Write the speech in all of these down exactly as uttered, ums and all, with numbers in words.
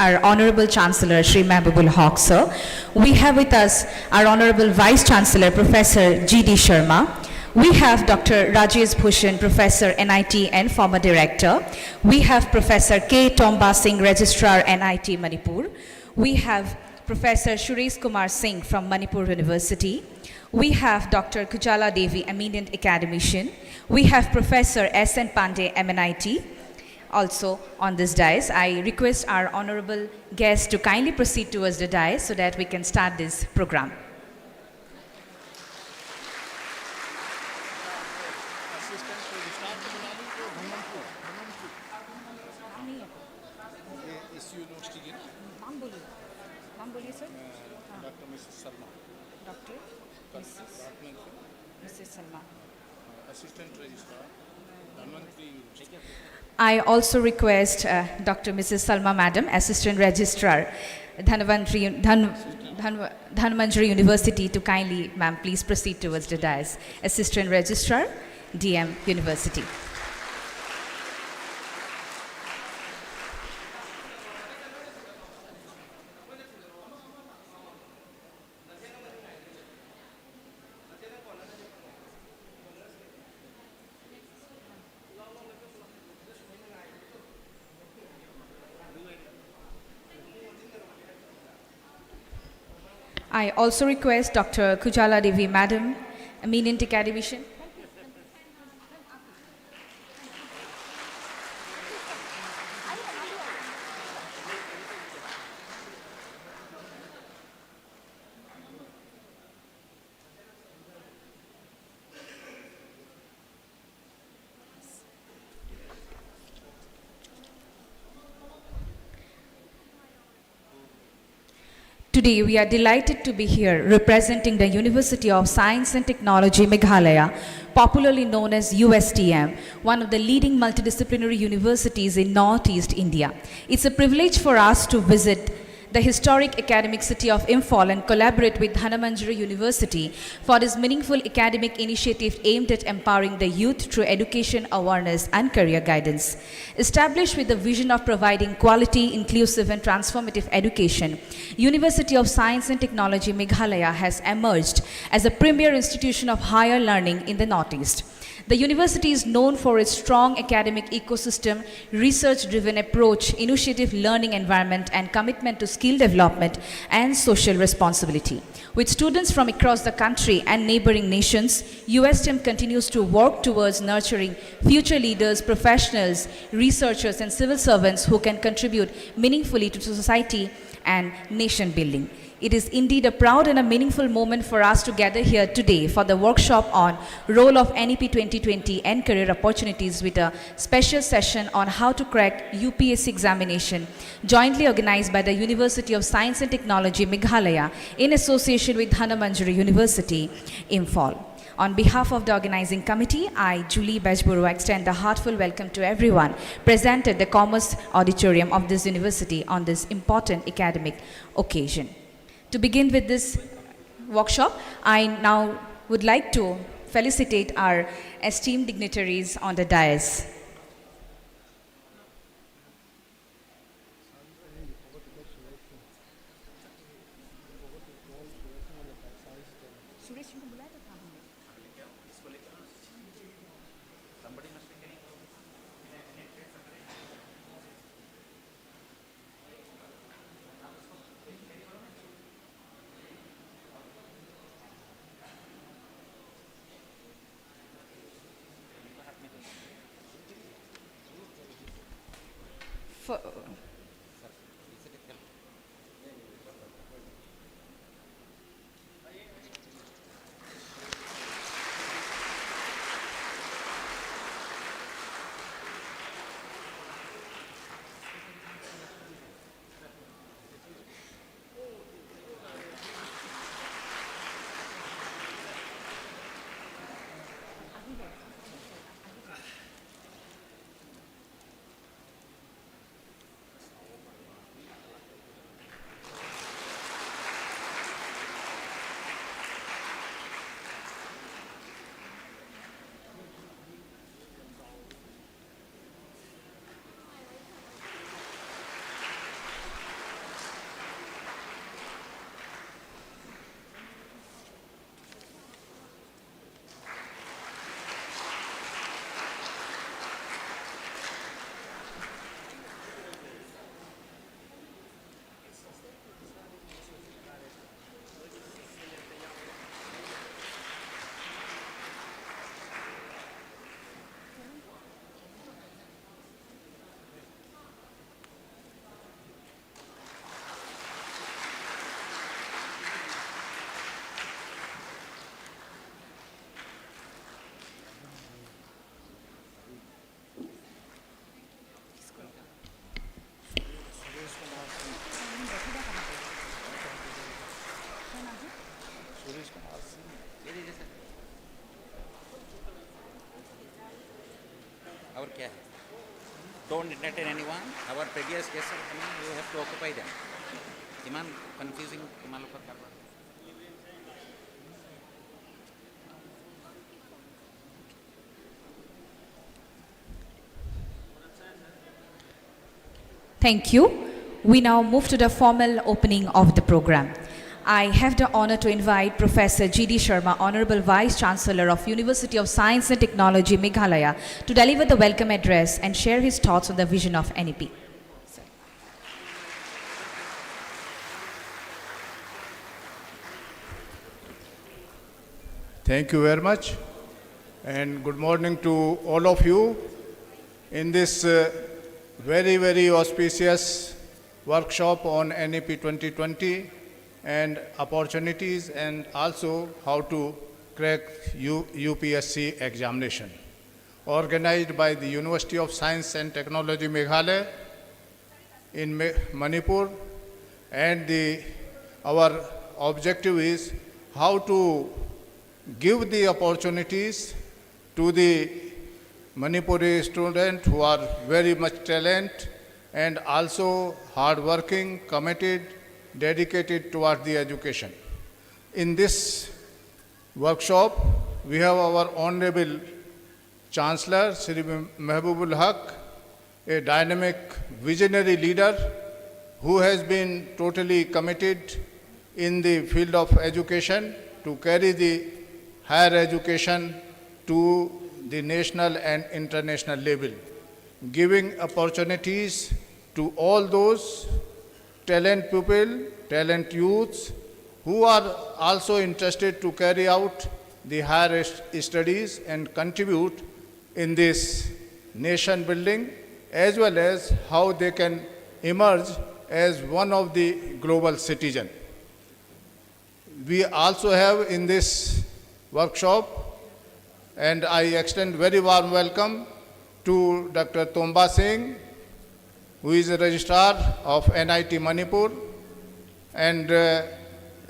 our Honorable Chancellor, Shri Mehbubul Hoque, sir. We have with us our Honorable Vice Chancellor, Professor G D Sharma. We have Doctor Rajesh Bhushan, Professor, N I T and former Director. We have Professor K Tomba Singh, Registrar, N I T Manipur. We have Professor Suresh Kumar Singh from Manipur University. We have Doctor Kujala Devi, eminent academician. We have Professor S N Pandey, M N I T, also on this dais. I request our honorable guest to kindly proceed towards the dais so that we can start this program. ये इस university की ना नाम बोलिए, नाम बोलिए sir. Doctor Mrs Sharma. Doctor department का Mrs Salma. Assistant registrar, Dhanvantari university. I also request uh, Doctor Missus Salma Madam, Assistant Registrar, Dhanvantri, Dhan, Dhan, Dhanmanjari University, to kindly, ma'am, please proceed towards the dais. Assistant Registrar, D M University. I also request Doctor Kujala Devi Madam, eminent academician. Today, we are delighted to be here representing the University of Science and Technology Meghalaya, popularly known as U S T M, one of the leading multidisciplinary universities in Northeast India. It's a privilege for us to visit the historic academic city of Imphal and collaborate with Dhanamanjuri University for this meaningful academic initiative aimed at empowering the youth through education, awareness, and career guidance. Established with the vision of providing quality, inclusive, and transformative education, University of Science and Technology Meghalaya has emerged as a premier institution of higher learning in the Northeast. The university is known for its strong academic ecosystem, research driven approach, innovative learning environment, and commitment to skill development and social responsibility. With students from across the country and neighboring nations, U S T M continues to work towards nurturing future leaders, professionals, researchers, and civil servants who can contribute meaningfully to society and nation building. It is indeed a proud and a meaningful moment for us to gather here today for the workshop on role of N E P twenty twenty and career opportunities, with a special session on how to crack U P S C examination, jointly organized by the University of Science and Technology Meghalaya in association with Dhanamanjuri University, Imphal. On behalf of the organizing committee, I, Julie Bejburu, extend a heartfelt welcome to everyone present at the Commerce Auditorium of this university on this important academic occasion. To begin with this workshop, I now would like to felicitate our esteemed dignitaries on the dais. For, क्या है? Don't entertain anyone. Our previous guests are coming, you have to occupy them. Iman confusing তোমালোকৰ কাৰোবাৰ। Thank you. We now move to the formal opening of the program. I have the honor to invite Professor G D Sharma, Honorable Vice Chancellor of University of Science and Technology Meghalaya, to deliver the welcome address and share his thoughts on the vision of N E P. Thank you very much, and good morning to all of you in this uh, very, very auspicious workshop on N E P twenty twenty and opportunities and also how to crack U- U P S C examination, organized by the University of Science and Technology Meghalaya in Ma- Manipur, and the our objective is how to give the opportunities to the Manipuri students who are very much talent and also hardworking, committed, dedicated towards the education. In this workshop, we have our Honorable Chancellor Shri Mehbubul Haq, a dynamic visionary leader who has been totally committed in the field of education to carry the higher education to the national and international level, giving opportunities to all those talent people, talent youths who are also interested to carry out the higher studies and contribute in this nation building, as well as how they can emerge as one of the global citizen. We also have in this workshop, and I extend very warm welcome to Doctor Tomba Singh, who is a registrar of N I T Manipur, and uh,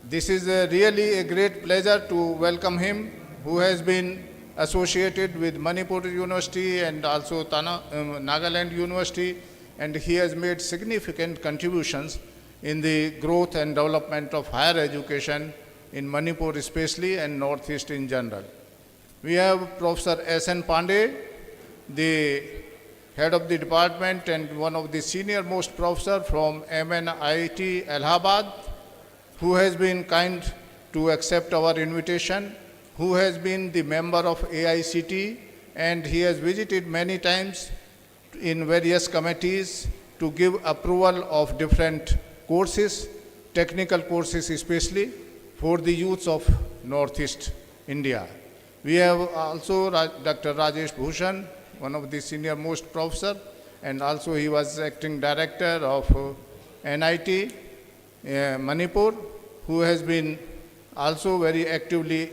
this is a really a great pleasure to welcome him, who has been associated with Manipur University and also Tana, um, Nagaland University, and he has made significant contributions in the growth and development of higher education in Manipur especially and Northeast in general. We have Professor S N Pandey, the head of the department and one of the senior most professor from M N I T Allahabad, who has been kind to accept our invitation, who has been the member of A I C T, and he has visited many times in various committees to give approval of different courses, technical courses especially, for the youths of Northeast India. We have also Ra-, Doctor Rajesh Bhushan, one of the senior most professor, and also he was acting director of, uh, N I T, uh, Manipur, who has been also very actively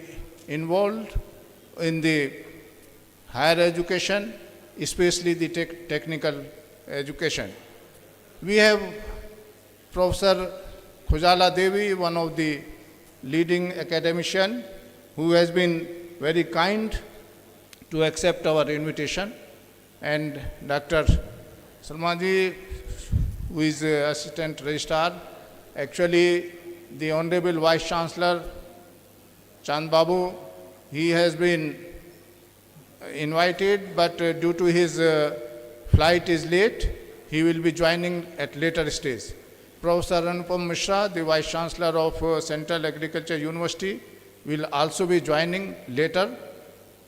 involved in the higher education, especially the tech-, technical education. We have Professor Khujala Devi, one of the leading academician, who has been very kind to accept our invitation, and Doctor Salmanji, who is, uh, Assistant Registrar. Actually, the Honorable Vice Chancellor Chand Babu, he has been invited, but, uh, due to his, uh, flight is late, he will be joining at later stage. Professor Anupam Mishra, the Vice Chancellor of, uh, Central Agriculture University, will also be joining later.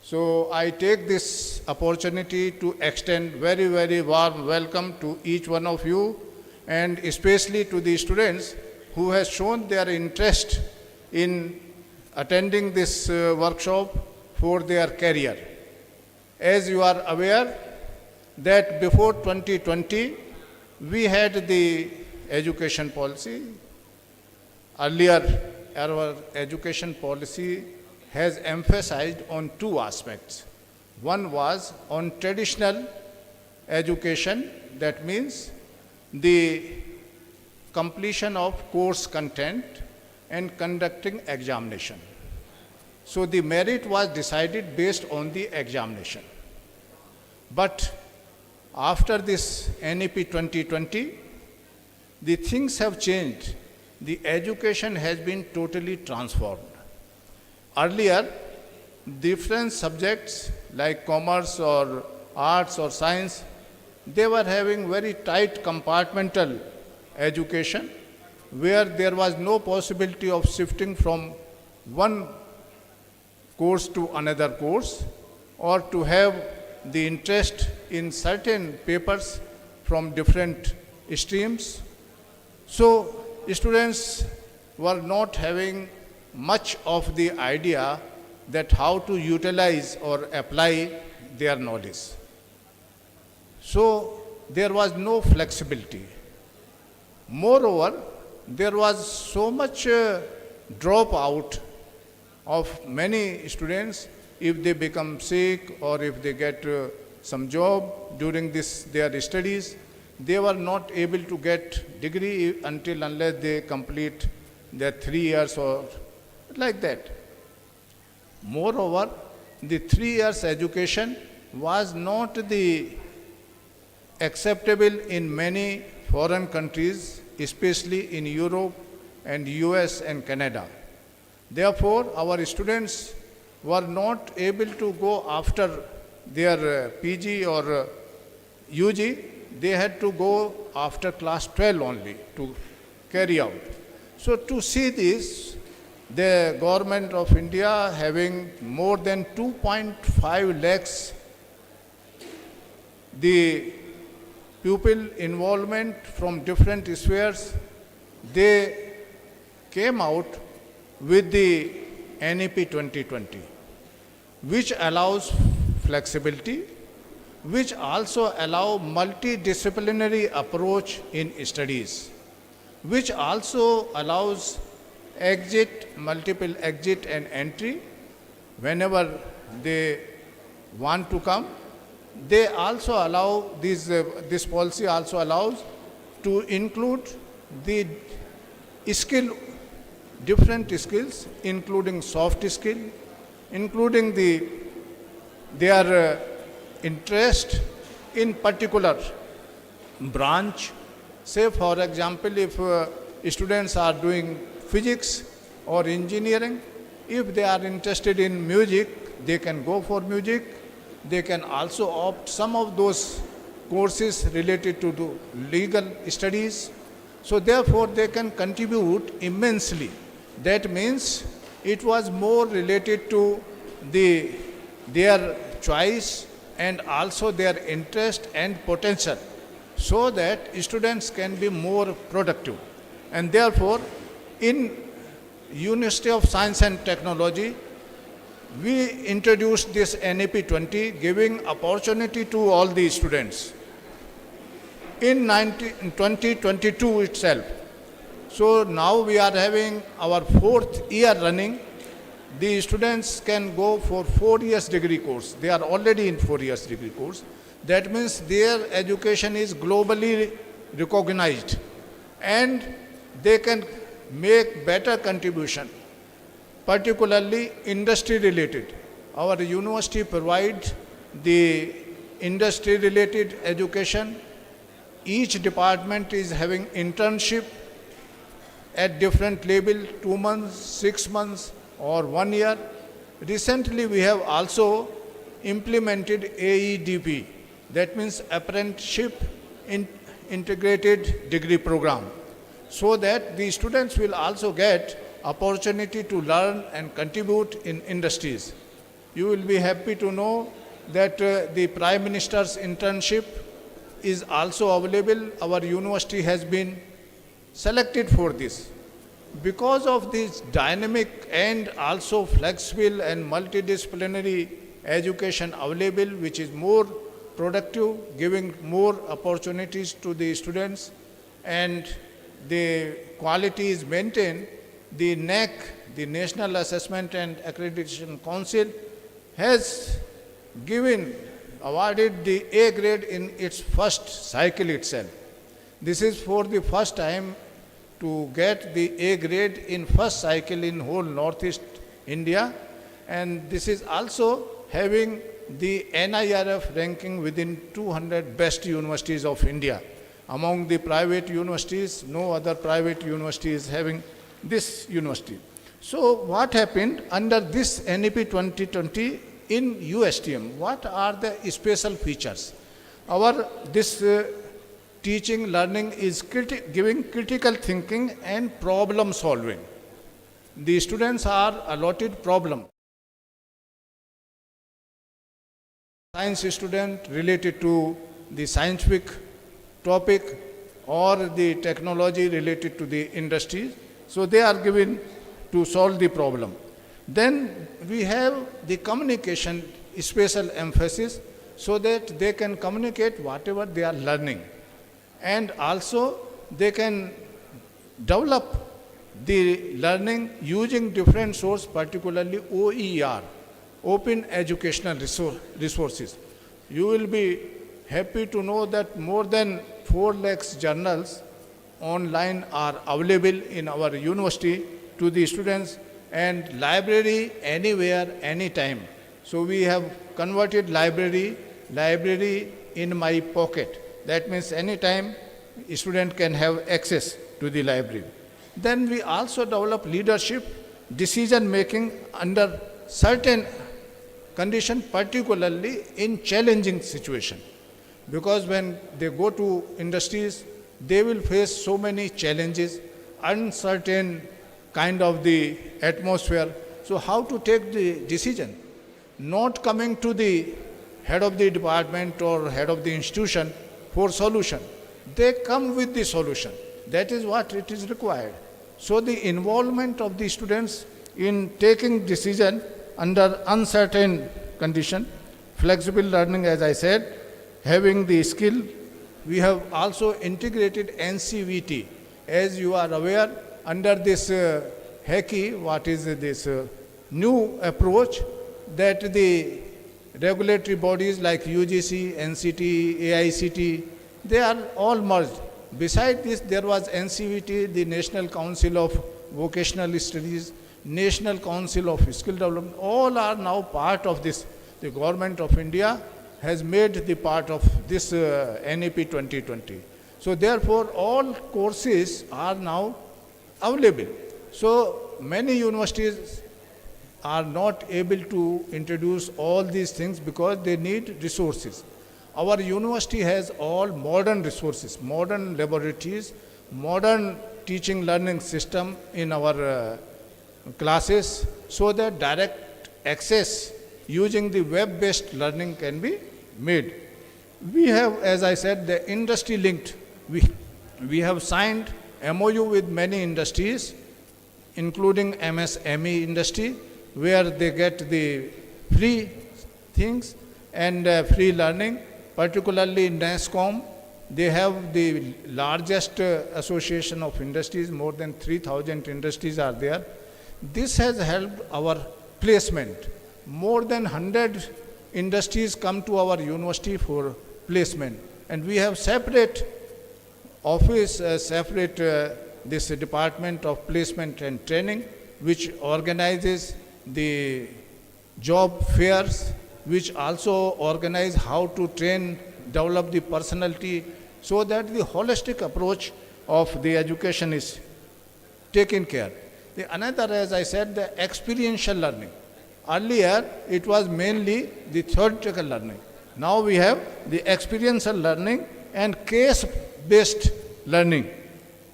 So I take this opportunity to extend very, very warm welcome to each one of you, and especially to the students who has shown their interest in attending this, uh, workshop for their career. As you are aware that before twenty twenty, we had the education policy. Earlier, our education policy has emphasized on two aspects. One was on traditional education, that means the completion of course content and conducting examination. So the merit was decided based on the examination. But after this N E P twenty twenty, the things have changed. The education has been totally transformed. Earlier, different subjects like commerce or arts or science, they were having very tight compartmental education where there was no possibility of shifting from one course to another course or to have the interest in certain papers from different streams. So students were not having much of the idea that how to utilize or apply their knowledge. So there was no flexibility. Moreover, there was so much uh, dropout of many students. If they become sick or if they get uh, some job during this their studies, they were not able to get degree until unless they complete their three years or like that. Moreover, the three years education was not the acceptable in many foreign countries, especially in Europe and U S and Canada. Therefore, our students were not able to go after their uh, P G or uh, U G, they had to go after class twelve only to carry out. So to see this, the government of India having more than two point five lakhs the pupil involvement from different spheres, they came out with the N E P twenty twenty, which allows flexibility, which also allow multidisciplinary approach in studies, which also allows exit, multiple exit and entry whenever they want to come. They also allow, this, uh, this policy also allows to include the skill different skills, including soft skill, including the, their uh, interest in particular branch. Say, for example, if uh, students are doing physics or engineering, if they are interested in music, they can go for music. They can also opt some of those courses related to the legal studies. So therefore, they can contribute immensely. That means it was more related to the, their choice and also their interest and potential, so that students can be more productive. And therefore, in University of Science and Technology, we introduced this N E P twenty, giving opportunity to all the students in nineteen, twenty twenty-two itself. So now we are having our fourth year running. The students can go for four years degree course. They are already in four years degree course. That means their education is globally recognized and they can make better contribution, particularly industry related. Our university provides the industry related education. Each department is having internship at different level, two months, six months, or one year. Recently, we have also implemented A E D P, that means Apprenticeship in Integrated Degree Program, so that the students will also get opportunity to learn and contribute in industries. You will be happy to know that uh, the Prime Minister's internship is also available. Our university has been selected for this. Because of this dynamic and also flexible and multidisciplinary education available, which is more productive, giving more opportunities to the students, and the quality is maintained, the NAAC, the National Assessment and Accreditation Council, has given, awarded the A grade in its first cycle itself. This is for the first time to get the A grade in first cycle in whole Northeast India, and this is also having the N I R F ranking within two hundred best universities of India. Among the private universities, no other private university is having this university. So what happened under this N E P twenty twenty in U S T M? What are the special features? Our this uh, teaching learning is criti- giving critical thinking and problem solving. The students are allotted problem. Science student related to the scientific topic or the technology related to the industry. So they are given to solve the problem. Then we have the communication special emphasis so that they can communicate whatever they are learning. And also they can develop the learning using different source, particularly O E R, open educational resource, resources. You will be happy to know that more than four lakhs journals online are available in our university to the students, and library anywhere, anytime. So we have converted library, library in my pocket. That means anytime a student can have access to the library. Then we also develop leadership, decision making under certain condition, particularly in challenging situation. Because when they go to industries, they will face so many challenges, uncertain kind of the atmosphere. So how to take the decision? Not coming to the head of the department or head of the institution for solution. They come with the solution. That is what it is required. So the involvement of the students in taking decision under uncertain condition, flexible learning, as I said, having the skill. We have also integrated N C V T. As you are aware, under this uh, HECI, what is this uh, new approach, that the regulatory bodies like U G C, N C T, A I C T, they are all merged. Beside this, there was N C V T, the National Council of Vocational Studies, National Council of Skill Development, all are now part of this. The Government of India has made the part of this uh, N E P twenty twenty. So therefore, all courses are now available. So many universities are not able to introduce all these things because they need resources. Our university has all modern resources, modern laboratories, modern teaching learning system in our uh, classes, so that direct access using the web-based learning can be made. We have, as I said, the industry linked. We, we have signed M O U with many industries, including M S M E industry, where they get the free things and uh, free learning, particularly NASSCOM. They have the largest uh, association of industries, more than three thousand industries are there. This has helped our placement. More than one hundred industries come to our university for placement, and we have separate office, uh, separate uh, this department of placement and training, which organizes the job fairs, which also organize how to train, develop the personality, so that the holistic approach of the education is taken care. The another, as I said, the experiential learning. Earlier, it was mainly the theoretical learning. Now we have the experiential learning and case-based learning.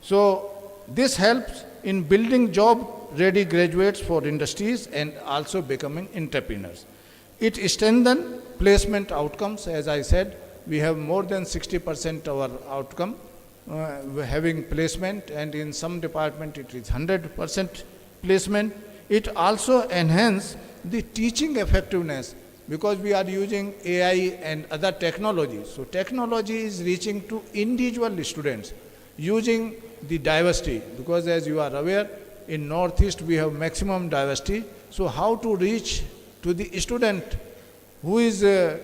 So this helps in building job-ready graduates for industries and also becoming entrepreneurs. It strengthens placement outcomes. As I said, we have more than sixty percent our outcome uh, having placement, and in some department it is one hundred percent placement. It also enhances the teaching effectiveness because we are using A I and other technologies. So technology is reaching to individual students using the diversity, because as you are aware, in Northeast we have maximum diversity. So how to reach to the student who is uh,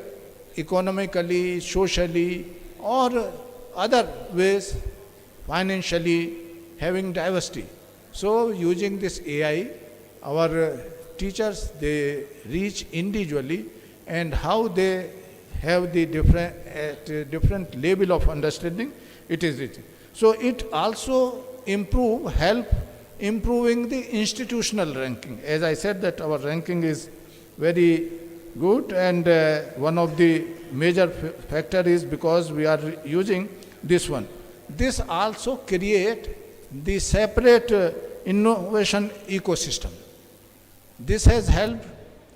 economically, socially, or other ways, financially, having diversity. So using this A I, our uh, teachers, they reach individually, and how they have the different, at a different level of understanding, it is written. So it also improve, help improving the institutional ranking. As I said that our ranking is very good, and uh, one of the major f- factor is because we are using this one. This also create the separate uh, innovation ecosystem. This has helped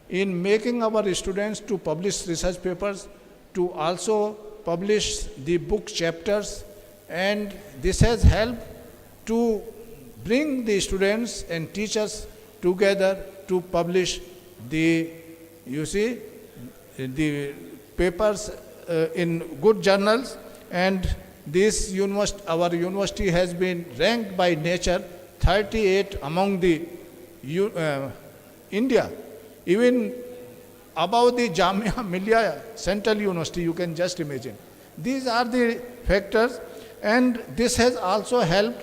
in making our students to publish research papers, to also publish the book chapters, and this has helped to bring the students and teachers together to publish the, you see, the papers uh, in good journals. And this university, our university has been ranked by Nature thirty-eight among the uh, India, even above the Jamia Millia Central University, you can just imagine. These are the factors, and this has also helped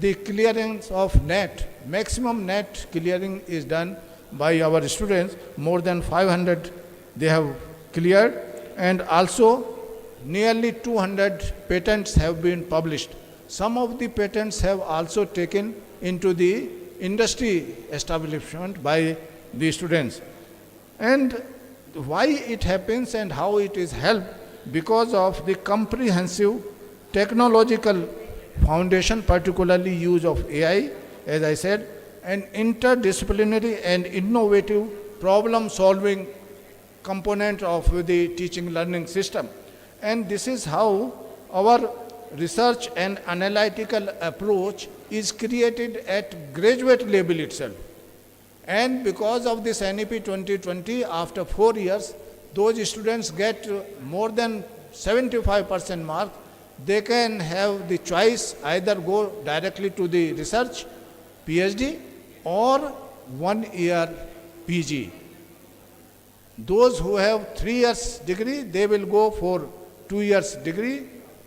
the clearance of NET. Maximum NET clearing is done by our students. More than five hundred they have cleared, and also nearly two hundred patents have been published. Some of the patents have also taken into the industry establishment by the students. And why it happens and how it is helped? Because of the comprehensive technological foundation, particularly use of A I, as I said, an interdisciplinary and innovative problem solving component of the teaching learning system. And this is how our research and analytical approach is created at graduate level itself. And because of this NEP twenty twenty, after four years, those students get more than seventy-five percent mark. They can have the choice, either go directly to the research, PhD, or one year PG. Those who have three years degree, they will go for two years degree.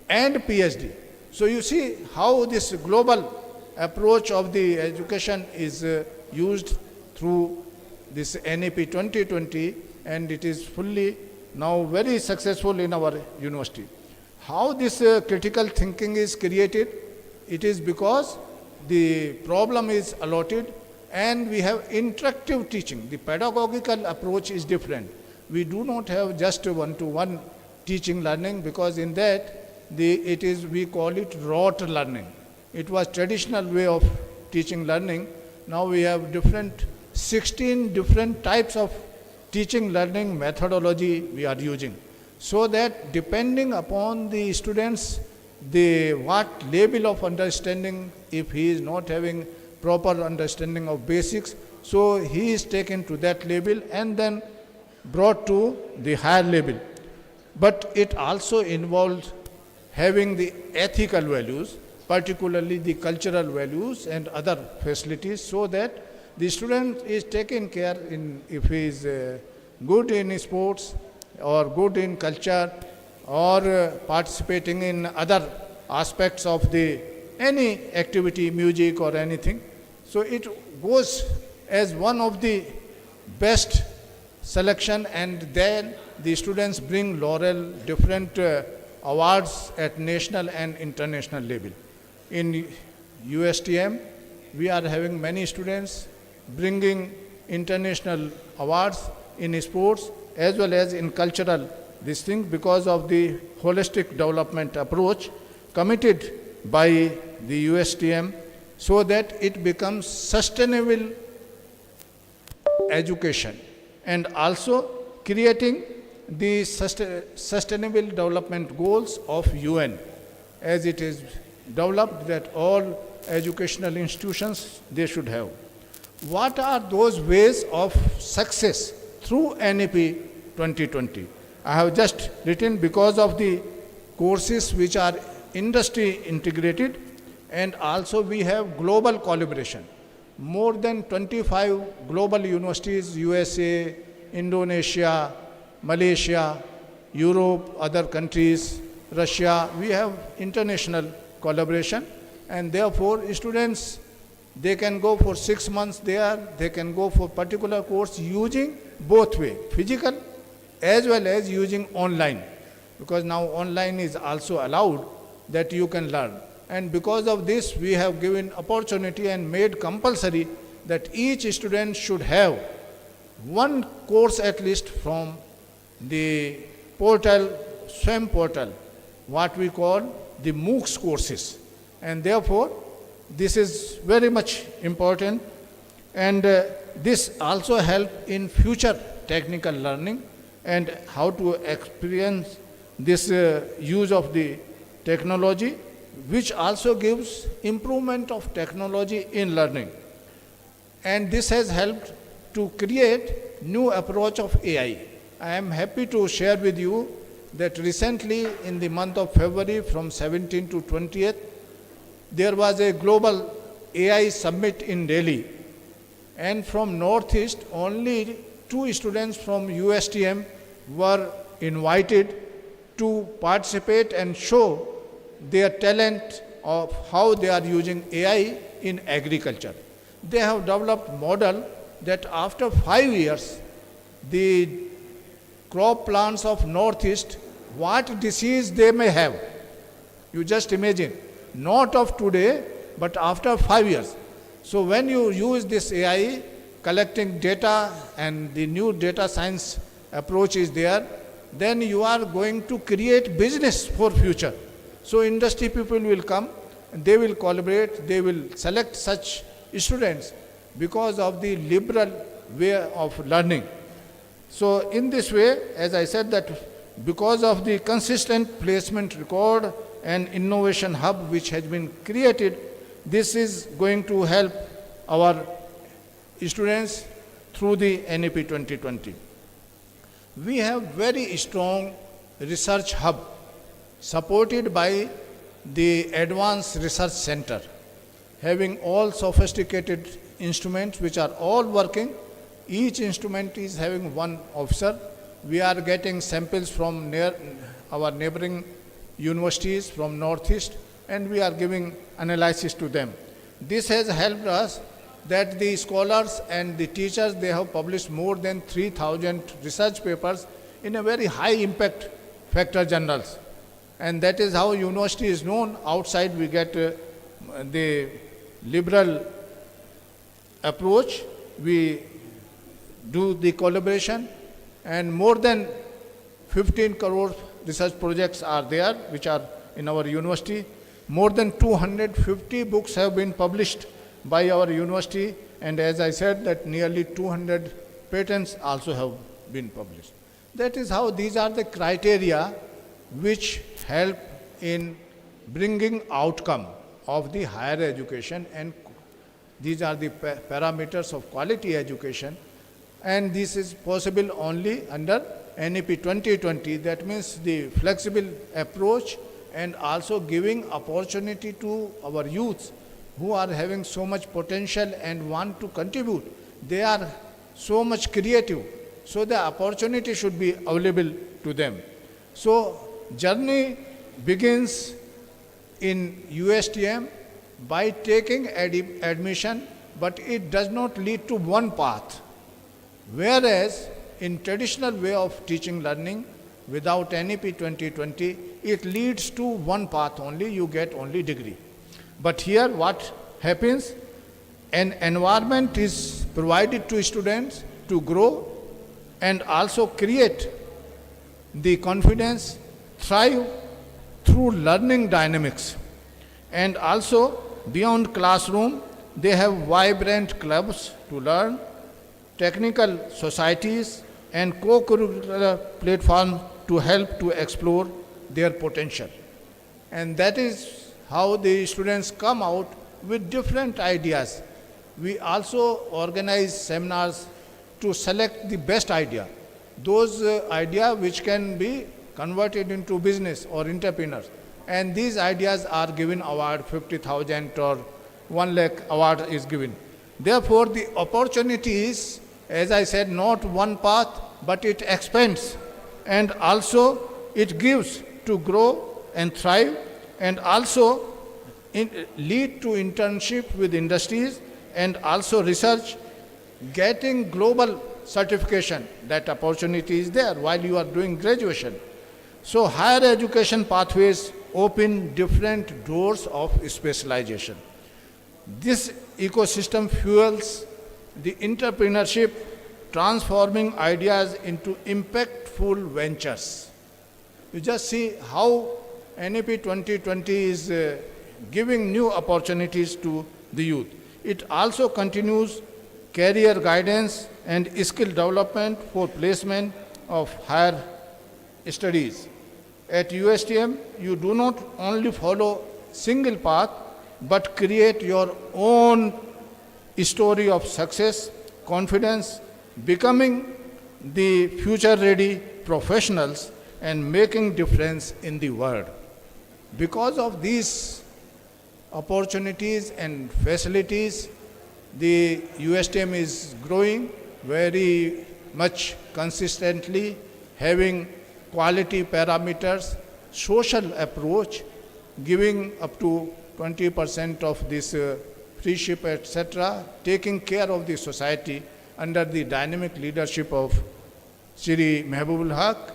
and P H D. So you see how this global approach of the education is uh, used through this N E P twenty twenty, and it is fully now very successful in our university. How this uh, critical thinking is created? It is because the problem is allotted and we have interactive teaching. The pedagogical approach is different. We do not have just one-to-one teaching learning, because in that the, it is, we call it rote learning. It was traditional way of teaching learning. Now we have different, sixteen different types of teaching learning methodology we are using, so that depending upon the students, the what level of understanding, if he is not having proper understanding of basics, so he is taken to that level and then brought to the higher level. But it also involves having the ethical values, particularly the cultural values and other facilities, so that the student is taken care in, if he is uh, good in sports or good in culture or uh, participating in other aspects of the any activity, music or anything. So it goes as one of the best selection, and then the students bring laurel different uh, awards at national and international level. In U S T M, we are having many students bringing international awards in sports as well as in cultural this thing, because of the holistic development approach committed by the U S T M, so that it becomes sustainable education and also creating the sustainable development goals of U N as it is developed, that all educational institutions they should have. What are those ways of success through N E P twenty twenty? I have just written because of the courses which are industry integrated, and also we have global collaboration. More than twenty-five global universities, U S A, Indonesia, Malaysia, Europe, other countries, Russia, we have international collaboration, and therefore students, they can go for six months there, they can go for particular course using both way, physical as well as using online, because now online is also allowed that you can learn. And because of this, we have given opportunity and made compulsory that each student should have one course at least from the portal, SWAYAM portal, what we call the MOOCs courses. And therefore, this is very much important, and uh, this also help in future technical learning and how to experience this uh, use of the technology, which also gives improvement of technology in learning. And this has helped to create new approach of A I. I am happy to share with you that recently, in the month of February, from seventeenth to twentieth, there was a global A I summit in Delhi. And from Northeast, only two students from U S T M were invited to participate and show their talent of how they are using A I in agriculture. They have developed model that after five years, the crop plants of Northeast, what disease they may have. You just imagine, not of today, but after five years. So when you use this A I, collecting data and the new data science approach is there, then you are going to create business for future. So industry people will come, they will collaborate, they will select such students because of the liberal way of learning. So in this way, as I said that because of the consistent placement record and innovation hub which has been created, this is going to help our students through the N E P twenty twenty. We have very strong research hub supported by the Advanced Research Center, having all sophisticated instruments which are all working. Each instrument is having one officer. We are getting samples from near our neighboring universities from Northeast, and we are giving analysis to them. This has helped us that the scholars and the teachers, they have published more than three thousand research papers in a very high impact factor journals. And that is how university is known. Outside we get uh, the liberal approach, we do the collaboration, and more than fifteen crore research projects are there which are in our university. More than two hundred fifty books have been published by our university, and as I said that nearly two hundred patents also have been published. That is how these are the criteria which help in bringing outcome of the higher education, and these are the pa- parameters of quality education, and this is possible only under N E P twenty twenty. That means the flexible approach and also giving opportunity to our youths who are having so much potential and want to contribute. They are so much creative, so the opportunity should be available to them. So journey begins in U S T M by taking ad- admission, but it does not lead to one path. Whereas in traditional way of teaching learning, without N E P twenty twenty, it leads to one path only, you get only degree. But here what happens? An environment is provided to students to grow and also create the confidence, thrive through learning dynamics. And also beyond classroom, they have vibrant clubs to learn, technical societies, and co-curricular platform to help to explore their potential. And that is how the students come out with different ideas. We also organize seminars to select the best idea, those uh, idea which can be converted into business or entrepreneurs. And these ideas are given award, fifty thousand or one lakh award is given. Therefore, the opportunity is, as I said, not one path, but it expands, and also it gives to grow and thrive, and also in, lead to internship with industries, and also research, getting global certification. That opportunity is there while you are doing graduation. So higher education pathways open different doors of specialization. This ecosystem fuels the entrepreneurship, transforming ideas into impactful ventures. You just see how N E P twenty twenty is uh, giving new opportunities to the youth. It also continues career guidance and skill development for placement of higher studies. At U S T M, you do not only follow single path, but create your own story of success, confidence, becoming the future ready professionals and making difference in the world. Because of these opportunities and facilities, the U S T M is growing very much consistently, having quality parameters, social approach, giving up to twenty percent of this uh, free ship, et cetera, taking care of the society under the dynamic leadership of Shri Mehbubul Haq.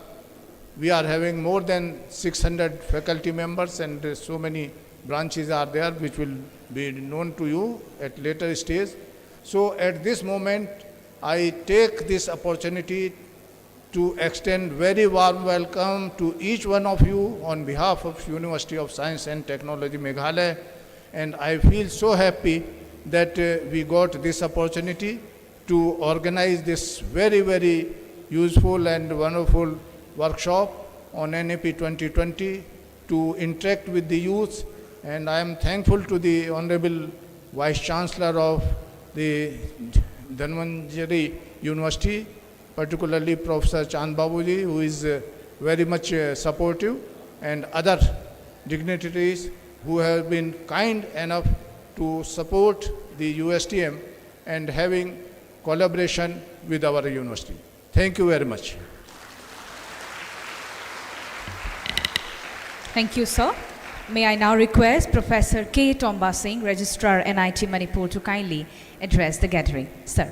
We are having more than six hundred faculty members, and uh, so many branches are there which will be known to you at later stage. So at this moment, I take this opportunity to extend very warm welcome to each one of you on behalf of University of Science and Technology Meghalaya, and I feel so happy that uh, we got this opportunity to organize this very, very useful and wonderful workshop on N E P twenty twenty to interact with the youth. And I am thankful to the Honorable Vice Chancellor of the Dhananjari University, particularly Professor Chand Babuji, who is uh, very much uh, supportive, and other dignitaries who have been kind enough to support the U S T M and having collaboration with our university. Thank you very much. Thank you, sir. May I now request Professor K Tomba Singh, Registrar, N I T Manipur, to kindly address the gathering. Sir.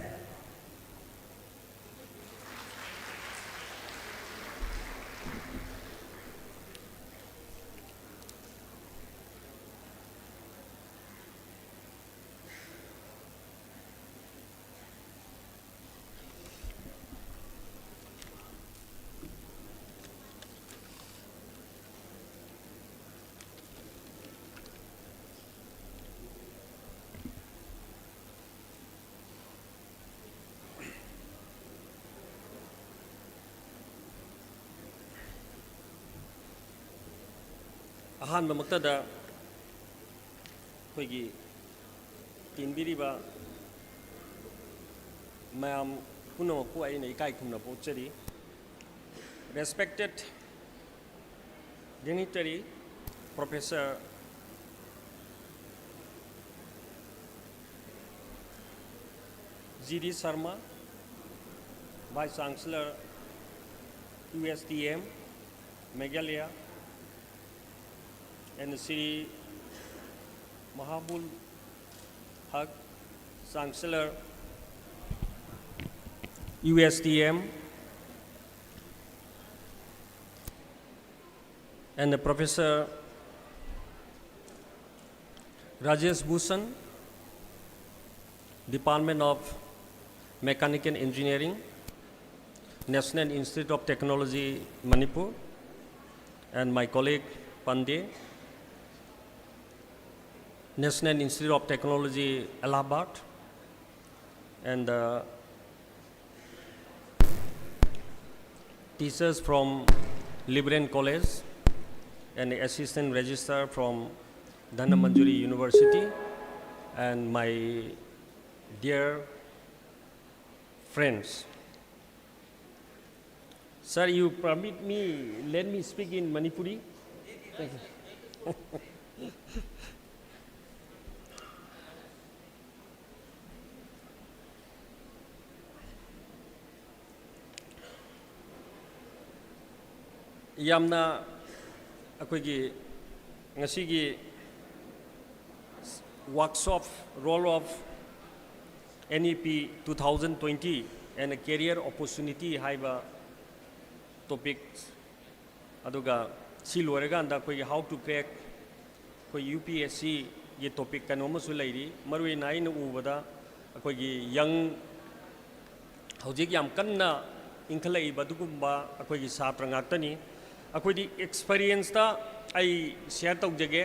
ꯑꯍꯥꯟꯕꯃꯛꯇꯗ ꯑꯩꯈꯣꯏꯒꯤ ꯇꯤꯟꯕꯤꯔꯤꯕ ꯃꯌꯥꯝ ꯄꯨꯝꯅꯃꯛꯄꯨ ꯑꯩꯅ ꯏꯀꯥꯏ ꯈꯨꯝꯅꯕ ꯎꯠꯆꯔꯤ꯫ Respected dignitary, Professor G D Sharma, Vice Chancellor, U S T M, Meghalaya, and Shri Mahabul Haq, Chancellor, U S T M, and Professor Rajesh Bhushan, Department of Mechanical Engineering, National Institute of Technology, Manipur, and my colleague Pandey, National Institute of Technology, Allahabad, and the teachers from Liberal College, and the assistant registrar from Dhanamanjuri University, and my dear friends. Sir, you permit me, let me speak in Manipuri? Thank you. ꯌꯥꯝꯅ ꯑꯩꯈꯣꯏꯒꯤ ꯉꯁꯤꯒꯤ workshop, role of N E P two thousand twenty and career opportunity ꯍꯥꯏꯕ topic, ꯑꯗꯨꯒ ꯁꯤ ꯂꯣꯏꯔꯀꯥꯟꯗ ꯑꯩꯈꯣꯏꯒꯤ how to crack ꯑꯩꯈꯣꯏ U P S C ꯒꯤ topic ꯀꯩꯅꯣ ꯑꯃꯁꯨ ꯂꯩꯔꯤ꯫ ꯃꯔꯨ ꯑꯣꯏꯅ ꯑꯩꯅ ꯎꯕꯗ ꯑꯩꯈꯣꯏꯒꯤ young, ꯍꯧꯖꯤꯛ ꯌꯥꯝ ꯀꯟꯅ ꯏꯟꯈꯠꯂꯛꯏꯕ ꯑꯗꯨꯒꯨꯝꯕ ꯑꯩꯈꯣꯏꯒꯤ ꯁꯥꯇ꯭ꯔ ꯉꯥꯛꯇꯅꯤ꯫ ꯑꯩꯈꯣꯏꯗꯤ experience ꯇ ꯑꯩ share ꯇꯧꯖꯒꯦ꯫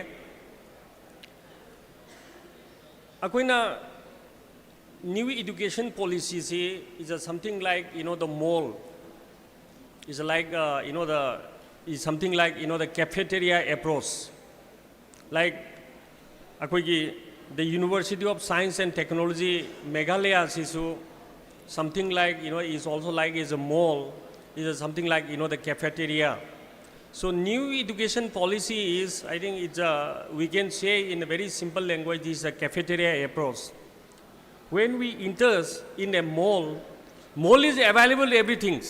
ꯑꯩꯈꯣꯏꯅ new education policy ꯁꯤ is a something like, you know, the mall, is like, uh, you know, the, is something like, you know, the cafeteria approach. Like, ꯑꯩꯈꯣꯏꯒꯤ the University of Science and Technology Meghalaya ꯁꯤꯁꯨ something like, you know, is also like is a mall, is a something like, you know, the cafeteria. So new education policy is, I think it's a, we can say in a very simple language, is a cafeteria approach. When we enters in a mall, mall is available everything.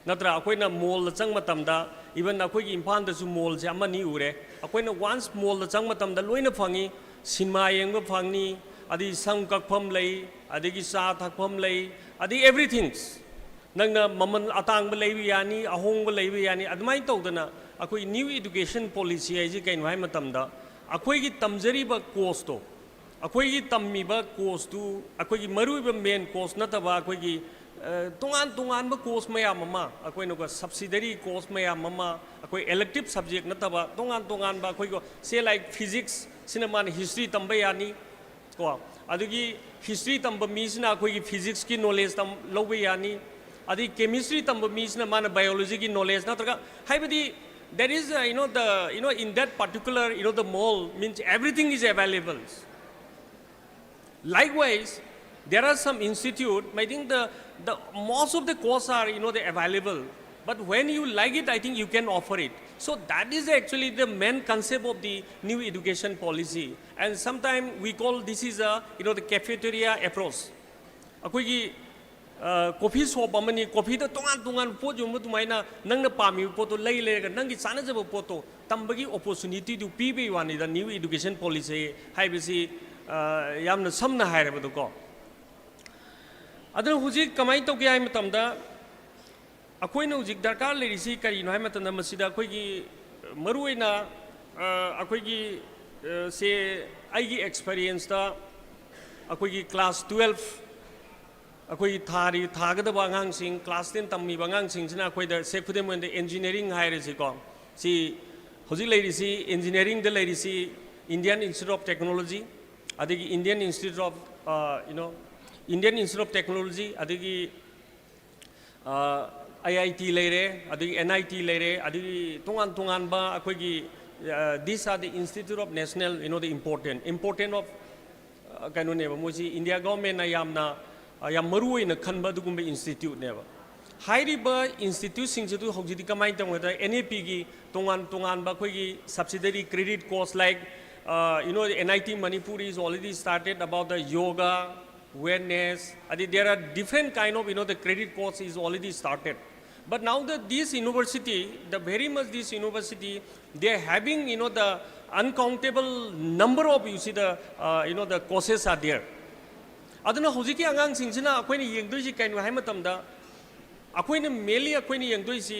ꯅꯠꯇ꯭ꯔꯥ? ꯑꯩꯈꯣꯏꯅ mall ꯗ ꯆꯪ ꯃꯇꯝꯗ, even ꯑꯩꯈꯣꯏꯒꯤ ꯏꯝꯐꯥꯜꯗꯁꯨ mall ꯁꯦ ꯑꯃꯅꯤ ꯎꯔꯦ꯫ ꯑꯩꯈꯣꯏꯅ once mall ꯗ ꯆꯪ ꯃꯇꯝꯗ ꯂꯣꯏꯅ ꯐꯪꯉꯤ꯫ ꯁꯤꯅꯦꯃꯥ ꯌꯦꯡꯕ ꯐꯪꯅꯤ, ꯑꯗꯩ ꯁꯝ ꯀꯛꯐꯝ ꯂꯩ, ꯑꯗꯒꯤ ꯆꯥ ꯊꯛꯐꯝ ꯂꯩ, ꯑꯗꯩ everything꯫ ꯅꯪꯅ ꯃꯃꯜ ꯑꯇꯥꯡꯕ ꯂꯩꯕ ꯌꯥꯅꯤ, ꯑꯍꯣꯡꯕ ꯂꯩꯕ ꯌꯥꯅꯤ꯫ ꯑꯗꯨꯃꯥꯏꯅ ꯇꯧꯗꯅ ꯑꯩꯈꯣꯏ new education policy ꯍꯥꯏꯁꯤ ꯀꯩꯅꯣ ꯍꯥꯏ ꯃꯇꯝꯗ, ꯑꯩꯈꯣꯏꯒꯤ ꯇꯝꯖꯔꯤꯕ course ꯇꯣ, ꯑꯩꯈꯣꯏꯒꯤ ꯇꯝꯃꯤꯕ course ꯇꯨ ꯑꯩꯈꯣꯏꯒꯤ ꯃꯔꯨꯑꯣꯏꯕ main course ꯅꯠꯇꯕ ꯑꯩꯈꯣꯏꯒꯤ, ꯑ, ꯇꯣꯉꯥꯟ ꯇꯣꯉꯥꯟꯕ course ꯃꯌꯥꯝ ꯑꯃ, ꯑꯩꯈꯣꯏꯅ subsidiary course ꯃꯌꯥꯝ ꯑꯃ, ꯑꯩꯈꯣꯏ elective subject ꯅꯠꯇꯕ ꯇꯣꯉꯥꯟ ꯇꯣꯉꯥꯟꯕ ꯑꯩꯈꯣꯏꯒꯤ, say like physics ꯁꯤꯅ ꯃꯥꯅ history ꯇꯝꯕ ꯌꯥꯅꯤ, ꯀꯣ꯫ ꯑꯗꯨꯒꯤ history ꯇꯝꯕ ꯃꯤꯁꯤꯅ ꯑꯩꯈꯣꯏꯒꯤ physics ꯀꯤ knowledge ꯇꯝ-, ꯂꯧꯕ ꯌꯥꯅꯤ꯫ ꯑꯗꯩ chemistry ꯇꯝꯕ ꯃꯤꯁꯤꯅ ꯃꯥꯅ biology ꯒꯤ knowledge ꯅꯠꯇ꯭ꯔꯒ, ꯍꯥꯏꯕꯗꯤ, there is, uh, you know, the, you know, in that particular, you know, the mall means everything is available. Likewise, there are some institute, I think the, the most of the course are, you know, they available. But when you like it, I think you can offer it. So that is actually the main concept of the new education policy. And sometimes we call this is a, you know, the cafeteria approach. ꯑꯩꯈꯣꯏꯒꯤ coffee shop ꯑꯃꯅꯤ, ꯀꯣꯐꯤꯗ ꯇꯣꯉꯥꯟ ꯇꯣꯉꯥꯟꯕ ꯄꯣꯠ ꯌꯣꯟꯕ ꯑꯗꯨꯃꯥꯏꯅ ꯅꯪꯅ ꯄꯥꯝꯃꯤꯕ ꯄꯣꯠꯇꯣ ꯂꯩ ꯂꯩꯔꯒ ꯅꯪꯒꯤ ꯆꯥꯅꯖꯕ ꯄꯣꯠꯇꯣ ꯇꯝꯕꯒꯤ ꯑꯣꯄꯣꯔꯆꯨꯅꯤꯇꯤꯗꯨ ꯄꯤꯕꯒꯤ ꯋꯥꯅꯤꯗ꯫ ꯅ꯭ꯌꯨ ꯏꯗꯨꯀꯦꯁꯟ ꯄꯣꯂꯤꯁꯤ ꯍꯥꯏꯕꯁꯤ ꯌꯥꯝꯅ ꯁꯝꯅ ꯍꯥꯏꯔꯕꯗꯀꯣ꯫ ꯑꯗꯨꯅ ꯍꯧꯖꯤꯛ ꯀꯃꯥꯏꯅ ꯇꯧꯒꯦ ꯍꯥꯏ ꯃꯇꯝꯗ, ꯑꯩꯈꯣꯏꯅ ꯍꯧꯖꯤꯛ ꯗꯔꯀꯥꯔ ꯂꯩꯔꯤꯁꯤ ꯀꯔꯤꯅꯣ ꯍꯥꯏ ꯃꯇꯝꯗ, ꯃꯁꯤꯗ ꯑꯩꯈꯣꯏꯒꯤ ꯃꯔꯨꯑꯣꯏꯅ ꯑꯩꯈꯣꯏꯒꯤ ꯁꯦ ꯑꯩꯒꯤ ꯑꯦꯛꯁꯄꯔꯤꯌꯦꯟꯁꯇ ꯑꯩꯈꯣꯏꯒꯤ ꯀ꯭ꯂꯥꯁ ꯇꯨꯋꯦꯜꯐ ꯑꯩꯈꯣꯏꯒꯤ ꯊꯥꯔꯤ ꯊꯥꯒꯗꯕ ꯑꯉꯥꯡꯁꯤꯡ, ꯀ꯭ꯂꯥꯁ ꯇꯦꯟ ꯇꯝꯃꯤꯕ ꯑꯉꯥꯡꯁꯤꯡꯁꯤꯅ ꯑꯩꯈꯣꯏꯗ ꯁꯦ ꯈꯨꯗꯝ ꯑꯣꯏꯅ ꯏꯟꯖꯤꯅꯤꯌꯥꯔꯤꯡ ꯍꯥꯏꯔꯁꯤꯀꯣ, ꯁꯤ ꯍꯧꯖꯤꯛ ꯂꯩꯔꯤꯁꯤ ꯏꯟꯖꯤꯅꯤꯌꯥꯔꯤꯡꯗ ꯂꯩꯔꯤꯁꯤ Indian Institute of Technology, ꯑꯗꯒꯤ Indian Institute of you know Indian Institute of Technology, ꯑꯗꯒꯤ ꯑꯥꯏ ꯑꯥꯏ ꯇꯤ ꯂꯩꯔꯦ, ꯑꯗꯒꯤ ꯑꯦꯟ ꯑꯥꯏ ꯇꯤ ꯂꯩꯔꯦ, ꯑꯗꯒꯤ ꯇꯣꯉꯥꯟ ꯇꯣꯉꯥꯟꯕ ꯑꯩꯈꯣꯏꯒꯤ these are the institute of national you know the important important of ꯀꯩꯅꯣꯅꯦꯕ, ꯃꯣꯏꯁꯤ ꯏꯟꯗꯤꯌꯥ ꯒꯣꯔꯃꯦꯟꯅ ꯌꯥꯝꯅ ꯌꯥꯝ ꯃꯔꯨ ꯑꯣꯏꯅ ꯈꯟꯕ ꯑꯗꯨꯒꯨꯝꯕ ꯏꯟꯁꯇꯤꯇ꯭ꯌꯨꯠꯅꯦꯕ꯫ ꯍꯥꯏꯔꯤꯕ ꯏꯟꯁꯇꯤꯇ꯭ꯌꯨꯠꯁꯤꯡꯁꯤꯗ ꯍꯧꯖꯤꯛꯇꯤ ꯀꯃꯥꯏꯅ ꯇꯧꯒꯗ꯭ꯔꯥ, ꯑꯦꯟ ꯑꯦ ꯄꯤꯒꯤ ꯇꯣꯉꯥꯟ ꯇꯣꯉꯥꯟꯕ ꯑꯩꯈꯣꯏꯒꯤ subsidiary credit course like you know N I T Manipur is already started about the yoga, wellness, ꯑꯗꯩ there are different kind of you know the credit course is already started. But now that this university, the very much this university, they are having you know the uncountable number of you see the uh, you know the courses are there. ꯑꯗꯨꯅ ꯍꯧꯖꯤꯛꯀꯤ ꯑꯉꯥꯡꯁꯤꯡꯁꯤꯅ ꯑꯩꯈꯣꯏꯅ ꯌꯦꯡꯗꯣꯏꯁꯤ ꯀꯩꯅꯣ ꯍꯥꯏ ꯃꯇꯝꯗ, ꯑꯩꯈꯣꯏꯅ mainly ꯑꯩꯈꯣꯏꯅ ꯌꯦꯡꯗꯣꯏꯁꯤ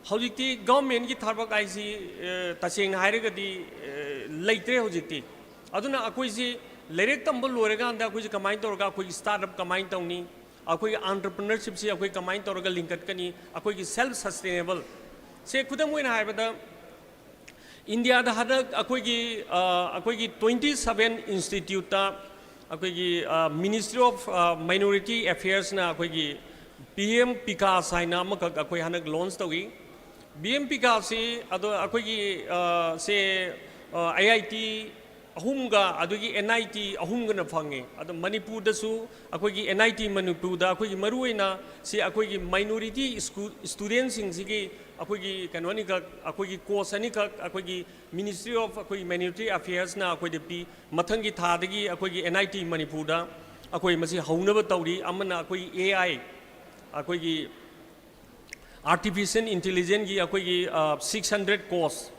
ꯍꯧꯖꯤꯛꯇꯤ ꯒꯚꯔꯟꯃꯦꯟꯒꯤ ꯊꯕꯛ ꯍꯥꯏꯁꯤ ꯇꯁꯦꯡꯅ ꯍꯥꯏꯔꯒꯗꯤ ꯂꯩꯇ꯭ꯔꯦ ꯍꯧꯖꯤꯛꯇꯤ꯫ ꯑꯗꯨꯅ ꯑꯩꯈꯣꯏꯁꯤ ꯂꯥꯏꯔꯤꯛ ꯇꯝꯕ ꯂꯣꯏꯔꯀꯥꯟꯗ ꯑꯩꯈꯣꯏꯁꯤ ꯀꯃꯥꯏꯅ ꯇꯧꯔꯒ ꯑꯩꯈꯣꯏꯒꯤ startup ꯀꯃꯥꯏꯅ ꯇꯧꯅꯤ, ꯑꯩꯈꯣꯏꯒꯤ entrepreneurshipꯁꯤ ꯑꯩꯈꯣꯏ ꯀꯃꯥꯏꯅ ꯇꯧꯔꯒ ꯂꯤꯡꯈꯠꯀꯅꯤ, ꯑꯩꯈꯣꯏꯒꯤ self sustainable꯫ ꯁꯦ ꯈꯨꯗꯝ ꯑꯣꯏꯅ ꯍꯥꯏꯔꯕꯗ, ꯏꯟꯗꯤꯌꯥꯗ ꯍꯟꯗꯛ ꯑꯩꯈꯣꯏꯒꯤ ꯑꯩꯈꯣꯏꯒꯤ twenty seven instituteꯇ ꯑꯩꯈꯣꯏꯒꯤ Ministry of Minority Affairsꯅ ꯑꯩꯈꯣꯏꯒꯤ P M Bikash ꯍꯥꯏꯅ ꯑꯃꯈꯛ ꯑꯩꯈꯣꯏ ꯍꯟꯗꯛ launch ꯇꯧꯏ꯫ P M Bikashꯁꯤ ꯑꯗꯣ ꯑꯩꯈꯣꯏꯒꯤ ꯁꯦ ꯑꯥꯏ ꯑꯥꯏ ꯇꯤ ꯑꯍꯨꯝꯒ ꯑꯗꯒꯤ N I T ꯑꯍꯨꯝꯒꯅ ꯐꯪꯉꯤ꯫ ꯑꯗꯣ ꯃꯅꯤꯄꯨꯔꯗꯁꯨ ꯑꯩꯈꯣꯏꯒꯤ N I T ꯃꯅꯤꯄꯨꯔꯗ ꯑꯩꯈꯣꯏꯒꯤ ꯃꯔꯨꯑꯣꯏꯅ ꯁꯤ ꯑꯩꯈꯣꯏꯒꯤ minority studentꯁꯤꯡꯁꯤꯒꯤ ꯑꯩꯈꯣꯏꯒꯤ ꯀꯩꯅꯣ ꯑꯅꯤꯈꯛ, ꯑꯩꯈꯣꯏꯒꯤ course ꯑꯅꯤꯈꯛ ꯑꯩꯈꯣꯏꯒꯤ Ministry of ꯑꯩꯈꯣꯏꯒꯤ Minority Affairsꯅ ꯑꯩꯈꯣꯏꯗ ꯄꯤ꯫ ꯃꯊꯪꯒꯤ ꯊꯥꯗꯒꯤ ꯑꯩꯈꯣꯏꯒꯤ N I T ꯃꯅꯤꯄꯨꯔꯗ ꯑꯩꯈꯣꯏ ꯃꯁꯤ ꯍꯧꯅꯕ ꯇꯧꯔꯤ꯫ ꯑꯃꯅ ꯑꯩꯈꯣꯏ A I, ꯑꯩꯈꯣꯏꯒꯤ artificial intelligence ꯀꯤ ꯑꯩꯈꯣꯏꯒꯤ six hundred course,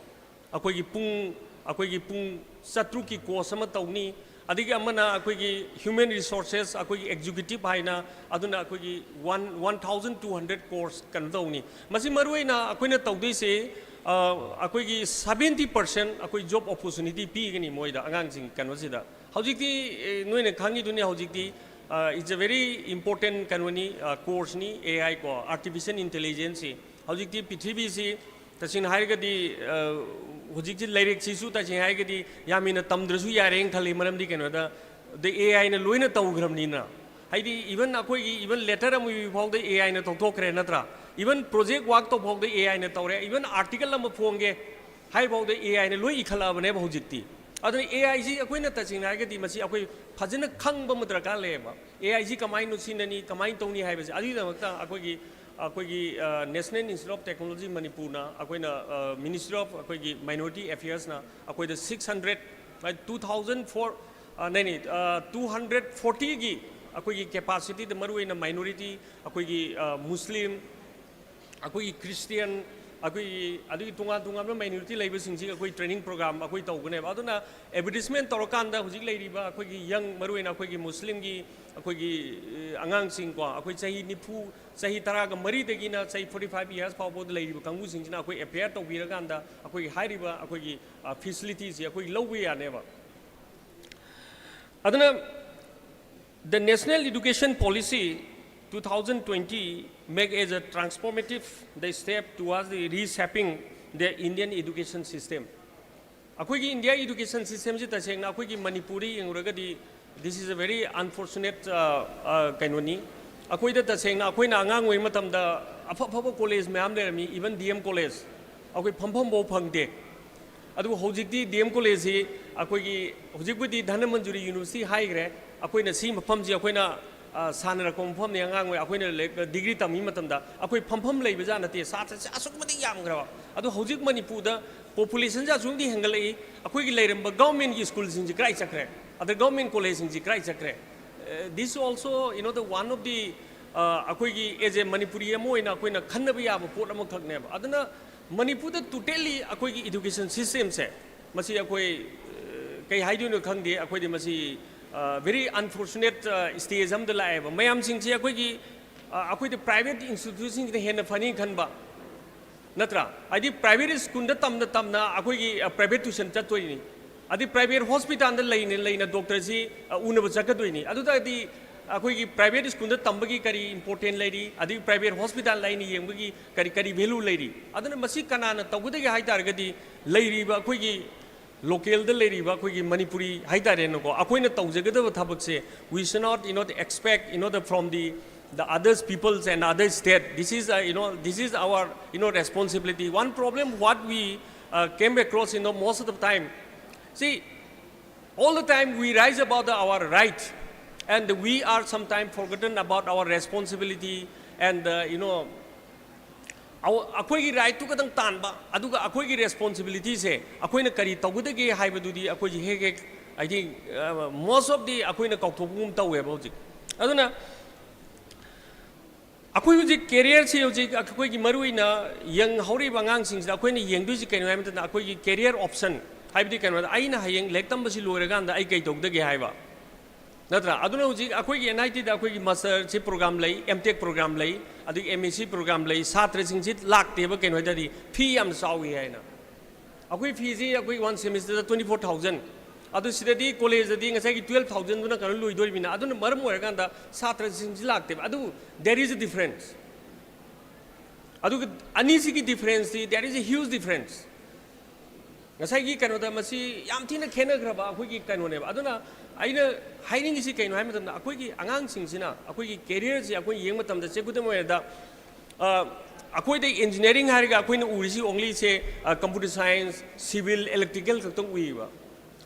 ꯑꯩꯈꯣꯏꯒꯤ ꯄꯨꯡ ꯑꯩꯈꯣꯏꯒꯤ ꯄꯨꯡ ꯆꯥꯇ꯭ꯔꯨꯛꯀꯤ course ꯑꯃ ꯇꯧꯅꯤ꯫ ꯑꯗꯒꯤ ꯑꯃꯅ ꯑꯩꯈꯣꯏꯒꯤ human resources, ꯑꯩꯈꯣꯏꯒꯤ executive ꯍꯥꯏꯅ, ꯑꯗꯨꯅ ꯑꯩꯈꯣꯏꯒꯤ one one thousand two hundred course ꯀꯩꯅꯣ ꯇꯧꯅꯤ꯫ ꯃꯁꯤ ꯃꯔꯨꯑꯣꯏꯅ ꯑꯩꯈꯣꯏꯅ ꯇꯧꯗꯣꯏꯁꯦ, ꯑꯩꯈꯣꯏꯒꯤ seventy percent ꯑꯩꯈꯣꯏ job opportunity ꯄꯤꯒꯅꯤ ꯃꯣꯏꯗ, ꯑꯉꯥꯡꯁꯤꯡ ꯀꯩꯅꯣꯁꯤꯗ꯫ ꯍꯧꯖꯤꯛꯇꯤ ꯅꯣꯏꯅ ꯈꯪꯉꯤꯗꯨꯅꯤ, ꯍꯧꯖꯤꯛꯇꯤ it's a very important ꯀꯩꯅꯣꯅꯤ, course ꯅꯤ A I ꯀꯣ, artificial intelligence ꯁꯤ꯫ ꯍꯧꯖꯤꯛꯇꯤ ꯄ꯭ꯔꯤꯊꯤꯕꯤꯁꯤ ꯇꯁꯦꯡꯅ ꯍꯥꯏꯔꯒꯗꯤ ꯍꯧꯖꯤꯛꯁꯤ ꯂꯥꯏꯔꯤꯛꯁꯤꯁꯨ ꯇꯁꯦꯡꯅ ꯍꯥꯏꯔꯒꯗꯤ ꯌꯥꯝ ꯍꯦꯟꯅ ꯇꯝꯗ꯭ꯔꯁꯨ ꯌꯥꯔꯦꯅ ꯈꯜꯂꯤ꯫ ꯃꯔꯝꯗꯤ ꯀꯩꯅꯣꯗ, ꯗ A I ꯅ ꯂꯣꯏꯅ ꯇꯧꯈ꯭ꯔꯕꯅꯤꯅ꯫ ꯍꯥꯏꯗꯤ even ꯑꯩꯈꯣꯏꯒꯤ even letter ꯑꯃ ꯏꯕ ꯐꯥꯎꯗ A I ꯅ ꯇꯧꯊꯣꯛꯈ꯭ꯔꯦ ꯅꯠꯇ꯭ꯔꯥ? Even project work ꯇꯧ ꯐꯥꯎꯗ A I ꯅ ꯇꯧꯔꯦ꯫ Even article ꯑꯃ ꯐꯣꯡꯒꯦ ꯍꯥꯏ ꯐꯥꯎꯗ A I ꯅ ꯂꯣꯏ ꯏꯈꯠꯂꯛꯑꯕꯅꯦꯕ ꯍꯧꯖꯤꯛꯇꯤ꯫ ꯑꯗꯨꯅ A I ꯁꯤ ꯑꯩꯈꯣꯏꯅ ꯇꯁꯦꯡꯅ ꯍꯥꯏꯔꯒꯗꯤ ꯃꯁꯤ ꯑꯩꯈꯣꯏ ꯐꯖꯅ ꯈꯪꯕ ꯑꯃ ꯗꯔꯀꯥꯔ ꯂꯩꯌꯦꯕ꯫ A I ꯁꯤ ꯀꯃꯥꯏꯅ ꯁꯤꯖꯤꯟꯅꯅꯤ, ꯀꯃꯥꯏꯅ ꯇꯧꯅꯤ ꯍꯥꯏꯕꯁꯦ꯫ ꯑꯗꯨꯒꯤꯗꯃꯛꯇ ꯑꯩꯈꯣꯏꯒꯤ ꯑꯩꯈꯣꯏꯒꯤ National Institute of Technology ꯃꯅꯤꯄꯨꯔꯅ, ꯑꯩꯈꯣꯏꯅ Ministry of ꯑꯩꯈꯣꯏꯒꯤ Minority Affairs ꯅ ꯑꯩꯈꯣꯏꯗ six hundred, two thousand four, ꯅꯩꯅꯤ, two hundred forty ꯒꯤ ꯑꯩꯈꯣꯏꯒꯤ capacity ꯗ ꯃꯔꯨꯑꯣꯏꯅ minority, ꯑꯩꯈꯣꯏꯒꯤ Muslim, ꯑꯩꯈꯣꯏꯒꯤ Christian, ꯑꯩꯈꯣꯏꯒꯤ ꯑꯗꯨꯒꯤ ꯇꯣꯉꯥꯟ ꯇꯣꯉꯥꯟꯕ minority ꯂꯩꯕꯁꯤꯡꯁꯤ ꯑꯩꯈꯣꯏ training program ꯑꯩꯈꯣꯏ ꯇꯧꯒꯅꯦꯕ꯫ ꯑꯗꯨꯅ advertisement ꯇꯧꯔꯀꯥꯟꯗ ꯍꯧꯖꯤꯛ ꯂꯩꯔꯤꯕ ꯑꯩꯈꯣꯏꯒꯤ young, ꯃꯔꯨꯑꯣꯏꯅ ꯑꯩꯈꯣꯏꯒꯤ Muslim ꯒꯤ ꯑꯩꯈꯣꯏꯒꯤ ꯑꯉꯥꯡꯁꯤꯡꯀꯣ, ꯑꯩꯈꯣꯏ ꯆꯍꯤ ꯅꯤꯐꯨ, ꯆꯍꯤ ꯇꯔꯥꯒ ꯃꯔꯤꯗꯒꯤꯅ ꯆꯍꯤ forty five years ꯐꯥꯎꯕꯗ ꯂꯩꯔꯤꯕ ꯀꯥꯡꯕꯨꯁꯤꯡꯁꯤꯅ ꯑꯩꯈꯣꯏ apply ꯇꯧꯕꯤꯔꯀꯥꯟꯗ ꯑꯩꯈꯣꯏꯒꯤ ꯍꯥꯏꯔꯤꯕ ꯑꯩꯈꯣꯏꯒꯤ facility ꯁꯤ ꯑꯩꯈꯣꯏ ꯂꯧꯕ ꯌꯥꯅꯦꯕ꯫ ꯑꯗꯨꯅ the National Education Policy two thousand twenty make as a transformative the step towards the reshaping the Indian education system. ꯑꯩꯈꯣꯏꯒꯤ India education system ꯁꯤ ꯇꯁꯦꯡꯅ ꯑꯩꯈꯣꯏꯒꯤ ꯃꯅꯤꯄꯨꯔꯗ ꯌꯦꯡꯉꯨꯔꯒꯗꯤ, this is a very unfortunate ꯀꯩꯅꯣꯅꯤ꯫ ꯑꯩꯈꯣꯏꯗ ꯇꯁꯦꯡꯅ ꯑꯩꯈꯣꯏꯅ ꯑꯉꯥꯡ ꯑꯣꯏꯔꯤ ꯃꯇꯝꯗ ꯑꯐ ꯑꯐꯕ college ꯃꯌꯥꯝ ꯂꯩꯔꯝꯃꯤ, even D M College, ꯑꯩꯈꯣꯏ ꯐꯝꯐꯝꯐꯥꯎ ꯐꯪꯗꯦ꯫ ꯑꯗꯨꯕꯨ ꯍꯧꯖꯤꯛꯇꯤ D M College ꯁꯤ ꯑꯩꯈꯣꯏꯒꯤ ꯍꯧꯖꯤꯛꯄꯨꯗꯤ ꯙꯅꯃꯟꯖꯨꯔꯤ University ꯍꯥꯏꯈ꯭ꯔꯦ꯫ ꯑꯩꯈꯣꯏꯅ ꯁꯤ ꯃꯐꯝꯁꯤ ꯑꯩꯈꯣꯏꯅ ꯁꯥꯟꯅꯔꯛꯄ ꯃꯐꯝꯅꯤ꯫ ꯑꯉꯥꯡ ꯑꯣꯏ ꯑꯩꯈꯣꯏꯅ degree ꯇꯝꯃꯤ ꯃꯇꯝꯗ ꯑꯩꯈꯣꯏ ꯐꯝꯐꯝ ꯂꯩꯕꯖꯥꯠ ꯅꯠꯇꯦ꯫ ꯁꯥꯇ꯭ꯔꯁꯦ ꯑꯁꯨꯛꯀꯤ ꯃꯇꯤꯛ ꯌꯥꯝꯈ꯭ꯔꯕ꯫ ꯑꯗꯣ ꯍꯧꯖꯤꯛ ꯃꯅꯤꯄꯨꯔꯗ population ꯁꯦ ꯑꯁꯨꯛꯀꯤ ꯃꯇꯤꯛ ꯍꯦꯟꯒꯠꯂꯛꯏ꯫ ꯑꯩꯈꯣꯏꯒꯤ ꯂꯩꯔꯝꯕ government ꯀꯤ school ꯁꯤꯡꯁꯤ ꯀꯗꯥꯏ ꯆꯠꯈ꯭ꯔꯦ? ꯑꯗ government college ꯁꯤꯡꯁꯤ ꯀꯗꯥꯏ ꯆꯠꯈ꯭ꯔꯦ? This also, you know, the one of the, ꯑꯩꯈꯣꯏꯒꯤ as a Manipuri ꯑꯃ ꯑꯣꯏꯅ ꯑꯩꯈꯣꯏꯅ ꯈꯟꯅꯕ ꯌꯥꯕ ꯄꯣꯠ ꯑꯃꯈꯛꯅꯦꯕ꯫ ꯑꯗꯨꯅ ꯃꯅꯤꯄꯨꯔꯗ totally ꯑꯩꯈꯣꯏꯒꯤ education systemꯁꯦ, ꯃꯁꯤ ꯑꯩꯈꯣꯏ ꯀꯩ ꯍꯥꯏꯗꯣꯏꯅꯣ ꯈꯪꯗꯦ꯫ ꯑꯩꯈꯣꯏꯗꯤ ꯃꯁꯤ very unfortunate stage ꯑꯃꯗ ꯂꯥꯛꯑꯦꯕ꯫ ꯃꯌꯥꯝꯁꯤꯡꯁꯤ ꯑꯩꯈꯣꯏꯒꯤ ꯑꯩꯈꯣꯏꯗꯤ private institutionꯁꯤꯡꯁꯤꯅ ꯍꯦꯟꯅ ꯐꯅꯤ ꯈꯟꯕ, ꯅꯠꯇ꯭ꯔꯥ? ꯍꯥꯏꯗꯤ private schoolꯗ ꯇꯝꯅ ꯇꯝꯅ ꯑꯩꯈꯣꯏꯒꯤ private tuition ꯆꯠꯇꯣꯏꯅꯤ, ꯑꯗꯩ private hospitalꯗ ꯂꯩꯅ ꯂꯩꯅ doctorꯁꯤ ꯎꯅꯕ ꯆꯠꯀꯗꯣꯏꯅꯤ꯫ ꯑꯗꯨ ꯇꯥꯔꯗꯤ ꯑꯩꯈꯣꯏꯒꯤ private schoolꯗ ꯇꯝꯕꯒꯤ ꯀꯔꯤ important ꯂꯩꯔꯤ, ꯑꯗꯒꯤ private hospital ꯑꯩꯅ ꯌꯦꯡꯕꯒꯤ ꯀꯔꯤ ꯀꯔꯤ value ꯂꯩꯔꯤ? ꯑꯗꯨꯅ ꯃꯁꯤ ꯀꯅꯥꯅ ꯇꯧꯒꯗꯒꯦ ꯍꯥꯏ ꯇꯥꯔꯒꯗꯤ, ꯂꯩꯔꯤꯕ ꯑꯩꯈꯣꯏꯒꯤ localꯗ ꯂꯩꯔꯤꯕ ꯑꯩꯈꯣꯏꯒꯤ ꯃꯅꯤꯄꯨꯔꯤ ꯍꯥꯏ ꯇꯥꯔꯦꯅꯦꯀꯣ, ꯑꯩꯈꯣꯏꯅ ꯇꯧꯖꯒꯗꯕ ꯊꯕꯛꯁꯦ, we should not, you know, expect, you know, the, from the, the others peoples and other state. This is a, you know, this is our, you know, responsibility. One problem what we uh, came across, you know, most of the time, see, all the time we rise about the, our right, and we are sometimes forgotten about our responsibility and, uh, you know, ꯑꯩꯈꯣꯏꯒꯤ rightꯇꯨ ꯈꯛꯇꯪ ꯇꯥꯟꯕ, ꯑꯗꯨꯒ ꯑꯩꯈꯣꯏꯒꯤ responsibilityꯁꯦ ꯑꯩꯈꯣꯏꯅ ꯀꯔꯤ ꯇꯧꯒꯗꯒꯦ ꯍꯥꯏꯕꯗꯨꯗꯤ ꯑꯩꯈꯣꯏꯁꯦ ꯍꯦꯛ ꯍꯦꯛ, ꯍꯥꯏꯗꯤ, most of the ꯑꯩꯈꯣꯏꯅ ꯀꯥꯎꯊꯣꯛꯄꯒꯨꯝ ꯇꯧꯋꯦꯕ ꯍꯧꯖꯤꯛ꯫ ꯑꯗꯨꯅ ꯑꯩꯈꯣꯏ ꯍꯧꯖꯤꯛ careerꯁꯤ ꯍꯧꯖꯤꯛ ꯑꯩꯈꯣꯏꯒꯤ ꯃꯔꯨꯑꯣꯏꯅ young ꯍꯧꯔꯛꯏꯕ ꯑꯉꯥꯡꯁꯤꯡꯁꯤꯗ ꯑꯩꯈꯣꯏꯅ ꯌꯦꯡꯗꯣꯏꯁꯤ ꯀꯩꯅꯣ ꯍꯥꯏꯕ ꯃꯇꯝꯗ, ꯑꯩꯈꯣꯏꯒꯤ career option ꯍꯥꯏꯕꯗꯤ ꯀꯩꯅꯣꯗ, ꯑꯩꯅ ꯍꯌꯦꯡ ꯂꯥꯏꯔꯤꯛ ꯇꯝꯕꯁꯤ ꯂꯣꯏꯔꯀꯥꯟꯗ ꯑꯩ ꯀꯩ ꯇꯧꯗꯒꯦ ꯍꯥꯏꯕ, ꯅꯠꯇ꯭ꯔꯥ? ꯑꯗꯨꯅ ꯍꯧꯖꯤꯛ ꯑꯩꯈꯣꯏꯒꯤ NITꯗ ꯑꯩꯈꯣꯏꯒꯤ masterꯁꯤ program ꯂꯩ, M.Tech program ꯂꯩ, ꯑꯗꯒꯤ MSc program ꯂꯩ꯫ ꯁꯥꯇ꯭ꯔꯁꯤꯡꯁꯤ ꯂꯥꯛꯇꯦꯕ, ꯀꯩꯅꯣ ꯍꯥꯏ ꯇꯥꯔꯗꯤ fee ꯌꯥꯝꯅ ꯆꯥꯎꯏ ꯍꯥꯏꯅ꯫ ꯑꯩꯈꯣꯏ feeꯁꯤ ꯑꯩꯈꯣꯏ one semesterꯗ twenty four thousand꯫ ꯑꯗꯨ ꯁꯤꯗꯗꯤ collegeꯗꯗꯤ ꯉꯁꯥꯏꯒꯤ twelve thousandꯗꯨꯅ ꯀꯩꯅꯣ ꯂꯣꯏꯗꯣꯔꯤꯕꯅꯤꯅ, ꯑꯗꯨꯅ ꯃꯔꯝ ꯑꯣꯏꯔꯀꯥꯟꯗ ꯁꯥꯇ꯭ꯔꯁꯤꯡꯁꯤ ꯂꯥꯛꯇꯦꯕ꯫ ꯑꯗꯨꯕꯨ there is a difference꯫ ꯑꯗꯨꯒ ꯑꯅꯤꯁꯤꯒꯤ differenceꯇꯤ, there is a huge difference꯫ ꯉꯁꯥꯏꯒꯤ ꯀꯩꯅꯣꯗ ꯃꯁꯤ ꯌꯥꯝ ꯊꯤꯅ ꯈꯦꯠꯅꯈ꯭ꯔꯕ ꯑꯩꯈꯣꯏꯒꯤ ꯀꯩꯅꯣꯅꯦꯕ꯫ ꯑꯗꯨꯅ ꯑꯩꯅ ꯍꯥꯏꯅꯤꯡꯉꯤꯁꯤ ꯀꯩꯅꯣ ꯍꯥꯏꯕ ꯃꯇꯝꯗ, ꯑꯩꯈꯣꯏꯒꯤ ꯑꯉꯥꯡꯁꯤꯡꯁꯤꯅ ꯑꯩꯈꯣꯏꯒꯤ careerꯁꯤ ꯑꯩꯈꯣꯏ ꯌꯦꯡꯕ ꯃꯇꯝꯗ, ꯆꯦ, ꯈꯨꯗꯝ ꯑꯣꯏꯅꯗ, ꯑ, ꯑꯩꯈꯣꯏꯗ engineering ꯍꯥꯏꯔꯒ ꯑꯩꯈꯣꯏꯅ ꯎꯔꯤꯁꯤ only, ꯁꯦ, ꯑ, computer science, civil, electrical ꯈꯛꯇꯪ ꯎꯏꯌꯦꯕ꯫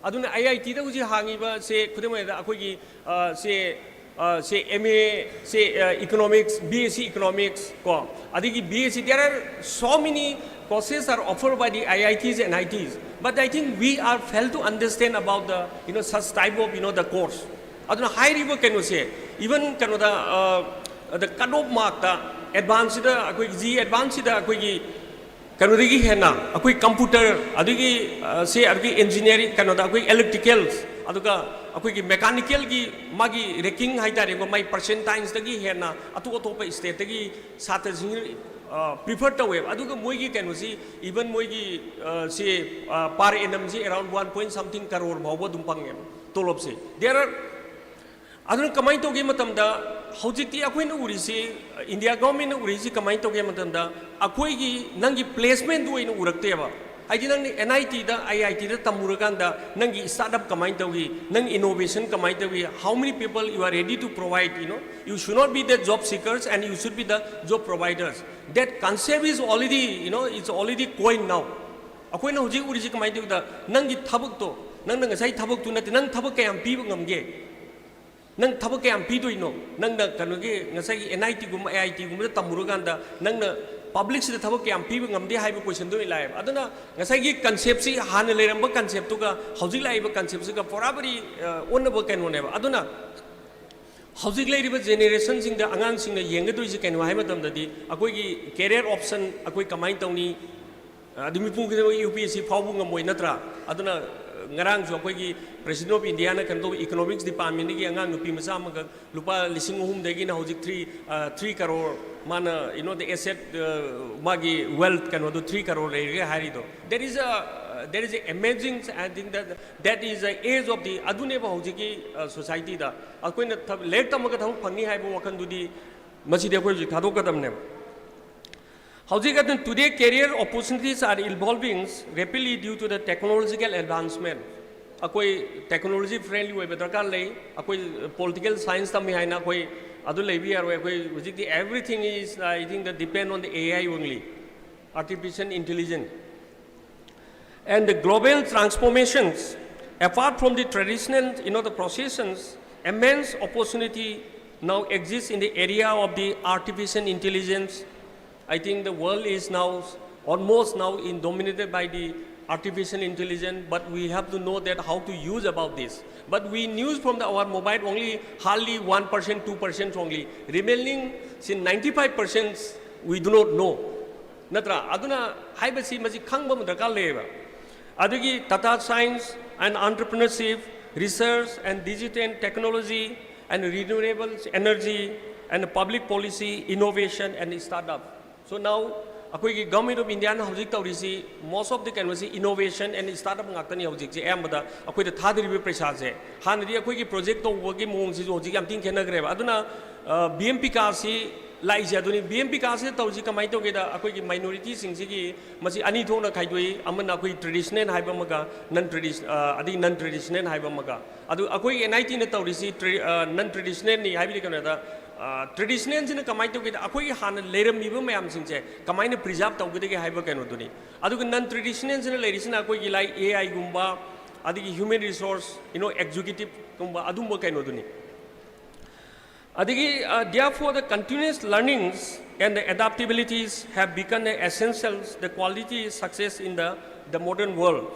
ꯑꯗꯨꯅ IITꯗ ꯍꯧꯖꯤꯛ ꯍꯥꯡꯉꯤꯕ, ꯁꯦ, ꯈꯨꯗꯝ ꯑꯣꯏꯅꯗ ꯑꯩꯈꯣꯏꯒꯤ, ꯑ, ꯁꯦ, ꯑ, ꯁꯦ, MA, ꯁꯦ, ꯑ, economics, BSc economics ꯀꯣ, ꯑꯗꯒꯤ BSc, there are so many courses are offered by the IITs and ITs, but I think we are fail to understand about the, you know, such type of, you know, the course. ꯑꯗꯨꯅ ꯍꯥꯏꯔꯤꯕ ꯀꯩꯅꯣꯁꯦ, even ꯀꯩꯅꯣꯗ, the cut off markꯇ advanceꯁꯤꯗ, ꯑꯩꯈꯣꯏꯒꯤ G advanceꯁꯤꯗ ꯑꯩꯈꯣꯏꯒꯤ ꯀꯩꯅꯣꯗꯒꯤ ꯍꯦꯟꯅ ꯑꯩꯈꯣꯏ computer, ꯑꯗꯨꯒꯤ ꯁꯦ, ꯑꯗꯨꯒꯤ engineering, ꯀꯩꯅꯣꯗ ꯑꯩꯈꯣꯏ electricals, ꯑꯗꯨꯒ ꯑꯩꯈꯣꯏꯒꯤ mechanicalꯒꯤ ꯃꯥꯒꯤ ranking ꯍꯥꯏꯇꯥꯔꯦꯀꯣ, ꯃꯥꯒꯤ percentileꯗꯒꯤ ꯍꯦꯟꯅ ꯑꯇꯣꯞ ꯑꯇꯣꯞꯄ stateꯇꯒꯤ ꯁꯥꯇ꯭ꯔꯁꯤꯡ prefer ꯇꯧꯋꯦꯕ꯫ ꯑꯗꯨꯒ ꯃꯣꯏꯒꯤ ꯀꯩꯅꯣꯁꯤ, even ꯃꯣꯏꯒꯤ ꯁꯤ per annumꯁꯤ around one point something crore ꯐꯥꯎꯕ ꯑꯗꯨꯝ ꯐꯪꯉꯦꯕ ꯇꯣꯂꯣꯞꯁꯦ꯫ There are ꯑꯗꯨꯅ ꯀꯃꯥꯏꯅ ꯇꯧꯒꯦ ꯃꯇꯝꯗ, ꯍꯧꯖꯤꯛꯇꯤ ꯑꯩꯈꯣꯏꯅ ꯎꯔꯤꯁꯤ, India governmentꯅ ꯎꯔꯤꯁꯤ ꯀꯃꯥꯏꯅ ꯇꯧꯒꯦ ꯃꯇꯝꯗ, ꯑꯩꯈꯣꯏꯒꯤ ꯅꯪꯒꯤ placementꯗꯨ ꯑꯣꯏꯅ ꯎꯔꯛꯇꯦꯕ꯫ ꯍꯥꯏꯗꯤ ꯅꯪꯅ NITꯗ, IITꯗ ꯇꯝꯃꯨꯔꯀꯥꯟꯗ ꯅꯪꯒꯤ startup ꯀꯃꯥꯏꯅ ꯇꯧꯏ, ꯅꯪ innovation ꯀꯃꯥꯏꯅ ꯇꯧꯏ, how many people you are ready to provide, you know, you should not be the job seekers and you should be the job providers. That concept is already, you know, it's already coined now. ꯑꯩꯈꯣꯏꯅ ꯍꯧꯖꯤꯛ ꯎꯔꯤꯁꯤ ꯀꯃꯥꯏꯅ ꯇꯧꯏꯗ, ꯅꯪꯒꯤ ꯊꯕꯛꯇꯣ, ꯅꯪꯅ ꯉꯁꯥꯏ ꯊꯕꯛꯇꯨ ꯅꯠꯇꯦ, ꯅꯪ ꯊꯕꯛ ꯀꯌꯥꯝ ꯄꯤꯕ ꯉꯝꯒꯦ? ꯅꯪ ꯊꯕꯛ ꯀꯌꯥꯝ ꯄꯤꯗꯣꯏꯅꯣ? ꯅꯪꯅ ꯀꯩꯅꯣꯒꯤ ꯉꯁꯥꯏꯒꯤ NITꯒꯨꯝꯕ, IITꯒꯨꯝꯕꯗ ꯇꯝꯃꯨꯔꯀꯥꯟꯗ ꯅꯪꯅ publicꯁꯤꯗ ꯊꯕꯛ ꯀꯌꯥꯝ ꯄꯤꯕ ꯉꯝꯗꯦ ꯍꯥꯏꯕ questionꯗꯣ ꯑꯣꯏꯅ ꯂꯥꯛꯑꯦꯕ꯫ ꯑꯗꯨꯅ ꯉꯁꯥꯏꯒꯤ conceptꯁꯤ, ꯍꯥꯟꯅ ꯂꯩꯔꯝꯕ conceptꯗꯨꯒ ꯍꯧꯖꯤꯛ ꯂꯥꯛꯏꯕ conceptꯁꯤꯒ ꯄꯨꯔꯥ ꯄꯨꯔꯤ ꯑꯣꯟꯅꯕ ꯀꯩꯅꯣꯅꯦꯕ꯫ ꯑꯗꯨꯅ ꯍꯧꯖꯤꯛ ꯂꯩꯔꯤꯕ generationꯁꯤꯡꯗ, ꯑꯉꯥꯡꯁꯤꯡꯅ ꯌꯦꯡꯒꯗꯣꯏꯁꯤ ꯀꯩꯅꯣ ꯍꯥꯏ ꯃꯇꯝꯗꯗꯤ, ꯑꯩꯈꯣꯏꯒꯤ career option ꯑꯩꯈꯣꯏ ꯀꯃꯥꯏꯅ ꯇꯧꯅꯤ? ꯑꯗꯨ ꯃꯤꯄꯨꯝ ꯈꯨꯗꯤꯡꯃꯛ UPSC ꯐꯥꯎꯕ ꯉꯝꯃꯣꯏ ꯅꯠꯇ꯭ꯔꯥ? ꯑꯗꯨꯅ ꯉꯔꯥꯡꯁꯨ ꯑꯩꯈꯣꯏꯒꯤ President of Indiaꯅ ꯀꯩꯅꯣ ꯇꯧꯕ, Economics Departmentꯗꯒꯤ ꯑꯉꯥꯡ ꯅꯨꯄꯤ ꯃꯆꯥ ꯑꯃꯈꯛ ꯂꯨꯄꯥ ꯂꯤꯁꯤꯡ ꯑꯍꯨꯝꯗꯒꯤꯅ ꯍꯧꯖꯤꯛ three, three crore, ꯃꯥꯅ, you know, the asset, ꯃꯥꯒꯤ wealth ꯀꯩꯅꯣꯗꯣ three crore ꯂꯩꯔꯦ ꯍꯥꯏꯔꯤꯗꯣ, there is a, there is a amazing, I think that, that is the age of the, ꯑꯗꯨꯅꯦꯕ ꯍꯧꯖꯤꯛꯀꯤ societyꯗ ꯑꯩꯈꯣꯏꯅ ꯂꯥꯏꯔꯤꯛ ꯇꯝꯃꯒ ꯊꯕꯛ ꯐꯪꯅꯤ ꯍꯥꯏꯕ ꯋꯥꯈꯜꯗꯨꯗꯤ, ꯃꯁꯤꯗꯤ ꯑꯩꯈꯣꯏ ꯍꯧꯖꯤꯛ ꯊꯥꯗꯣꯛꯀꯗꯕꯅꯦꯕ꯫ ꯍꯧꯖꯤꯛ ꯑꯗꯨꯝ, today career opportunities are evolving rapidly due to the technological advancement. ꯑꯩꯈꯣꯏ technology friendly ꯑꯣꯏꯕ ꯗꯔꯀꯥꯔ ꯂꯩ꯫ ꯑꯩꯈꯣꯏ political science ꯇꯝꯃꯤ ꯍꯥꯏꯅ ꯑꯩꯈꯣꯏ ꯑꯗꯨ ꯂꯩꯕ ꯌꯥꯔꯣꯏ꯫ ꯑꯩꯈꯣꯏ ꯍꯧꯖꯤꯛꯇꯤ everything is, I think, the depend on the AI only, artificial intelligence. And the global transformations, apart from the traditional, you know, the professions, immense opportunity now exists in the area of the artificial intelligence. I think the world is now almost now in dominated by the artificial intelligence, but we have to know that how to use about this. But we use from the, our mobile only hardly one percent, two percent only. Remaining, say, ninety-five percent we do not know. ꯅꯠꯇ꯭ꯔꯥ? ꯑꯗꯨꯅ ꯍꯥꯏꯕꯁꯤ ꯃꯁꯤ ꯈꯪꯕ ꯑꯃ ꯗꯔꯀꯥꯔ ꯂꯩꯌꯦꯕ꯫ ꯑꯗꯨꯒꯤ data science and entrepreneurship, research and digital technology and renewable energy and public policy, innovation and startup. So now, ꯑꯩꯈꯣꯏꯒꯤ Government of Indiaꯅ ꯍꯧꯖꯤꯛ ꯇꯧꯔꯤꯁꯤ, most of the ꯀꯩꯅꯣꯁꯤ innovation and startup ꯉꯥꯛꯇꯅꯤ ꯍꯧꯖꯤꯛꯁꯦ ꯑꯌꯥꯝꯕꯗ ꯑꯩꯈꯣꯏꯗ ꯊꯥꯗꯔꯤꯕ ꯄꯩꯁꯥꯁꯦ꯫ ꯍꯥꯟꯅꯗꯤ ꯑꯩꯈꯣꯏꯒꯤ project ꯇꯧꯕꯒꯤ ꯃꯑꯣꯡꯁꯤꯁꯨ ꯍꯧꯖꯤꯛ ꯌꯥꯝ ꯊꯤꯅ ꯈꯦꯠꯅꯈ꯭ꯔꯦꯕ꯫ ꯑꯗꯨꯅ, ꯑ, BMPCASꯁꯤ ꯂꯥꯛꯏꯁꯦ ꯑꯗꯨꯅꯤ꯫ BMPCASꯁꯤꯗ ꯇꯧꯔꯤꯁꯤ ꯀꯃꯥꯏꯅ ꯇꯧꯒꯦꯗ, ꯑꯩꯈꯣꯏꯒꯤ minorityꯁꯤꯡꯁꯤꯒꯤ ꯃꯁꯤ ꯑꯅꯤ ꯊꯣꯛꯅ ꯈꯥꯏꯗꯣꯛꯏ꯫ ꯑꯃꯅ ꯑꯩꯈꯣꯏ traditional ꯍꯥꯏꯕ ꯑꯃꯒ non tradition, ꯑ, ꯑꯗꯒꯤ non traditional ꯍꯥꯏꯕ ꯑꯃꯒ꯫ ꯑꯗꯨ ꯑꯩꯈꯣꯏꯒꯤ NITꯅ ꯇꯧꯔꯤꯁꯤ tra-, ꯑ, non traditionalꯅꯤ꯫ ꯍꯥꯏꯕꯗꯤ ꯀꯩꯅꯣꯗ, ꯑ, traditionalꯁꯤꯅ ꯀꯃꯥꯏꯅ ꯇꯧꯒꯦꯗ, ꯑꯩꯈꯣꯏꯒꯤ ꯍꯥꯟꯅ ꯂꯩꯔꯝꯃꯤꯕ ꯃꯌꯥꯝꯁꯤꯡꯁꯦ ꯀꯃꯥꯏꯅ preserve ꯇꯧꯒꯗꯒꯦ ꯍꯥꯏꯕ ꯀꯩꯅꯣꯗꯨꯅꯤ꯫ ꯑꯗꯨꯒ non traditionalꯁꯤꯅ ꯂꯩꯔꯤꯁꯤꯅ ꯑꯩꯈꯣꯏꯒꯤ, like, AIꯒꯨꯝꯕ, ꯑꯗꯒꯤ human resource, you know, executiveꯒꯨꯝꯕ, ꯑꯗꯨꯝꯕ ꯀꯩꯅꯣꯗꯨꯅꯤ꯫ ꯑꯗꯒꯤ, uh, therefore the continuous learnings and the adaptabilities have become the essentials, the quality success in the, the modern world.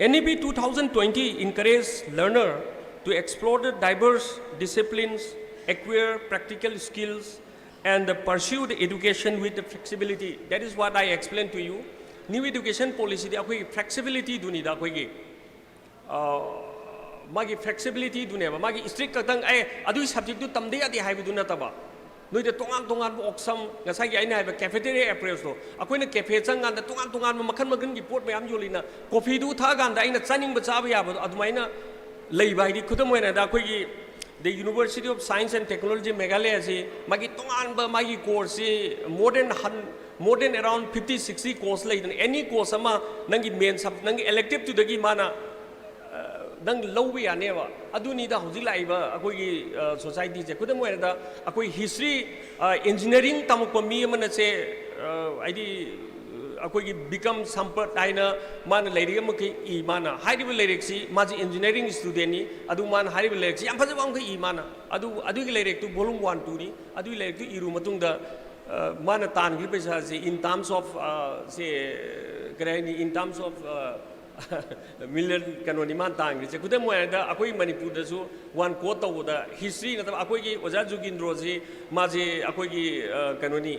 NEP two thousand twenty encourage learner to explore the diverse disciplines, acquire practical skills, and pursue the education with the flexibility. That is what I explained to you. New education policyꯗꯤ ꯑꯩꯈꯣꯏꯒꯤ flexibilityꯗꯨꯅꯤꯗ, ꯑꯩꯈꯣꯏꯒꯤ, ꯑ, ꯃꯥꯒꯤ flexibilityꯗꯨꯅꯦꯕ, ꯃꯥꯒꯤ strict ꯈꯛꯇꯪ, "ꯑꯦ, ꯑꯗꯨꯒꯤ subjectꯇꯨ ꯇꯝꯗ ꯌꯥꯗꯦ" ꯍꯥꯏꯕꯗꯨ ꯅꯠꯇꯕ꯫ ꯅꯣꯏꯗ ꯇꯣꯉꯥꯟ ꯇꯣꯉꯥꯟꯕ option, ꯉꯁꯥꯏꯒꯤ ꯑꯩꯅ ꯍꯥꯏꯕ cafeteria approachꯇꯣ, ꯑꯩꯈꯣꯏꯅ cafe ꯆꯪꯀꯥꯟꯗ ꯇꯣꯉꯥꯟ ꯇꯣꯉꯥꯟꯕ ꯃꯈꯜ ꯃꯈꯜꯒꯤ ꯄꯣꯠ ꯃꯌꯥꯝ ꯌꯣꯜꯂꯤꯅ, coffeeꯗꯨ ꯊꯛꯑꯀꯥꯟꯗ ꯑꯩꯅ ꯆꯥꯅꯤꯡꯕ ꯆꯥꯕ ꯌꯥꯕꯗꯣ ꯑꯗꯨꯃꯥꯏꯅ ꯂꯩꯕ꯫ ꯍꯥꯏꯗꯤ ꯈꯨꯗꯝ ꯑꯣꯏꯅ ꯍꯥꯏꯔꯕꯗ ꯑꯩꯈꯣꯏꯒꯤ the University of Science and Technology Meghalayaꯁꯤ ꯃꯥꯒꯤ ꯇꯣꯉꯥꯟꯕ ꯃꯥꯒꯤ courseꯁꯤ more than hun-, more than around fifty sixty course ꯂꯩꯗꯅ, any course ꯑꯃ ꯅꯪꯒꯤ main sub-, ꯅꯪꯒꯤ electiveꯇꯨꯗꯒꯤ ꯃꯥꯅ, ꯑ, ꯅꯪ ꯂꯧꯕ ꯌꯥꯅꯦꯕ꯫ ꯑꯗꯨꯅꯤꯗ ꯍꯧꯖꯤꯛ ꯂꯥꯛꯏꯕ ꯑꯩꯈꯣꯏꯒꯤ, ꯑ, societyꯁꯦ꯫ ꯈꯨꯗꯝ ꯑꯣꯏꯅꯗ ꯑꯩꯈꯣꯏ history, ꯑ, engineering ꯇꯝꯃꯛꯄ ꯃꯤ ꯑꯃꯅ ꯁꯦ, ꯑ, ꯍꯥꯏꯗꯤ, ꯑ, ꯑꯩꯈꯣꯏꯒꯤ ꯕꯤꯀꯝ ꯁꯝꯄꯠ ꯍꯥꯏꯅ ꯃꯥꯅ ꯂꯥꯏꯔꯤꯛ ꯑꯃꯈꯛ ꯏ꯫ ꯃꯥꯅ ꯍꯥꯏꯔꯤꯕ ꯂꯥꯏꯔꯤꯛꯁꯤ, ꯃꯥꯁꯤ engineering studentꯅꯤ, ꯑꯗꯨ ꯃꯥꯅ ꯍꯥꯏꯔꯤꯕ ꯂꯥꯏꯔꯤꯛꯁꯤ ꯌꯥꯝ ꯐꯖꯕ ꯑꯃꯈꯛ ꯏ꯫ ꯃꯥꯅ ꯑꯗꯨ, ꯑꯗꯨꯒꯤ ꯂꯥꯏꯔꯤꯛꯇꯨ volume one twoꯅꯤ꯫ ꯑꯗꯨꯒꯤ ꯂꯥꯏꯔꯤꯛꯇꯨ ꯏꯔꯨ ꯃꯇꯨꯡꯗ, ꯑ, ꯃꯥꯅ ꯇꯥꯟꯈ꯭ꯔꯤꯕ ꯄꯩꯁꯥꯁꯤ in terms of, ꯑ, ꯁꯦ, ꯀꯔꯤ ꯍꯥꯏꯅꯤ, in terms of million ꯀꯩꯅꯣꯅꯤ ꯃꯥꯅ ꯇꯥꯟꯈ꯭ꯔꯤꯁꯦ꯫ ꯈꯨꯗꯝ ꯑꯣꯏꯅ ꯍꯥꯏꯔꯕꯗ ꯑꯩꯈꯣꯏ ꯃꯅꯤꯄꯨꯔꯗꯁꯨ ꯋꯥꯟ ꯀꯣꯠ ꯇꯧꯕꯗ, ꯍꯤꯁꯇ꯭ꯔꯤ ꯅꯠꯇꯕ, ꯑꯩꯈꯣꯏꯒꯤ ꯑꯣꯖꯥ ꯖꯨꯒꯤꯟꯗ꯭ꯔꯣꯁꯤ, ꯃꯥꯁꯦ ꯑꯩꯈꯣꯏꯒꯤ ꯀꯩꯅꯣꯅꯤ,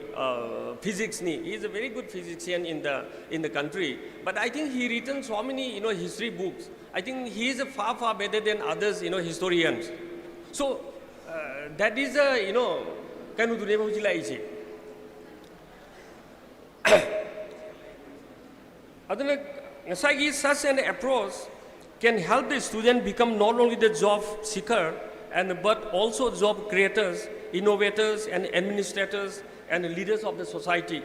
ꯐꯤꯖꯤꯛꯁꯅꯤ, he is a very good physician in the in the country, but I think he written so many, you know, history books. I think he is far, far better than others, you know, historians. So that is a, you know, ꯀꯩꯅꯣꯗꯨꯅꯦꯕ ꯍꯧꯖꯤꯛ ꯂꯥꯛꯏꯁꯦ꯫ ꯑꯗꯨꯅ ꯉꯁꯥꯏꯒꯤ such an approach can help the student become not only the job seeker and but also job creators, innovators and administrators and leaders of the society.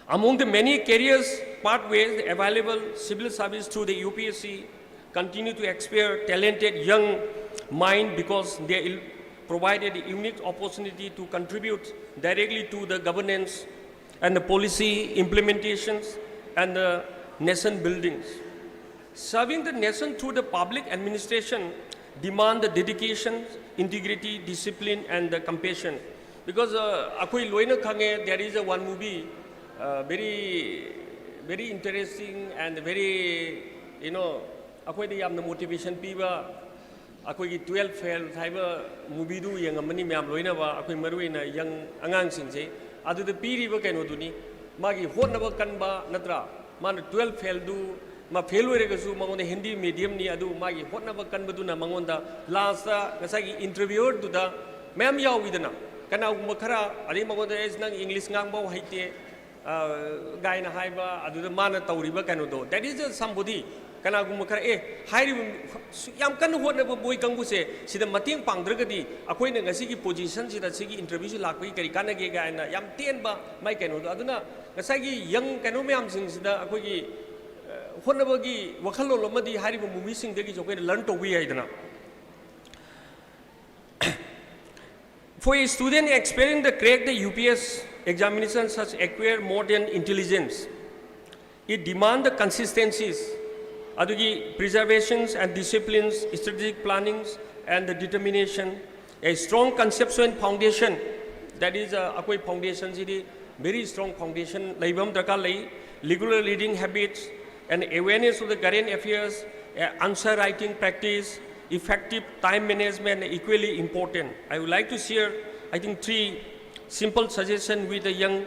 Among the many careers pathways available, civil service through the U P S C continue to expire talented young mind because they provided a unique opportunity to contribute directly to the governance and the policy implementations and the nation buildings. Serving the nation through the public administration demand the dedication, integrity, discipline and the compassion. Because ꯑꯩꯈꯣꯏ ꯂꯣꯏꯅ ꯈꯪꯉꯦ, there is a one movie, very very interesting and very, you know, ꯑꯩꯈꯣꯏꯗ ꯌꯥꯝꯅ motivation ꯄꯤꯕ, ꯑꯩꯈꯣꯏꯒꯤ twelve Fail ꯍꯥꯏꯕ movieꯗꯨ ꯌꯦꯡꯉꯝꯃꯅꯤ ꯃꯌꯥꯝ ꯂꯣꯏꯅꯕ, ꯑꯩꯈꯣꯏ ꯃꯔꯨꯑꯣꯏꯅ young ꯑꯉꯥꯡꯁꯤꯡꯁꯦ꯫ ꯑꯗꯨꯗ ꯄꯤꯔꯤꯕ ꯀꯩꯅꯣꯗꯨꯅꯤ, ꯃꯥꯒꯤ ꯍꯣꯠꯅꯕ ꯀꯟꯕ ꯅꯠꯇ꯭ꯔꯥ? ꯃꯥꯅ twelve Failꯗꯨ, ꯃꯥ fail ꯑꯣꯏꯔꯒꯁꯨ ꯃꯉꯣꯟꯗ Hindi mediumꯅꯤ, ꯑꯗꯨ ꯃꯥꯒꯤ ꯍꯣꯠꯅꯕ ꯀꯟꯕꯗꯨꯅ ꯃꯉꯣꯟꯗ lastꯇ ꯉꯁꯥꯏꯒꯤ interviewerꯗꯨꯗ ꯃꯌꯥꯝ ꯌꯥꯎꯋꯤꯗꯅ, ꯀꯅꯥꯒꯨꯝꯕ ꯈꯔ, ꯑꯗꯩ ꯃꯉꯣꯟꯗ "ꯑꯦꯁ, ꯅꯪ English ꯉꯥꯡꯕ ꯍꯩꯇꯦ" ꯒꯥꯏꯅ ꯍꯥꯏꯕ, ꯑꯗꯨꯗ ꯃꯥꯅ ꯇꯧꯔꯤꯕ ꯀꯩꯅꯣꯗꯣ, that is a somebody, ꯀꯅꯥꯒꯨꯝꯕ ꯈꯔ, "ꯑꯦ, ꯍꯥꯏꯔꯤꯕ ꯌꯥꯝ ꯀꯟꯅ ꯍꯣꯠꯅꯕ ꯃꯣꯏ ꯀꯥꯡꯕꯨꯁꯦ ꯁꯤꯗ ꯃꯇꯦꯡ ꯄꯥꯡꯗ꯭ꯔꯒꯗꯤ ꯑꯩꯈꯣꯏꯅ ꯉꯁꯤꯒꯤ positionꯁꯤꯗ, ꯁꯤꯒꯤ interviewꯁꯤ ꯂꯥꯛꯄꯒꯤ ꯀꯔꯤ ꯀꯥꯟꯅꯒꯦ?" ꯀꯥꯏꯅ ꯌꯥꯝ ꯇꯦꯟꯕ ꯃꯥꯏ ꯀꯩꯅꯣꯗꯣ꯫ ꯑꯗꯨꯅ ꯉꯁꯥꯏꯒꯤ young ꯀꯩꯅꯣ ꯃꯌꯥꯝꯁꯤꯡꯁꯤꯗ ꯑꯩꯈꯣꯏꯒꯤ ꯍꯣꯠꯅꯕꯒꯤ ꯋꯥꯈꯜꯂꯣꯟ ꯑꯃꯗꯤ ꯍꯥꯏꯔꯤꯕ movieꯁꯤꯡꯗꯒꯤꯁꯨ ꯑꯩꯈꯣꯏꯅ learn ꯇꯧꯕ ꯌꯥꯏꯗꯅ꯫ For a student aspiring to crack the U P S examination such acquire more than intelligence. It demand the consistencies, ꯑꯗꯨꯒꯤ preservations and disciplines, strategic plannings and the determination, a strong conceptual foundation, that is, ꯑꯩꯈꯣꯏ foundationꯁꯤꯗꯤ very strong foundation ꯂꯩꯕ ꯑꯃ ꯗꯔꯀꯥꯔ ꯂꯩ꯫ Regular reading habits and awareness of the current affairs, uh, answer writing practice, effective time management are equally important. I would like to share, I think, three simple suggestions with the young,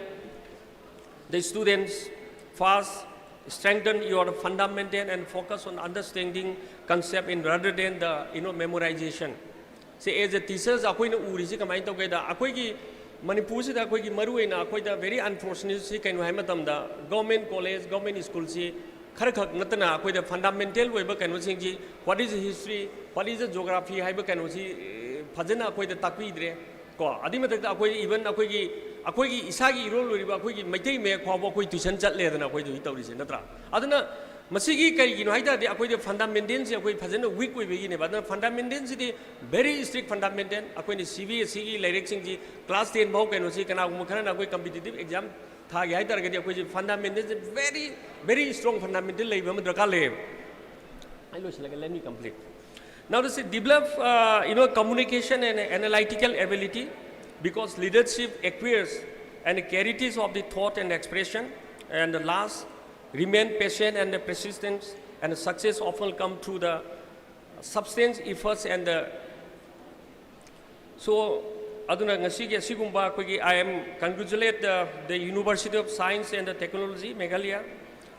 the students. First, strengthen your fundamental and focus on understanding concept in rather than the, you know, memorization. ꯁꯤ as a teachers ꯑꯩꯈꯣꯏꯅ ꯎꯔꯤꯁꯤ ꯀꯃꯥꯏꯅ ꯇꯧꯒꯦꯗ, ꯑꯩꯈꯣꯏꯒꯤ ꯃꯅꯤꯄꯨꯔꯁꯤꯗ ꯑꯩꯈꯣꯏꯒꯤ ꯃꯔꯨꯑꯣꯏꯅ ꯑꯩꯈꯣꯏꯗ very unfortunate ꯁꯤ ꯀꯩꯅꯣ ꯍꯥꯏ ꯃꯇꯝꯗ, government college, government schoolꯁꯤ ꯈꯔꯈꯛ ꯅꯠꯇꯅ ꯑꯩꯈꯣꯏꯗ fundamental ꯑꯣꯏꯕ ꯀꯩꯅꯣꯁꯤꯡꯁꯤ, what is history, what is geography ꯍꯥꯏꯕ ꯀꯩꯅꯣꯁꯤ, ꯑꯦ, ꯐꯖꯅ ꯑꯩꯈꯣꯏꯗ ꯇꯥꯛꯄꯤꯗ꯭ꯔꯦ ꯀꯣ꯫ ꯑꯗꯨꯏ ꯃꯊꯛꯇ ꯑꯩꯈꯣꯏ even ꯑꯩꯈꯣꯏꯒꯤ, ꯑꯩꯈꯣꯏꯒꯤ ꯏꯁꯥꯒꯤ ꯏꯔꯣꯜ ꯑꯣꯏꯔꯤꯕ ꯑꯩꯈꯣꯏꯒꯤ ꯃꯩꯇꯩ ꯃꯌꯦꯛ ꯐꯥꯎꯕ ꯑꯩꯈꯣꯏ tuition ꯆꯠꯂꯦꯗꯅ ꯑꯩꯈꯣꯏꯗ ꯍꯧꯖꯤꯛ ꯇꯧꯔꯤꯁꯦ, ꯅꯠꯇ꯭ꯔꯥ? ꯑꯗꯨꯅ ꯃꯁꯤꯒꯤ ꯀꯩꯒꯤꯅꯣ ꯍꯥꯏ ꯇꯥꯔꯗꯤ, ꯑꯩꯈꯣꯏꯗ fundamentalꯁꯦ ꯑꯩꯈꯣꯏ ꯐꯖꯅ weak ꯑꯣꯏꯕꯒꯤꯅꯦꯕ꯫ ꯑꯗꯨꯅ fundamentalꯁꯤꯗꯤ very strict fundamental꯫ ꯑꯩꯈꯣꯏꯅ C B S Eꯒꯤ ꯂꯥꯏꯔꯤꯛꯁꯤꯡꯁꯤ class ten ꯐꯥꯎ ꯀꯩꯅꯣꯁꯤ, ꯀꯅꯥꯒꯨꯝꯕ ꯈꯔꯅ ꯑꯩꯈꯣꯏ competitive exam ꯊꯥꯒꯦ ꯍꯥꯏ ꯇꯥꯔꯒꯗꯤ ꯑꯩꯈꯣꯏꯁꯦ fundamentalꯁꯦ very, very strong fundamental ꯂꯩꯕ ꯑꯃ ꯗꯔꯀꯥꯔ ꯂꯩꯌꯦꯕ꯫ ꯑꯩ ꯂꯣꯏꯁꯤꯜꯂꯒꯦ, let me complete. Now, this is develop, uh, you know, communication and analytical ability, because leadership acquires and qualities of the thought and expression. And the last, remain patient and persistent, and success often come through the substance efforts and the, so, ꯑꯗꯨꯅ ꯉꯁꯤꯒꯤ ꯑꯁꯤꯒꯨꯝꯕ ꯑꯩꯈꯣꯏꯒꯤ, I am congratulate the, the University of Science and the Technology Meghalaya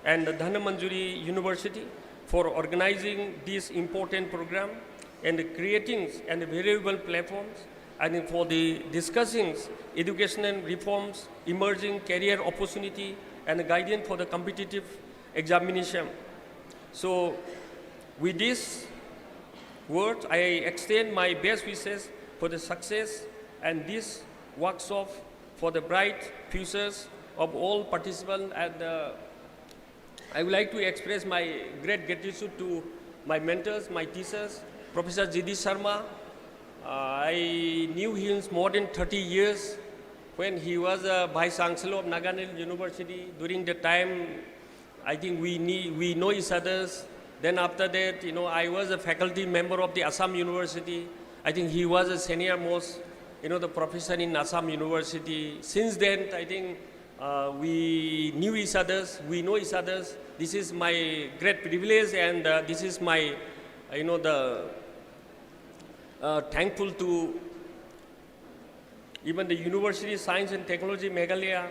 and the Dhanamanjuri University for organizing this important program and creating and valuable platforms and for the discussing educational reforms, emerging career opportunity, and guidance for the competitive examination. So, with this word, I extend my best wishes for the success and this workshop for the bright futures of all participants. And uh, I would like to express my great gratitude to my mentors, my teachers, Professor G D Sharma. Uh, I knew him more than thirty years when he was a vice chancellor of Nagaland University. During the time, I think we need, we know each others. Then after that, you know, I was a faculty member of the Assam University. I think he was a senior most, you know, the professor in Assam University. Since then, I think Uh, we knew each others, we know each others. This is my great privilege, and uh, this is my, uh, you know, the uh, thankful to even the University of Science and Technology Meghalaya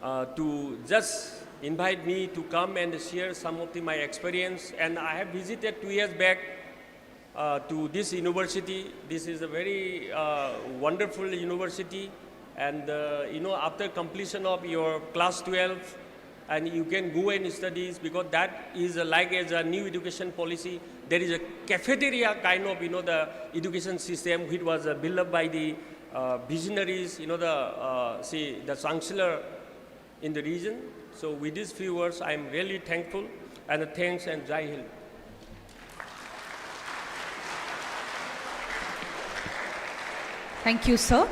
uh, to just invite me to come and share some of the, my experience. And I have visited two years back uh, to this university. This is a very uh, wonderful university, and uh, you know, after completion of your class twelve, and you can go and studies, because that is a, like, as a new education policy. There is a cafeteria kind of, you know, the education system which was uh, built up by the uh, visionaries, you know, the uh, see the chancellor in the region. So with these few words, I am really thankful, and thanks and Jai Hind. Thank you, sir.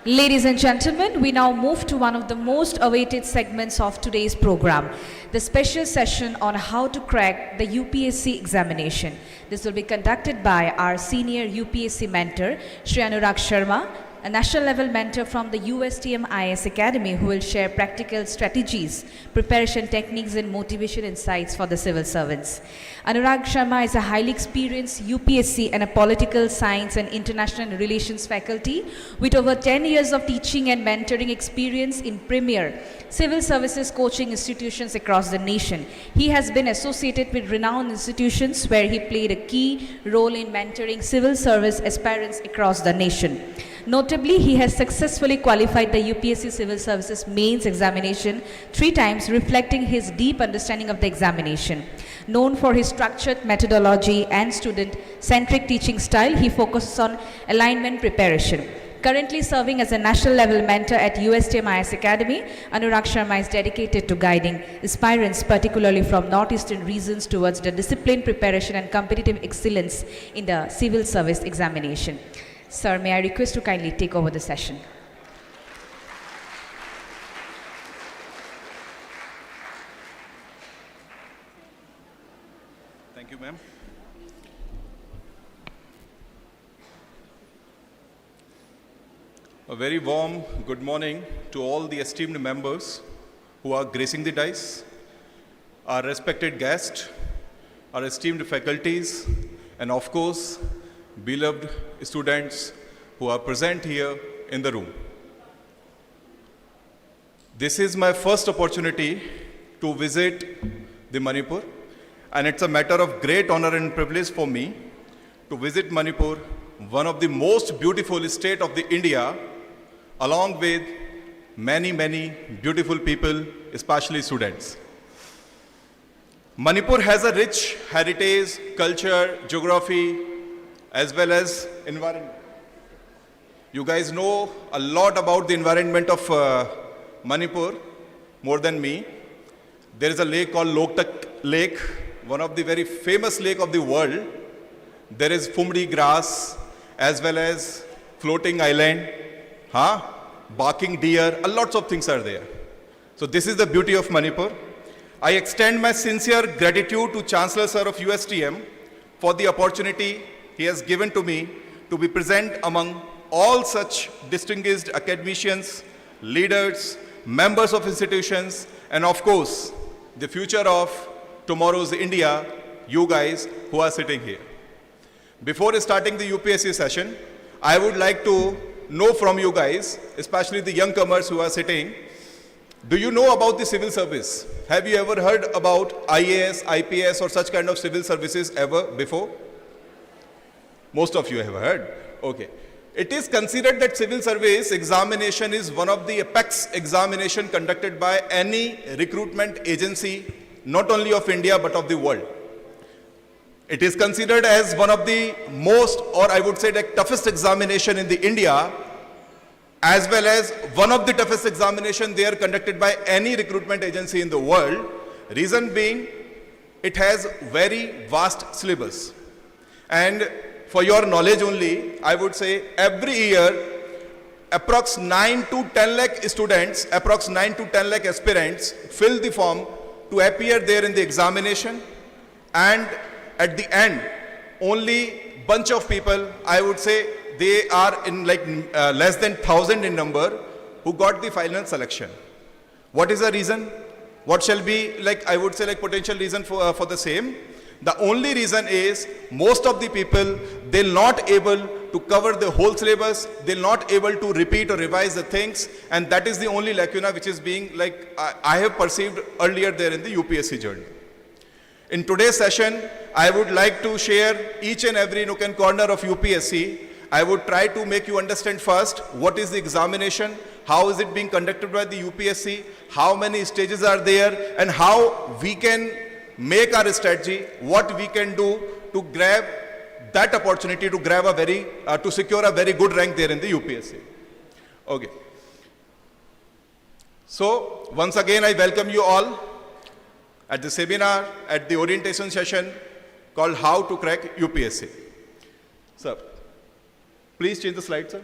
Ladies and gentlemen, we now move to one of the most awaited segments of today's program, the special session on how to crack the U P S C examination. This will be conducted by our senior U P S C mentor, Shri Anurag Sharma, a national level mentor from the U S T M I A S Academy, who will share practical strategies, preparation techniques, and motivation insights for the civil servants. Anurag Sharma is a highly experienced U P S C and a political science and international relations faculty with over ten years of teaching and mentoring experience in premier civil services coaching institutions across the nation. He has been associated with renowned institutions where he played a key role in mentoring civil service aspirants across the nation. Notably, he has successfully qualified the U P S C Civil Services Mains examination three times, reflecting his deep understanding of the examination. Known for his structured methodology and student centric teaching style, he focuses on alignment preparation. Currently serving as a national level mentor at U S T M I A S Academy, Anurag Sharma is dedicated to guiding aspirants, particularly from northeastern regions, towards the disciplined preparation and competitive excellence in the civil service examination. Sir, may I request to kindly take over the session? Thank you, ma'am. A very warm good morning to all the esteemed members who are gracing the dais, our respected guests, our esteemed faculties, and of course, beloved students who are present here in the room. This is my first opportunity to visit the Manipur, and it's a matter of great honor and privilege for me to visit Manipur, one of the most beautiful state of the India, along with many, many beautiful people, especially students. Manipur has a rich heritage, culture, geography, as well as environment. You guys know a lot about the environment of uh, Manipur more than me. There is a lake called Loktak Lake, one of the very famous lake of the world. There is Fumri grass, as well as floating island, huh? Barking deer, a lots of things are there. So this is the beauty of Manipur. I extend my sincere gratitude to Chancellor Sir of U S T M for the opportunity he has given to me to be present among all such distinguished academicians, leaders, members of institutions, and of course, the future of tomorrow's India, you guys who are sitting here. Before starting the U P S C session, I would like to know from you guys, especially the young comers who are sitting, do you know about the civil service? Have you ever heard about I A S, I P S, or such kind of civil services ever before? Most of you have heard. Okay. It is considered that civil service examination is one of the apex examination conducted by any recruitment agency, not only of India but of the world. It is considered as one of the most, or I would say, the toughest examination in the India, as well as one of the toughest examination they are conducted by any recruitment agency in the world. Reason being, it has very vast syllabus. And for your knowledge only, I would say every year, approx nine to ten lakh students, approx nine to ten lakh aspirants fill the form to appear there in the examination. And at the end, only bunch of people, I would say They are in like uh, less than thousand in number who got the final selection. What is the reason? What shall be like, I would say, like, potential reason for, uh, for the same? The only reason is most of the people, they're not able to cover the whole syllabus, they're not able to repeat or revise the things, and that is the only lacuna which is being, like, I, I have perceived earlier there in the U P S C journey. In today's session, I would like to share each and every nook and corner of U P S C. I would try to make you understand first what is the examination, how is it being conducted by the U P S C, how many stages are there, and how we can make our strategy, what we can do to grab that opportunity to grab a very, uh, to secure a very good rank there in the U P S C. Okay. So, once again, I welcome you all at the seminar, at the orientation session called How to Crack U P S C. Sir, please change the slide, sir.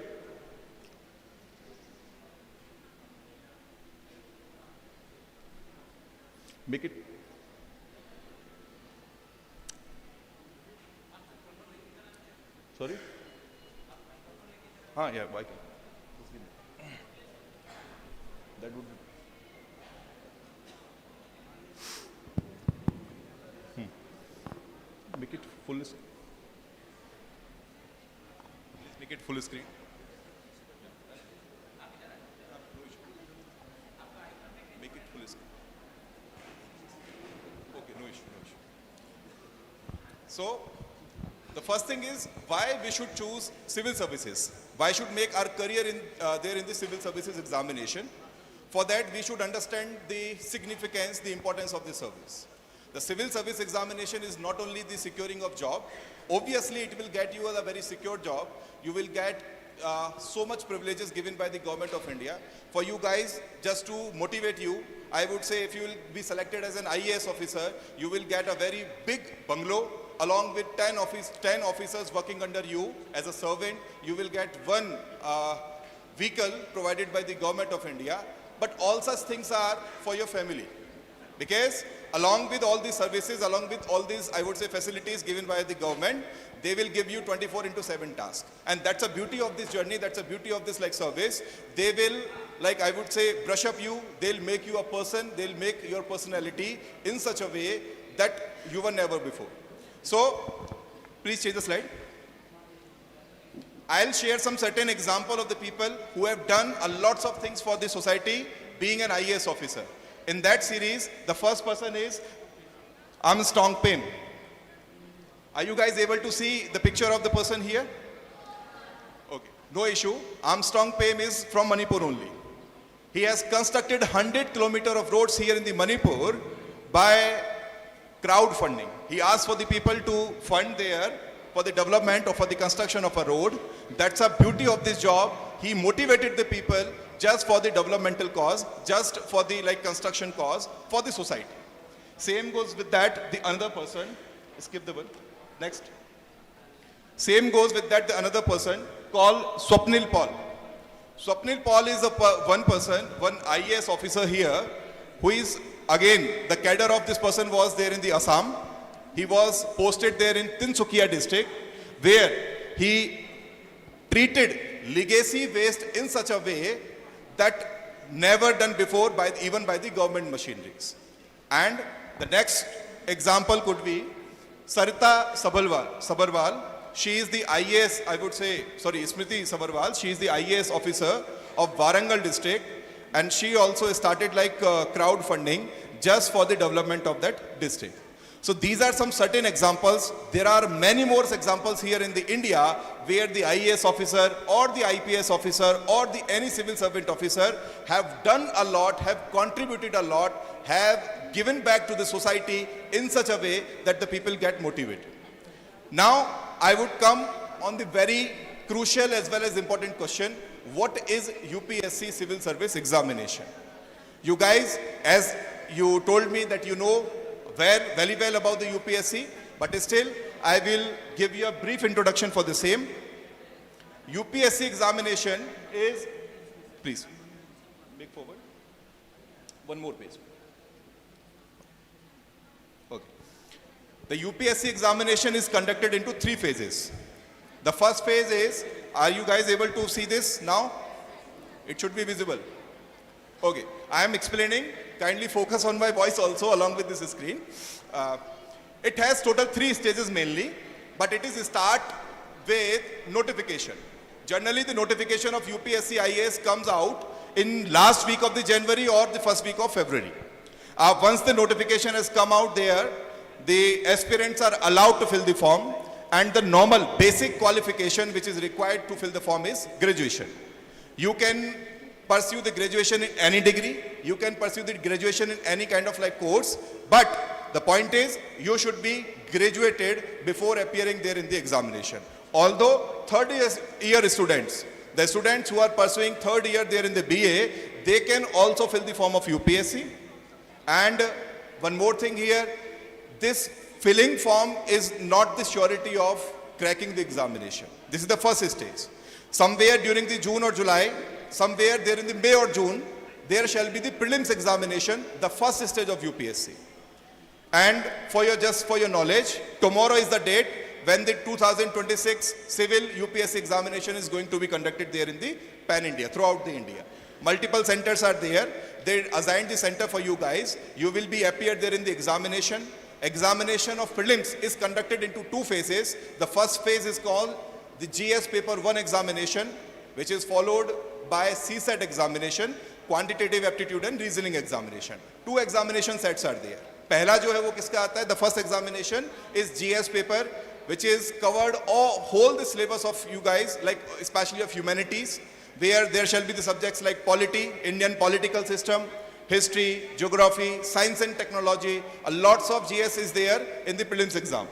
Make it. Sorry? Ah, yeah, why can't? That would be. Hmm. Make it full. Please make it full screen. Make it full screen. Okay, no issue, no issue. So, the first thing is why we should choose civil services. Why should make our career in, uh, there in the civil services examination? For that, we should understand the significance, the importance of the service. The civil service examination is not only the securing of job. Obviously, it will get you a very secure job. You will get uh, so much privileges given by the government of India. For you guys, just to motivate you, I would say if you will be selected as an I A S officer, you will get a very big bungalow along with ten, office, ten officers working under you as a servant. You will get one uh, vehicle provided by the government of India. But all such things are for your family. Because along with all these services, along with all these, I would say, facilities given by the government, they will give you twenty-four into seven tasks. And that's a beauty of this journey, that's a beauty of this, like, service. They will, like, I would say, brush up you, they'll make you a person, they'll make your personality in such a way that you were never before. So, please change the slide. I'll share some certain example of the people who have done a lots of things for the society being an I A S officer. In that series, the first person is Armstrong Pem. Are you guys able to see the picture of the person here? Okay, no issue. Armstrong Pem is from Manipur only. He has constructed one hundred kilometer of roads here in the Manipur by crowdfunding. He asked for the people to fund there for the development or for the construction of a road. That's a beauty of this job. He motivated the people just for the developmental cause, just for the, like, construction cause for the society. Same goes with that, the another person. Skip the one. Next. Same goes with that, the another person called Swapnil Paul. Swapnil Paul is a per- one person, one I A S officer here, who is, again, the cadre of this person was there in the Assam. He was posted there in Tinsukia district, where he treated legacy waste in such a way that never done before by, even by the government machineries. And the next example could be Sarita Sabharwal. Sabharwal. She is the I A S, I would say, sorry, Smriti Sabharwal. She is the I A S officer of Warangal district, and she also started, like, uh, crowdfunding just for the development of that district. So these are some certain examples. There are many more examples here in the India where the I A S officer or the I P S officer or the any civil servant officer have done a lot, have contributed a lot, have given back to the society in such a way that the people get motivated. Now, I would come on the very crucial as well as important question, what is U P S C civil service examination? You guys, as you told me that you know very, very well about the U P S C, but still, I will give you a brief introduction for the same. U P S C examination is, please, big forward. One more page. The U P S C examination is conducted into three phases. The first phase is, are you guys able to see this now? It should be visible. Okay, I am explaining. Kindly focus on my voice also along with this screen. Uh, it has total three stages mainly, but it is start with notification. Generally, the notification of U P S C I A S comes out in last week of the January or the first week of February. Uh, once the notification has come out there, the aspirants are allowed to fill the form, and the normal basic qualification which is required to fill the form is graduation. You can pursue the graduation in any degree, you can pursue the graduation in any kind of like course, but the point is you should be graduated before appearing there in the examination. Although third year, year students, the students who are pursuing third year there in the B A, they can also fill the form of U P S C. And one more thing here, this filling form is not the surety of cracking the examination. This is the first stage. Somewhere during the June or July, somewhere there in the May or June, there shall be the prelims examination, the first stage of U P S C. And for your, just for your knowledge, tomorrow is the date when the two thousand twenty-six civil U P S C examination is going to be conducted there in the pan India, throughout the India. Multiple centers are there. They assigned the center for you guys. You will be appeared there in the examination. Examination of prelims is conducted into two phases. The first phase is called the G S paper one examination, which is followed by C SAT examination, quantitative aptitude and reasoning examination. Two examination sets are there. पहला जो है वो किसका आता है? The first examination is G S paper, which is covered all, whole the syllabus of you guys, like especially of humanities, where there shall be the subjects like polity, Indian political system, history, geography, science and technology. A lots of G S is there in the prelims exam.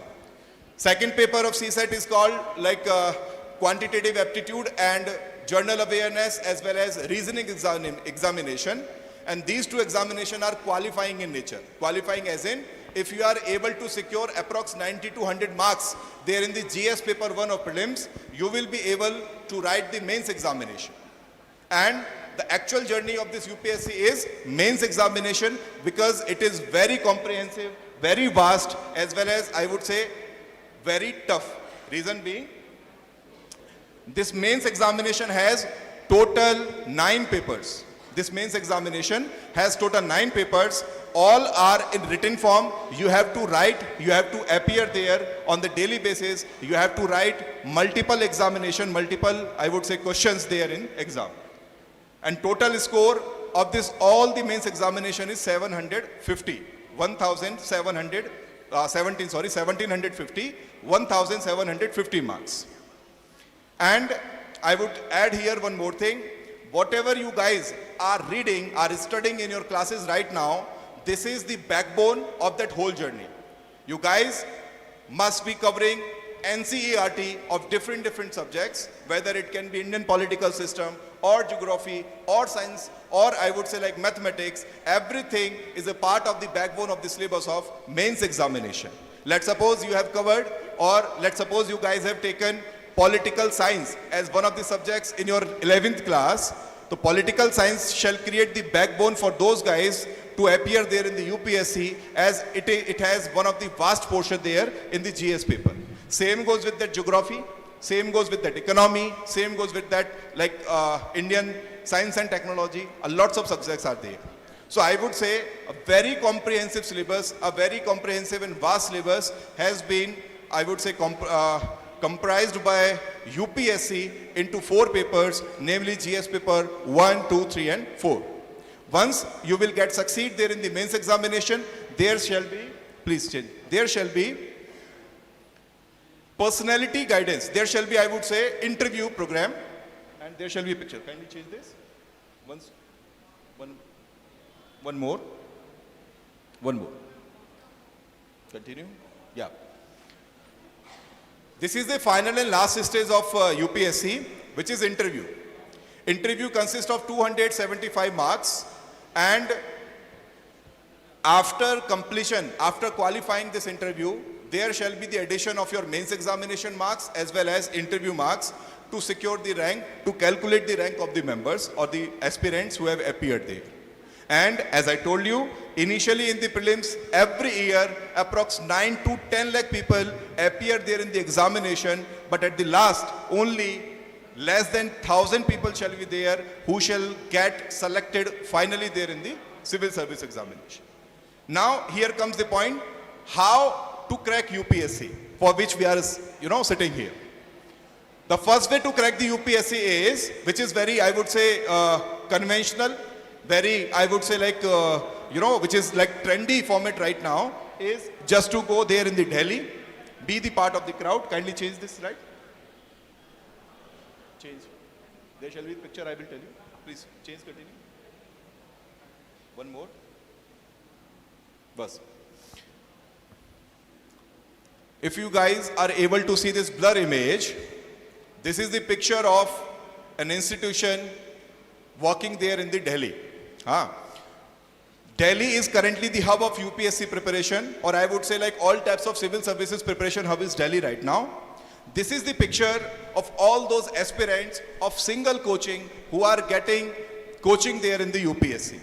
Second paper of C SAT is called like uh, quantitative aptitude and general awareness as well as reasoning exam- examination. And these two examination are qualifying in nature. Qualifying as in, if you are able to secure approx ninety to hundred marks there in the G S paper one of prelims, you will be able to write the mains examination. And the actual journey of this U P S C is mains examination, because it is very comprehensive, very vast as well as, I would say, very tough. Reason being, this mains examination has total nine papers. This mains examination has total nine papers. All are in written form. You have to write, you have to appear there on the daily basis. You have to write multiple examination, multiple, I would say, questions there in exam. And total score of this all the mains examination is seven hundred fifty, one thousand seven hundred, uh, seventeen, sorry, seventeen hundred fifty, one thousand seven hundred fifty marks. And I would add here one more thing. Whatever you guys are reading, are studying in your classes right now, this is the backbone of that whole journey. You guys must be covering N C E R T of different, different subjects, whether it can be Indian political system or geography or science or, I would say, like, mathematics. Everything is a part of the backbone of the syllabus of mains examination. Let's suppose you have covered, or let's suppose you guys have taken political science as one of the subjects in your eleventh class. So political science shall create the backbone for those guys to appear there in the U P S C, as it, it has one of the vast portion there in the G S paper. Same goes with the geography, same goes with that economy, same goes with that, like, uh, Indian science and technology. A lots of subjects are there. So I would say a very comprehensive syllabus, a very comprehensive and vast syllabus has been, I would say, comp- uh, comprised by U P S C into four papers, namely G S paper one, two, three, and four. Once you will get succeed there in the mains examination, there shall be, please change, there shall be personality guidance. There shall be, I would say, interview program, and there shall be a picture. Kindly change this. Once, one, one more, one more. Continue. Yeah. This is the final and last stage of uh, U P S C, which is interview. Interview consists of two hundred seventy-five marks, and after completion, after qualifying this interview, there shall be the addition of your mains examination marks as well as interview marks to secure the rank, to calculate the rank of the members or the aspirants who have appeared there. And as I told you, initially in the prelims, every year, approx nine to ten lakh people appear there in the examination, but at the last, only less than thousand people shall be there who shall get selected finally there in the civil service examination. Now, here comes the point, how to crack U P S C, for which we are, you know, sitting here. The first way to crack the U P S C is, which is very, I would say, uh, conventional, very, I would say, like, uh, you know, which is like trendy format right now, is just to go there in the Delhi, be the part of the crowd. Kindly change this slide. Change. There shall be picture, I will tell you. Please change, continue. One more. Bas. If you guys are able to see this blur image, this is the picture of an institution working there in the Delhi. Huh? Delhi is currently the hub of U P S C preparation, or I would say, like, all types of civil services preparation hub is Delhi right now. This is the picture of all those aspirants of single coaching who are getting coaching there in the U P S C.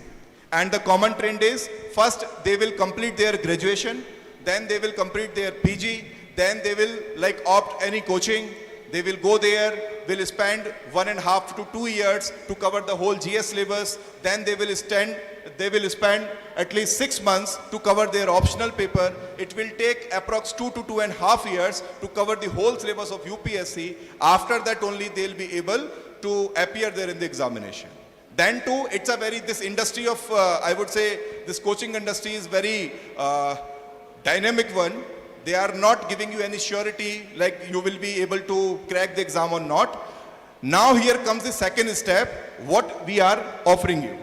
And the common trend is, first they will complete their graduation, then they will complete their P G, then they will, like, opt any coaching. They will go there, will spend one and a half to two years to cover the whole G S syllabus. Then they will stand, they will spend at least six months to cover their optional paper. It will take approx two to two and a half years to cover the whole syllabus of U P S C. After that only they'll be able to appear there in the examination. Then too, it's a very, this industry of, uh, I would say, this coaching industry is very, uh, dynamic one. They are not giving you any surety, like, you will be able to crack the exam or not. Now here comes the second step, what we are offering you.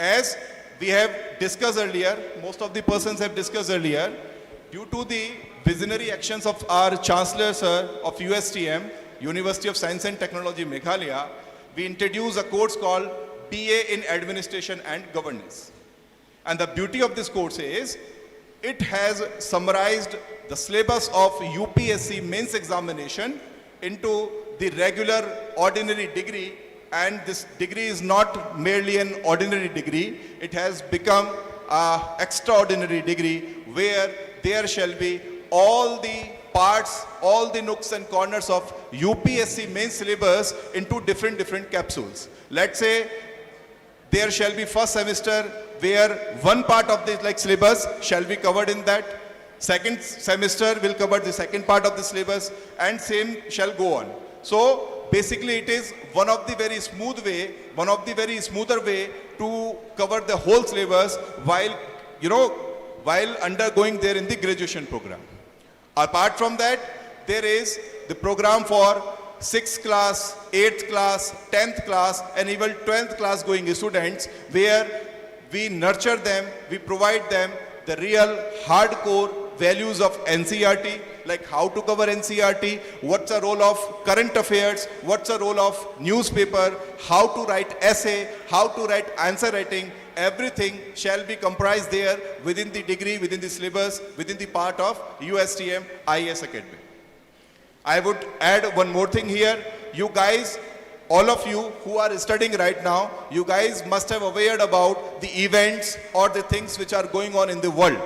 As we have discussed earlier, most of the persons have discussed earlier, due to the visionary actions of our Chancellor, sir, of U S T M, University of Science and Technology Meghalaya, we introduce a course called B A in Administration and Governance. And the beauty of this course is, it has summarized the syllabus of U P S C mains examination into the regular ordinary degree And this degree is not merely an ordinary degree, it has become an extraordinary degree where there shall be all the parts, all the nooks and corners of U P S C main syllabus into different, different capsules. Let's say there shall be first semester where one part of the, like, syllabus shall be covered in that. Second semester will cover the second part of the syllabus, and same shall go on. So basically, it is one of the very smooth way, one of the very smoother way to cover the whole syllabus while, you know, while undergoing there in the graduation program. Apart from that, there is the program for sixth class, eighth class, tenth class, and even twelfth class going students, where we nurture them, we provide them the real hardcore values of N C E R T, like how to cover N C E R T, what's the role of current affairs, what's the role of newspaper, how to write essay, how to write answer writing, everything shall be comprised there within the degree, within the syllabus, within the part of U S T M I A S Academy. I would add one more thing here. You guys, all of you who are studying right now, you guys must have aware about the events or the things which are going on in the world.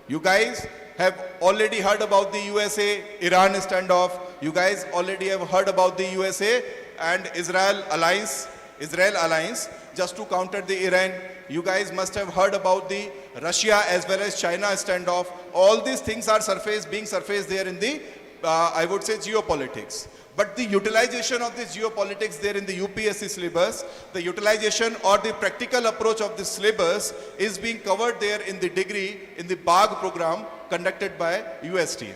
You guys have already heard about the U S A Iran standoff. You guys already have heard about the U S A and Israel alliance, Israel alliance, just to counter the Iran. You guys must have heard about the Russia as well as China standoff. All these things are surfaced, being surfaced there in the, uh, I would say, geopolitics. But the utilization of this geopolitics there in the U P S C syllabus, the utilization or the practical approach of this syllabus is being covered there in the degree in the BAG program conducted by U S T M.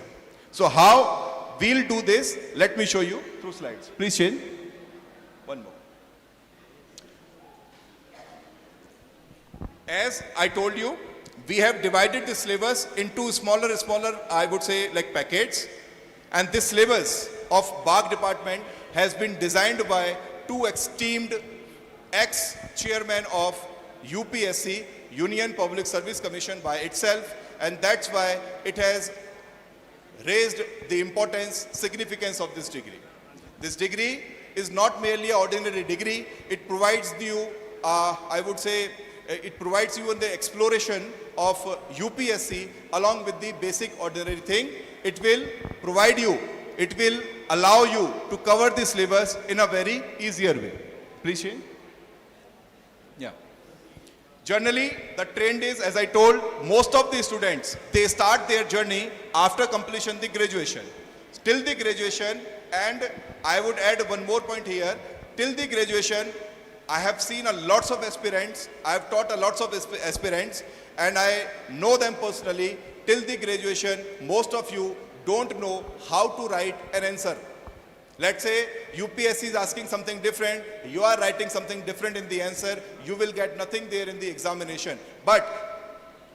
So how we'll do this, let me show you through slides. Please change. One more. As I told you, we have divided the syllabus into smaller, smaller, I would say, like, packets. And this syllabus of BAG department has been designed by two esteemed ex-chairmen of U P S C, Union Public Service Commission, by itself, and that's why it has raised the importance, significance of this degree. This degree is not merely an ordinary degree. It provides you, uh, I would say, uh, it provides you in the exploration of uh, U P S C along with the basic ordinary thing. It will provide you, it will allow you to cover the syllabus in a very easier way. Please change. Yeah. Generally, the trend is, as I told, most of the students, they start their journey after completion the graduation. Till the graduation, and I would add one more point here, till the graduation, I have seen a lots of aspirants, I have taught a lots of asp- aspirants, and I know them personally. Till the graduation, most of you don't know how to write an answer. Let's say U P S C is asking something different, you are writing something different in the answer, you will get nothing there in the examination. But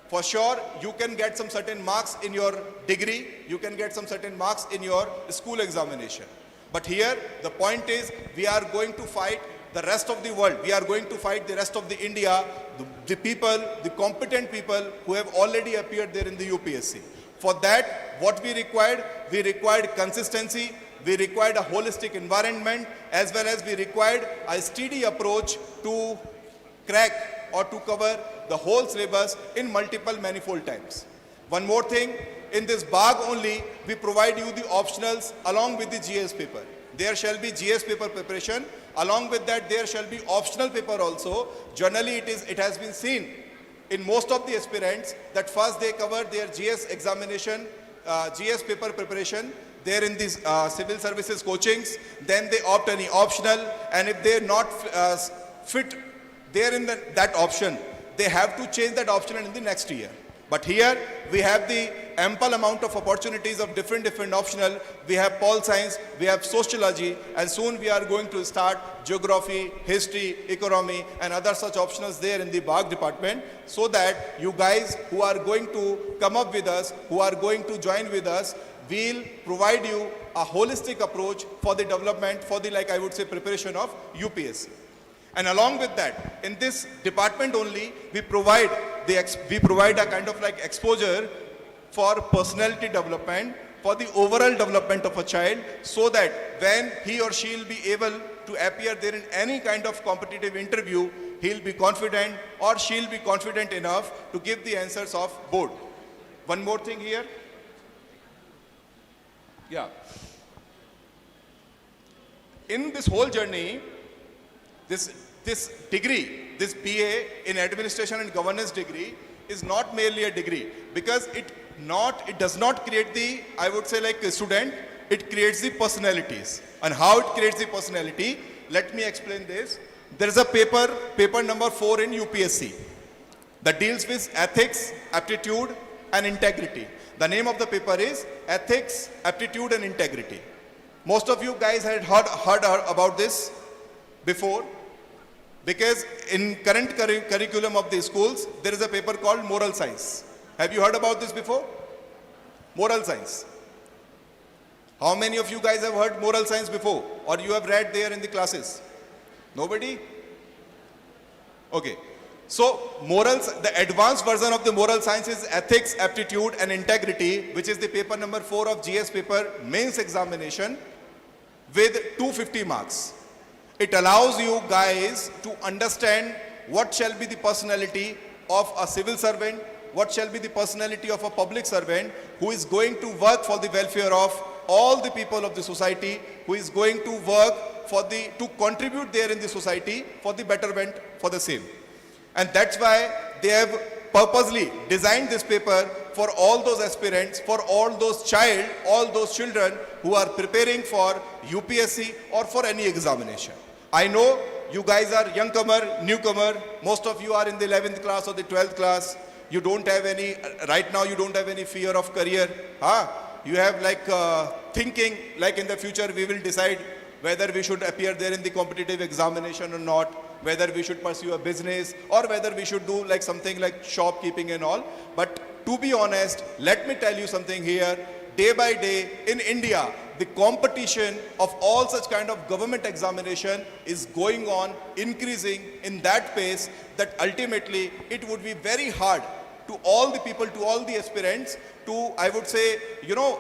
for sure, you can get some certain marks in your degree, you can get some certain marks in your school examination. But here, the point is, we are going to fight the rest of the world, we are going to fight the rest of the India, the, the people, the competent people who have already appeared there in the U P S C. For that, what we required? We required consistency, we required a holistic environment, as well as we required a steady approach to crack or to cover the whole syllabus in multiple manifold times. One more thing, in this BAG only, we provide you the optionals along with the G S paper. There shall be G S paper preparation. Along with that, there shall be optional paper also. Generally, it is, it has been seen in most of the aspirants that first they cover their G S examination, uh, G S paper preparation, there in these uh, civil services coachings, then they opt any optional, and if they are not uh, fit there in the, that option, they have to change that optional in the next year. But here we have the ample amount of opportunities of different different optional. We have pol science, we have sociology, and soon we are going to start geography, history, economy, and other such optionals there in the BAG department, so that you guys who are going to come up with us, who are going to join with us, will provide you a holistic approach for the development, for the, like I would say, preparation of U P S C. And along with that, in this department only, we provide the ex- we provide a kind of like exposure for personality development, for the overall development of a child, so that when he or she will be able to appear there in any kind of competitive interview, he'll be confident or she'll be confident enough to give the answers of board. One more thing here. Yeah. In this whole journey, this, this degree, this B A in administration and governance degree is not merely a degree, because it not, it does not create the, I would say, like, a student, it creates the personalities. And how it creates the personality, let me explain this. There is a paper, paper number four in U P S C, that deals with ethics, aptitude, and integrity. The name of the paper is Ethics, Aptitude, and Integrity. Most of you guys had heard, heard about this before, because in current curri-, curriculum of the schools, there is a paper called Moral Science. Have you heard about this before? Moral Science. How many of you guys have heard Moral Science before, or you have read there in the classes? Nobody? Okay. So, morals, the advanced version of the Moral Science is Ethics, Aptitude, and Integrity, which is the paper number four of G S paper mains examination with two fifty marks. It allows you guys to understand what shall be the personality of a civil servant, what shall be the personality of a public servant who is going to work for the welfare of all the people of the society, who is going to work for the, to contribute there in the society for the betterment for the same. And that's why they have purposely designed this paper for all those aspirants, for all those child, all those children who are preparing for U P S C or for any examination. I know you guys are youngcomer, newcomer. Most of you are in the eleventh class or the twelfth class. You don't have any, right now you don't have any fear of career. Huh? You have, like, uh, thinking, like, in the future we will decide whether we should appear there in the competitive examination or not, whether we should pursue a business, or whether we should do, like, something like shopkeeping and all. But to be honest, let me tell you something here. Day by day in India, the competition of all such kind of government examination is going on, increasing in that pace that ultimately it would be very hard to all the people, to all the aspirants, to, I would say, you know,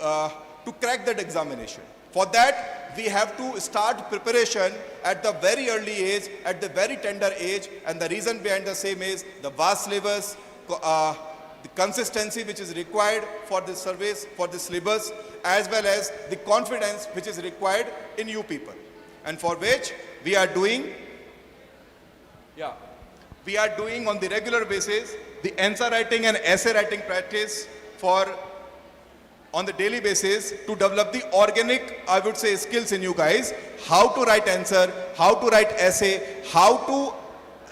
uh, to crack that examination. For that, we have to start preparation at the very early age, at the very tender age, and the reason behind the same is the vast syllabus, co- uh, the consistency which is required for the service, for the syllabus, as well as the confidence which is required in you people, and for which we are doing, yeah, we are doing on the regular basis the answer writing and essay writing practice for on the daily basis to develop the organic, I would say, skills in you guys. How to write answer, how to write essay, how to,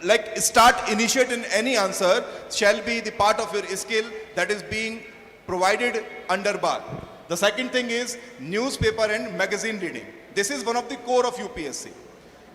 like, start initiate in any answer shall be the part of your skill that is being provided under BARC. The second thing is newspaper and magazine reading. This is one of the core of U P S C.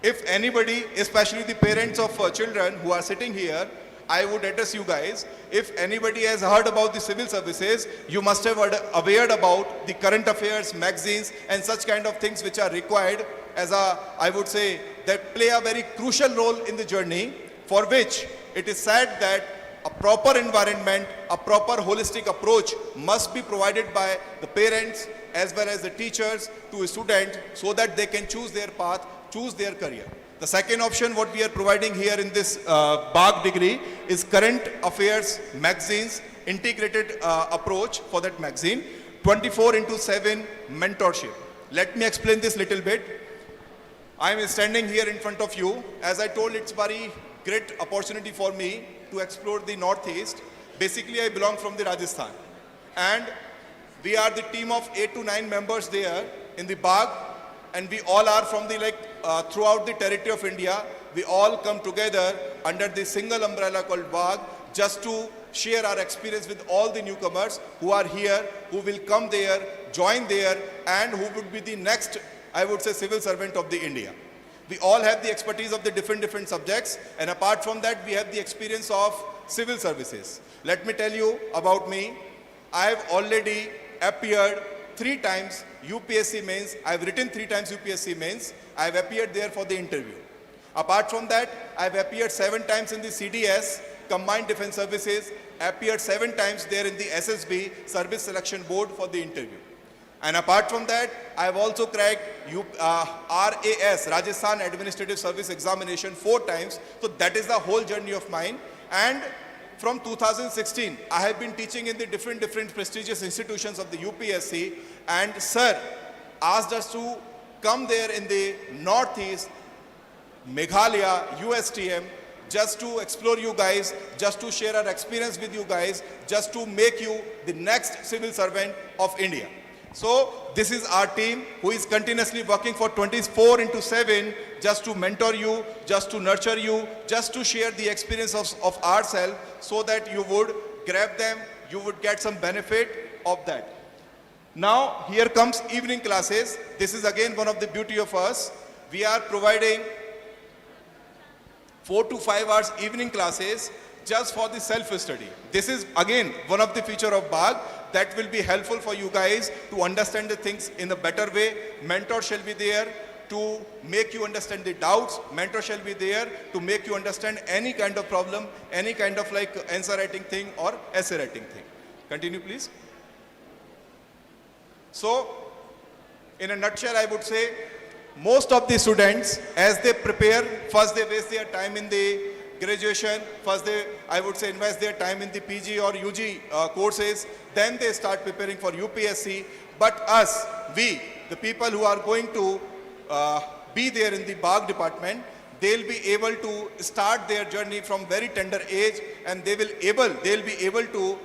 If anybody, especially the parents of uh, children who are sitting here, I would address you guys. If anybody has heard about the civil services, you must have heard, aware about the current affairs, magazines, and such kind of things which are required as a, I would say, that play a very crucial role in the journey, for which it is said that a proper environment, a proper holistic approach must be provided by the parents as well as the teachers to a student so that they can choose their path, choose their career. The second option, what we are providing here in this uh, BARC degree, is current affairs magazines, integrated uh, approach for that magazine, twenty-four into seven mentorship. Let me explain this little bit. I am standing here in front of you. As I told, it's very great opportunity for me to explore the Northeast. Basically, I belong from the Rajasthan, and we are the team of eight to nine members there in the BARC, and we all are from the, like, uh, throughout the territory of India. We all come together under the single umbrella called BARC just to share our experience with all the newcomers who are here, who will come there, join there, and who would be the next, I would say, civil servant of the India. We all have the expertise of the different different subjects, and apart from that, we have the experience of civil services. Let me tell you about me. I have already appeared three times U P S C mains. I have written three times U P S C mains. I have appeared there for the interview. Apart from that, I have appeared seven times in the C D S, Combined Defense Services, appeared seven times there in the S S B Service Selection Board for the interview. And apart from that, I have also cracked U, uh, R A S, Rajasthan Administrative Service Examination, four times. So that is the whole journey of mine. And from two thousand sixteen, I have been teaching in the different, different prestigious institutions of the U P S C. And sir asked us to come there in the Northeast, Meghalaya, U S T M, just to explore you guys, just to share our experience with you guys, just to make you the next civil servant of India. So this is our team who is continuously working for twenty-four into seven, just to mentor you, just to nurture you, just to share the experience of, of ourselves, so that you would grab them, you would get some benefit of that. Now, here comes evening classes. This is again one of the beauty of us. We are providing four to five hours evening classes just for the self-study. This is again one of the feature of BAG that will be helpful for you guys to understand the things in a better way. Mentor shall be there to make you understand the doubts. Mentor shall be there to make you understand any kind of problem, any kind of, like, answer writing thing or essay writing thing. Continue, please. So, in a nutshell, I would say most of the students, as they prepare, first they waste their time in the graduation, first they, I would say, invest their time in the P G or U G, uh, courses, then they start preparing for U P S C. But us, we, the people who are going to, uh, be there in the BAG department, they'll be able to start their journey from very tender age, and they will able, they'll be able to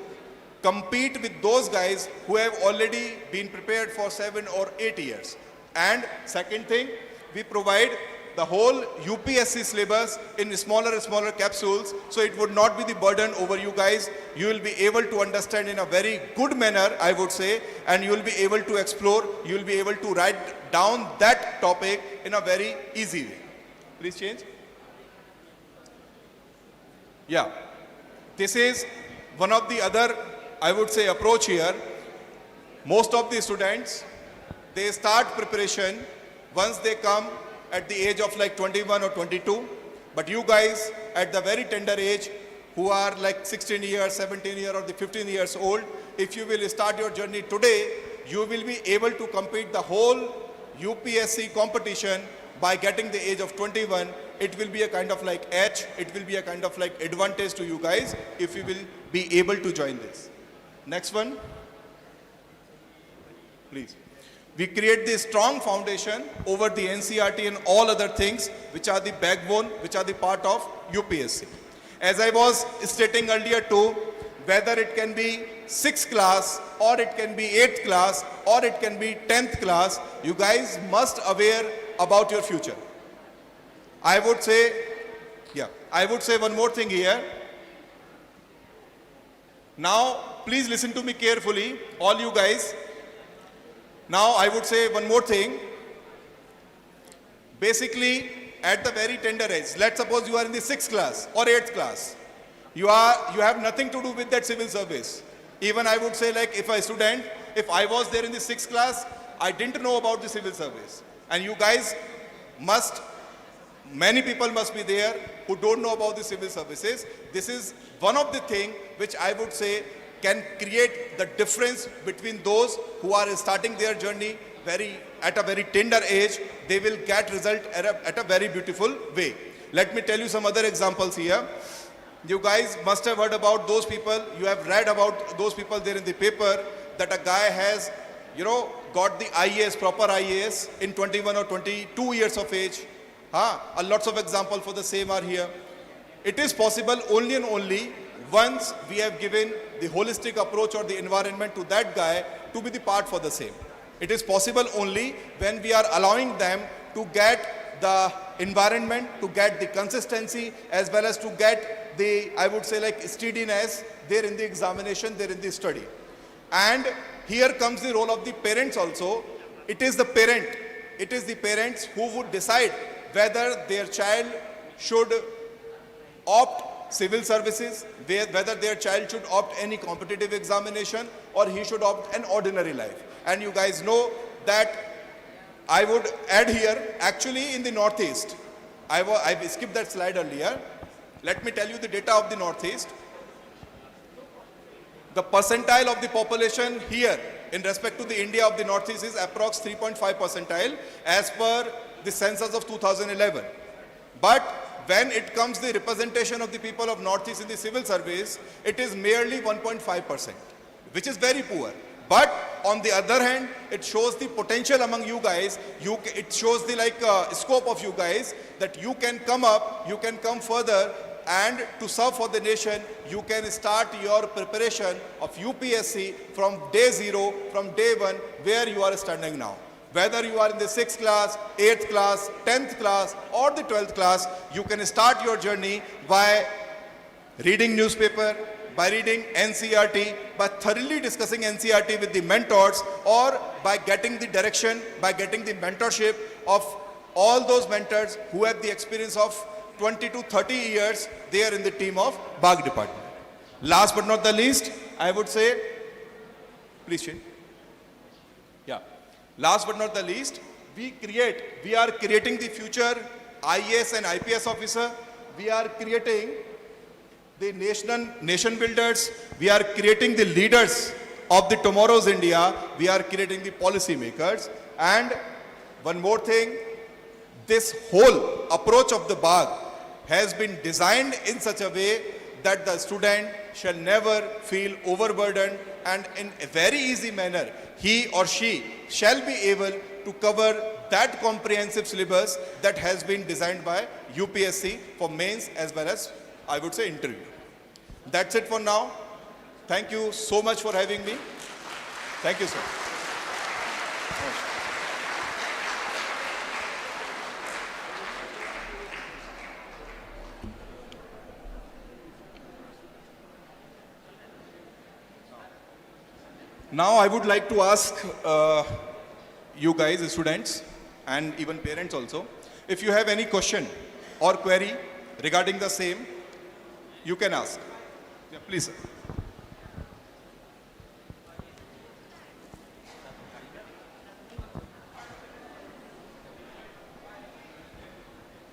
compete with those guys who have already been prepared for seven or eight years. And second thing, we provide the whole U P S C syllabus in smaller and smaller capsules, so it would not be the burden over you guys. You will be able to understand in a very good manner, I would say, and you will be able to explore, you will be able to write down that topic in a very easy way. Please change. Yeah, this is one of the other, I would say, approach here. Most of the students, they start preparation once they come at the age of, like, twenty-one or twenty-two. But you guys, at the very tender age, who are like sixteen years, seventeen years, or the fifteen years old, if you will start your journey today, you will be able to compete the whole U P S C competition by getting the age of twenty-one. It will be a kind of like edge, it will be a kind of like advantage to you guys if you will be able to join this. Next one, please. We create this strong foundation over the N C E R T and all other things which are the backbone, which are the part of U P S C. As I was stating earlier too, whether it can be sixth class or it can be eighth class or it can be tenth class, you guys must aware about your future. I would say, yeah, I would say one more thing here. Now, please listen to me carefully, all you guys. Now, I would say one more thing. Basically, at the very tender age, let's suppose you are in the sixth class or eighth class, you are, you have nothing to do with that civil service. Even I would say, like, if a student, if I was there in the sixth class, I didn't know about the civil service. And you guys must, many people must be there who don't know about the civil services. This is one of the thing which I would say can create the difference between those who are starting their journey very, at a very tender age. They will get result at a, at a very beautiful way. Let me tell you some other examples here. You guys must have heard about those people. You have read about those people there in the paper, that a guy has, you know, got the I A S, proper I A S, in twenty-one or twenty-two years of age. Huh? A lots of example for the same are here. It is possible only and only once we have given the holistic approach or the environment to that guy to be the part for the same. It is possible only when we are allowing them to get the environment, to get the consistency, as well as to get the, I would say, like, steadiness there in the examination, there in the study. And here comes the role of the parents also. It is the parent, it is the parents who would decide whether their child should opt civil services, whe-, whether their child should opt any competitive examination or he should opt an ordinary life. And you guys know that I would add here, actually in the Northeast, I wa-, I skipped that slide earlier. Let me tell you the data of the Northeast. The percentile of the population here in respect to the India of the Northeast is approx three point five percentile as per the census of two thousand eleven. But when it comes the representation of the people of Northeast in the civil service, it is merely one point five percent, which is very poor. But on the other hand, it shows the potential among you guys. You, it shows the, like, uh, scope of you guys, that you can come up, you can come further, and to serve for the nation, you can start your preparation of U P S C from day zero, from day one, where you are standing now. Whether you are in the sixth class, eighth class, tenth class, or the twelfth class, you can start your journey by reading newspaper, by reading N C E R T, by thoroughly discussing N C E R T with the mentors, or by getting the direction, by getting the mentorship of all those mentors who have the experience of twenty to thirty years there in the team of Bagh department. Last but not the least, I would say, please, Shane. Yeah. Last but not the least, we create, we are creating the future I A S and I P S officer. We are creating the national, nation builders. We are creating the leaders of the tomorrow's India. We are creating the policy makers. And one more thing, this whole approach of the Bagh has been designed in such a way that the student shall never feel overburdened, and in a very easy manner, he or she shall be able to cover that comprehensive syllabus that has been designed by U P S C for mains as well as, I would say, interview. That's it for now. Thank you so much for having me. Thank you, sir. Now I would like to ask, uh, you guys, students, and even parents also, if you have any question or query regarding the same, you can ask. Yeah, please, sir.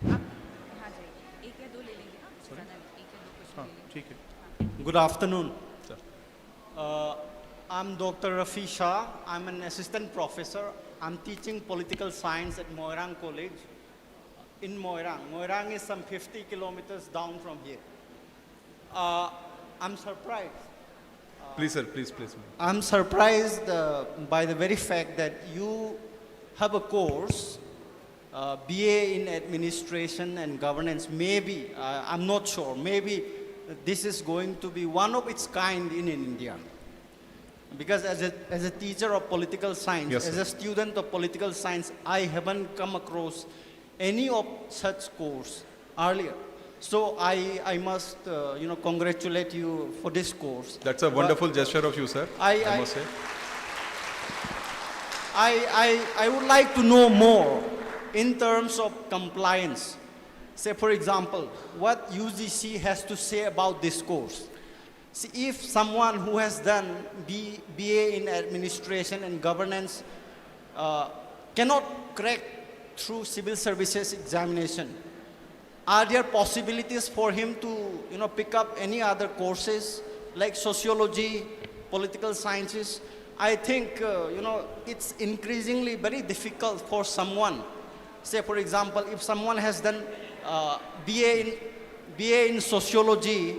हाँ जी, एक या दो ले लेंगे ना, उससे ज़्यादा Good afternoon. Uh, I'm Doctor Rafi Shah. I'm an assistant professor. I'm teaching political science at Moirang College in Moirang. Moirang is some fifty kilometers down from here. Uh, I'm surprised. Please, sir, please, please. I'm surprised uh, by the very fact that you have a course, uh, B A in administration and governance. Maybe, uh, I'm not sure, maybe this is going to be one of its kind in, in India. Because as a, as a teacher of political science, Yes, as sir. A student of political science, I haven't come across any of such course earlier. So I, I must, uh, you know, congratulate you for this course. That's a But wonderful gesture of you, sir. I, I I, must say. I, I, I would like to know more in terms of compliance. Say, for example, what U G C has to say about this course. See, if someone who has done B, B A in administration and governance uh, cannot crack through civil services examination, are there possibilities for him to, you know, pick up any other courses like sociology, political sciences? I think, uh, you know, it's increasingly very difficult for someone. Say, for example, if someone has done uh, B A in B A in sociology,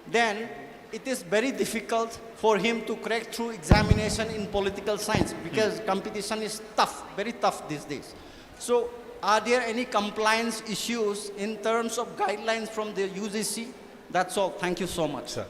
then it is very difficult for him to crack through examination in political science because competition is tough, very tough these days. So, are there any compliance issues in terms of guidelines from the U G C? That's all. Thank you so much. Sir.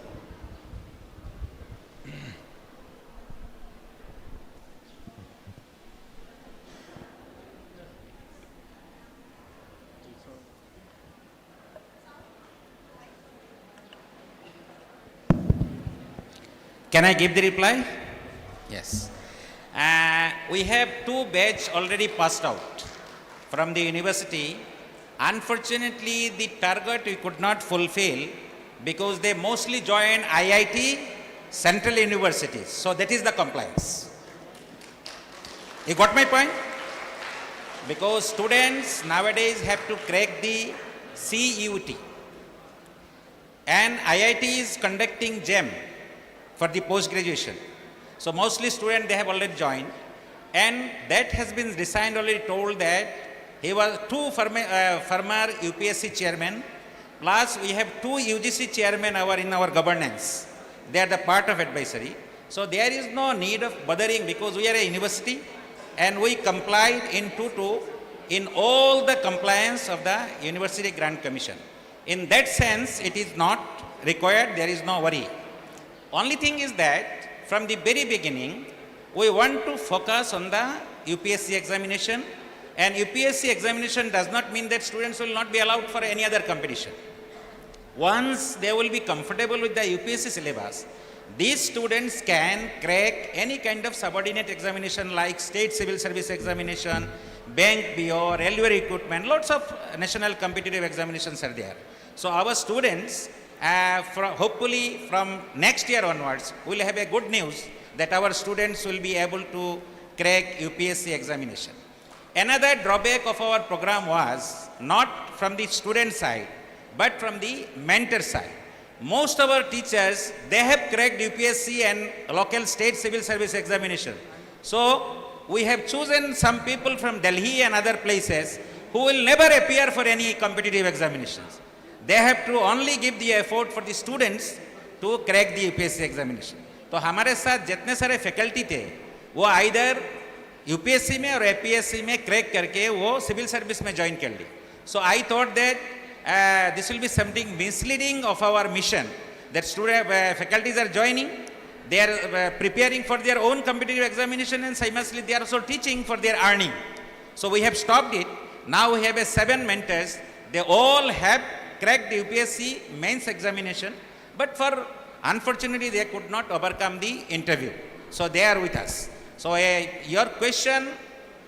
Can I give the reply? Yes. Uh, we have two batch already passed out from the university. Unfortunately, the target we could not fulfill because they mostly join I I T, central universities. So that is the compliance. You got my point? Because students nowadays have to crack the C U T. And I I T is conducting JAM for the post graduation. So mostly students, they have already joined, and that has been designed, already told that he was two former, uh, former U P S C chairman, plus we have two U G C chairman our in our governance. They are the part of advisory. So there is no need of bothering because we are a university and we complied in two two in all the compliance of the University Grant Commission. In that sense, it is not required, there is no worry. Only thing is that from the very beginning, we want to focus on the U P S C examination, and U P S C examination does not mean that students will not be allowed for any other competition. Once they will be comfortable with the U P S C syllabus, these students can crack any kind of subordinate examination like state civil service examination, bank B O, railway recruitment, lots of national competitive examinations are there. So our students, uh, fro- hopefully from next year onwards, will have a good news that our students will be able to crack U P S C examination. Another drawback of our program was not from the student side, but from the mentor side. Most of our teachers, they have cracked U P S C and local state civil service examination. So we have chosen some people from Delhi and other places who will never appear for any competitive examinations. They have to only give the effort for the students to crack the U P S C examination. तो हमारे साथ जितने सारे faculty थे, वो either UPSC में और APSC में क्रैक करके वो सिविल सर्विस में ज्वाइन कर ली. So I thought that this will be something misleading of our mission, that student, faculties are joining, they are preparing for their own competitive examination, and simultaneously they are also teaching for their earning. So we have stopped it. Now we have a seven mentors. They all have cracked the U P S C mains examination, but for unfortunately they could not overcome the interview. So they are with us. So uh, your question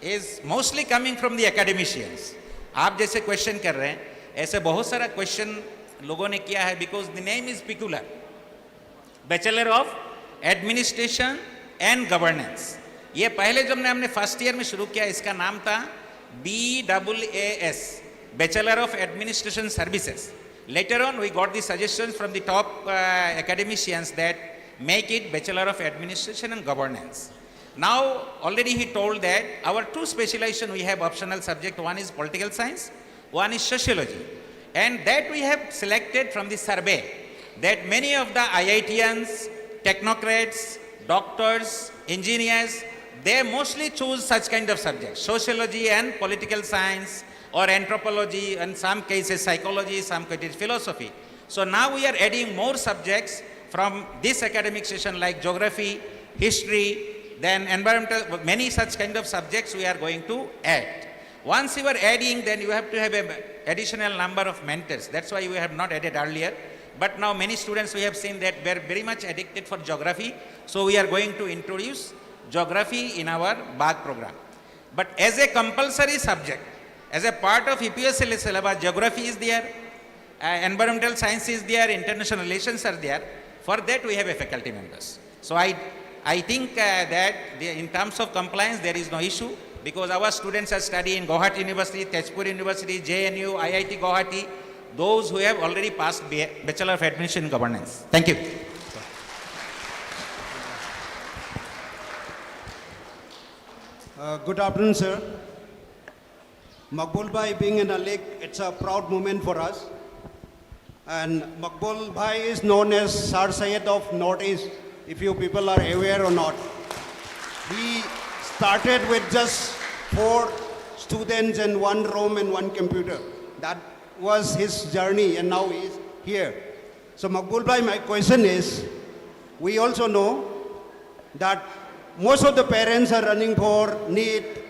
is mostly coming from the academicians. आप जैसे question कर रहे हैं, ऐसे बहुत सारा question लोगों ने किया है, because the name is peculiar, Bachelor of Administration and Governance. ये पहले जो हमने हमने फर्स्ट ईयर में शुरू किया, इसका नाम था B double A S, bachelor of administration services. Later on, we got the suggestions from the top uh, academicians that make it Bachelor of Administration and Governance. Now, already he told that our two specialization we have optional subject, one is political science, one is sociology. And that we have selected from the survey that many of the I I T Ians, technocrats, doctors, engineers, they mostly choose such kind of subjects, sociology and political science, or anthropology, in some cases psychology, some cases philosophy. So now we are adding more subjects from this academic session like geography, history, then environmental, many such kind of subjects we are going to add. Once you are adding, then you have to have an additional number of mentors. That's why we have not added earlier. But now many students we have seen that were very much addicted for geography. So we are going to introduce geography in our BAG program. But as a compulsory subject, as a part of U P S C syllabus, geography is there, uh, environmental science is there, international relations are there. For that, we have a faculty members. So I, I think uh, that the, in terms of compliance, there is no issue because our students are studying in Gauhati University, Tezpur University, J N U, I I T Gauhati, those who have already passed B- Bachelor of Admission in Governance. Thank you. Uh, good afternoon, sir. Maqbul Bhai being in Alik, it's a proud moment for us. And Maqbul Bhai is known as Sir Syed of Northeast, if you people are aware or not. He started with just four students and one room and one computer. That was his journey, and now he is here. So, Maqbul Bhai, my question is, we also know that most of the parents are running for NEET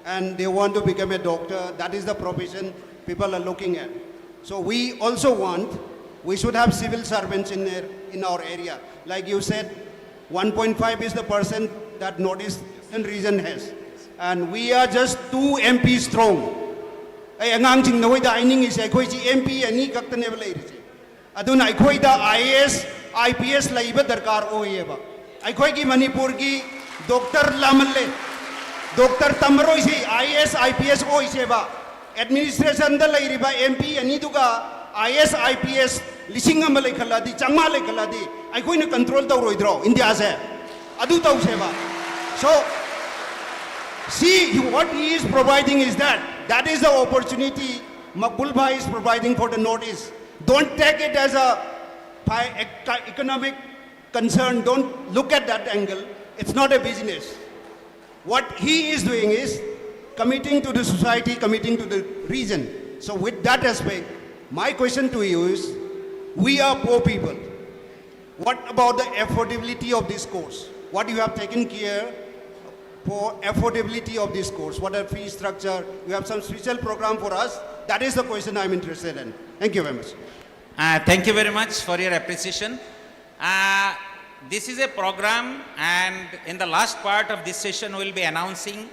and they want to become a doctor. That is the profession people are looking at. So we also want, we should have civil servants in there, in our area. Like you said, one point five is the percent that Northeast region has. And we are just two M P strong. ꯑꯩ ꯑꯉꯥꯡꯁꯤꯡ ꯅꯈꯣꯏꯗ ꯍꯥꯏꯅꯤꯡꯉꯤꯁꯦ ꯑꯩꯈꯣꯏꯁꯤ M P ꯑꯅꯤ ꯈꯛꯇꯅꯦꯕ ꯂꯩꯔꯤꯁꯦ꯫ ꯑꯗꯨꯅ ꯑꯩꯈꯣꯏꯗ I A S, I P S ꯂꯩꯕ ꯗꯔꯀꯥꯔ ꯑꯣꯏꯌꯦꯕ꯫ ꯑꯩꯈꯣꯏꯒꯤ ꯃꯅꯤꯄꯨꯔꯒꯤ ꯗꯣꯛꯇꯔ ꯂꯥꯃꯜꯂꯦ꯫ ꯗꯣꯛꯇꯔ ꯇꯝꯃꯔꯣꯏꯁꯤ, I A S, I P S ꯑꯣꯏꯁꯦꯕ꯫ ꯑꯦꯗꯃꯤꯅꯤꯁꯇ꯭ꯔꯦꯁꯟꯗ ꯂꯩꯔꯤꯕ M P ꯑꯅꯤꯗꯨꯒ I S I P S ꯂꯤꯁꯤꯡ ꯑꯃ ꯂꯩꯈꯠꯂꯛꯑꯗꯤ, ꯆꯥꯝꯃꯉꯥ ꯂꯩꯈꯠꯂꯛꯑꯗꯤ, ꯑꯩꯈꯣꯏꯅ ꯀꯟꯇ꯭ꯔꯣꯜ ꯇꯧꯔꯣꯏꯗ꯭ꯔꯣ ꯏꯟꯗꯤꯌꯥꯁꯦ? ꯑꯗꯨ ꯇꯧꯁꯦꯕ꯫ So, see, what he is providing is that, that is the opportunity Makbul Bhai is providing for the Northeast. Don't take it as a fi- eco- economic concern. Don't look at that angle. It's not a business. What he is doing is committing to the society, committing to the region. So with that aspect, my question to you is, we are poor people. What about the affordability of this course? What you have taken care for affordability of this course? What a fee structure? You have some special program for us? That is the question I'm interested in. Thank you very much. Uh, thank you very much for your appreciation. Uh, this is a program, and in the last part of this session, we'll be announcing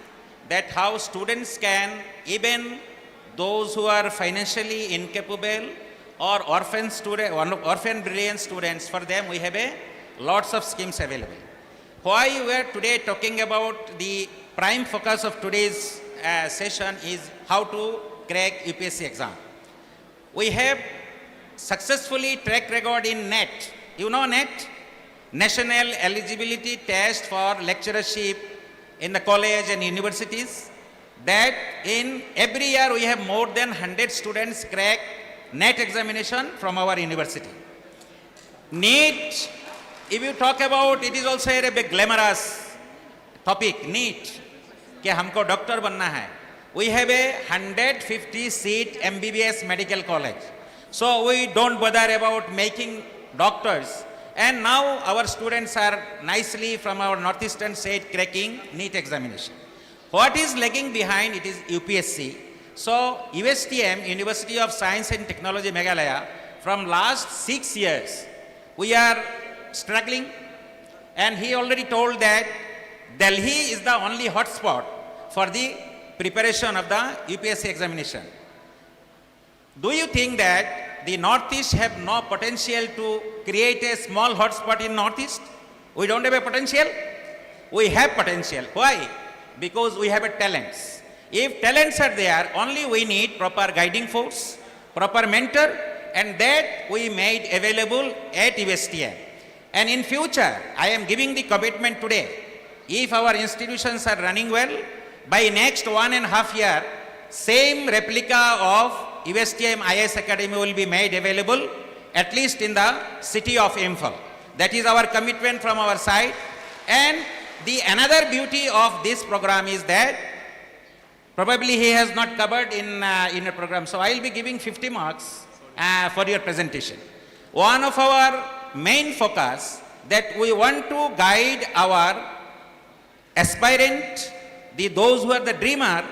that how students can, even those who are financially incapable or orphan student, orphan brilliant students, for them we have a lots of schemes available. Why we are today talking about the prime focus of today's uh, session is how to crack U P S C exam. We have successfully track record in NET. You know NET? National Eligibility Test for Lecturership in the college and universities. That in every year we have more than one hundred students crack NET examination from our university. NEET, if you talk about, it is also a big glamorous topic, NEET, कि हमको doctor बनना है. We have a hundred fifty seat M B B S medical college. So we don't bother about making doctors. And now our students are nicely from our northeastern state cracking NEET examination. What is lagging behind? It is U P S C. So U S T M, University of Science and Technology Meghalaya, from last six years, we are struggling. And he already told that Delhi is the only hotspot for the preparation of the U P S C examination. Do you think that the Northeast have no potential to create a small hotspot in Northeast? We don't have a potential? We have potential. Why? Because we have a talents. If talents are there, only we need proper guiding force, proper mentor, And that we made available at U S T M. And in future, I am giving the commitment today, if our institutions are running well, by next one and a half year, same replica of U S T M I S Academy will be made available, at least in the city of Imphal. That is our commitment from our side. And the another beauty of this program is that probably he has not covered in, uh, in a program. So I will be giving fifty marks, uh, for your presentation. One of our main focus that we want to guide our aspirant, the, those who are the dreamer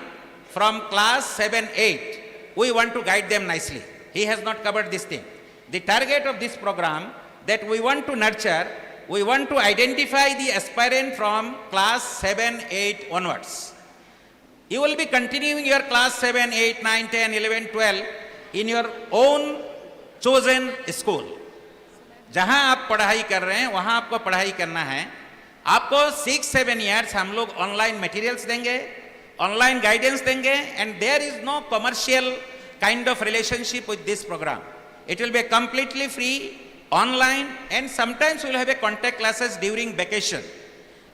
from class seven, eight, we want to guide them nicely. He has not covered this thing. The target of this program that we want to nurture, we want to identify the aspirant from class seven, eight onwards. You will be continuing your class seven, eight, nine, ten, eleven, twelve in your own chosen school. जहां आप पढ़ाई कर रहे हैं, वहां आपको पढ़ाई करना है. आपको सिक्स सेवन ईयर्स हम लोग ऑनलाइन मटेरियल्स देंगे, ऑनलाइन गाइडेंस देंगे, and there is no commercial kind of relationship with this program. It will be completely free, online, and sometimes we will have a contact classes during vacation,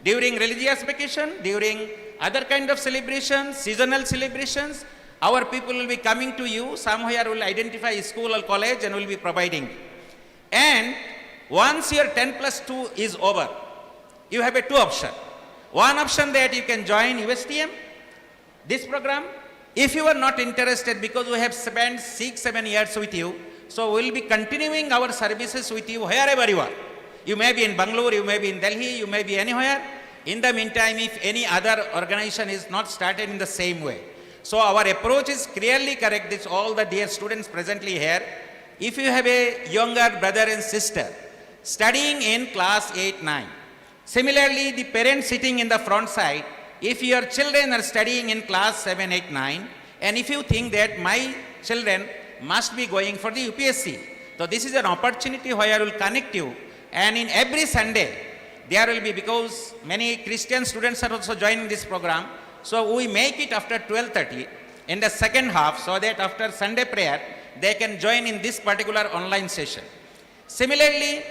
during religious vacation, during other kind of celebrations, seasonal celebrations. Our people will be coming to you, somewhere will identify school or college and will be providing. And once your ten plus two is over, you have a two option. One option that you can join U S T M, this program. If you are not interested, because we have spent six, seven years with you, so we will be continuing our services with you wherever you are. You may be in Bangalore, you may be in Delhi, you may be anywhere. In the meantime, if any other organization is not started in the same way, so our approach is clearly correct. This all the dear students presently here. If you have a younger brother and sister studying in class eight, nine, similarly, the parents sitting in the front side, if your children are studying in class seven, eight, nine, and if you think that my children must be going for the U P S C, so this is an opportunity where I will connect you. And in every Sunday, there will be, because many Christian students are also joining this program, so we make it after twelve thirty in the second half, so that after Sunday prayer, they can join in this particular online session. Similarly,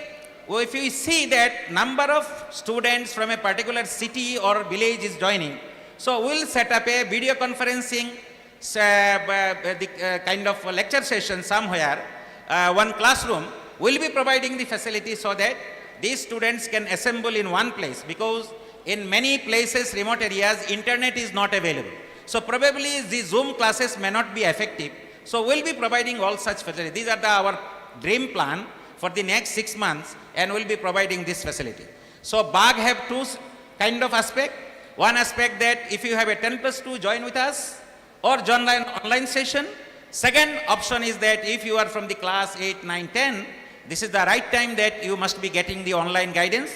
if you see that number of students from a particular city or village is joining, so we'll set up a video conferencing, uh, the uh, kind of lecture session somewhere, uh, one classroom. We'll be providing the facility so that these students can assemble in one place, because in many places, remote areas, internet is not available. So probably the Zoom classes may not be effective. So we'll be providing all such facilities. These are the, our dream plan for the next six months, and we'll be providing this facility. So BAG have two s- kind of aspect. One aspect that if you have a ten plus two, join with us or join line online session. Second option is that if you are from the class eight, nine, ten, this is the right time that you must be getting the online guidance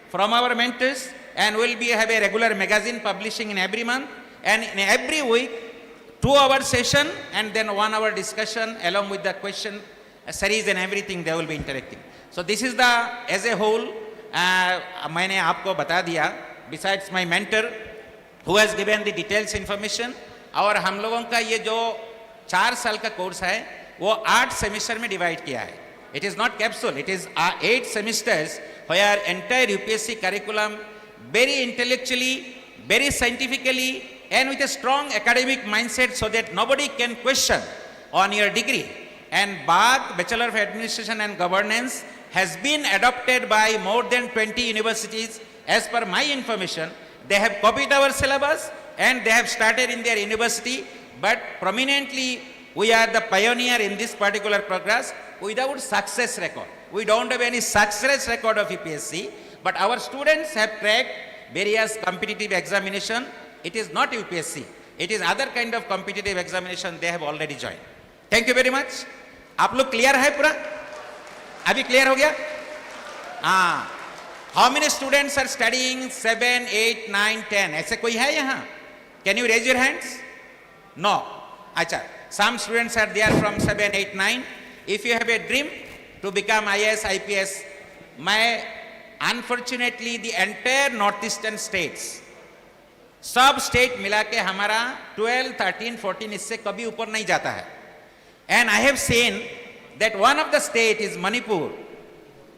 from our mentors, and we'll be have a regular magazine publishing in every month, and in every week, two hour session and then one hour discussion along with the question series and everything, they will be interacting. So this is the, as a whole, uh, मैंने आपको बता दिया, besides my mentor who has given the details information, और हम लोगों का ये जो चार साल का कोर्स है, वो आठ सेमेस्टर में डिवाइड किया है. It is not capsule, it is eight semesters where entire U P S C curriculum very intellectually, very scientifically, and with a strong academic mindset so that nobody can question on your degree. And BAG, Bachelor of Administration and Governance, has been adopted by more than twenty universities. As per my information, they have copied our syllabus and they have started in their university, but prominently we are the pioneer in this particular progress without success record. We don't have any success record of U P S C, but our students have cracked various competitive examination. It is not U P S C. It is other kind of competitive examination they have already joined. Thank you very much. आप लोग clear है पूरा? अभी clear हो गया? हाँ. How many students are studying seven, eight, nine, ten? ऐसे कोई है यहाँ? Can you raise your hands? No. अच्छा, some students are there from seven, eight, nine. If you have a dream to become I A S, I P S, मैं, unfortunately, the entire northeastern states, सब state मिला के हमारा twelve, thirteen, fourteen, इससे कभी ऊपर नहीं जाता है. And I have seen that one of the state is Manipur.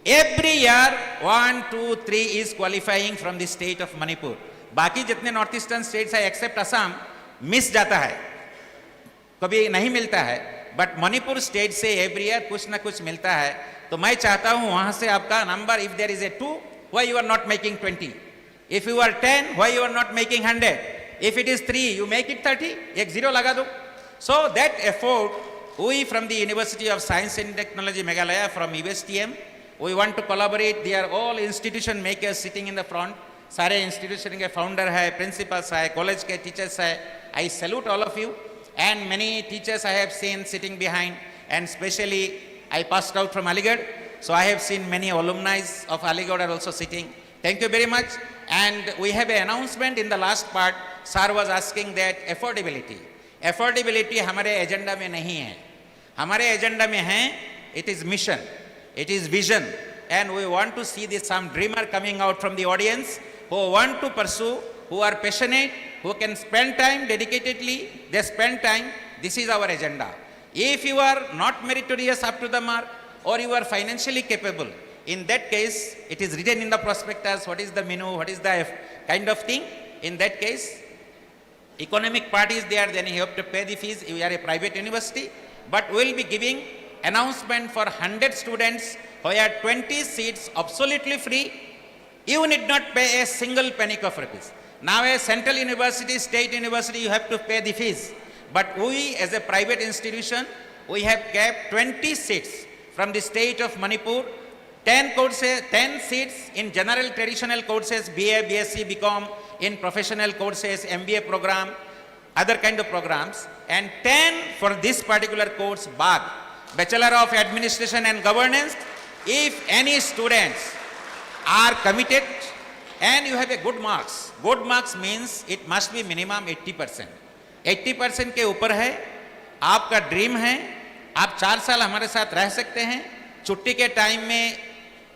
Every year, one, two, three is qualifying from the state of Manipur. बाकी जितने नॉर्थ ईस्टर्न स्टेट्स है, एक्सेप्ट असम, मिस जाता है, कभी नहीं मिलता है, बट मणिपुर स्टेट से एवरी ईयर कुछ ना कुछ मिलता है। तो मैं चाहता हूं वहां से आपका number, if there is a two, why you are not making twenty? If you are ten, why you are not making hundred? If it is three, you make it thirty, एक जीरो लगा दो। So that effort, we from the University of Science and Technology Meghalaya, from U S T M, we want to collaborate. They are all institution makers sitting in the front. सारे institution के founder है, principles है, college के teachers है। I salute all of you, and many teachers I have seen sitting behind, and specially I passed out from Aligarh, so I have seen many alumni of Aligarh are also sitting. Thank you very much. And we have an announcement in the last part. Sir was asking that affordability. Affordability हमारे agenda में नहीं है। हमारे agenda में है, it is mission, it is vision, and we want to see this some dreamer coming out from the audience who want to pursue, who are passionate, who can spend time dedicatedly, they spend time. This is our agenda. If you are not meritorious up to the mark or you are financially capable, in that case, it is written in the prospectus what is the menu, what is the kind of thing. In that case, economic part is there, then you have to pay the fees. You are a private university, but we will be giving announcement for hundred students who have twenty seats absolutely free. You need not pay a single penny of rupees. Now, a central university, state university, you have to pay the fees. But we, as a private institution, we have kept twenty seats from the state of Manipur, ten courses, ten seats in general traditional courses, B A, B S C, B Com, in professional courses, M B A program, other kind of programs, and ten for this particular course, BAG, Bachelor of Administration and Governance. If any students are committed and you have a good marks, good marks means it must be minimum eighty percent. Eighty percent के ऊपर है, आपका dream है, आप चार साल हमारे साथ रह सकते हैं। छुट्टी के टाइम में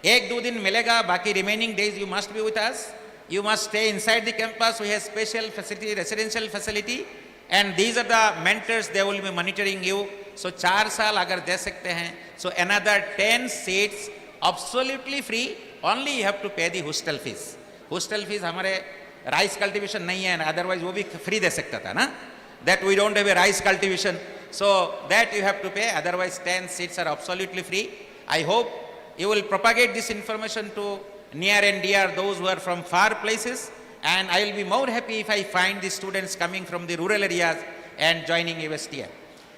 एक दो दिन मिलेगा, बाकी remaining days you must be with us. You must stay inside the campus. We have special facility, residential facility, and these are the mentors, they will be monitoring you. So चार साल अगर दे सकते हैं, so another ten seats absolutely free, only you have to pay the hostel fees. Hostel fees हमारे, rice cultivation नहीं है ना, otherwise वो भी फ्री दे सकता था ना, that we don't have a rice cultivation, so that you have to pay, otherwise ten seats are absolutely free. I hope you will propagate this information to near and dear, those who are from far places, and I will be more happy if I find the students coming from the rural areas and joining U S T M.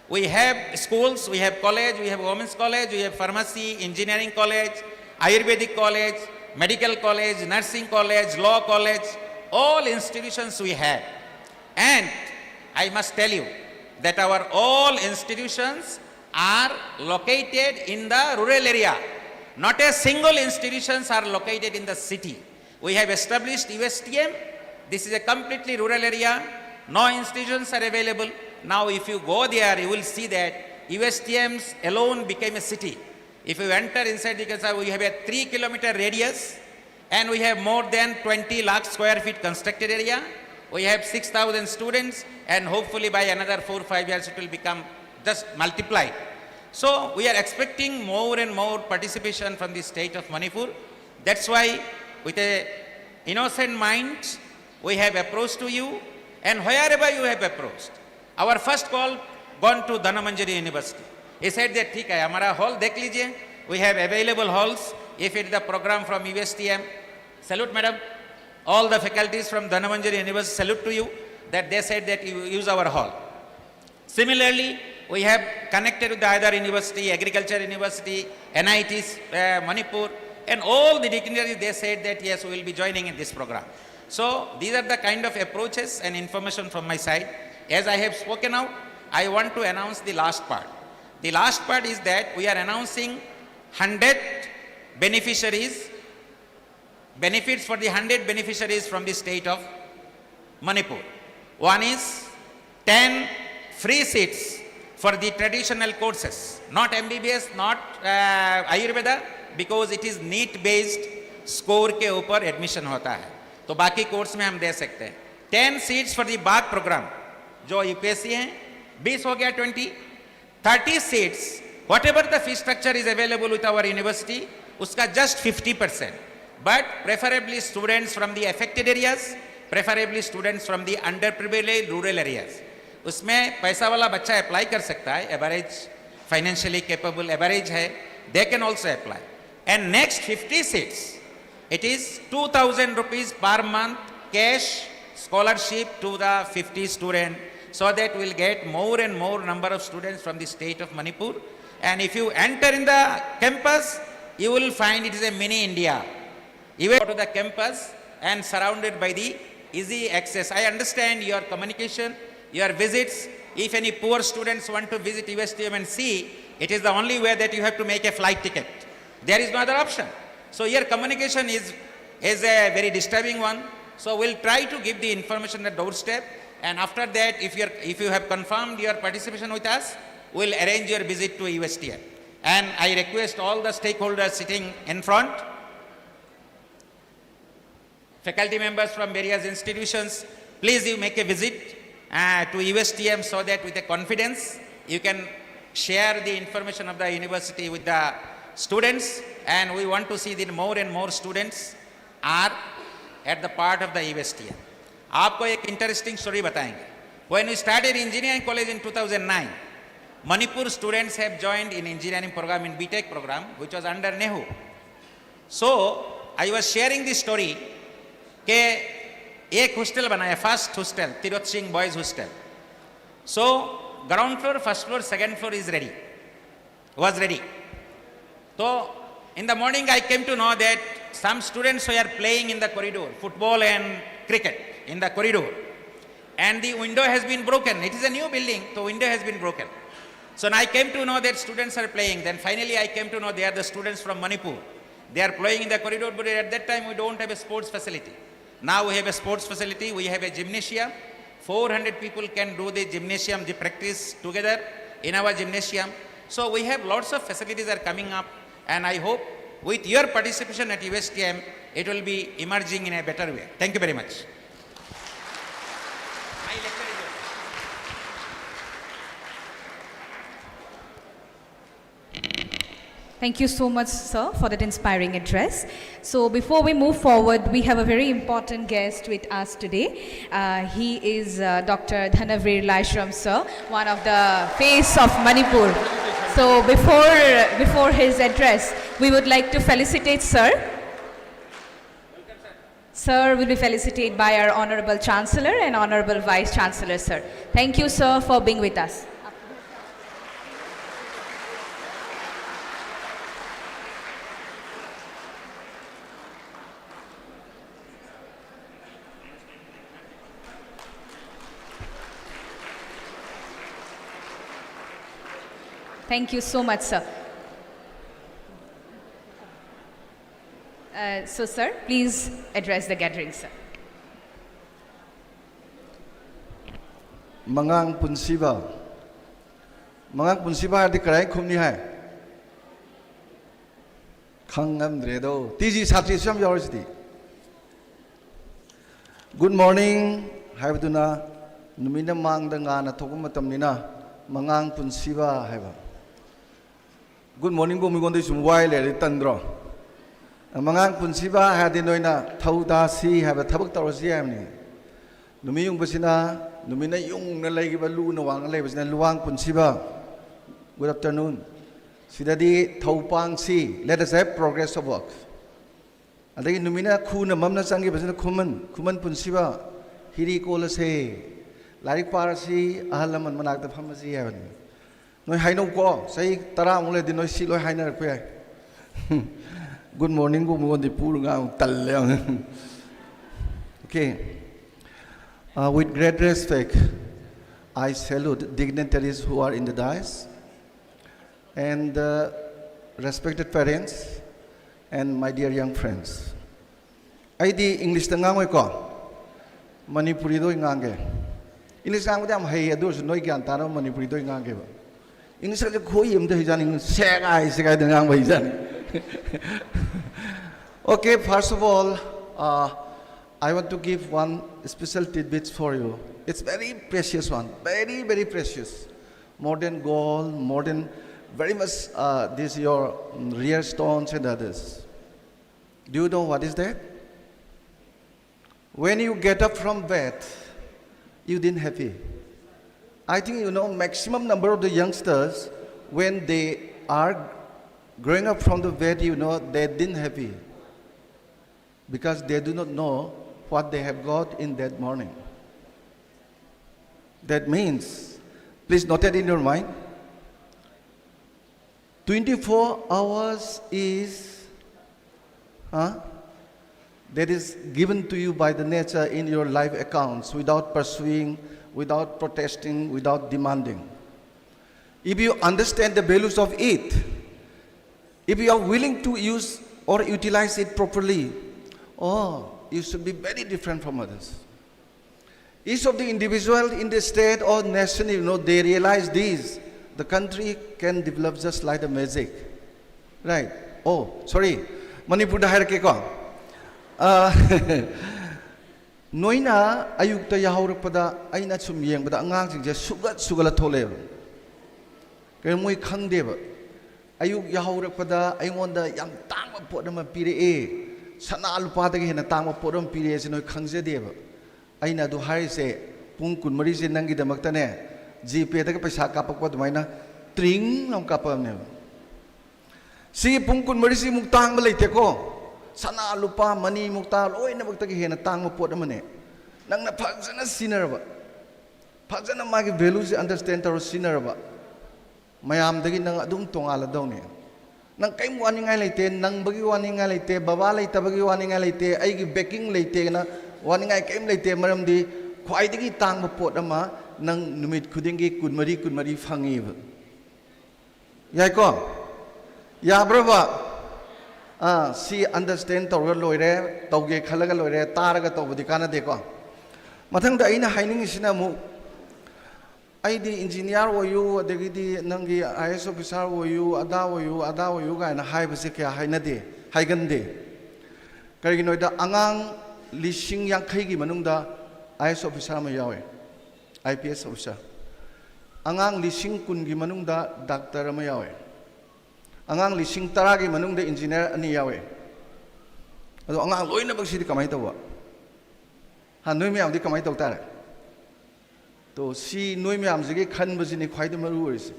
We have schools, we have college, we have women's college, we have pharmacy, engineering college, Ayurvedic college, medical college, nursing college, law college, all institutions we have. And I must tell you that our all institutions are located in the rural area. Not a single institutions are located in the city. We have established U S T M. This is a completely rural area. No institutions are available. Now, if you go there, you will see that U S T Ms alone became a city. If you enter inside the Kasar, we have a three kilometer radius, and we have more than twenty lakh square feet constructed area. We have six thousand students, and hopefully by another four, five years, it will become just multiplied. So we are expecting more and more participation from the state of Manipur. That's why, with a innocent mind, we have approached to you, and wherever you have approached, our first call gone to Dhanamanjari University. He said that ठीक है, हमारा hall देख लीजिए, we have available halls. If it is the program from U S T M, salute madam, all the faculties from Dhanamanjari University, salute to you, that they said that you use our hall. Similarly, we have connected with the other university, agriculture university, N I Ts, uh, Manipur, and all the dignitaries, they said that yes, we will be joining in this program. So these are the kind of approaches and information from my side. As I have spoken out, I want to announce the last part. The last part is that we are announcing hundred beneficiaries, benefits for the hundred beneficiaries from the state of Manipur. One is ten free seats for the traditional courses, not M B B S, not uh, Ayurveda, because it is NEET based, score के ऊपर admission होता है, तो बाकी course में हम दे सकते हैं. Ten seats for the BAC program, जो U P S C है, बीस हो गया, twenty. thirty seats, whatever the fee structure is available with our university, उसका just fifty percent, but preferably students from the affected areas, preferably students from the underprivileged rural areas. उसमें पैसा वाला बच्चा apply कर सकता है, एवरेज, फाइनेंशियली कैपेबल एवरेज है, they can also apply. And next fifty seats, it is two thousand rupees per month cash scholarship to the fifty student, so that we'll get more and more number of students from the state of Manipur. And if you enter in the campus, you will find it is a mini India. You will go to the campus and surrounded by the easy access. I understand your communication, your visits. If any poor students want to visit U S T M and see, it is the only way that you have to make a flight ticket. There is no other option. So your communication is, is a very disturbing one. So we'll try to give the information at doorstep. And after that, if, you're, if you have confirmed your participation with us, we'll arrange your visit to U S T M. And I request all the stakeholders sitting in front, faculty members from various institutions, please you make a visit uh, to U S T M so that with a confidence you can share the information of the university with the students, and we want to see that more and more students are at the part of the U S T M. आपको एक interesting story बताएंगे. When we started engineering college in two thousand nine, Manipur students have joined in engineering program, in B Tech program, which was under NEHU. So I was sharing this story कि एक hostel बनाया, first hostel, Tirath Singh boys hostel. So ground floor, first floor, second floor is ready, was ready. So in the morning I came to know that some students were playing in the corridor, football and cricket in the corridor, and the window has been broken. It is a new building, the window has been broken. So when I came to know that students are playing, then finally I came to know they are the students from Manipur. They are playing in the corridor, but at that time we don't have a sports facility. Now we have a sports facility, we have a gymnasium. Four hundred people can do the gymnasium, the practice together in our gymnasium. So we have lots of facilities are coming up, and I hope with your participation at U S T M, it will be emerging in a better way. Thank you very much. My lecture is over. Thank you so much, sir, for that inspiring address. So, before we move forward, we have a very important guest with us today. Uh, he is uh, Doctor Dhanavir Laishram, sir, one of the face of Manipur. So, before, before his address, we would like to felicitate sir. Sir will be felicitated by our Honorable Chancellor and Honorable Vice Chancellor, sir. Thank you, sir, for being with us. Thank you so much, sir. Uh, so, sir, please address the gathering, sir. ꯃꯉꯥꯡ ꯄꯨꯟꯁꯤꯕ꯫ ꯃꯉꯥꯡ ꯄꯨꯟꯁꯤꯕ ꯍꯥꯏꯔꯗꯤ ꯀꯔꯥꯏ ꯈꯨꯝꯅꯤ ꯍꯥꯏ? ꯈꯪꯉꯝꯗ꯭ꯔꯦꯗꯣ꯫ T G ꯁꯥꯇ꯭ꯔꯤꯁꯨ ꯌꯥꯝ ꯌꯥꯎꯔꯤꯁꯤꯗꯤ꯫ Good morning ꯍꯥꯏꯕꯗꯨꯅ ꯅꯨꯃꯤꯠꯅ ꯃꯥꯡꯗ ꯉꯥꯅ ꯊꯣꯛꯄ ꯃꯇꯝꯅꯤꯅ ꯃꯉꯥꯡ ꯄꯨꯟꯁꯤꯕ ꯍꯥꯏꯕ꯫ Good morningꯕꯨ ꯃꯤꯉꯣꯟꯗ ꯁꯨꯝ ꯋꯥꯏ ꯂꯩꯔꯗꯤ ꯇꯟꯗ꯭ꯔꯣ? ꯃꯉꯥꯡ ꯄꯨꯟꯁꯤꯕ ꯍꯥꯏꯔꯗꯤ ꯅꯣꯏꯅ ꯊꯧ ꯇꯥꯁꯤ ꯍꯥꯏꯕ, ꯊꯕꯛ ꯇꯧꯔꯁꯤ ꯍꯥꯏꯕꯅꯤ꯫ ꯅꯨꯃꯤꯠ ꯌꯨꯡꯕꯁꯤꯅ, ꯅꯨꯃꯤꯠꯅ ꯌꯨꯡꯅ ꯂꯩꯈꯤꯕ, ꯂꯨꯅ ꯋꯥꯡꯅ ꯂꯩꯕꯁꯤꯅ ꯂꯨꯋꯥꯡ ꯄꯨꯟꯁꯤꯕ꯫ Good afternoon꯫ ꯁꯤꯗꯗꯤ ꯊꯧ ꯄꯥꯡꯁꯤ, let us have progress of work꯫ ꯑꯗꯒꯤ ꯅꯨꯃꯤꯠꯅ ꯈꯨꯅ ꯃꯝꯅ ꯆꯪꯈꯤꯕꯁꯤꯅ ꯈꯨꯃꯟ, ꯈꯨꯃꯟ ꯄꯨꯟꯁꯤꯕ꯫ ꯍꯤꯔꯤ ꯀꯣꯜꯂꯁꯦ, ꯂꯥꯏꯔꯤꯛ ꯄꯥꯔꯁꯤ, ꯑꯍꯜ ꯂꯃꯟ ꯃꯅꯥꯛꯇ ꯐꯝꯃꯁꯤ ꯍꯥꯏꯕꯅꯤ꯫ ꯅꯣꯏ ꯍꯥꯏꯅꯧꯀꯣ, ꯆꯍꯤ ꯇꯔꯥꯃꯨꯛ ꯂꯩꯔꯗꯤ ꯅꯣꯏ ꯁꯤ ꯂꯣꯏ ꯍꯥꯏꯅꯔꯛꯄ ꯌꯥꯏ꯫ Good morningꯕꯨ ꯃꯉꯣꯟꯗꯤ ꯄꯨꯔ ꯉꯥꯡ ꯇꯜꯂꯦ ꯌꯥꯝꯅ꯫ Okay. Uh, with great respect, I salute dignitaries who are in the dais and uh, respected parents and my dear young friends. ꯑꯩꯗꯤ ꯏꯪꯂꯤꯁꯇ ꯉꯥꯡꯉꯣꯏꯀꯣ, ꯃꯅꯤꯄꯨꯔꯤꯗ ꯑꯣꯏꯅ ꯉꯥꯡꯒꯦ꯫ ꯏꯪꯂꯤꯁ ꯉꯥꯡꯕꯗꯤ ꯌꯥꯝ ꯍꯩ, ꯑꯗꯨ ꯑꯣꯏꯔꯁꯨ ꯅꯣꯏ ꯒ꯭ꯌꯥꯟ ꯇꯥꯅꯕ ꯃꯅꯤꯄꯨꯔꯤꯗ ꯑꯣꯏꯅ ꯉꯥꯡꯒꯦꯕ꯫ ꯏꯪꯂꯤꯁꯀꯁꯦ ꯈꯣꯏ ꯑꯝꯇ ꯍꯩꯖꯥꯅꯤꯡ, ꯁꯦꯒꯥꯏ ꯁꯦꯒꯥꯏꯗ ꯉꯥꯡꯕ ꯍꯩꯖꯥꯅꯤ꯫ Okay, first of all, uh, I want to give one special tidbits for you. It's very precious one, very, very precious. More than gold, more than Very much, uh, this your, mm, rare stones and others. Do you know what is that? When you get up from bed, you didn't happy. I think, you know, maximum number of the youngsters, when they are growing up from the bed, you know, they didn't happy because they do not know what they have got in that morning. That means, please note it in your mind, twenty-four hours is, huh, that is given to you by the nature in your life accounts without pursuing, without protesting, without demanding. If you understand the values of it, if you are willing to use or utilize it properly, oh, you should be very different from others. Each of the individual in the state or nation, you know, they realize this. The country can develop just like the magic. Right? Oh, sorry. ꯃꯅꯤꯄꯨꯔꯗ ꯍꯥꯏꯔꯛꯀꯦꯀꯣ꯫ ꯑ, ꯅꯣꯏꯅ ꯑꯌꯨꯛꯇ ꯌꯥꯍꯧꯔꯛꯄꯗ ꯑꯩꯅ ꯁꯨꯝ ꯌꯦꯡꯕꯗ ꯑꯉꯥꯡꯁꯤꯡꯁꯦ ꯁꯨꯒꯠ ꯁꯨꯒꯠꯂ ꯊꯣꯛꯂꯛꯑꯦꯕ꯫ ꯀꯩꯅꯣ ꯃꯣꯏ ꯈꯪꯗꯦꯕ꯫ ꯑꯌꯨꯛ ꯌꯥꯍꯧꯔꯛꯄꯗ ꯑꯩꯉꯣꯟꯗ ꯌꯥꯝ ꯇꯥꯡꯕ ꯄꯣꯠ ꯑꯃ ꯄꯤꯔꯛꯑꯦ, ꯁꯅꯥ ꯂꯨꯄꯥꯗꯒꯤ ꯍꯦꯟꯅ ꯇꯥꯡꯕ ꯄꯣꯠ ꯑꯃ ꯄꯤꯔꯛꯑꯦ ꯁꯤ ꯅꯣꯏ ꯈꯪꯖꯗꯦꯕ꯫ ꯑꯩꯅ ꯑꯗꯨ ꯍꯥꯏꯔꯤꯁꯦ, ꯄꯨꯡ ꯀꯨꯟꯃꯔꯤꯁꯦ ꯅꯪꯒꯤꯗꯃꯛꯇꯅꯦ, ꯖꯤꯄꯦꯗꯒ ꯄꯩꯁꯥ ꯀꯥꯞꯄꯛꯄ ꯑꯗꯨꯃꯥꯏꯅ ꯇ꯭ꯔꯤꯡ ꯂꯥꯎ ꯀꯥꯞꯄꯛꯑꯕꯅꯦꯕ꯫ ꯁꯤꯒꯤ ꯄꯨꯡ ꯀꯨꯟꯃꯔꯤꯁꯤꯃꯨꯛ ꯇꯥꯡꯕ ꯂꯩꯇꯦꯀꯣ꯫ ꯁꯅꯥ ꯂꯨꯄꯥ ꯃꯅꯤ ꯃꯨꯛꯇꯥ ꯂꯣꯏꯅꯃꯛꯇꯒꯤ ꯍꯦꯟꯅ ꯇꯥꯡꯕ ꯄꯣꯠ ꯑꯃꯅꯦ꯫ ꯅꯪꯅ ꯐꯖꯅ ꯁꯤꯖꯤꯟꯅꯔꯕ, ꯐꯖꯅ ꯃꯥꯒꯤ ꯚꯦꯂꯨꯁꯦ ꯑꯟꯗꯔꯁ꯭ꯇꯦꯟ ꯇꯧꯔ ꯁꯤꯖꯤꯟꯅꯔꯕ, ꯃꯌꯥꯝꯗꯒꯤ ꯅꯪ ꯑꯗꯨꯝ ꯇꯣꯉꯥꯜꯂꯗꯧꯅꯦ꯫ ꯅꯪ ꯀꯔꯤꯝ ꯋꯥꯅꯤꯡꯉꯥꯏ ꯂꯩꯇꯦ, ꯅꯪꯕꯒꯤ ꯋꯥꯅꯤꯡꯉꯥꯏ ꯂꯩꯇꯦ, ꯕꯕꯥ ꯂꯩꯇꯕꯒꯤ ꯋꯥꯅꯤꯡꯉꯥꯏ ꯂꯩꯇꯦ, ꯑꯩꯒꯤ ꯕꯦꯀꯤꯡ ꯂꯩꯇꯦꯅ ꯋꯥꯅꯤꯡꯉꯥꯏ ꯀꯔꯤꯝ ꯂꯩꯇꯦ꯫ ꯃꯔꯝꯗꯤ ꯈ꯭ꯋꯥꯏꯗꯒꯤ ꯇꯥꯡꯕ ꯄꯣꯠ ꯑꯃ ꯅꯪ ꯅꯨꯃꯤꯠ ꯈꯨꯗꯤꯡꯒꯤ ꯀꯨꯟꯃꯔꯤ ꯀꯨꯟꯃꯔꯤ ꯐꯪꯉꯤꯕ꯫ ꯌꯥꯏꯀꯣ? ꯌꯥꯕ꯭ꯔꯕ? ꯑꯥ, ꯁꯤ ꯑꯟꯗꯔꯁ꯭ꯇꯦꯟ ꯇꯧꯔꯒ ꯂꯣꯏꯔꯦ, ꯇꯧꯒꯦ ꯈꯜꯂꯒ ꯂꯣꯏꯔꯦ, ꯇꯥꯔꯒ ꯇꯧꯕꯗꯤ ꯀꯥꯟꯅꯗꯦꯀꯣ꯫ ꯃꯊꯪꯗ ꯑꯩꯅ ꯍꯥꯏꯅꯤꯡꯉꯤꯁꯤꯅ ꯑꯃꯨꯛ, ꯑꯩꯗꯤ ꯏꯟꯖꯤꯅꯤꯌꯥꯔ ꯑꯣꯏꯌꯨ, ꯑꯗꯒꯤꯗꯤ ꯅꯪꯒꯤ ꯑꯥꯏ ꯑꯦꯁ ꯑꯣꯐꯤꯁꯥꯔ ꯑꯣꯏꯌꯨ, ꯑꯗꯥ ꯑꯣꯏꯌꯨ, ꯑꯗꯥ ꯑꯣꯏꯌꯨ ꯀꯥꯏꯅ ꯍꯥꯏꯕꯁꯦ ꯀꯌꯥ ꯍꯥꯏꯅꯗꯦ, ꯍꯥꯏꯒꯟꯗꯦ꯫ ꯀꯔꯤꯒꯤꯅꯣꯗ ꯑꯉꯥꯡ ꯂꯤꯁꯤꯡ ꯌꯥꯡꯈꯩꯒꯤ ꯃꯅꯨꯡꯗ ꯑꯥꯏ ꯑꯦꯁ ꯑꯣꯐꯤꯁꯥꯔ ꯑꯃ ꯌꯥꯎꯋꯦ, ꯑꯥꯏ ꯄꯤ ꯑꯦꯁ ꯑꯣꯐꯤꯁꯥꯔ꯫ ꯑꯉꯥꯡ ꯂꯤꯁꯤꯡ ꯀꯨꯟꯒꯤ ꯃꯅꯨꯡꯗ ꯗꯥꯛꯇꯔ ꯑꯃ ꯌꯥꯎꯋꯦ꯫ ꯑꯉꯥꯡ ꯂꯤꯁꯤꯡ ꯇꯔꯥꯒꯤ ꯃꯅꯨꯡꯗ ꯏꯟꯖꯤꯅꯤꯌꯥꯔ ꯑꯅꯤ ꯌꯥꯎꯋꯦ꯫ ꯑꯗꯣ ꯑꯉꯥꯡ ꯂꯣꯏꯅꯃꯛꯁꯤꯗꯤ ꯀꯃꯥꯏꯅ ꯇꯧꯕ? ꯍꯥ, ꯅꯣꯏ ꯃꯌꯥꯝꯗꯤ ꯀꯃꯥꯏꯅ ꯇꯧ ꯇꯥꯔꯦ? ꯇꯣ, ꯁꯤ ꯅꯣꯏ ꯃꯌꯥꯝꯁꯤꯒꯤ ꯈꯟꯕꯁꯤꯅꯤ ꯈ꯭ꯋꯥꯏꯗꯒꯤ ꯃꯔꯨ ꯑꯣꯏꯔꯤꯁꯦ꯫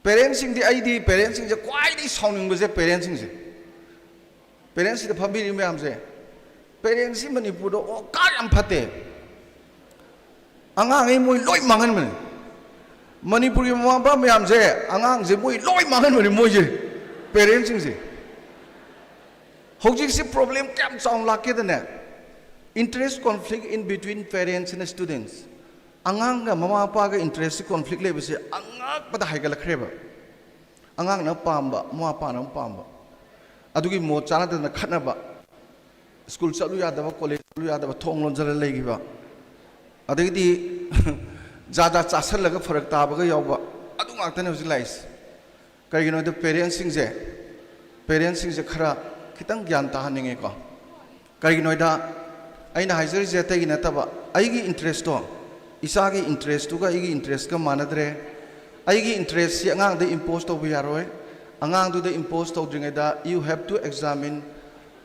ꯄꯦꯔꯦꯟꯁꯁꯤꯡꯗꯤ, ꯑꯩꯗꯤ ꯄꯦꯔꯦꯟꯁꯁꯤꯡꯁꯦ ꯈ꯭ꯋꯥꯏꯗꯒꯤ ꯁꯥꯎꯅꯤꯡꯕꯁꯦ ꯄꯦꯔꯦꯟꯁꯁꯤꯡꯁꯦ꯫ ꯄꯦꯔꯦꯟꯁꯁꯤꯗ ꯐꯝꯕꯤꯔꯤꯕ ꯃꯌꯥꯝꯁꯦ, ꯄꯦꯔꯦꯟꯁꯁꯤ ꯃꯅꯤꯄꯨꯔꯗ ꯑꯣꯀꯥꯔ ꯌꯥꯝ ꯐꯠꯇꯦ꯫ ꯑꯉꯥꯡꯉꯩ ꯃꯣꯏ ꯂꯣꯏ ꯃꯥꯡꯍꯟꯕꯅꯦ꯫ ꯃꯅꯤꯄꯨꯔꯒꯤ ꯃꯃꯥ ꯃꯄꯥ ꯃꯌꯥꯝꯁꯦ, ꯑꯉꯥꯡꯁꯦ ꯃꯣꯏ ꯂꯣꯏ ꯃꯥꯡꯍꯟꯕꯅꯦ ꯃꯣꯏꯁꯦ, ꯄꯦꯔꯦꯟꯁꯁꯤꯡꯁꯦ꯫ ꯍꯧꯖꯤꯛꯁꯤ ꯄ꯭ꯔꯣꯕ꯭ꯂꯦꯝ ꯀꯌꯥꯝ ꯆꯥꯎꯅ ꯂꯥꯛꯀꯦꯗꯅꯦ, interest conflict in between parents and students꯫ ꯑꯉꯥꯡꯒ ꯃꯃꯥ ꯃꯄꯥꯒ ꯏꯟꯇꯔꯦꯁ ꯀꯣꯟꯐ꯭ꯂꯤꯛ ꯂꯩꯕꯁꯦ ꯑꯉꯛꯄꯗ ꯍꯥꯏꯒꯠꯂꯛꯈ꯭ꯔꯦꯕ꯫ ꯑꯉꯥꯡꯅ ꯄꯥꯝꯕ, ꯃꯃꯥ ꯃꯄꯥꯅ ꯑꯃ ꯄꯥꯝꯕ, ꯑꯗꯨꯒꯤ ꯃꯣꯠ ꯆꯥꯅꯗꯅ ꯈꯠꯅꯕ, ꯁ꯭ꯀꯨꯜ ꯆꯠꯂꯨ ꯌꯥꯗꯕ, ꯀꯣꯂꯦꯖ ꯆꯠꯂꯨ ꯌꯥꯗꯕ, ꯊꯣꯡ ꯂꯣꯟꯁꯤꯜꯂ ꯂꯩꯈꯤꯕ, ꯑꯗꯒꯤꯗꯤ ꯖꯥꯗꯥ ꯆꯥꯁꯜꯂꯒ ꯐꯔꯛ ꯇꯥꯕꯒ ꯌꯥꯎꯕ, ꯑꯗꯨ ꯉꯥꯛꯇꯅꯦ ꯍꯧꯖꯤꯛ ꯂꯥꯛꯏꯁꯦ꯫ ꯀꯩꯒꯤꯅꯣ ꯍꯥꯏꯗ ꯄꯦꯔꯦꯟꯁꯁꯤꯡꯁꯦ, ꯄꯦꯔꯦꯟꯁꯁꯤꯡꯁꯦ ꯈꯔ ꯈꯤꯇꯪ ꯒ꯭ꯌꯥꯟ ꯇꯥꯍꯟꯅꯤꯡꯉꯦꯀꯣ꯫ ꯀꯩꯒꯤꯅꯣ ꯍꯥꯏꯗ ꯑꯩꯅ ꯍꯥꯏꯖꯔꯤꯁꯦ ꯑꯇꯩꯒꯤ ꯅꯠꯇꯕ, ꯑꯩꯒꯤ ꯏꯟꯇꯔꯦꯁꯇꯣ, ꯏꯆꯥꯒꯤ ꯏꯟꯇꯔꯦꯁꯇꯨꯒ ꯑꯩꯒꯤ ꯏꯟꯇꯔꯦꯁꯀ ꯃꯥꯟꯅꯗ꯭ꯔꯦ꯫ ꯑꯩꯒꯤ ꯏꯟꯇꯔꯦꯁꯁꯤ ꯑꯉꯥꯡꯗ ꯏꯝꯄꯣꯁ ꯇꯧꯕ ꯌꯥꯔꯣꯏ꯫ ꯑꯉꯥꯡꯗꯨꯗ ꯏꯝꯄꯣꯁ ꯇꯧꯗ꯭ꯔꯤꯉꯩꯗ, you have to examine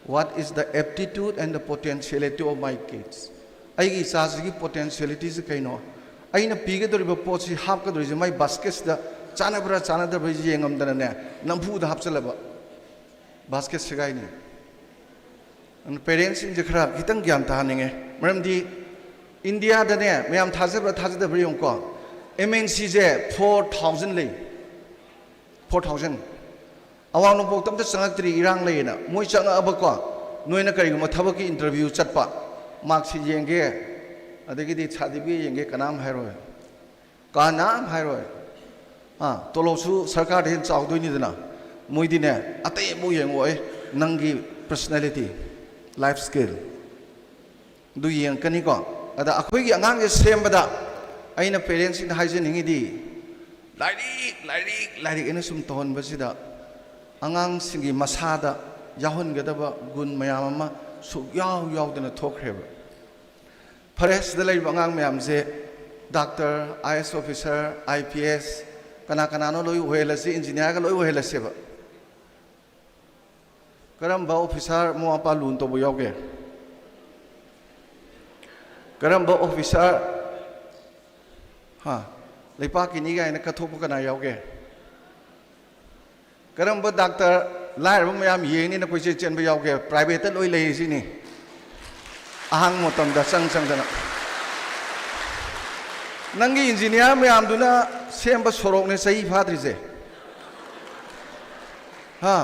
what is the aptitude and the potentiality of my kids꯫ ꯑꯩꯒꯤ ꯏꯆꯥꯁꯤꯒꯤ ꯄꯣꯇꯦꯟꯁꯤꯌꯦꯂꯤꯇꯤꯁꯤ ꯀꯩꯅꯣ? ꯑꯩꯅ ꯄꯤꯒꯗꯧꯔꯤꯕ ꯄꯣꯠꯁꯤ, ꯍꯥꯞꯀꯗꯧꯔꯤꯁꯦ ꯃꯥꯏ ꯕꯥꯁꯀꯦꯠꯁꯤꯗ ꯆꯥꯟꯅꯕ꯭ꯔꯥ ꯆꯥꯟꯅꯗꯕ꯭ꯔꯥ ꯌꯦꯡꯉꯝꯗꯅꯅꯦ, ꯅꯝꯐꯨꯗ ꯍꯥꯞꯆꯜꯂꯕ꯫ ꯕꯥꯁꯀꯦꯠ ꯁꯦꯒꯥꯏꯅꯤ꯫ ꯑꯗꯨꯅ ꯄꯦꯔꯦꯟꯁꯁꯤꯡꯁꯦ ꯈꯔ ꯈꯤꯇꯪ ꯒ꯭ꯌꯥꯟ ꯇꯥꯍꯟꯅꯤꯡꯉꯦ꯫ ꯃꯔꯝꯗꯤ ꯏꯟꯗꯤꯌꯥꯗꯅꯦ, ꯃꯌꯥꯝ ꯊꯥꯖꯕ꯭ꯔꯥ ꯊꯥꯖꯗꯕ꯭ꯔꯥ ꯌꯦꯡꯉꯨꯀꯣ, ꯑꯦꯝ ꯑꯦꯟ ꯁꯤꯁꯦ ꯐꯣꯔ ꯊꯥꯎꯖꯟ ꯂꯩ꯫ Four thousand. ꯑꯋꯥꯡ ꯅꯣꯡꯄꯣꯛꯇ ꯑꯝꯇ ꯆꯪꯉꯛꯇ꯭ꯔꯤ, ꯏꯔꯥꯡ ꯂꯩꯌꯦꯅ꯫ ꯃꯣꯏ ꯆꯪꯉꯛꯑꯕꯀꯣ, ꯅꯣꯏꯅ ꯀꯔꯤꯒꯨꯝꯕ ꯊꯕꯛꯀꯤ ꯏꯟꯇꯔꯚ꯭ꯌꯨ ꯆꯠꯄ, ꯃꯥꯔꯛꯁꯤꯠ ꯌꯦꯡꯒꯦ, ꯑꯗꯒꯤꯗꯤ ꯁꯥꯔꯇꯤꯐꯤꯀꯦꯠ ꯌꯦꯡꯒꯦ, ꯀꯅꯥꯝ ꯍꯥꯏꯔꯣꯏ꯫ ꯀꯅꯥꯝ ꯍꯥꯏꯔꯣꯏ꯫ ꯑꯥ, ꯇꯣꯂꯣꯞꯁꯨ ꯁꯔꯀꯥꯔꯗ ꯍꯦꯟꯅ ꯆꯥꯎꯗꯣꯏꯅꯤꯗꯅ꯫ ꯃꯣꯏꯗꯤꯅꯦ, ꯑꯇꯩ ꯑꯃꯨꯛ ꯌꯦꯡꯉꯛꯑꯣꯏ, ꯅꯪꯒꯤ ꯄꯔꯁꯅꯦꯂꯤꯇꯤ, ꯂꯥꯏꯐ ꯁ꯭ꯀꯤꯜ꯫ ꯑꯗꯨ ꯌꯦꯡꯉꯛꯀꯅꯤꯀꯣ꯫ ꯑꯗ ꯑꯩꯈꯣꯏꯒꯤ ꯑꯉꯥꯡꯁꯦ ꯁꯦꯝꯕꯗ ꯑꯩꯅ ꯄꯦꯔꯦꯟꯁꯁꯤꯡꯗ ꯍꯥꯏꯖꯅꯤꯡꯉꯤꯗꯤ, ꯂꯥꯏꯔꯤꯛ, ꯂꯥꯏꯔꯤꯛ, ꯂꯥꯏꯔꯤꯛ ꯑꯅ ꯁꯨꯝ ꯇꯧꯍꯟꯕꯁꯤꯗ ꯑꯉꯥꯡꯁꯤꯡꯒꯤ ꯃꯁꯥꯗ ꯌꯥꯎꯍꯟꯒꯗꯕ ꯒꯨꯟ ꯃꯌꯥꯝ ꯑꯃ ꯁꯨꯛꯌꯥꯎ ꯌꯥꯎꯗꯅ ꯊꯣꯛꯈ꯭ꯔꯦꯕ꯫ ꯐꯔꯦ, ꯁꯤꯗ ꯂꯩꯔꯤꯕ ꯑꯉꯥꯡ ꯃꯌꯥꯝꯁꯦ doctor, I S officer, I P S, ꯀꯅꯥ ꯀꯅꯥꯅꯣ ꯂꯣꯏ ꯑꯣꯏꯍꯜꯂꯁꯤ, ꯏꯟꯖꯤꯅꯤꯌꯥꯔꯒ ꯂꯣꯏ ꯑꯣꯏꯍꯜꯂꯁꯦꯕ꯫ ꯀꯔꯝꯕ ꯑꯣꯐꯤꯁꯥꯔ ꯃꯃꯥ ꯃꯄꯥ ꯂꯨꯅ ꯇꯧꯕ ꯌꯥꯎꯒꯦ? ꯀꯔꯝꯕ ꯑꯣꯐꯤꯁꯥꯔ, ꯍꯥ, ꯂꯩꯄꯥꯛꯀꯤꯅꯤ ꯀꯥꯏꯅ ꯀꯠꯊꯣꯛꯄ ꯀꯅꯥ ꯌꯥꯎꯒꯦ? ꯀꯔꯝꯕ ꯗꯥꯛꯇꯔ ꯂꯥꯏꯔꯕ ꯃꯌꯥꯝ ꯌꯦꯡꯅꯤꯅ ꯀꯣꯏꯆꯦꯟ ꯆꯦꯟꯕ ꯌꯥꯎꯒꯦ? ꯄ꯭ꯔꯥꯏꯚꯦꯠꯇ ꯂꯣꯏ ꯂꯩꯔꯤꯁꯤꯅꯤ, ꯑꯍꯥꯡꯕ ꯃꯇꯝꯗ ꯆꯪ ꯆꯪꯗꯅ꯫ ꯅꯪꯒꯤ ꯏꯟꯖꯤꯅꯤꯌꯥꯔ ꯃꯌꯥꯝꯗꯨꯅ ꯁꯦꯝꯕ ꯁꯣꯔꯣꯛꯅꯦ ꯆꯍꯤ ꯐꯥꯗ꯭ꯔꯤꯁꯦ꯫ ꯍꯥ?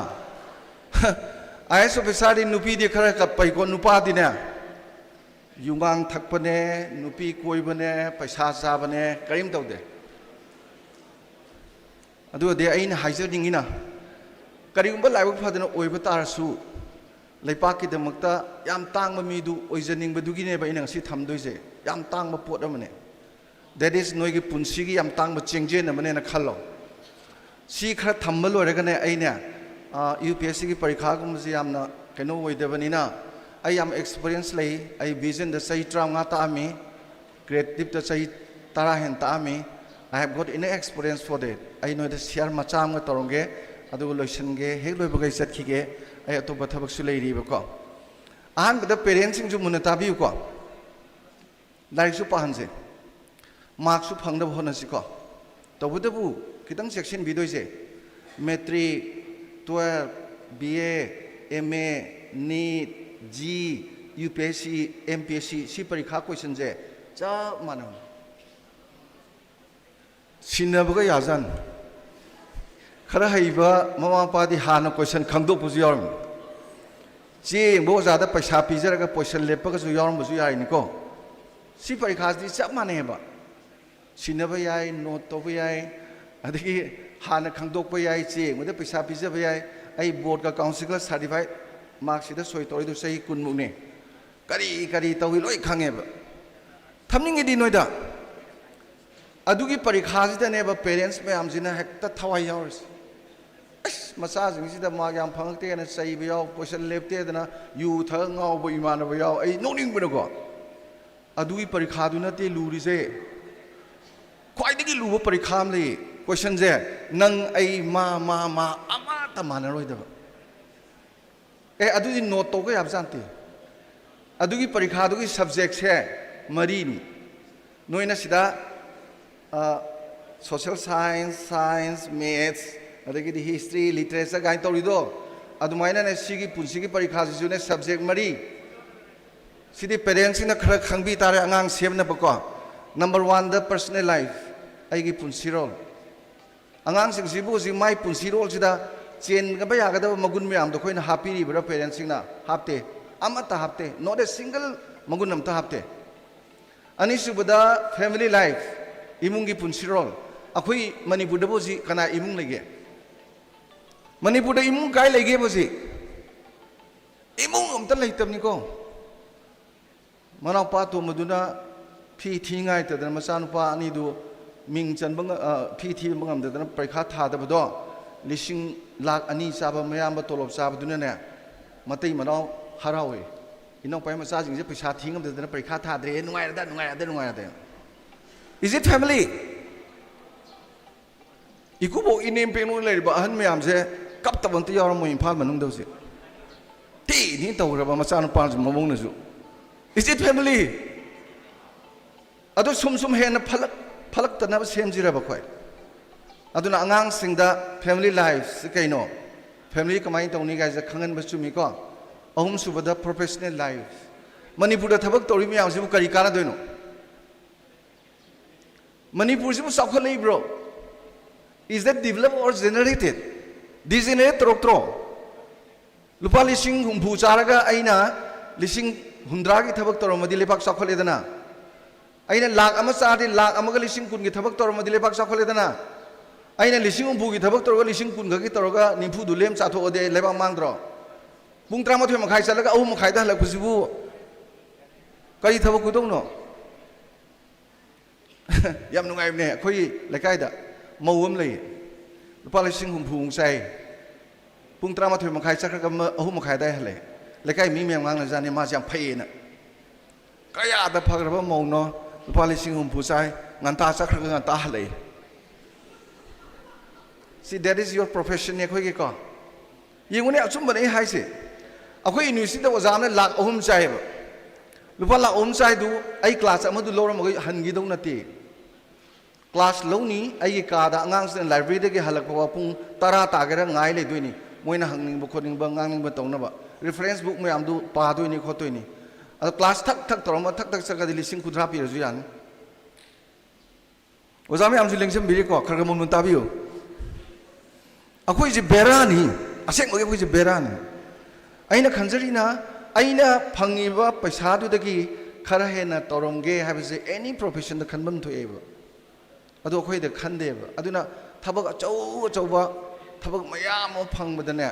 ꯑꯥꯏ ꯑꯦꯁ ꯑꯣꯐꯤꯁꯥꯔꯗꯤ ꯅꯨꯄꯤꯗꯤ ꯈꯔ ꯀꯞꯄꯩꯀꯣ, ꯅꯨꯄꯥꯗꯤꯅꯦ, ꯌꯨꯉꯥꯡ ꯊꯛꯄꯅꯦ, ꯅꯨꯄꯤ ꯀꯣꯏꯕꯅꯦ, ꯄꯩꯁꯥ ꯆꯥꯕꯅꯦ, ꯀꯔꯤꯝ ꯇꯧꯗꯦ꯫ ꯑꯗꯨꯗꯤ ꯑꯩꯅ ꯍꯥꯏꯖꯅꯤꯡꯉꯤꯅ, ꯀꯔꯤꯒꯨꯝꯕ ꯂꯥꯏꯕꯛ ꯐꯗꯅ ꯑꯣꯏꯕ ꯇꯥꯔꯁꯨ, ꯂꯩꯄꯥꯛꯀꯤꯗꯃꯛꯇ ꯌꯥꯝ ꯇꯥꯡꯕ ꯃꯤꯗꯨ ꯑꯣꯏꯖꯅꯤꯡꯕꯗꯨꯒꯤꯅꯦꯕ ꯑꯩꯅ ꯉꯁꯤ ꯊꯝꯗꯣꯏꯁꯦ꯫ ꯌꯥꯝ ꯇꯥꯡꯕ ꯄꯣꯠ ꯑꯃꯅꯦ꯫ That is, ꯅꯣꯏꯒꯤ ꯄꯨꯟꯁꯤꯒꯤ ꯌꯥꯝ ꯇꯥꯡꯕ ꯆꯦꯡꯖꯦꯟ ꯑꯃꯅꯦꯅ ꯈꯜꯂꯣ꯫ ꯁꯤ ꯈꯔ ꯊꯝꯕ ꯂꯣꯏꯔꯒꯅꯦ, ꯑꯩꯅꯦ, ꯌꯨ ꯄꯤ ꯑꯦꯁ ꯁꯤꯒꯤ ꯄꯔꯤꯈꯥꯒꯨꯝꯕꯁꯦ ꯌꯥꯝꯅ ꯀꯩꯅꯣ ꯑꯣꯏꯗꯕꯅꯤꯅ, ꯑꯩ ꯌꯥꯝ ꯑꯦꯛꯁꯄꯤꯔꯤꯌꯦꯟꯁ ꯂꯩ꯫ ꯑꯩ ꯚꯤꯖꯟꯗ ꯆꯍꯤ ꯇꯔꯥꯃꯉꯥ ꯇꯥꯛꯑꯝꯃꯤ, ꯀ꯭ꯔꯤꯌꯦꯇꯤꯞꯇ ꯆꯍꯤ ꯇꯔꯥ ꯍꯦꯟꯅ ꯇꯥꯛꯑꯝꯃꯤ꯫ I have got enough experience for that. ꯑꯩ ꯅꯣꯏꯗ ꯁꯤꯌꯥꯔ ꯃꯆꯥ ꯑꯃꯒ ꯇꯧꯔꯝꯒꯦ, ꯑꯗꯨꯒ ꯂꯣꯏꯁꯤꯟꯒꯦ, ꯍꯦꯛ ꯂꯣꯏꯕꯒ ꯑꯩ ꯆꯠꯈꯤꯒꯦ꯫ ꯑꯩ ꯑꯇꯣꯞꯄ ꯊꯕꯛꯁꯨ ꯂꯩꯔꯤꯕꯀꯣ꯫ ꯑꯍꯥꯟꯕꯗ ꯄꯦꯔꯦꯟꯁꯁꯤꯡꯁꯨ ꯃꯨꯟꯅ ꯇꯥꯕꯤꯌꯨꯀꯣ꯫ ꯂꯥꯏꯔꯤꯛꯁꯨ ꯄꯥꯍꯟꯁꯦ, ꯃꯥꯔꯛꯁꯨ ꯐꯪꯅꯕ ꯍꯣꯠꯅꯁꯤꯀꯣ꯫ ꯇꯧꯕꯇꯕꯨ ꯈꯤꯇꯪ ꯆꯦꯛꯁꯤꯟꯕꯤꯗꯣꯏꯁꯦ, matric, twelve, B A, M A, NET, G, U P S C, M P S ꯁꯤ, ꯁꯤ ꯄꯔꯤꯈꯥ ꯀꯣꯏꯁꯟꯁꯦ ꯆꯞ ꯃꯥꯟꯅꯕꯅꯤ꯫ ꯁꯤꯟꯅꯕꯒ ꯌꯥꯖꯥꯠꯅꯤ꯫ ꯈꯔ ꯍꯩꯕ ꯃꯃꯥ ꯃꯄꯥꯗꯤ ꯍꯥꯟꯅ ꯀꯣꯏꯁꯟ ꯈꯪꯗꯣꯛꯄꯁꯨ ꯌꯥꯎꯔꯝꯃꯤ꯫ ꯆꯦ ꯌꯦꯡꯕ ꯑꯣꯖꯥꯗ ꯄꯩꯁꯥ ꯄꯤꯖꯔꯒ ꯀꯣꯏꯁꯟ ꯂꯦꯞꯄꯒꯁꯨ ꯌꯥꯎꯔꯝꯕꯁꯨ ꯌꯥꯏꯅꯤꯀꯣ꯫ ꯁꯤ ꯄꯔꯤꯈꯥꯁꯤꯗꯤ ꯆꯞ ꯃꯥꯟꯅꯩꯑꯕ꯫ ꯁꯤꯟꯅꯕ ꯌꯥꯏ, ꯅꯣꯠ ꯇꯧꯕ ꯌꯥꯏ, ꯑꯗꯒꯤ ꯍꯥꯟꯅ ꯈꯪꯗꯣꯛꯄ ꯌꯥꯏ, ꯆꯦ ꯌꯦꯡꯕꯗ ꯄꯩꯁꯥ ꯄꯤꯖꯕ ꯌꯥꯏ꯫ ꯑꯩ ꯕꯣꯔꯗꯀ ꯀꯥꯎꯟꯁꯤꯜꯒ ꯁꯥꯔꯇꯤꯐꯥꯏꯠ ꯃꯥꯔꯛꯁꯤꯗ ꯁꯣꯏ ꯇꯧꯔꯤꯗꯨ ꯆꯍꯤ ꯀꯨꯟꯃꯨꯛꯅꯤ꯫ ꯀꯔꯤ ꯀꯔꯤ ꯇꯧꯏ ꯂꯣꯏ ꯈꯪꯉꯦꯕ꯫ ꯊꯝꯅꯤꯡꯉꯤꯗꯤ ꯅꯣꯏꯗ꯫ ꯑꯗꯨꯒꯤ ꯄꯔꯤꯈꯥꯁꯤꯗꯅꯦꯕ ꯄꯦꯔꯦꯟꯁ ꯃꯌꯥꯝꯁꯤꯅ ꯍꯦꯛꯇ ꯊꯋꯥꯏ ꯌꯥꯎꯔꯤꯁꯦ꯫ ꯑꯁ, ꯃꯆꯥꯁꯤꯡꯁꯤꯗ ꯃꯥꯔꯛ ꯌꯥꯝ ꯐꯪꯉꯛꯇꯦꯅ ꯆꯩꯕ ꯌꯥꯎ, ꯀꯣꯏꯁꯟ ꯂꯦꯞꯇꯦꯗꯅ ꯌꯨ ꯊꯛꯑ ꯉꯥꯎꯕ ꯏꯃꯥꯟꯅꯕ ꯌꯥꯎ꯫ ꯑꯩ ꯅꯣꯛꯅꯤꯡꯕꯅꯀꯣ꯫ ꯑꯗꯨꯒꯤ ꯄꯔꯤꯈꯥꯗꯨ ꯅꯠꯇꯦ ꯂꯨꯔꯤꯁꯦ꯫ ꯈ꯭ꯋꯥꯏꯗꯒꯤ ꯂꯨꯕ ꯄꯔꯤꯈꯥ ꯑꯃ ꯂꯩ꯫ ꯀꯣꯏꯁꯟꯁꯦ ꯅꯪ, ꯑꯩ, ꯃꯥ, ꯃꯥ, ꯃꯥ, ꯑꯃꯠꯇ ꯃꯥꯟꯅꯔꯣꯏꯗꯕ꯫ ꯑꯦ, ꯑꯗꯨꯗꯤ ꯅꯣꯠ ꯇꯧꯕ ꯌꯥꯕ ꯖꯥꯠ ꯅꯠꯇꯦ꯫ ꯑꯗꯨꯒꯤ ꯄꯔꯤꯈꯥꯗꯨꯒꯤ ꯁꯕꯖꯦꯛꯁꯦ ꯃꯔꯤꯅꯤ꯫ ꯅꯣꯏꯅ ꯁꯤꯗ, ꯑ, social science, science, maths, ꯑꯗꯒꯤꯗꯤ history, literature ꯀꯥꯏꯅ ꯇꯧꯔꯤꯗꯣ, ꯑꯗꯨꯃꯥꯏꯅꯅꯦ ꯁꯤꯒꯤ ꯄꯨꯟꯁꯤꯒꯤ ꯄꯔꯤꯈꯥꯁꯤꯁꯨꯅꯦ ꯁꯕꯖꯦꯛ ꯃꯔꯤ꯫ ꯁꯤꯗꯤ ꯄꯦꯔꯦꯟꯁꯁꯤꯡꯅ ꯈꯔ ꯈꯪꯕꯤ ꯇꯥꯔꯦ ꯑꯉꯥꯡ ꯁꯦꯝꯅꯕꯀꯣ꯫ ꯅꯝꯕꯔ ꯋꯥꯟꯗ personal life, ꯑꯩꯒꯤ ꯄꯨꯟꯁꯤꯔꯣꯜ꯫ ꯑꯉꯥꯡꯁꯤꯡꯁꯤꯕꯨ ꯍꯧꯖꯤꯛ ꯃꯥꯏ ꯄꯨꯟꯁꯤꯔꯣꯜꯁꯤꯗ ꯆꯦꯟꯒꯕ ꯌꯥꯒꯗꯕ ꯃꯒꯨꯟ ꯃꯌꯥꯝꯗꯣ ꯑꯩꯈꯣꯏꯅ ꯍꯥꯞꯄꯤꯔꯤꯕ꯭ꯔꯥ ꯄꯦꯔꯦꯟꯁꯁꯤꯡꯅ? ꯍꯥꯞꯇꯦ꯫ ꯑꯃꯠꯇ ꯍꯥꯞꯇꯦ꯫ Not a single ꯃꯒꯨꯟ ꯑꯝꯇ ꯍꯥꯞꯇꯦ꯫ ꯑꯅꯤꯁꯨꯕꯗ family life, ꯏꯃꯨꯡꯒꯤ ꯄꯨꯟꯁꯤꯔꯣꯜ꯫ ꯑꯩꯈꯣꯏ ꯃꯅꯤꯄꯨꯔꯗꯕꯨ ꯍꯧꯖꯤꯛ ꯀꯅꯥ ꯏꯃꯨꯡ ꯂꯩꯒꯦ? ꯃꯅꯤꯄꯨꯔꯗ ꯏꯃꯨꯡ ꯀꯥꯏ ꯂꯩꯒꯦꯕ ꯍꯧꯖꯤꯛ? ꯏꯃꯨꯡ ꯑꯝꯇ ꯂꯩꯇꯕꯅꯤꯀꯣ꯫ ꯃꯅꯥꯎꯄꯥ ꯑꯇꯣꯝꯕꯗꯨꯅ ꯐꯤ ꯊꯤ ꯉꯥꯏꯇꯗꯅ ꯃꯆꯥꯅꯨꯄꯥ ꯑꯅꯤꯗꯨ ꯃꯤꯡ ꯆꯟꯕ ꯉ-, ꯑ, ꯐꯤ ꯊꯤꯕ ꯉꯝꯗꯗꯅ ꯄꯔꯤꯈꯥ ꯊꯥꯗꯕꯗꯣ, ꯂꯤꯁꯤꯡ ꯂꯥꯛ ꯑꯅꯤ ꯆꯥꯕ ꯃꯌꯥꯝꯕ ꯇꯣꯂꯣꯞ ꯆꯥꯕꯗꯨꯅꯅꯦ, ꯃꯇꯩ ꯃꯅꯥꯎ ꯍꯔꯥꯎꯏ꯫ "ꯏꯅꯥꯎꯄꯥꯒꯤ ꯃꯆꯥꯁꯤꯡꯁꯦ ꯄꯩꯁꯥ ꯊꯤ ꯉꯝꯗꯗꯅ ꯄꯔꯤꯈꯥ ꯊꯥꯗ꯭ꯔꯦ, ꯅꯨꯡꯉꯥꯏꯔꯗ, ꯅꯨꯡꯉꯥꯏꯔꯗ, ꯅꯨꯡꯉꯥꯏꯔꯗ"꯫ Is it family? ꯏꯀꯨꯕꯣꯛ ꯏꯅꯦꯝ ꯄꯦꯡꯂꯣꯏ ꯂꯩꯔꯤꯕ ꯑꯍꯟ ꯃꯌꯥꯝꯁꯦ ꯀꯞꯇꯕ ꯑꯝꯇ ꯌꯥꯎꯔꯝꯃꯣꯏ ꯏꯝꯐꯥꯜ ꯃꯅꯨꯡꯗ ꯍꯧꯖꯤꯛ꯫ ꯊꯤ ꯊꯤ ꯇꯧꯈ꯭ꯔꯕ ꯃꯆꯥꯅꯨꯄꯥꯁꯨ ꯃꯃꯧꯅꯁꯨ꯫ Is it family? ꯑꯗꯨ ꯁꯨꯝ ꯁꯨꯝ ꯍꯦꯟꯅ ꯐꯠꯂꯛ-, ꯐꯠꯂꯛꯇꯅꯕ ꯁꯦꯝꯁꯤꯔꯕ ꯑꯩꯈꯣꯏ? ꯑꯗꯨꯅ ꯑꯉꯥꯡꯁꯤꯡꯗ family life ꯁꯤ ꯀꯩꯅꯣ? Family ꯀꯃꯥꯏꯅ ꯇꯧꯅꯤ ꯀꯥꯏꯁꯦ ꯈꯪꯍꯟꯕ ꯆꯨꯝꯃꯤꯀꯣ? ꯑꯍꯨꯝꯁꯨꯕꯗ professional life꯫ ꯃꯅꯤꯄꯨꯔꯗ ꯊꯕꯛ ꯇꯧꯔꯤ ꯃꯌꯥꯝꯁꯤꯕꯨ ꯀꯔꯤ ꯀꯥꯟꯅꯗꯣꯏꯅꯣ? ꯃꯅꯤꯄꯨꯔꯁꯤꯕꯨ ꯆꯥꯎꯈꯠꯂꯛꯏꯕ꯭ꯔꯣ? Is that developed or generated? Degenerate ꯇꯧꯔꯛꯇ꯭ꯔꯣ? ꯂꯨꯄꯥ ꯂꯤꯁꯤꯡ ꯍꯨꯝꯐꯨ ꯆꯥꯔꯒ ꯑꯩꯅ ꯂꯤꯁꯤꯡ ꯍꯨꯝꯗ꯭ꯔꯥꯒꯤ ꯊꯕꯛ ꯇꯧꯔꯝꯃꯗꯤ ꯂꯩꯕꯥꯛ ꯆꯥꯎꯈꯠꯂꯦꯗꯅ꯫ ꯑꯩꯅ ꯂꯥꯛ ꯑꯃ ꯆꯥꯔꯗꯤ ꯂꯥꯛ ꯑꯃꯒ ꯂꯤꯁꯤꯡ ꯀꯨꯟꯒꯤ ꯊꯕꯛ ꯇꯧꯔꯝꯃꯗꯤ ꯂꯩꯕꯥꯛ ꯆꯥꯎꯈꯠꯂꯦꯗꯅ꯫ ꯑꯩꯅ ꯂꯤꯁꯤꯡ ꯍꯨꯝꯐꯨꯒꯤ ꯊꯕꯛ ꯇꯧꯔꯒ ꯂꯤꯁꯤꯡ ꯀꯨꯟ ꯈꯛꯀꯤ ꯇꯧꯔꯒ ꯅꯤꯐꯨꯗꯨ ꯂꯦꯝ ꯆꯥꯊꯣꯛꯑꯗꯤ ꯑꯩ ꯂꯩꯕꯥꯛ ꯃꯥꯡꯗ꯭ꯔꯣ? ꯄꯨꯡ ꯇꯔꯥꯃꯥꯊꯣꯏ ꯃꯈꯥꯏ ꯆꯠꯂꯒ ꯑꯍꯨꯝ ꯃꯈꯥꯏꯗ ꯍꯜꯂꯛꯄꯁꯤꯕꯨ ꯀꯔꯤ ꯊꯕꯛ ꯈꯨꯗꯧꯅꯣ? ꯌꯥꯝ ꯅꯨꯡꯉꯥꯏꯕꯅꯦ꯫ ꯑꯩꯈꯣꯏꯒꯤ ꯂꯩꯀꯥꯏꯗ ꯃꯧ ꯑꯃ ꯂꯩꯌꯦ, ꯂꯨꯄꯥ ꯂꯤꯁꯤꯡ ꯍꯨꯝꯐꯨꯃꯨꯛ ꯆꯥꯏ꯫ ꯄꯨꯡ ꯇꯔꯥꯃꯥꯊꯣꯏ ꯃꯈꯥꯏ ꯆꯠꯈ꯭ꯔꯒ ꯃ-, ꯑꯍꯨꯝ ꯃꯈꯥꯏ ꯑꯗꯥꯏ ꯍꯜꯂꯛꯑꯦ꯫ ꯂꯩꯀꯥꯏ ꯃꯤ ꯃꯌꯥꯝ ꯉꯥꯡꯅꯖꯥꯠꯅꯤ, ꯃꯥꯁꯦ ꯌꯥꯝ ꯐꯩꯌꯦꯅ꯫ ꯀꯌꯥꯗ ꯐꯈ꯭ꯔꯕ ꯃꯧꯅꯣ? ꯂꯨꯄꯥ ꯂꯤꯁꯤꯡ ꯍꯨꯝꯐꯨ ꯆꯥꯏ, ꯉꯟꯇꯥ ꯆꯠꯈ꯭ꯔꯒ ꯉꯟꯇꯥ ꯍꯜꯂꯛꯏ꯫ ꯁꯤ, that is your profession ꯅꯦ ꯑꯩꯈꯣꯏꯒꯤꯀꯣ꯫ ꯌꯦꯡꯉꯨꯅꯦ, ꯑꯆꯨꯝꯕꯅꯦ ꯑꯩ ꯍꯥꯏꯁꯦ꯫ ꯑꯩꯈꯣꯏ ꯌꯨꯅꯤꯚꯔꯁꯤꯇꯤꯗ ꯑꯣꯖꯥ ꯑꯃꯅ ꯂꯥꯛ ꯑꯍꯨꯝ ꯆꯥꯏꯌꯦꯕ꯫ ꯂꯨꯄꯥ ꯂꯥꯛ ꯑꯍꯨꯝ ꯆꯥꯏꯗꯨ ꯑꯩ ꯀ꯭ꯂꯥꯁ ꯑꯃꯗꯨ ꯂꯧꯔꯝꯃꯒ ꯍꯟꯈꯤꯗꯧ ꯅꯠꯇꯦ꯫ ꯀ꯭ꯂꯥꯁ ꯂꯧꯅꯤ, ꯑꯩꯒꯤ ꯀꯥꯗ ꯑꯉꯥꯡꯁꯤꯡꯅ ꯂꯥꯏꯕ꯭ꯔꯦꯔꯤꯗꯒꯤ ꯍꯜꯂꯛꯄ ꯐꯥꯎ ꯄꯨꯡ ꯇꯔꯥ ꯇꯥꯒꯦꯔꯥ ꯉꯥꯏ ꯂꯩꯗꯣꯏꯅꯤ꯫ ꯃꯣꯏꯅ ꯍꯪꯅꯤꯡꯕ ꯈꯣꯠꯅꯤꯡꯕ, ꯉꯥꯡꯅꯤꯡꯕ ꯇꯧꯅꯕ꯫ ꯔꯤꯐꯔꯦꯟꯁ ꯕꯨꯛ ꯃꯌꯥꯝꯗꯨ ꯄꯥꯗꯣꯏꯅꯤ ꯈꯣꯠꯇꯣꯏꯅꯤ꯫ ꯑꯗꯣ ꯀ꯭ꯂꯥꯁ ꯊꯛ ꯊꯛ ꯇꯧꯔꯝꯃ ꯊꯛ ꯊꯛ ꯆꯠꯈ꯭ꯔꯗꯤ ꯂꯤꯁꯤꯡ ꯀꯨꯟꯊ꯭ꯔꯥ ꯄꯤꯔꯁꯨ ꯌꯥꯅꯤ꯫ ꯑꯣꯖꯥ ꯃꯌꯥꯝꯁꯨ ꯂꯦꯡꯁꯤꯟꯕꯤꯔꯤꯀꯣ, ꯈꯔ ꯈꯔ ꯃꯨꯟ ꯃꯨꯟ ꯇꯥꯕꯤꯌꯨ꯫ ꯑꯩꯈꯣꯏꯁꯦ ꯕꯦꯔꯥꯅꯤ, ꯑꯁꯦꯡꯕꯒꯤ ꯑꯩꯈꯣꯏꯁꯦ ꯕꯦꯔꯥꯅꯤ꯫ ꯑꯩꯅ ꯈꯟꯖꯔꯤꯅ, ꯑꯩꯅ ꯐꯪꯉꯤꯕ ꯄꯩꯁꯥꯗꯨꯗꯒꯤ ꯈꯔ ꯍꯦꯟꯅ ꯇꯧꯔꯝꯒꯦ ꯍꯥꯏꯕꯁꯦ ꯑꯦꯅꯤ ꯄ꯭ꯔꯣꯐꯦꯁꯟꯗ ꯈꯟꯐꯝ ꯊꯣꯛꯑꯦꯕ꯫ ꯑꯗꯣ ꯑꯩꯈꯣꯏꯗ ꯈꯟꯗꯦꯕ꯫ ꯑꯗꯨꯅ ꯊꯕꯛ ꯑꯆꯧ ꯑꯆꯧꯕ ꯊꯕꯛ ꯃꯌꯥꯝ ꯑꯃ ꯐꯪꯕꯗꯅꯦ,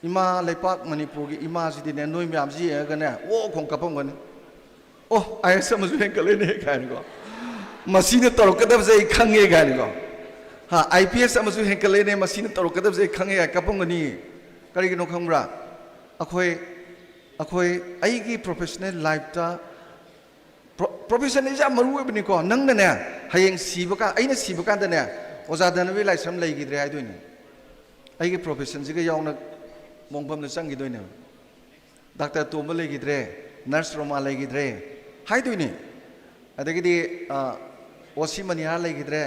ꯏꯃꯥ ꯂꯩꯄꯥꯛ ꯃꯅꯤꯄꯨꯔꯒꯤ ꯏꯃꯥꯁꯤꯗꯤꯅꯦ, ꯅꯣꯏ ꯃꯌꯥꯝꯁꯤ ꯌꯦꯡꯉꯒꯅꯦ, ꯑꯣ ꯈꯣꯡ ꯀꯞꯄꯝꯒꯅꯤ꯫ ꯑꯣ, ꯑꯥꯏ ꯑꯦꯁ ꯑꯃꯁꯨ ꯍꯦꯟꯒꯠꯂꯦꯅꯦ ꯀꯥꯏꯅꯀꯣ, ꯃꯁꯤꯅ ꯇꯧꯔꯛꯀꯗꯕꯁꯦ ꯑꯩ ꯈꯪꯉꯦ ꯀꯥꯏꯅꯀꯣ, ꯍꯥ, ꯑꯥꯏ ꯄꯤ ꯑꯦꯁ ꯑꯃꯁꯨ ꯍꯦꯟꯒꯠꯂꯦꯅꯦ, ꯃꯁꯤꯅ ꯇꯧꯔꯛꯀꯗꯕꯁꯦ ꯑꯩ ꯈꯪꯉꯦ ꯀꯥꯏꯅ ꯀꯞꯄꯝꯒꯅꯤ꯫ ꯀꯔꯤꯒꯤꯅꯣ ꯈꯪꯕ꯭ꯔꯥ? ꯑꯩꯈꯣꯏ, ꯑꯩꯈꯣꯏ, ꯑꯩꯒꯤ ꯄ꯭ꯔꯣꯐꯦꯁꯅꯦꯜ ꯂꯥꯏꯐꯇ ꯄ꯭ꯔꯣ-, ꯄ꯭ꯔꯣꯐꯦꯁꯟ ꯑꯁꯤ ꯌꯥꯝ ꯃꯔꯨ ꯑꯣꯏꯕꯅꯤꯀꯣ꯫ ꯅꯪꯅꯅꯦ, ꯍꯌꯦꯡ ꯁꯤꯕ ꯀꯥꯟ-, ꯑꯩꯅ ꯁꯤꯕ ꯀꯥꯟꯗꯅꯦ, ꯑꯣꯖꯥ ꯙꯅꯕꯤꯔ ꯂꯥꯏꯁ꯭ꯔꯝ ꯂꯩꯈꯤꯗ꯭ꯔꯦ ꯍꯥꯏꯗꯣꯏꯅꯦ꯫ ꯑꯩꯒꯤ ꯄ꯭ꯔꯣꯐꯦꯁꯟꯁꯤꯒ ꯌꯥꯎꯅ ꯃꯣꯡꯐꯝꯗ ꯆꯪꯈꯤꯗꯣꯏꯅꯦꯕ꯫ ꯗꯥꯛꯇꯔ ꯇꯣꯝꯕ ꯂꯩꯈꯤꯗ꯭ꯔꯦ, ꯅꯔꯁ ꯔꯣꯃꯥ ꯂꯩꯈꯤꯗ꯭ꯔꯦ ꯍꯥꯏꯗꯣꯏꯅꯦ꯫ ꯑꯗꯒꯤꯗꯤ, ꯑ, ꯑꯣ ꯁꯤ ꯃꯅꯤꯍꯥꯔ ꯂꯩꯈꯤꯗ꯭ꯔꯦ꯫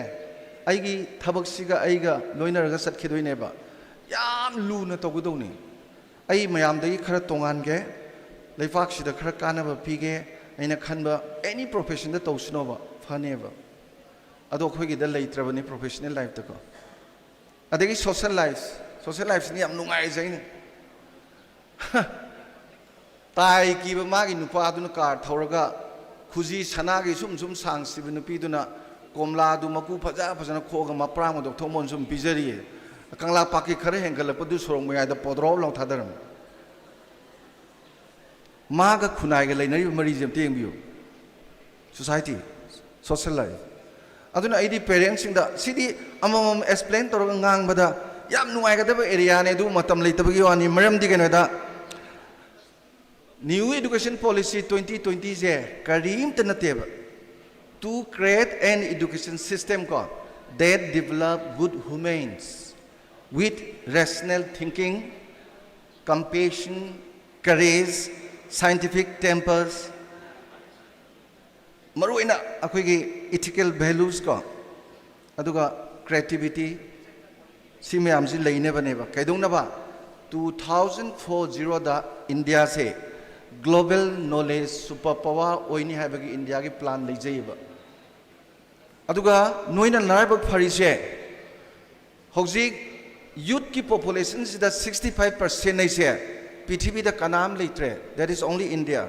ꯑꯩꯒꯤ ꯊꯕꯛꯁꯤꯒ ꯑꯩꯒ ꯂꯣꯏꯅꯔꯒ ꯆꯠꯈꯤꯗꯣꯏꯅꯦꯕ꯫ ꯌꯥꯝ ꯂꯨꯅ ꯇꯧꯒꯗꯧꯅꯤ꯫ ꯑꯩ ꯃꯌꯥꯝꯗꯒꯤ ꯈꯔ ꯇꯣꯉꯥꯟꯒꯦ, ꯂꯩꯄꯥꯛꯁꯤꯗ ꯈꯔ ꯀꯥꯟꯅꯕ ꯄꯤꯒꯦ, ꯑꯩꯅ ꯈꯟꯕ ꯑꯦꯅꯤ ꯄ꯭ꯔꯣꯐꯦꯁꯟꯗ ꯇꯧꯁꯅꯣꯕ, ꯐꯅꯦꯕ꯫ ꯑꯗꯣ ꯑꯩꯈꯣꯏꯒꯤꯗ ꯂꯩꯇ꯭ꯔꯕꯅꯤ ꯄ꯭ꯔꯣꯐꯦꯁꯅꯦꯜ ꯂꯥꯏꯐꯇꯀꯣ꯫ ꯑꯗꯒꯤ ꯁꯣꯁꯦꯜ ꯂꯥꯏꯐ, ꯁꯣꯁꯦꯜ ꯂꯥꯏꯐꯁꯤꯅ ꯌꯥꯝ ꯅꯨꯡꯉꯥꯏꯔꯤꯁꯦ ꯑꯩꯅ꯫ ꯇꯥꯏ ꯀꯤꯕ ꯃꯥꯒꯤ ꯅꯨꯄꯥꯗꯨꯅ ꯀꯥꯔ ꯊꯧꯔꯒ ꯈꯨꯖꯤ ꯁꯅꯥꯒꯤ ꯁꯨꯝ ꯁꯨꯝ ꯁꯥꯡ ꯁꯤꯕ ꯅꯨꯄꯤꯗꯨꯅ ꯀꯣꯝꯂꯥꯗꯨ ꯃꯀꯨ ꯐꯖ ꯐꯖꯅ ꯈꯣꯛꯑꯒ ꯃꯄ꯭ꯔꯥꯡ ꯃꯗꯣꯛ ꯊꯣꯡꯕ ꯑꯣꯏꯅ ꯁꯨꯝ ꯄꯤꯖꯔꯤꯌꯦ꯫ ꯀꯪꯂꯥ ꯄꯥꯠꯀꯤ ꯈꯔ ꯍꯦꯟꯒꯠꯂꯛꯄꯗꯨ ꯁꯣꯔꯣꯛ ꯃꯌꯥꯏꯗ ꯄꯣꯗ꯭ꯔꯣꯞ ꯂꯥꯎ ꯊꯥꯗꯔꯝꯃꯤ꯫ ꯃꯥꯒ ꯈꯨꯟꯅꯥꯏꯒ ꯂꯩꯅꯔꯤꯕ ꯃꯔꯤꯁꯦ ꯑꯝꯇ ꯌꯦꯡꯕꯤꯌꯨ꯫ Society, social life. ꯑꯗꯨꯅ ꯑꯩꯗꯤ ꯄꯦꯔꯦꯟꯁꯁꯤꯡꯗ ꯁꯤꯗꯤ ꯑꯃꯃꯝ ꯑꯦꯛꯁꯄ꯭ꯂꯦꯟ ꯇꯧꯔꯒ ꯉꯥꯡꯕꯗ ꯌꯥꯝ ꯅꯨꯡꯉꯥꯏꯒꯗꯕ ꯑꯦꯔꯤꯌꯥꯅꯦ, ꯑꯗꯨꯕꯨ ꯃꯇꯝ ꯂꯩꯇꯕꯒꯤ ꯋꯥꯅꯤ꯫ ꯃꯔꯝꯗꯤ ꯀꯩꯅꯣꯗ, ꯅ꯭ꯌꯨ ꯏꯗꯨꯀꯦꯁꯟ ꯄꯣꯂꯤꯁꯤ ꯇ꯭ꯋꯦꯟꯇꯤ ꯇ꯭ꯋꯦꯟꯇꯤꯁꯦ ꯀꯔꯤꯝꯇ ꯅꯠꯇꯦꯕ꯫ To create an education system ꯀꯣ, that develop good humans with rational thinking, compassion, courage, scientific tempers, ꯃꯔꯨꯑꯣꯏꯅ ꯑꯩꯈꯣꯏꯒꯤ ethical values ꯀꯣ, ꯑꯗꯨꯒ creativity, ꯁꯤ ꯃꯌꯥꯝꯁꯤ ꯂꯩꯅꯕꯅꯦꯕ꯫ ꯀꯩꯗꯧꯅꯕ? Two thousand forty ꯗ ꯏꯟꯗꯤꯌꯥꯁꯦ global knowledge super power ꯑꯣꯏꯅꯤ ꯍꯥꯏꯕꯒꯤ ꯏꯟꯗꯤꯌꯥꯒꯤ plan ꯂꯩꯖꯩꯑꯕ꯫ ꯑꯗꯨꯒ ꯅꯣꯏꯅ ꯂꯥꯏꯕꯛ ꯐꯔꯤꯁꯦ, ꯍꯧꯖꯤꯛ youth ꯀꯤ population ꯁꯤꯗ sixty five percent ꯍꯥꯏꯁꯦ ꯄ꯭ꯔꯤꯊꯤꯕꯤꯗ ꯀꯅꯥꯝ ꯂꯩꯇ꯭ꯔꯦ, that is only India꯫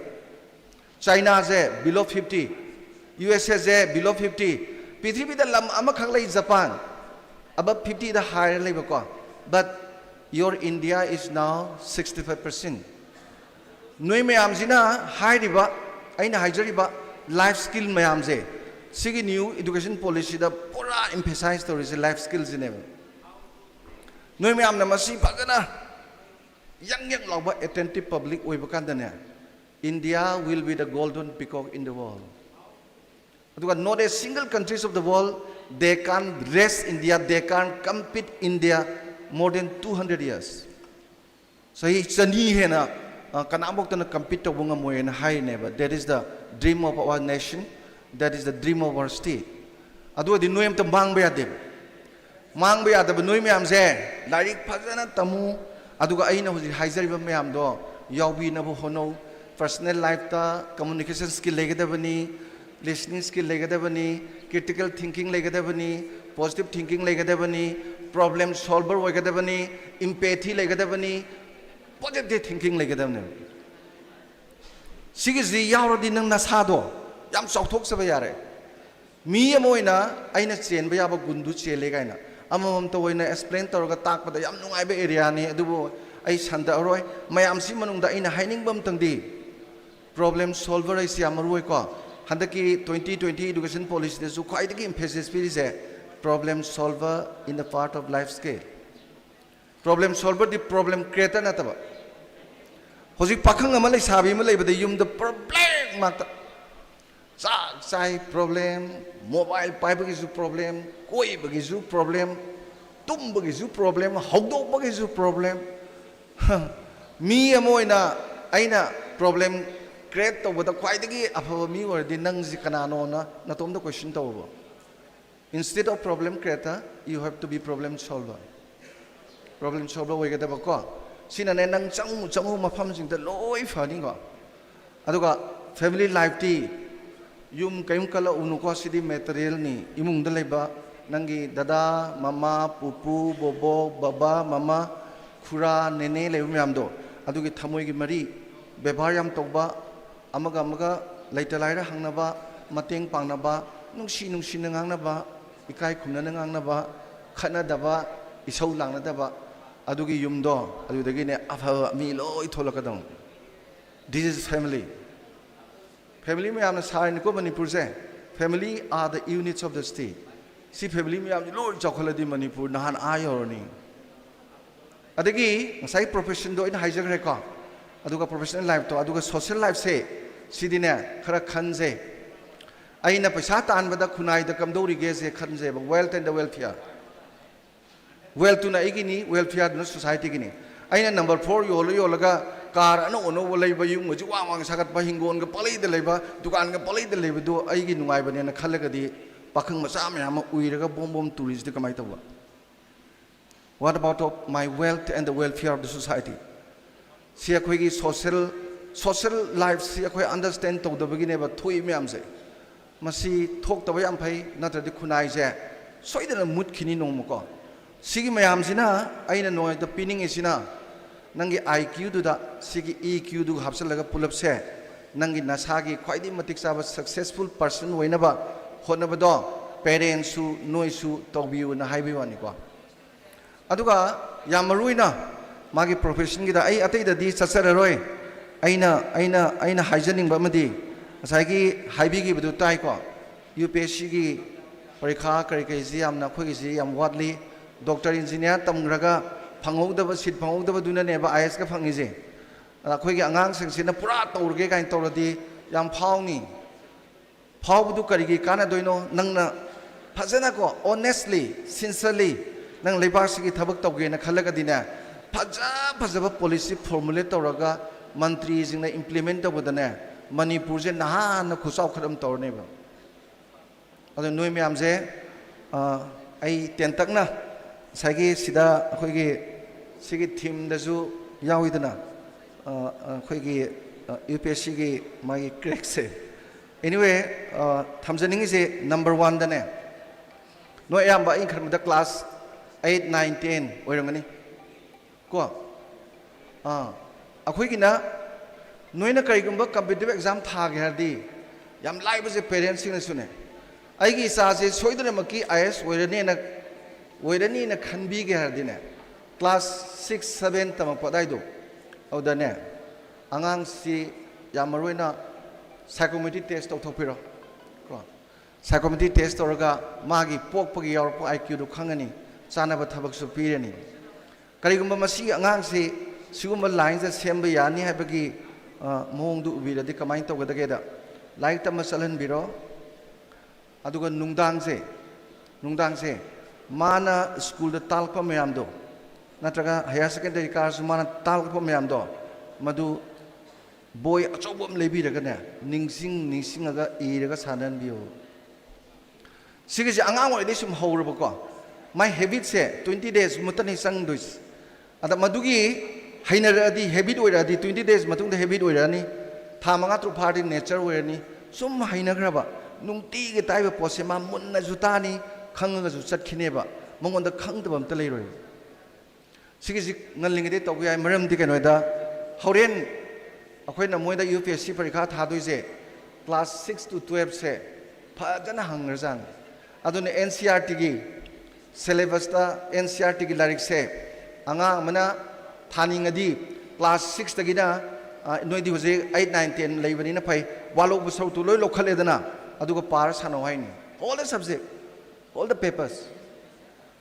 ꯆꯥꯏꯅꯥꯁꯦ below fifty, ꯌꯨ ꯑꯦꯁ ꯑꯦꯁꯦ below fifty, ꯄ꯭ꯔꯤꯊꯤꯕꯤꯗ ꯂꯝ ꯑꯃꯈꯛ ꯂꯩ ꯖꯄꯥꯟ, above fifty ꯗ ꯍꯥꯏꯔ ꯂꯩꯕꯀꯣ, but your India is now sixty five percent꯫ ꯅꯣꯏ ꯃꯌꯥꯝꯁꯤꯅ ꯍꯥꯏꯔꯤꯕ, ꯑꯩꯅ ꯍꯥꯏꯖꯔꯤꯕ life skill ꯃꯌꯥꯝꯁꯦ, ꯁꯤꯒꯤ new education policy ꯗ ꯄꯨꯔꯥ emphasize ꯇꯧꯔꯤꯁꯦ life skill ꯁꯤꯅꯦꯕ꯫ ꯅꯣꯏ ꯃꯌꯥꯝꯅ ꯃꯁꯤ ꯐꯖꯅ ꯌꯪ ꯌꯪ ꯂꯥꯎꯕ attentive public ꯑꯣꯏꯕ ꯀꯥꯟꯗꯅꯦ, India will be the golden peacock in the world꯫ ꯑꯗꯨꯒ not a single countries of the world, they can race India, they can compete India more than two hundred years꯫ ꯆꯍꯤ ꯆꯅꯤ ꯍꯦꯟꯅ, ꯑ, ꯀꯅꯥꯃꯨꯛꯇꯅ compete ꯇꯧꯕ ꯉꯝꯃꯣꯏꯅ ꯍꯥꯏꯔꯤꯅꯦꯕ꯫ That is the dream of our nation, that is the dream of our state꯫ ꯑꯗꯨ ꯑꯣꯏꯔꯗꯤ ꯅꯣꯏ ꯑꯝꯇ ꯃꯥꯡꯕ ꯌꯥꯗꯦꯕ꯫ ꯃꯥꯡꯕ ꯌꯥꯗꯕ ꯅꯣꯏ ꯃꯌꯥꯝꯁꯦ ꯂꯥꯏꯔꯤꯛ ꯐꯖꯅ ꯇꯝꯃꯨ, ꯑꯗꯨꯒ ꯑꯩꯅ ꯍꯧꯖꯤꯛ ꯍꯥꯏꯖꯔꯤꯕ ꯃꯌꯥꯝꯗꯣ ꯌꯥꯎꯕꯤꯅꯕ ꯍꯣꯠꯅꯧ꯫ Personal life ꯇ communication skill ꯂꯩꯒꯗꯕꯅꯤ, listening skill ꯂꯩꯒꯗꯕꯅꯤ, critical thinking ꯂꯩꯒꯗꯕꯅꯤ, positive thinking ꯂꯩꯒꯗꯕꯅꯤ, problem solver ꯑꯣꯏꯒꯗꯕꯅꯤ, empathy ꯂꯩꯒꯗꯕꯅꯤ, positive thinking ꯂꯩꯒꯗꯕꯅꯦꯕ꯫ ꯁꯤꯒꯤꯁꯤ ꯌꯥꯎꯔꯗꯤ ꯅꯪ ꯅꯁꯥꯗꯣ ꯌꯥꯝ ꯆꯥꯎꯊꯣꯛꯆꯕ ꯌꯥꯔꯦ꯫ ꯃꯤ ꯑꯃ ꯑꯣꯏꯅ ꯑꯩꯅ ꯆꯦꯟꯕ ꯌꯥꯕ ꯒꯨꯟꯗꯨ ꯆꯦꯜꯂꯦ ꯀꯥꯏꯅ ꯑꯃꯃꯝꯇ ꯑꯣꯏꯅ explain ꯇꯧꯔꯒ ꯇꯥꯛꯄꯗ ꯌꯥꯝ ꯅꯨꯡꯉꯥꯏꯕ area ꯅꯤ, ꯑꯗꯨꯕꯨ ꯑꯩ ꯁꯟꯗꯔꯔꯣꯏ꯫ ꯃꯌꯥꯝꯁꯤ ꯃꯅꯨꯡꯗ ꯑꯩꯅ ꯍꯥꯏꯅꯤꯡꯕ ꯑꯝꯇꯪꯗꯤ, problem solver ꯍꯥꯏꯁꯤ ꯌꯥꯝ ꯃꯔꯨ ꯑꯣꯏꯀꯣ꯫ ꯍꯟꯗꯛꯀꯤ twenty twenty education policy ꯗꯁꯨ ꯈ꯭ꯋꯥꯏꯗꯒꯤ emphasis ꯄꯤꯔꯤꯁꯦ problem solver in the part of life skill꯫ Problem solver D problem creator ꯅꯠꯇꯕ꯫ ꯍꯧꯖꯤꯛ ꯄꯥꯈꯪ ꯑꯃ ꯂꯩꯁꯥꯕꯤ ꯑꯃ ꯂꯩꯕꯗ ꯌꯨꯝꯗ problem ꯉꯥꯛꯇ꯫ ꯆꯥꯛ ꯆꯥꯏ problem, mobile ꯄꯥꯏꯕꯒꯤꯁꯨ problem, ꯀꯣꯏꯕꯒꯤꯁꯨ problem, ꯇꯨꯝꯕꯒꯤꯁꯨ problem, ꯍꯧꯗꯣꯛꯄꯒꯤꯁꯨ problem꯫ ꯃꯤ ꯑꯃ ꯑꯣꯏꯅ ꯑꯩꯅ problem create ꯇꯧꯕꯗ ꯈ꯭ꯋꯥꯏꯗꯒꯤ ꯑꯐꯕ ꯃꯤ ꯑꯣꯏꯔꯗꯤ ꯅꯪꯁꯤ ꯀꯅꯥꯅꯣꯅ ꯅꯇꯣꯝꯇ question ꯇꯧꯕ꯫ Instead of problem creator, you have to be problem solver. Problem solver ꯑꯣꯏꯒꯗꯕꯀꯣ꯫ ꯁꯤꯅꯅꯦ ꯅꯪ ꯆꯪꯉꯨ ꯆꯪꯉꯨ ꯃꯐꯝꯁꯤꯡꯗ ꯂꯣꯏ ꯐꯅꯤꯀꯣ꯫ ꯑꯗꯨꯒ family lifeꯇꯤ ꯌꯨꯝ ꯀꯩꯝ ꯀꯜꯂꯛꯎꯅꯨꯀꯣ, ꯁꯤꯗꯤ materialꯅꯤ꯫ ꯏꯃꯨꯡꯗ ꯂꯩꯕ ꯅꯪꯒꯤ ꯗꯗꯥ, ꯃꯃꯥ, ꯄꯨꯄꯨ, ꯕꯣꯕꯣꯛ, ꯕꯕꯥ, ꯃꯃꯥ, ꯈꯨꯔꯥ, ꯅꯦꯅꯦ ꯂꯩꯕ ꯃꯌꯥꯝꯗꯣ, ꯑꯗꯨꯒꯤ ꯊꯃꯣꯏꯒꯤ ꯃꯔꯤ, ꯕꯦꯕꯥꯔ ꯌꯥꯝ ꯇꯧꯕ, ꯑꯃꯒ ꯑꯃꯒ ꯂꯩꯇ ꯂꯥꯏꯔ ꯍꯪꯅꯕ, ꯃꯇꯦꯡ ꯄꯥꯡꯅꯕ, ꯅꯨꯡꯁꯤ ꯅꯨꯡꯁꯤꯅ ꯉꯥꯡꯅꯕ, ꯏꯀꯥꯏ ꯈꯨꯝꯅꯅ ꯉꯥꯡꯅꯕ, ꯈꯠꯅꯗꯕ, ꯏꯁꯧ ꯂꯥꯡꯅꯗꯕ, ꯑꯗꯨꯒꯤ ꯌꯨꯝꯗꯣ ꯑꯗꯨꯗꯒꯤꯅꯦ ꯑꯐꯕ ꯃꯤ ꯂꯣꯏ ꯊꯣꯛꯂꯛꯀꯗꯧꯅꯤ꯫ This is family. Family ꯃꯌꯥꯝꯅ ꯁꯥꯔꯤꯅꯤꯀꯣ ꯃꯅꯤꯄꯨꯔꯁꯦ꯫ Family are the units of the state. ꯁꯤ family ꯃꯌꯥꯝꯁꯤ ꯂꯣꯏ ꯆꯥꯎꯈꯠꯂꯗꯤ ꯃꯅꯤꯄꯨꯔ ꯅꯍꯥꯟ ꯑꯥ ꯌꯧꯔꯅꯤ꯫ ꯑꯗꯒꯤ ꯉꯁꯥꯏ professionꯗꯣ ꯑꯩꯅ ꯍꯥꯏꯖꯈ꯭ꯔꯦꯀꯣ, ꯑꯗꯨꯒ professional lifeꯇꯣ, ꯑꯗꯨꯒ social lifeꯁꯦ, ꯁꯤꯗꯤꯅꯦ ꯈꯔ ꯈꯟꯁꯦ꯫ ꯑꯩꯅ ꯄꯩꯁꯥ ꯇꯥꯟꯕꯗ ꯈꯨꯟꯅꯥꯏꯗ ꯀꯝꯗꯧꯔꯤꯒꯦꯁꯦ ꯈꯟꯁꯦꯕ, wealth and the welfare꯫ Wealthꯇꯨꯅ ꯑꯩꯒꯤꯅꯤ, welfareꯗꯨꯅ societyꯒꯤꯅꯤ꯫ ꯑꯩꯅ number four ꯌꯣꯜꯂ ꯌꯣꯜꯂꯒ car ꯑꯅꯧ ꯑꯅꯧꯕ ꯂꯩꯕ, ꯌꯨꯝꯒꯁꯤ ꯋꯥꯡ ꯋꯥꯡ ꯁꯥꯒꯠꯄ, ꯍꯤꯡꯒꯣꯜꯒ ꯄꯂꯩꯗ ꯂꯩꯕ, ꯗꯨꯀꯥꯟꯒ ꯄꯂꯩꯗ ꯂꯩꯕꯗꯨ ꯑꯩꯒꯤ ꯅꯨꯡꯉꯥꯏꯕꯅꯦꯅ ꯈꯜꯂꯒꯗꯤ, ꯄꯥꯈꯪ ꯃꯆꯥ ꯃꯌꯥꯝ ꯑꯃ ꯎꯏꯔꯒ ꯕꯣꯝ ꯕꯣꯝ ꯇꯨꯔꯤꯁꯤꯗꯤ ꯀꯃꯥꯏꯅ ꯇꯧꯕ? What about of my wealth and the welfare of the society? ꯁꯤ ꯑꯩꯈꯣꯏꯒꯤ social, social lifeꯁꯤ ꯑꯩꯈꯣꯏ understand ꯇꯧꯗꯕꯒꯤꯅꯦꯕ ꯊꯣꯛꯏ ꯃꯌꯥꯝꯁꯦ꯫ ꯃꯁꯤ ꯊꯣꯛꯇꯕ ꯌꯥꯝ ꯐꯩ, ꯅꯠꯇ꯭ꯔꯗꯤ ꯈꯨꯟꯅꯥꯏꯁꯦ ꯁꯣꯏꯗꯅ ꯃꯨꯠꯈꯤꯅꯤ ꯅꯣꯡꯃꯀꯣ꯫ ꯁꯤꯒꯤ ꯃꯌꯥꯝꯁꯤꯅ ꯑꯩꯅ ꯅꯣꯏꯗ ꯄꯤꯅꯤꯡꯉꯤꯁꯤꯅ, ꯅꯪꯒꯤ IQꯗꯨꯗ ꯁꯤꯒꯤ EQꯗꯨꯒ ꯍꯥꯞꯆꯤꯜꯂꯒ ꯄꯨꯂꯞꯁꯦ, ꯅꯪꯒꯤ ꯅꯁꯥꯒꯤ ꯈ꯭ꯋꯥꯏꯗꯒꯤ ꯃꯇꯤꯛ ꯆꯥꯕ successful person ꯑꯣꯏꯅꯕ ꯍꯣꯠꯅꯕꯗꯣ parentsꯁꯨ ꯅꯣꯏꯁꯨ ꯇꯧꯕꯤꯌꯨꯅ ꯍꯥꯏꯕꯒꯤ ꯋꯥꯅꯤꯀꯣ꯫ ꯑꯗꯨꯒ ꯌꯥꯝ ꯃꯔꯨ ꯑꯣꯏꯅ ꯃꯥꯒꯤ professionꯒꯤꯗ, ꯑꯩ ꯑꯇꯩꯗꯗꯤ ꯆꯠꯆꯔꯔꯣꯏ꯫ ꯑꯩꯅ, ꯑꯩꯅ, ꯑꯩꯅ ꯍꯥꯏꯖꯅꯤꯡꯕ ꯑꯃꯗꯤ, ꯉꯁꯥꯏꯒꯤ ꯍꯥꯏꯕꯤꯈꯤꯕꯗꯨ ꯇꯥꯏꯀꯣ, UPSCꯒꯤ ꯄꯔꯤꯈꯥ ꯀꯔꯤ ꯀꯔꯤꯁꯤ ꯌꯥꯝꯅ ꯑꯩꯈꯣꯏꯒꯤꯁꯤ ꯌꯥꯝ ꯋꯥꯠꯂꯤ꯫ Doctor engineer ꯇꯝꯈ꯭ꯔꯒ ꯐꯪꯍꯧꯗꯕ, seat ꯐꯪꯍꯧꯗꯕꯗꯨꯅꯅꯦꯕ IASꯀ ꯐꯪꯉꯤꯁꯦ꯫ ꯑꯗ ꯑꯩꯈꯣꯏꯒꯤ ꯑꯉꯥꯡꯁꯤꯡꯁꯤꯅ ꯄꯨꯔꯥ ꯇꯧꯔꯒꯦ ꯀꯥꯏꯅ ꯇꯧꯔꯗꯤ ꯌꯥꯝ ꯐꯥꯎꯅꯤ꯫ ꯐꯥꯎꯕꯗꯨ ꯀꯔꯤꯒꯤ ꯀꯥꯟꯅꯗꯣꯏꯅꯣ? ꯅꯪꯅ ꯐꯖꯅꯀꯣ, honestly, sincerely, ꯅꯪ ꯂꯩꯕꯥꯛꯁꯤꯒꯤ ꯊꯕꯛ ꯇꯧꯒꯦꯅ ꯈꯜꯂꯒꯗꯤꯅꯦ, ꯐꯖ ꯐꯖꯕ policy formulate ꯇꯧꯔꯒ ꯃꯟꯇ꯭ꯔꯤꯁꯤꯡꯅ implement ꯇꯧꯕꯗꯅꯦ, ꯃꯅꯤꯄꯨꯔꯁꯦ ꯅꯍꯥꯟꯅ ꯈꯨꯆꯥꯎꯈꯠ ꯑꯃ ꯇꯧꯔꯅꯦꯕ꯫ ꯑꯗꯣ ꯅꯣꯏ ꯃꯌꯥꯝꯁꯦ, ꯑ, ꯑꯩ ꯇꯦꯟꯇꯛꯅ ꯉꯁꯥꯏꯒꯤ ꯁꯤꯗ ꯑꯩꯈꯣꯏꯒꯤ ꯁꯤꯒꯤ themeꯗꯁꯨ ꯌꯥꯎꯏꯗꯅ, ꯑ, ꯑꯩꯈꯣꯏꯒꯤ, ꯑ, UPSCꯒꯤ ꯃꯥꯒꯤ crackꯁꯦ꯫ Anyway, ꯑ, ꯊꯝꯖꯅꯤꯡꯉꯤꯁꯦ number oneꯗꯅꯦ, ꯅꯣꯏ ꯑꯌꯥꯝꯕ ꯑꯩꯅ ꯈꯟꯕꯗ class eight, nine, ten ꯑꯣꯏꯔꯝꯒꯅꯤ꯫ ꯀꯣ? ꯑꯥ, ꯑꯩꯈꯣꯏꯒꯤꯅ ꯅꯣꯏꯅ ꯀꯔꯤꯒꯨꯝꯕ competitive exam ꯊꯥꯒꯦ ꯍꯥꯏꯔꯗꯤ, ꯌꯥꯝ ꯂꯥꯏꯕꯁꯦ, parentsꯁꯤꯡꯅꯁꯨꯅꯦ, "ꯑꯩꯒꯤ ꯏꯆꯥꯁꯦ ꯁꯣꯏꯗꯅꯃꯛꯀꯤ IAS ꯑꯣꯏꯔꯅꯤꯅ, ꯑꯣꯏꯔꯅꯤꯅ ꯈꯟꯕꯤꯒꯦ ꯍꯥꯏꯔꯗꯤꯅꯦ, class six, seven ꯇꯝꯃꯛꯄ ꯑꯗꯥꯏꯗꯣ, ꯑꯗꯨꯗꯅꯦ, ꯑꯉꯥꯡꯁꯤ ꯌꯥꯝ ꯃꯔꯨ ꯑꯣꯏꯅ psychometric test ꯇꯧꯊꯣꯛꯄꯤꯔꯣ"꯫ ꯀꯣ? Psychometric test ꯇꯧꯔꯒ ꯃꯥꯒꯤ ꯄꯣꯛꯄꯒꯤ ꯌꯥꯎꯔꯛꯄ IQꯗꯨ ꯈꯪꯉꯅꯤ, ꯆꯥꯅꯕ ꯊꯕꯛꯁꯨ ꯄꯤꯔꯅꯤ꯫ ꯀꯔꯤꯒꯨꯝꯕ ꯃꯁꯤꯒꯤ ꯑꯉꯥꯡꯁꯤ ꯁꯤꯒꯨꯝꯕ lineꯗ ꯁꯦꯝꯕ ꯌꯥꯅꯤ ꯍꯥꯏꯕꯒꯤ, ꯑ, ꯃꯑꯣꯡꯗꯨ ꯎꯕꯤꯔꯗꯤ ꯀꯃꯥꯏꯅ ꯇꯧꯒꯗꯒꯦꯗ, ꯂꯥꯏꯔꯤꯛ ꯇꯝꯕ ꯆꯠꯍꯟꯕꯤꯔꯣ꯫ ꯑꯗꯨꯒ ꯅꯨꯡꯗꯥꯡꯁꯦ, ꯅꯨꯡꯗꯥꯡꯁꯦ ꯃꯥꯅ ꯁ꯭ꯀꯨꯜꯗ ꯇꯥꯛꯂꯛꯄ ꯃꯌꯥꯝꯗꯣ, ꯅꯠꯇ꯭ꯔꯒ higher secondary ꯀꯥꯔꯁꯨ ꯃꯥꯅ ꯇꯥꯛꯂꯛꯄ ꯃꯌꯥꯝꯗꯣ, ꯃꯗꯨ ꯕꯣꯏ ꯑꯆꯧꯕ ꯑꯃ ꯂꯩꯕꯤꯔꯒꯅꯦ, ꯅꯤꯡꯁꯤꯡ ꯅꯤꯡꯁꯤꯡꯉꯒ ꯏꯔꯒ ꯁꯥꯟꯅꯍꯟꯕꯤꯌꯣ꯫ ꯁꯤꯒꯤꯁꯦ ꯑꯉꯥꯡ ꯑꯣꯏꯔꯤꯉꯩꯗꯩ ꯁꯨꯝ ꯍꯧꯔꯕꯀꯣ, ꯃꯥꯏ habitꯁꯦ twenty days ꯃꯨꯛꯇꯅꯤ ꯆꯪꯗꯣꯏꯁꯦ꯫ ꯑꯗ ꯃꯗꯨꯒꯤ ꯍꯩꯅꯔꯛꯑꯗꯤ, habit ꯑꯣꯏꯔꯛꯑꯗꯤ, twenty days ꯃꯇꯨꯡꯗ habit ꯑꯣꯏꯔꯛꯑꯅꯤ, ꯊꯥ ꯃꯉꯥ ꯇꯔꯨꯛ ꯐꯥꯔꯗꯤ nature ꯑꯣꯏꯔꯅꯤ꯫ ꯁꯨꯝ ꯍꯩꯅꯈ꯭ꯔꯕ, ꯅꯨꯡꯇꯤꯒꯤ ꯇꯥꯛꯏꯕ ꯄꯣꯠꯁꯦ ꯃꯥ ꯃꯨꯟꯅꯁꯨ ꯇꯥꯅꯤ, ꯈꯪꯉꯒꯁꯨ ꯆꯠꯈꯤꯅꯦꯕ, ꯃꯉꯣꯟꯗ ꯈꯪꯗꯕ ꯑꯝꯇ ꯂꯩꯔꯣꯏꯕ꯫ ꯁꯤꯒꯤꯁꯤ ꯉꯜꯂꯤꯉꯩꯗꯩ ꯇꯧꯕ ꯌꯥꯏ꯫ ꯃꯔꯝꯗꯤ ꯀꯩꯅꯣꯗ, ꯍꯣꯔꯦꯟ ꯑꯩꯈꯣꯏꯅ ꯃꯣꯏꯗ UPSC ꯄꯔꯤꯈꯥ ꯊꯥꯗꯣꯏꯁꯦ class six to twelveꯁꯦ ꯐꯖꯅ ꯍꯪꯈ꯭ꯔꯖꯥꯠꯅꯤ꯫ ꯑꯗꯨꯅ NCERTꯒꯤ syllabusꯇ, NCERTꯒꯤ ꯂꯥꯏꯔꯤꯛꯁꯦ ꯑꯉꯥꯡ ꯑꯃꯅ ꯊꯥꯅꯤꯡꯉꯗꯤ class sixꯇꯒꯤꯅ, ꯑ, ꯅꯣꯏꯗꯤ ꯍꯧꯖꯤꯛ eight, nine, ten ꯂꯩꯕꯅꯤꯅ ꯐꯩ, ꯋꯥꯠꯍꯧꯕ ꯁꯔꯨꯛꯇꯨ ꯂꯣꯏ ꯂꯧꯈꯠꯂꯦꯗꯅ, ꯑꯗꯨꯒ ꯄꯥꯔ ꯁꯥꯟꯅꯧ ꯍꯥꯏꯅꯤ, all the subject, all the papers꯫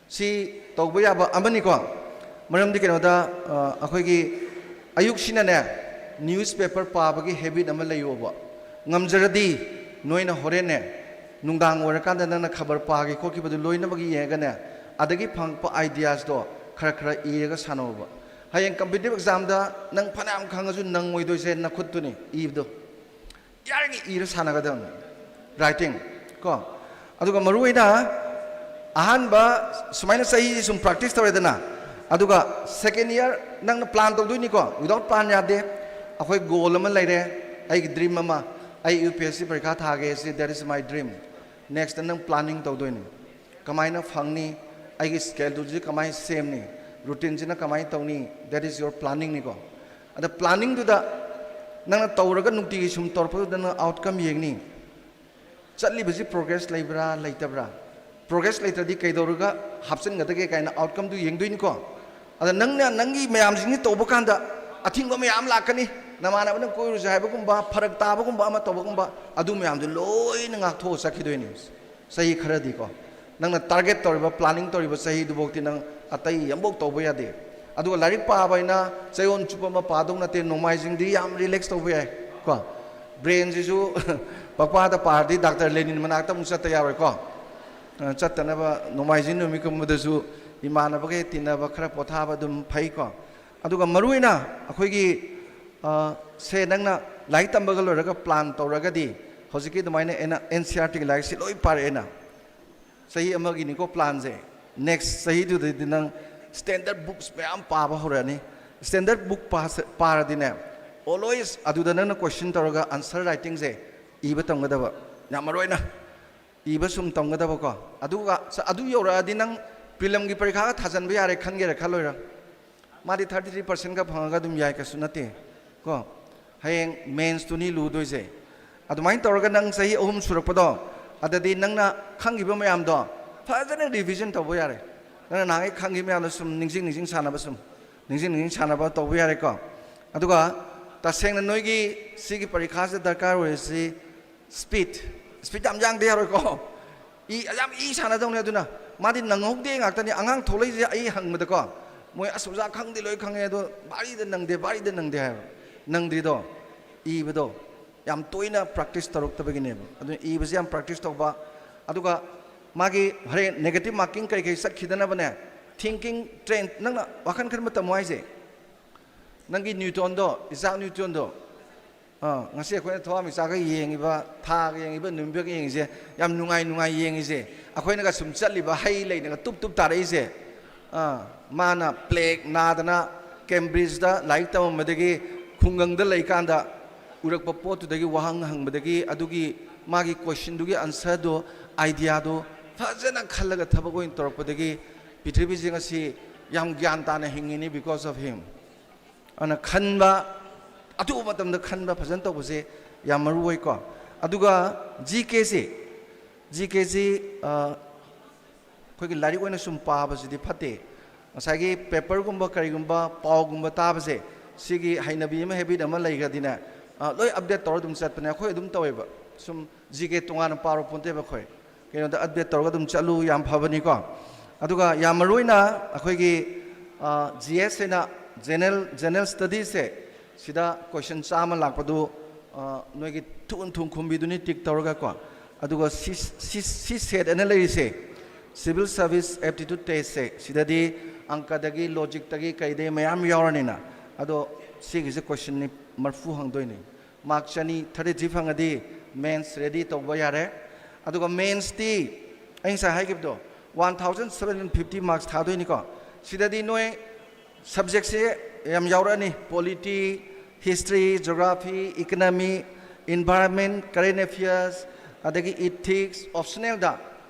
ꯁꯤ ꯇꯧꯕ ꯌꯥꯕ ꯑꯃꯅꯤꯀꯣ꯫ ꯃꯔꯝꯗꯤ ꯀꯩꯅꯣꯗ, ꯑ, ꯑꯩꯈꯣꯏꯒꯤ ꯑꯌꯨꯛꯁꯤꯅꯅꯦ, newspaper ꯄꯥꯕꯒꯤ habit ꯑꯃ ꯂꯩꯌꯣꯕ꯫ ꯉꯝꯖꯔꯗꯤ ꯅꯣꯏꯅ ꯍꯣꯔꯦꯟꯅꯦ, ꯅꯨꯡꯗꯥꯡ ꯑꯣꯏꯔꯀꯥꯟꯗ ꯅꯪꯅ ꯈꯕꯔ ꯄꯥꯈꯤ ꯈꯣꯠꯈꯤꯕꯗꯨ ꯂꯣꯏꯅꯃꯛ ꯌꯦꯡꯉꯒꯅꯦ, ꯑꯗꯒꯤ ꯐꯪꯉꯛꯄ ideasꯗꯣ ꯈꯔ ꯈꯔ ꯏꯔꯒ ꯁꯥꯟꯅꯧꯕ꯫ ꯍꯌꯦꯡ competitive examꯗ ꯅꯪ ꯐꯅꯌꯥꯝ ꯈꯪꯉꯁꯨ ꯅꯪꯉꯣꯏꯗꯣꯏꯁꯦ ꯅꯈꯨꯠꯇꯨꯅꯤ ꯏꯕꯗꯣ꯫ ꯌꯥꯔꯤꯉꯩ ꯏꯔ ꯁꯥꯟꯅꯒꯗꯕꯅꯤ꯫ Writing ꯀꯣ꯫ ꯑꯗꯨꯒ ꯃꯔꯨ ꯑꯣꯏꯅ ꯑꯍꯥꯟꯕ ꯁꯨꯃꯥꯏꯅ ꯆꯍꯤꯁꯤ ꯁꯨꯝ practice ꯇꯧꯔꯦꯗꯅ, ꯑꯗꯨꯒ second year ꯅꯪꯅ plan ꯇꯧꯗꯣꯏꯅꯤꯀꯣ꯫ Without plan ꯌꯥꯗꯦ꯫ ꯑꯩꯈꯣꯏ goal ꯑꯃ ꯂꯩꯔꯦ, ꯑꯩꯒꯤ dream ꯑꯃ, ꯑꯩ UPSC ꯄꯔꯤꯈꯥ ꯊꯥꯒꯦ ꯁꯤ, that is my dream꯫ Next ꯅꯪ planning ꯇꯧꯗꯣꯏꯅꯤ꯫ ꯀꯃꯥꯏꯅ ꯐꯪꯅꯤ? ꯑꯩꯒꯤ scheduleꯁꯤ ꯀꯃꯥꯏꯅ ꯁꯦꯝꯅꯤ? Routineꯁꯤꯅ ꯀꯃꯥꯏꯅ ꯇꯧꯅꯤ? That is your planningꯅꯤꯀꯣ꯫ ꯑꯗ planningꯗꯨꯗ ꯅꯪꯅ ꯇꯧꯔꯒ ꯅꯨꯡꯇꯤꯒꯤ ꯁꯨꯝ ꯇꯧꯔꯛꯄꯗꯨꯗ ꯅꯪ outcome ꯌꯦꯡꯅꯤ꯫ ꯆꯠꯂꯤꯕꯁꯤ progress ꯂꯩꯕ꯭ꯔꯥ ꯂꯩꯇꯕ꯭ꯔꯥ? Progress ꯂꯩꯇ꯭ꯔꯗꯤ ꯀꯩꯗꯧꯔꯒ ꯍꯥꯞꯆꯤꯟꯒꯗꯒꯦ ꯀꯥꯏꯅ outcomeꯗꯨ ꯌꯦꯡꯗꯣꯏꯅꯤꯀꯣ꯫ ꯑꯗ ꯅꯪꯅ ꯅꯪꯒꯤ ꯃꯌꯥꯝꯁꯤꯡꯁꯤ ꯇꯧꯕ ꯀꯥꯟꯗ ꯑꯊꯤꯡꯕ ꯃꯌꯥꯝ ꯂꯥꯛꯀꯅꯤ꯫ ꯅꯃꯥꯟꯅꯕꯅ ꯀꯣꯏꯔꯨꯁꯦ ꯍꯥꯏꯕꯒꯨꯝꯕ, ꯐꯔꯛ ꯇꯥꯕꯒꯨꯝꯕ ꯑꯃ ꯇꯧꯕꯒꯨꯝꯕ, ꯑꯗꯨ ꯃꯌꯥꯝꯗꯨ ꯂꯣꯏꯅ ꯉꯥꯛꯊꯣꯛꯑ ꯆꯠꯈꯤꯗꯣꯏꯅꯤ꯫ ꯆꯍꯤ ꯈꯔꯗꯤꯀꯣ, ꯅꯪꯅ target ꯇꯧꯔꯤꯕ, planning ꯇꯧꯔꯤꯕ ꯆꯍꯤꯗꯨꯐꯥꯎꯗꯤ ꯅꯪ ꯑꯇꯩ ꯑꯃꯐꯥꯎ ꯇꯧꯕ ꯌꯥꯗꯦ꯫ ꯑꯗꯨꯒ ꯂꯥꯏꯔꯤꯛ ꯄꯥꯕ ꯍꯥꯏꯅ ꯆꯌꯣꯜ ꯆꯨꯞꯄ ꯑꯃ ꯄꯥꯗꯧ ꯅꯠꯇꯦ, ꯅꯣꯡꯃꯥꯏꯖꯤꯡꯗꯤ ꯌꯥꯝ relax ꯇꯧꯕ ꯌꯥꯏ ꯀꯣ꯫ Brainꯁꯤꯁꯨ ꯄꯛꯄꯥꯗ ꯄꯥꯔꯗꯤ ꯗꯥꯛꯇꯔ ꯂꯦꯅꯤꯟ ꯃꯅꯥꯛꯇ ꯑꯃꯨꯛ ꯆꯠꯇ ꯌꯥꯔꯣꯏꯀꯣ꯫ ꯑ, ꯆꯠꯇꯅꯕ ꯅꯣꯡꯃꯥꯏꯖꯤꯡ ꯅꯨꯃꯤꯠꯀꯨꯝꯕꯗꯁꯨ ꯏꯃꯥꯟꯅꯕꯈꯩ ꯇꯤꯟꯅꯕ, ꯈꯔ ꯄꯣꯊꯥꯕ ꯑꯗꯨꯝ ꯐꯩꯀꯣ꯫ ꯑꯗꯨꯒ ꯃꯔꯨꯑꯣꯏꯅ ꯑꯩꯈꯣꯏꯒꯤ, ꯑ, ꯁꯦ ꯅꯪꯅ ꯂꯥꯏꯔꯤꯛ ꯇꯝꯕꯒ ꯂꯣꯏꯔꯒ plan ꯇꯧꯔꯒꯗꯤ ꯍꯧꯖꯤꯛꯀꯤ ꯑꯗꯨꯃꯥꯏꯅ ꯑꯩꯅ NCERTꯒꯤ ꯂꯥꯏꯔꯤꯛꯁꯤ ꯂꯣꯏ ꯄꯥꯔꯛꯑꯦꯅ꯫ ꯆꯍꯤ ꯑꯃꯒꯤꯅꯤꯀꯣ planꯁꯦ꯫ Next ꯆꯍꯤꯗꯨꯗꯗꯤ ꯅꯪ standard books ꯃꯌꯥꯝ ꯄꯥꯕ ꯍꯧꯔꯛꯑꯅꯤ꯫ Standard book ꯄꯥꯁ-, ꯄꯥꯔꯗꯤꯅꯦ, always ꯑꯗꯨꯗ ꯅꯪꯅ question ꯇꯧꯔꯒ answer writingꯁꯦ ꯏꯕ ꯇꯝꯒꯗꯕ꯫ ꯌꯥꯝ ꯃꯔꯨ ꯑꯣꯏꯅ ꯏꯕ ꯁꯨꯝ ꯇꯝꯒꯗꯕꯀꯣ꯫ ꯑꯗꯨꯒ ꯁ-, ꯑꯗꯨ ꯌꯧꯔꯛꯑꯗꯤ ꯅꯪ preliminary ꯄꯔꯤꯈꯥꯒ ꯊꯥꯖꯟꯕ ꯌꯥꯔꯦ ꯈꯟꯒꯦꯔꯥ ꯈꯜꯂꯣꯏꯔꯥ? ꯃꯥꯗꯤ thirty three percentꯒ ꯐꯪꯉꯒ ꯑꯗꯨꯝ ꯌꯥꯏ, ꯀꯩꯁꯨ ꯅꯠꯇꯦ ꯀꯣ꯫ ꯍꯌꯦꯡ mains ꯇꯨꯅꯤ ꯂꯨꯗꯣꯏꯁꯦ꯫ ꯑꯗꯨꯃꯥꯏꯅ ꯇꯧꯔꯒ ꯅꯪ ꯆꯍꯤ ꯑꯍꯨꯝ ꯁꯨꯔꯛꯄꯗꯣ, ꯑꯗꯗꯤ ꯅꯪꯅ ꯈꯪꯈꯤꯕ ꯃꯌꯥꯝꯗꯣ ꯐꯖꯅ revision ꯇꯧꯕ ꯌꯥꯔꯦ꯫ ꯅꯪꯅ ꯅꯍꯥꯟꯒꯩ ꯈꯪꯈꯤꯕ ꯃꯌꯥꯝꯗꯣ ꯁꯨꯝ ꯅꯤꯡꯁꯤꯡ ꯅꯤꯡꯁꯤꯡ ꯁꯥꯟꯅꯕ, ꯁꯨꯝ ꯅꯤꯡꯁꯤꯡ ꯅꯤꯡꯁꯤꯡ ꯁꯥꯟꯅꯕ ꯇꯧꯕ ꯌꯥꯔꯦꯀꯣ꯫ ꯑꯗꯨꯒ ꯇꯁꯦꯡꯅ ꯅꯣꯏꯒꯤ ꯁꯤꯒꯤ ꯄꯔꯤꯈꯥꯁꯤꯗ ꯗꯔꯀꯥꯔ ꯑꯣꯏꯔꯤꯁꯤ speed꯫ Speed ꯌꯥꯝ ꯌꯥꯡꯗ ꯌꯥꯔꯣꯏꯀꯣ꯫ ꯏ, ꯌꯥꯝ ꯏ ꯁꯥꯟꯅꯗꯧꯅꯦ꯫ ꯑꯗꯨꯅ ꯃꯥꯗꯤ ꯅꯪꯍꯧꯗꯦ ꯉꯥꯛꯇꯅꯤ꯫ ꯑꯉꯥꯡ ꯊꯣꯛꯂꯛꯏꯁꯦ ꯑꯩ ꯍꯪꯕꯗꯀꯣ, ꯃꯣꯏ "ꯑꯁ ꯑꯣꯖꯥ, ꯈꯪꯗꯦ, ꯂꯣꯏ ꯈꯪꯉꯦ, ꯑꯗꯣ ꯚꯥꯔꯤꯗ ꯅꯪꯗꯦ, ꯚꯥꯔꯤꯗ ꯅꯪꯗꯦ" ꯍꯥꯏꯕ꯫ ꯅꯪꯗ꯭ꯔꯤꯗꯣ, ꯏꯕꯗꯣ꯫ ꯌꯥꯝ ꯇꯣꯏꯅ ꯄ꯭ꯔꯦꯛꯇꯤꯁ ꯇꯧꯔꯛꯇꯕꯒꯤꯅꯦꯕ꯫ ꯑꯗꯨꯅ ꯏꯕꯁꯦ ꯌꯥꯝ ꯄ꯭ꯔꯦꯛꯇꯤꯁ ꯇꯧꯕ꯫ ꯑꯗꯨꯒ ꯃꯥꯒꯤ ꯍꯣꯔꯦꯟ ꯅꯦꯒꯦꯇꯤꯚ ꯃꯥꯔꯀꯤꯡ ꯀꯔꯤ ꯀꯔꯤ ꯆꯠꯈꯤꯗꯅꯕꯅꯦ, ꯊꯤꯡꯀꯤꯡ ꯇ꯭ꯔꯦꯟ, ꯅꯪꯅ ꯋꯥꯈꯜ ꯈꯟꯕ ꯇꯝꯃꯣ ꯍꯥꯏꯁꯦ꯫ ꯅꯪꯒꯤ ꯅ꯭ꯌꯨꯇꯣꯟꯗꯣ, ꯏꯖꯥꯛ ꯅ꯭ꯌꯨꯇꯣꯟꯗꯣ, ꯑꯥ, ꯉꯁꯤ ꯑꯩꯈꯣꯏꯅ ꯊꯋꯥꯟꯃꯤꯆꯥꯛꯀ ꯌꯦꯡꯉꯤꯕ, ꯊꯥꯒ ꯌꯦꯡꯉꯤꯕ, ꯅꯨꯃꯤꯠꯀ ꯌꯦꯡꯉꯤꯁꯦ, ꯌꯥꯝ ꯅꯨꯡꯉꯥꯏ ꯅꯨꯡꯉꯥꯏ ꯌꯦꯡꯉꯤꯁꯦ, ꯑꯩꯈꯣꯏꯅꯒ ꯁꯨꯝ ꯆꯠꯂꯤꯕ ꯍꯩ ꯂꯩꯅꯒ ꯇꯨꯞ ꯇꯨꯞ ꯇꯥꯔꯛꯏꯁꯦ, ꯑꯥ, ꯃꯥꯅ ꯄ꯭ꯂꯦꯛ ꯅꯥꯗꯅ ꯀꯦꯝꯕ꯭ꯔꯤꯖꯇ ꯂꯥꯏꯔꯤꯛ ꯇꯝꯃꯝꯕꯗꯒꯤ ꯈꯨꯡꯒꯪꯗ ꯂꯩꯀꯥꯟꯗ ꯎꯔꯛꯄ ꯄꯣꯠꯇꯨꯗꯒꯤ, ꯋꯥꯍꯪ ꯍꯪꯕꯗꯒꯤ, ꯑꯗꯨꯒꯤ ꯃꯥꯒꯤ ꯀꯣꯏꯁꯟꯗꯨꯒꯤ ꯑꯟꯁꯔꯗꯣ, ꯑꯥꯏꯗꯤꯌꯥꯗꯣ ꯐꯖꯅ ꯈꯜꯂꯒ ꯊꯕꯛ ꯑꯣꯏꯅ ꯇꯧꯔꯛꯄꯗꯒꯤ ꯄ꯭ꯔꯤꯊꯤꯕꯤꯁꯦ ꯉꯁꯤ ꯌꯥꯝ ꯒ꯭ꯌꯥꯟ ꯇꯥꯅ ꯍꯤꯡꯉꯤꯅꯤ, because of him꯫ ꯑꯗꯨꯅ ꯈꯟꯕ, ꯑꯊꯨꯕ ꯃꯇꯝꯗ ꯈꯟꯕ ꯐꯖꯅ ꯇꯧꯕꯁꯦ ꯌꯥꯝ ꯃꯔꯨ ꯑꯣꯏꯀꯣ꯫ ꯑꯗꯨꯒ ꯖꯤ ꯀꯦꯁꯦ, ꯖꯤ ꯀꯦꯁꯤ ꯑꯩꯈꯣꯏꯒꯤ ꯂꯥꯏꯔꯤꯛ ꯑꯣꯏꯅ ꯁꯨꯝ ꯄꯥꯕꯁꯤꯗꯤ ꯐꯠꯇꯦ꯫ ꯉꯁꯥꯏꯒꯤ ꯄꯦꯄꯔꯒꯨꯝꯕ ꯀꯔꯤꯒꯨꯝꯕ ꯄꯥꯎꯒꯨꯝꯕ ꯇꯥꯕꯁꯦ, ꯁꯤꯒꯤ ꯍꯩꯅꯕꯤ ꯑꯃ, ꯍꯦꯕꯤꯠ ꯑꯃ ꯂꯩꯈ꯭ꯔꯗꯤꯅꯦ, ꯑ, ꯂꯣꯏ ꯑꯞꯗꯦꯠ ꯇꯧꯔ ꯑꯗꯨꯝ ꯆꯠꯄꯅꯦ꯫ ꯑꯩꯈꯣꯏ ꯑꯗꯨꯝ ꯇꯧꯋꯦꯕ꯫ ꯁꯨꯝ ꯖꯤ ꯀꯦ ꯇꯣꯉꯥꯟꯅ ꯄꯥꯔꯣ ꯄꯣꯟꯇꯦꯕ ꯑꯩꯈꯣꯏ꯫ ꯀꯩꯅꯣꯗ ꯑꯞꯗꯦꯠ ꯇꯧꯔꯒ ꯑꯗꯨꯝ ꯆꯠꯂꯨ, ꯌꯥꯝ ꯐꯕꯅꯤꯀꯣ꯫ ꯑꯗꯨꯒ ꯌꯥꯝ ꯃꯔꯨ ꯑꯣꯏꯅ ꯑꯩꯈꯣꯏꯒꯤ, ꯑ, ꯖꯤ ꯑꯦꯁ ꯍꯥꯏꯅ ꯖꯦꯅꯔꯦꯜ, ꯖꯦꯅꯔꯦꯜ ꯁ꯭ꯇꯗꯤꯁꯁꯦ, ꯁꯤꯗ ꯀꯣꯏꯁꯟ ꯆꯥꯝꯃ ꯂꯥꯛꯄꯗꯨ, ꯑ, ꯅꯣꯏꯒꯤ ꯊꯨꯅ ꯊꯨꯅ ꯈꯨꯝꯕꯤꯗꯨꯅꯤ ꯇꯤꯛ ꯇꯧꯔꯒꯀꯣ꯫ ꯑꯗꯨꯒ ꯁꯤ, ꯁꯤ, ꯁꯤ ꯁꯦꯠ ꯑꯅ ꯂꯩꯔꯤꯁꯦ, ꯁꯤꯚꯤꯜ ꯁꯥꯔꯚꯤꯁ ꯑꯦꯞꯇꯤꯇ꯭ꯌꯨꯠ ꯇꯦꯁꯁꯦ, ꯁꯤꯗꯗꯤ ꯑꯪꯀꯗꯒꯤ, ꯂꯣꯖꯤꯛꯇꯒꯤ, ꯀꯩꯗꯒꯤ ꯃꯌꯥꯝ ꯌꯥꯎꯔꯅꯤꯅ꯫ ꯑꯗꯣ ꯁꯤꯒꯤꯁꯦ ꯀꯣꯏꯁꯟꯅꯤ ꯃꯔꯐꯨ ꯍꯪꯗꯣꯏꯅꯤ꯫ ꯃꯥꯔꯛ ꯆꯅꯤ, ꯊꯥꯔꯇꯤ ꯊ꯭ꯔꯤ ꯐꯪꯉꯗꯤ ꯃꯦꯟꯁ ꯔꯦꯗꯤ ꯇꯧꯕ ꯌꯥꯔꯦ꯫ ꯑꯗꯨꯒ ꯃꯦꯟꯁꯇꯤ ꯑꯩ ꯉꯁꯥꯏ ꯍꯥꯏꯈꯤꯕꯗꯣ, one thousand seven hundred fifty marks ꯊꯥꯗꯣꯏꯅꯤꯀꯣ꯫ ꯁꯤꯗꯗꯤ ꯅꯣꯏ ꯁꯕꯖꯦꯛꯁꯦ ꯌꯥꯝ ꯌꯥꯎꯔꯛꯑꯅꯤ: polity, history, geography, economy, environment, current affairs, ꯑꯗꯒꯤ ꯏꯊꯤꯛꯁ꯫ ꯑꯣꯞꯁꯅꯦꯜꯗ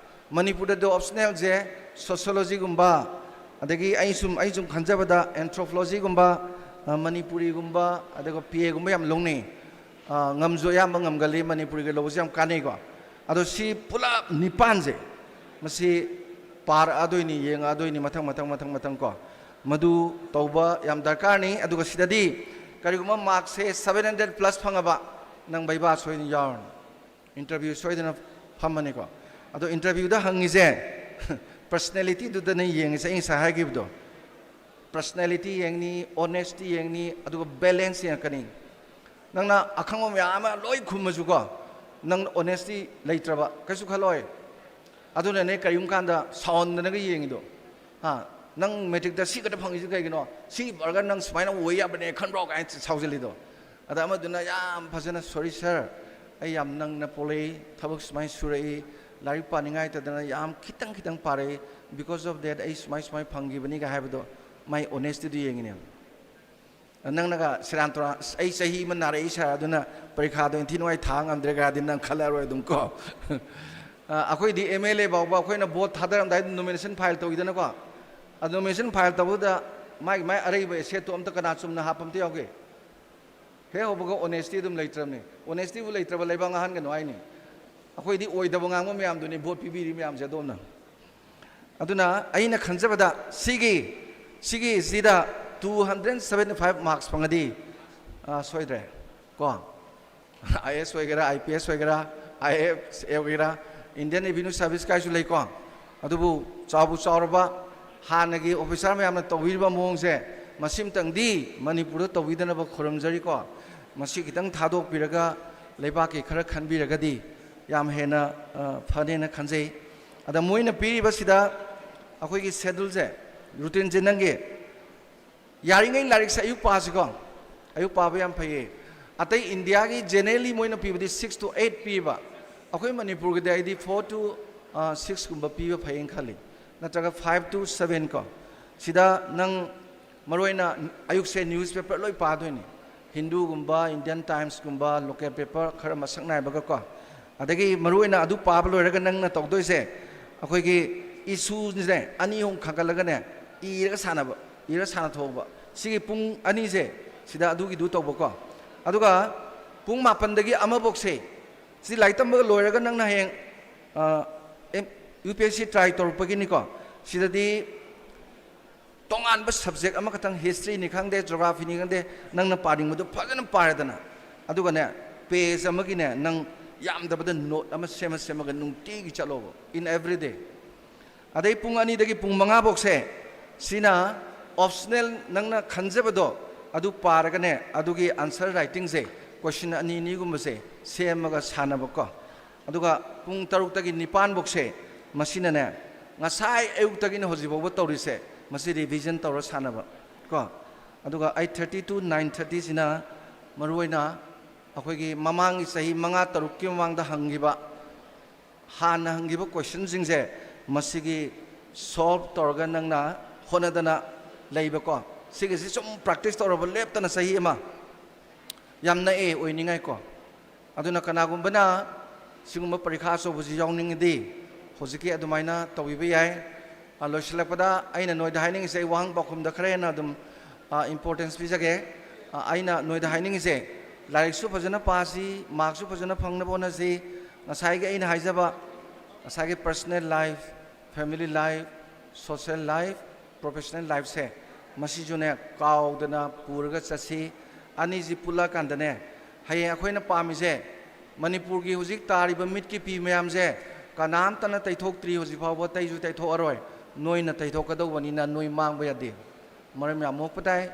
ꯃꯅꯤꯄꯨꯔꯗꯗꯤ ꯑꯣꯞꯁꯅꯦꯜꯁꯦ ꯁꯣꯁꯤꯌꯣꯂꯣꯖꯤꯒꯨꯝꯕ, ꯑꯗꯒꯤ ꯑꯩ ꯁꯨꯝ, ꯑꯩ ꯁꯨꯝ ꯈꯟꯖꯕꯗ ꯑꯦꯟꯊ꯭ꯔꯣꯄꯣꯂꯣꯖꯤꯒꯨꯝꯕ, ꯑ, ꯃꯅꯤꯄꯨꯔꯤꯒꯨꯝꯕ, ꯑꯗꯨꯒ ꯄꯤ ꯑꯦꯒꯨꯝꯕ ꯌꯥꯝ ꯂꯧꯅꯩ꯫ ꯑ, ꯉꯝꯁꯨ ꯑꯌꯥꯝꯕ ꯉꯝꯒꯜꯂꯤ, ꯃꯅꯤꯄꯨꯔꯤꯒ ꯂꯧꯕꯁꯦ ꯌꯥꯝ ꯀꯥꯟꯅꯩꯀꯣ꯫ ꯑꯗꯣ ꯁꯤ ꯄꯨꯂꯞ ꯅꯤꯄꯥꯟꯁꯦ, ꯃꯁꯤ ꯄꯥꯔꯛꯑꯗꯣꯏꯅꯤ, ꯌꯦꯡꯉꯛꯑꯗꯣꯏꯅꯤ, ꯃꯊꯪ, ꯃꯊꯪ, ꯃꯊꯪ, ꯃꯊꯪ ꯀꯣ꯫ ꯃꯗꯨ ꯇꯧꯕ ꯌꯥꯝ ꯗꯔꯀꯥꯔꯅꯤ꯫ ꯑꯗꯨꯒ ꯁꯤꯗꯗꯤ ꯀꯔꯤꯒꯨꯝꯕ ꯃꯥꯔꯛꯁꯦ ꯁꯕꯦꯟ ꯍꯟꯗ꯭ꯔꯦꯠ ꯄ꯭ꯂꯁ ꯐꯪꯉꯕ, ꯅꯪ ꯕꯩꯕꯥ ꯁꯣꯏꯗꯅ ꯌꯥꯎꯔꯅꯤ, ꯏꯟꯇꯔꯚ꯭ꯌꯨ ꯁꯣꯏꯗꯅ ꯐꯝꯃꯅꯤꯀꯣ꯫ ꯑꯗꯣ ꯏꯟꯇꯔꯚ꯭ꯌꯨꯗ ꯍꯪꯉꯤꯁꯦ ꯄꯔꯁꯅꯦꯂꯤꯇꯤꯗꯨꯗꯅꯦ ꯌꯦꯡꯉꯤꯁꯦ, ꯑꯩ ꯉꯁꯥꯏ ꯍꯥꯏꯈꯤꯕꯗꯣ꯫ ꯄꯔꯁꯅꯦꯂꯤꯇꯤ ꯌꯦꯡꯅꯤ, ꯑꯣꯅꯦꯁꯇꯤ ꯌꯦꯡꯅꯤ, ꯑꯗꯨꯒ ꯕꯦꯂꯦꯟꯁ ꯌꯦꯡꯉꯛꯀꯅꯤ꯫ ꯅꯪꯅ ꯑꯈꯪꯕ ꯃꯌꯥꯝ ꯑꯃ ꯂꯣꯏ ꯈꯨꯝꯃꯁꯨꯀꯣ, ꯅꯪ ꯑꯣꯅꯦꯁꯇꯤ ꯂꯩꯇ꯭ꯔꯕ ꯀꯩꯁꯨ ꯈꯜꯂꯣꯏ꯫ ꯑꯗꯨꯅꯅꯦ ꯀꯔꯤꯒꯨꯝꯕ ꯀꯥꯟꯗ ꯁꯥꯎꯍꯟꯗꯅꯒ ꯌꯦꯡꯉꯤꯗꯣ꯫ ꯍꯥ? "ꯅꯪ ꯃꯦꯇ꯭ꯔꯤꯛꯇ ꯁꯤ ꯈꯛꯇ ꯐꯪꯉꯤꯁꯤ ꯀꯩꯒꯤꯅꯣ? ꯁꯤ ꯐꯔꯒ ꯅꯪ ꯁꯨꯃꯥꯏꯅ ꯑꯣꯏ ꯌꯥꯕꯅꯦ ꯈꯟꯕ꯭ꯔꯣ?" ꯀꯥꯏꯅ ꯁꯥꯎꯖꯜꯂꯤꯗꯣ꯫ ꯑꯗ ꯑꯃꯗꯨꯅ ꯌꯥꯝ ꯐꯖꯅ, "Sorry sir, ꯑꯩ ꯌꯥꯝ ꯅꯪꯅ ꯄꯣꯜꯂꯛꯏ, ꯊꯕꯛ ꯁꯨꯃꯥꯏꯅ ꯁꯨꯔꯛꯏ, ꯂꯥꯏꯔꯤꯛ ꯄꯥꯅꯤꯡꯉꯥꯏꯇꯗꯅ ꯌꯥꯝ ꯈꯤꯇꯪ ꯈꯤꯇꯪ ꯄꯥꯔꯛꯏ, because of that ꯑꯩ ꯁꯨꯃꯥꯏ ꯁꯨꯃꯥꯏꯅ ꯐꯪꯈꯤꯕꯅꯤꯒ" ꯍꯥꯏꯕꯗꯣ, ꯃꯥꯏ ꯑꯣꯅꯦꯁꯇꯤꯗꯨ ꯌꯦꯡꯉꯤꯅꯦꯕ꯫ ꯅꯪꯅꯒ ꯁꯦꯔꯥꯟ ꯇꯨꯔꯥꯟ, "ꯑꯁ, ꯑꯩ ꯆꯍꯤ ꯑꯃ ꯅꯥꯔꯛꯏ ꯁꯥꯔ, ꯑꯗꯨꯅ ꯄꯔꯤꯈꯥꯗꯣ ꯏꯟꯊꯤ ꯅꯨꯡꯉꯥꯏ ꯊꯥ ꯉꯝꯗ꯭ꯔꯦ" ꯀꯥꯏꯗꯤ ꯅꯪ ꯈꯜꯂꯔꯣꯏ ꯑꯗꯨꯝ ꯀꯣ꯫ ꯑ, ꯑꯩꯈꯣꯏꯗꯤ ꯑꯦꯝ ꯑꯦꯜ ꯑꯦ ꯐꯥꯎꯕ ꯑꯩꯈꯣꯏꯅ ꯚꯣꯠ ꯊꯥꯗꯔꯝꯗꯥꯏꯗ ꯅꯣꯃꯤꯅꯦꯁꯟ ꯐꯥꯏꯜ ꯇꯧꯋꯤꯗꯅꯀꯣ꯫ ꯑꯗꯨ ꯅꯣꯃꯤꯅꯦꯁꯟ ꯐꯥꯏꯜ ꯇꯧꯕꯗ ꯃꯥꯒꯤ ꯃꯥꯏ ꯑꯔꯩꯕ ꯑꯦꯁꯦꯠꯇꯣ ꯑꯝꯇ ꯀꯅꯥ ꯆꯨꯝꯅ ꯍꯥꯞꯄ ꯑꯝꯇ ꯌꯥꯎꯒꯦ? ꯍꯦꯛ ꯍꯧꯕꯒ ꯑꯣꯅꯦꯁꯇꯤ ꯑꯗꯨꯝ ꯂꯩꯇ꯭ꯔꯕꯅꯤ꯫ ꯑꯣꯅꯦꯁꯇꯤꯕꯨ ꯂꯩꯇ꯭ꯔꯕ ꯂꯩꯕꯥꯛ ꯉꯥꯡꯍꯟꯒꯅꯨ ꯍꯥꯏꯅꯤ꯫ ꯑꯩꯈꯣꯏꯗꯤ ꯑꯣꯏꯗꯕ ꯉꯥꯡꯕ ꯃꯌꯥꯝꯗꯨꯅꯤ ꯚꯣꯠ ꯄꯤꯕꯤꯔꯤ ꯃꯌꯥꯝꯁꯦ ꯑꯗꯣꯝꯅ꯫ ꯑꯗꯨꯅ ꯑꯩꯅ ꯈꯟꯖꯕꯗ ꯁꯤꯒꯤ, ꯁꯤꯒꯤꯁꯤꯗ two hundred seventy five marks ꯐꯪꯉꯗꯤ, ꯑ, ꯁꯣꯏꯗ꯭ꯔꯦ ꯀꯣ꯫ ꯑꯥꯏ ꯑꯦꯁ ꯑꯣꯏꯒꯦꯔꯥ, ꯑꯥꯏ ꯄꯤ ꯑꯦꯁ ꯑꯣꯏꯒꯦꯔꯥ, ꯑꯥꯏ ꯑꯦꯐ ꯑꯦꯁ ꯑꯣꯏꯒꯦꯔꯥ, ꯏꯟꯗꯤꯌꯟ ꯔꯦꯚꯤꯅ꯭ꯌꯨ ꯁꯥꯔꯚꯤꯁ ꯀꯥꯏꯁꯨ ꯂꯩꯀꯣ꯫ ꯑꯗꯨꯕꯨ ꯆꯥꯎꯕꯨ ꯆꯥꯎꯔꯕ, ꯍꯥꯟꯅꯒꯤ ꯑꯣꯐꯤꯁꯥꯔ ꯃꯌꯥꯝꯅ ꯇꯧꯕꯤꯔꯤꯕ ꯃꯑꯣꯡꯁꯦ ꯃꯁꯤꯃꯇꯪꯗꯤ ꯃꯅꯤꯄꯨꯔꯗ ꯇꯧꯕꯤꯗꯅꯕ ꯈꯨꯔꯨꯝꯖꯔꯤꯀꯣ꯫ ꯃꯁꯤ ꯈꯤꯇꯪ ꯊꯥꯗꯣꯛꯄꯤꯔꯒ ꯂꯩꯕꯥꯛꯀꯤ ꯈꯔ ꯈꯟꯕꯤꯔꯒꯗꯤ ꯌꯥꯝ ꯍꯦꯟꯅ, ꯑ, ꯐꯅꯦꯅ ꯈꯟꯖꯩ꯫ ꯑꯗ ꯃꯣꯏꯅ ꯄꯤꯔꯤꯕꯁꯤꯗ ꯑꯩꯈꯣꯏꯒꯤ ꯁꯦꯗꯨꯜꯁꯦ, ꯔꯨꯇꯤꯟꯁꯦ ꯅꯪꯒꯤ ꯌꯥꯔꯤꯉꯩ ꯂꯥꯏꯔꯤꯛꯁꯦ ꯑꯌꯨꯛ ꯄꯥꯁꯤꯀꯣ꯫ ꯑꯌꯨꯛ ꯄꯥꯕ ꯌꯥꯝ ꯐꯩꯌꯦ꯫ ꯑꯇꯩ ꯏꯟꯗꯤꯌꯥꯒꯤ generally ꯃꯣꯏꯅ ꯄꯤꯕꯗꯤ six to eight ꯄꯤꯕ꯫ ꯑꯩꯈꯣꯏ ꯃꯅꯤꯄꯨꯔꯒꯤꯗꯤ ꯑꯩꯗꯤ four to, ꯑ, six ꯀꯨꯝꯕ ꯄꯤꯕ ꯐꯩꯌꯦꯅ ꯈꯜꯂꯤ꯫ ꯅꯠꯇ꯭ꯔꯒ five to seven ꯀꯣ꯫ ꯁꯤꯗ ꯅꯪ ꯃꯔꯨꯑꯣꯏꯅ ꯑꯌꯨꯛꯁꯦ ꯅ꯭ꯌꯨꯁ ꯄꯦꯄꯔ ꯂꯣꯏ ꯄꯥꯗꯣꯏꯅꯤ꯫ ꯍꯤꯟꯗꯨꯒꯨꯝꯕ, ꯏꯟꯗꯤꯌꯟ ꯇꯥꯏꯝꯁꯀꯨꯝꯕ, ꯂꯣꯀꯦꯜ ꯄꯦꯄꯔ ꯈꯔ ꯃꯁꯛ ꯅꯥꯏꯕꯒꯀꯣ꯫ ꯑꯗꯒꯤ ꯃꯔꯨꯑꯣꯏꯅ ꯑꯗꯨ ꯄꯥꯕ ꯂꯣꯏꯔꯒ ꯅꯪꯅ ꯇꯧꯗꯣꯏꯁꯦ, ꯑꯩꯈꯣꯏꯒꯤ ꯏꯁꯨꯁꯦ ꯑꯅꯤ ꯑꯍꯨꯝ ꯈꯟꯒꯠꯂꯒꯅꯦ, ꯏꯔꯒ ꯁꯥꯟꯅꯕ, ꯏꯔꯒ ꯁꯥꯟꯅꯊꯣꯛꯑꯕ꯫ ꯁꯤꯒꯤ ꯄꯨꯡ ꯑꯅꯤꯁꯦ ꯁꯤꯗ ꯑꯗꯨꯒꯤꯗꯨ ꯇꯧꯕꯀꯣ꯫ ꯑꯗꯨꯒ ꯄꯨꯡ ꯃꯥꯄꯟꯗꯒꯤ ꯑꯃ ꯐꯥꯎꯁꯦ, ꯁꯤ ꯂꯥꯏꯔꯤꯛ ꯇꯝꯕꯒ ꯂꯣꯏꯔꯒ ꯅꯪꯅ ꯍꯌꯦꯡ, ꯑ, ꯑꯦꯝ-, ꯌꯨ ꯄꯤ ꯑꯦꯁ ꯁꯤ ꯇ꯭ꯔꯥꯏ ꯇꯧꯔꯛꯄꯒꯤꯅꯤꯀꯣ꯫ ꯁꯤꯗꯗꯤ ꯇꯣꯉꯥꯟꯕ ꯁꯕꯖꯦꯛ ꯑꯃꯈꯛꯇꯪ, ꯍꯤꯁꯇ꯭ꯔꯤꯅꯤ ꯈꯪꯗꯦ, ꯖꯣꯒ꯭ꯔꯥꯐꯤꯅꯤ ꯈꯪꯗꯦ, ꯅꯪꯅ ꯄꯥꯅꯤꯡꯕꯗꯨ ꯐꯖꯅ ꯄꯥꯔꯦꯗꯅ꯫ ꯑꯗꯨꯒꯅꯦ, ꯄꯦꯖ ꯑꯃꯒꯤꯅꯦ, ꯅꯪ ꯌꯥꯝꯗꯕꯗ ꯅꯣꯠ ꯑꯃ ꯁꯦꯝꯃ ꯁꯦꯝꯃꯒ ꯅꯨꯡꯇꯤꯒꯤ ꯆꯠꯂꯣꯕ, in every day꯫ ꯑꯗꯩ ꯄꯨꯡ ꯑꯅꯤꯗꯒꯤ ꯄꯨꯡ ꯃꯉꯥ ꯐꯥꯎꯁꯦ, ꯁꯤꯅ ꯑꯣꯞꯁꯅꯦꯜ, ꯅꯪꯅ ꯈꯟꯖꯕꯗꯣ, ꯑꯗꯨ ꯄꯥꯔꯒꯅꯦ, ꯑꯗꯨꯒꯤ answer writingꯁꯦ, question ꯑꯅꯤ ꯑꯅꯤꯒꯨꯝꯕꯁꯦ ꯁꯦꯝꯃꯒ ꯁꯥꯟꯅꯕꯀꯣ꯫ ꯑꯗꯨꯒ ꯄꯨꯡ ꯇꯔꯨꯛꯇꯒꯤ ꯅꯤꯄꯥꯟ ꯐꯥꯎꯁꯦ ꯃꯁꯤꯅꯅꯦ, ꯉꯁꯥꯏ ꯑꯌꯨꯛꯇꯒꯤꯅ ꯍꯧꯖꯤꯛ ꯐꯥꯎꯕ ꯇꯧꯔꯤꯁꯦ, ꯃꯁꯤ revision ꯇꯧꯔ ꯁꯥꯟꯅꯕ ꯀꯣ꯫ ꯑꯗꯨꯒ eight thirty to nine thirtyꯁꯤꯅ ꯃꯔꯨꯑꯣꯏꯅ ꯑꯩꯈꯣꯏꯒꯤ ꯃꯃꯥꯡꯒꯤ ꯆꯍꯤ ꯃꯉꯥ ꯇꯔꯨꯛꯀꯤ ꯃꯃꯥꯡꯗ ꯍꯪꯈꯤꯕ, ꯍꯥꯟꯅ ꯍꯪꯈꯤꯕ questionꯁꯤꯡꯁꯦ, ꯃꯁꯤꯒꯤ solve ꯇꯧꯔꯒ ꯅꯪꯅ ꯍꯣꯠꯅꯗꯅ ꯂꯩꯕꯀꯣ꯫ ꯁꯤꯒꯤꯁꯤ ꯁꯨꯝ practice ꯇꯧꯔꯕ, ꯂꯦꯞꯇꯅ ꯆꯍꯤ ꯑꯃ, ꯌꯥꯝ ꯅꯛꯑꯦ ꯑꯣꯏꯅꯤꯡꯉꯥꯏꯀꯣ꯫ ꯑꯗꯨꯅ ꯀꯅꯥꯒꯨꯝꯕꯅ ꯁꯤꯒꯨꯝꯕ ꯄꯔꯤꯈꯥ ꯑꯆꯧꯕꯁꯤ ꯌꯥꯎꯅꯤꯡꯉꯗꯤ ꯍꯧꯖꯤꯛꯀꯤ ꯑꯗꯨꯃꯥꯏꯅ ꯇꯧꯕꯤꯕ ꯌꯥꯏ꯫ ꯑ, ꯂꯣꯏꯁꯤꯜꯂꯛꯄꯗ ꯑꯩꯅ ꯅꯣꯏꯗ ꯍꯥꯏꯅꯤꯡꯉꯤꯁꯦ, ꯑꯩ ꯋꯥꯍꯪ ꯄꯥꯎꯈꯨꯝꯗ ꯈꯔ ꯍꯦꯟꯅ ꯑꯗꯨꯝ, ꯑ, importance ꯄꯤꯖꯒꯦ꯫ ꯑ, ꯑꯩꯅ ꯅꯣꯏꯗ ꯍꯥꯏꯅꯤꯡꯉꯤꯁꯦ, ꯂꯥꯏꯔꯤꯛꯁꯨ ꯐꯖꯅ ꯄꯥꯁꯤ, markꯁꯨ ꯐꯖꯅ ꯐꯪꯅꯕ ꯍꯣꯠꯅꯁꯤ꯫ ꯉꯁꯥꯏꯒꯤ ꯑꯩꯅ ꯍꯥꯏꯖꯕ, ꯉꯁꯥꯏꯒꯤ personal life, family life, social life, professional lifeꯁꯦ, ꯃꯁꯤꯁꯨꯅꯦ ꯀꯥꯎꯗꯅ ꯄꯨꯔꯒ ꯆꯠꯁꯤ꯫ ꯑꯅꯤꯁꯤ ꯄꯨꯜꯂꯛꯑꯀꯥꯟꯗꯅꯦ, ꯍꯌꯦꯡ ꯑꯩꯈꯣꯏꯅ ꯄꯥꯝꯃꯤꯁꯦ, ꯃꯅꯤꯄꯨꯔꯒꯤ ꯍꯧꯖꯤꯛ ꯇꯥꯔꯤꯕ ꯃꯤꯠꯀꯤ ꯄꯤ ꯃꯌꯥꯝꯁꯦ ꯀꯅꯥꯝꯇꯅ ꯇꯩꯊꯣꯛꯇ꯭ꯔꯤ ꯍꯧꯖꯤꯛ ꯐꯥꯎꯕ, ꯇꯩꯁꯨ ꯇꯩꯊꯣꯛꯑꯔꯣꯏ꯫ ꯅꯣꯏꯅ ꯇꯩꯊꯣꯛꯀꯗꯧꯕꯅꯤꯅ ꯅꯣꯏ ꯃꯥꯡꯕ ꯌꯥꯗꯦ꯫ ꯃꯔꯝ ꯌꯥꯝ ꯃꯣꯛꯄ ꯇꯥꯏ,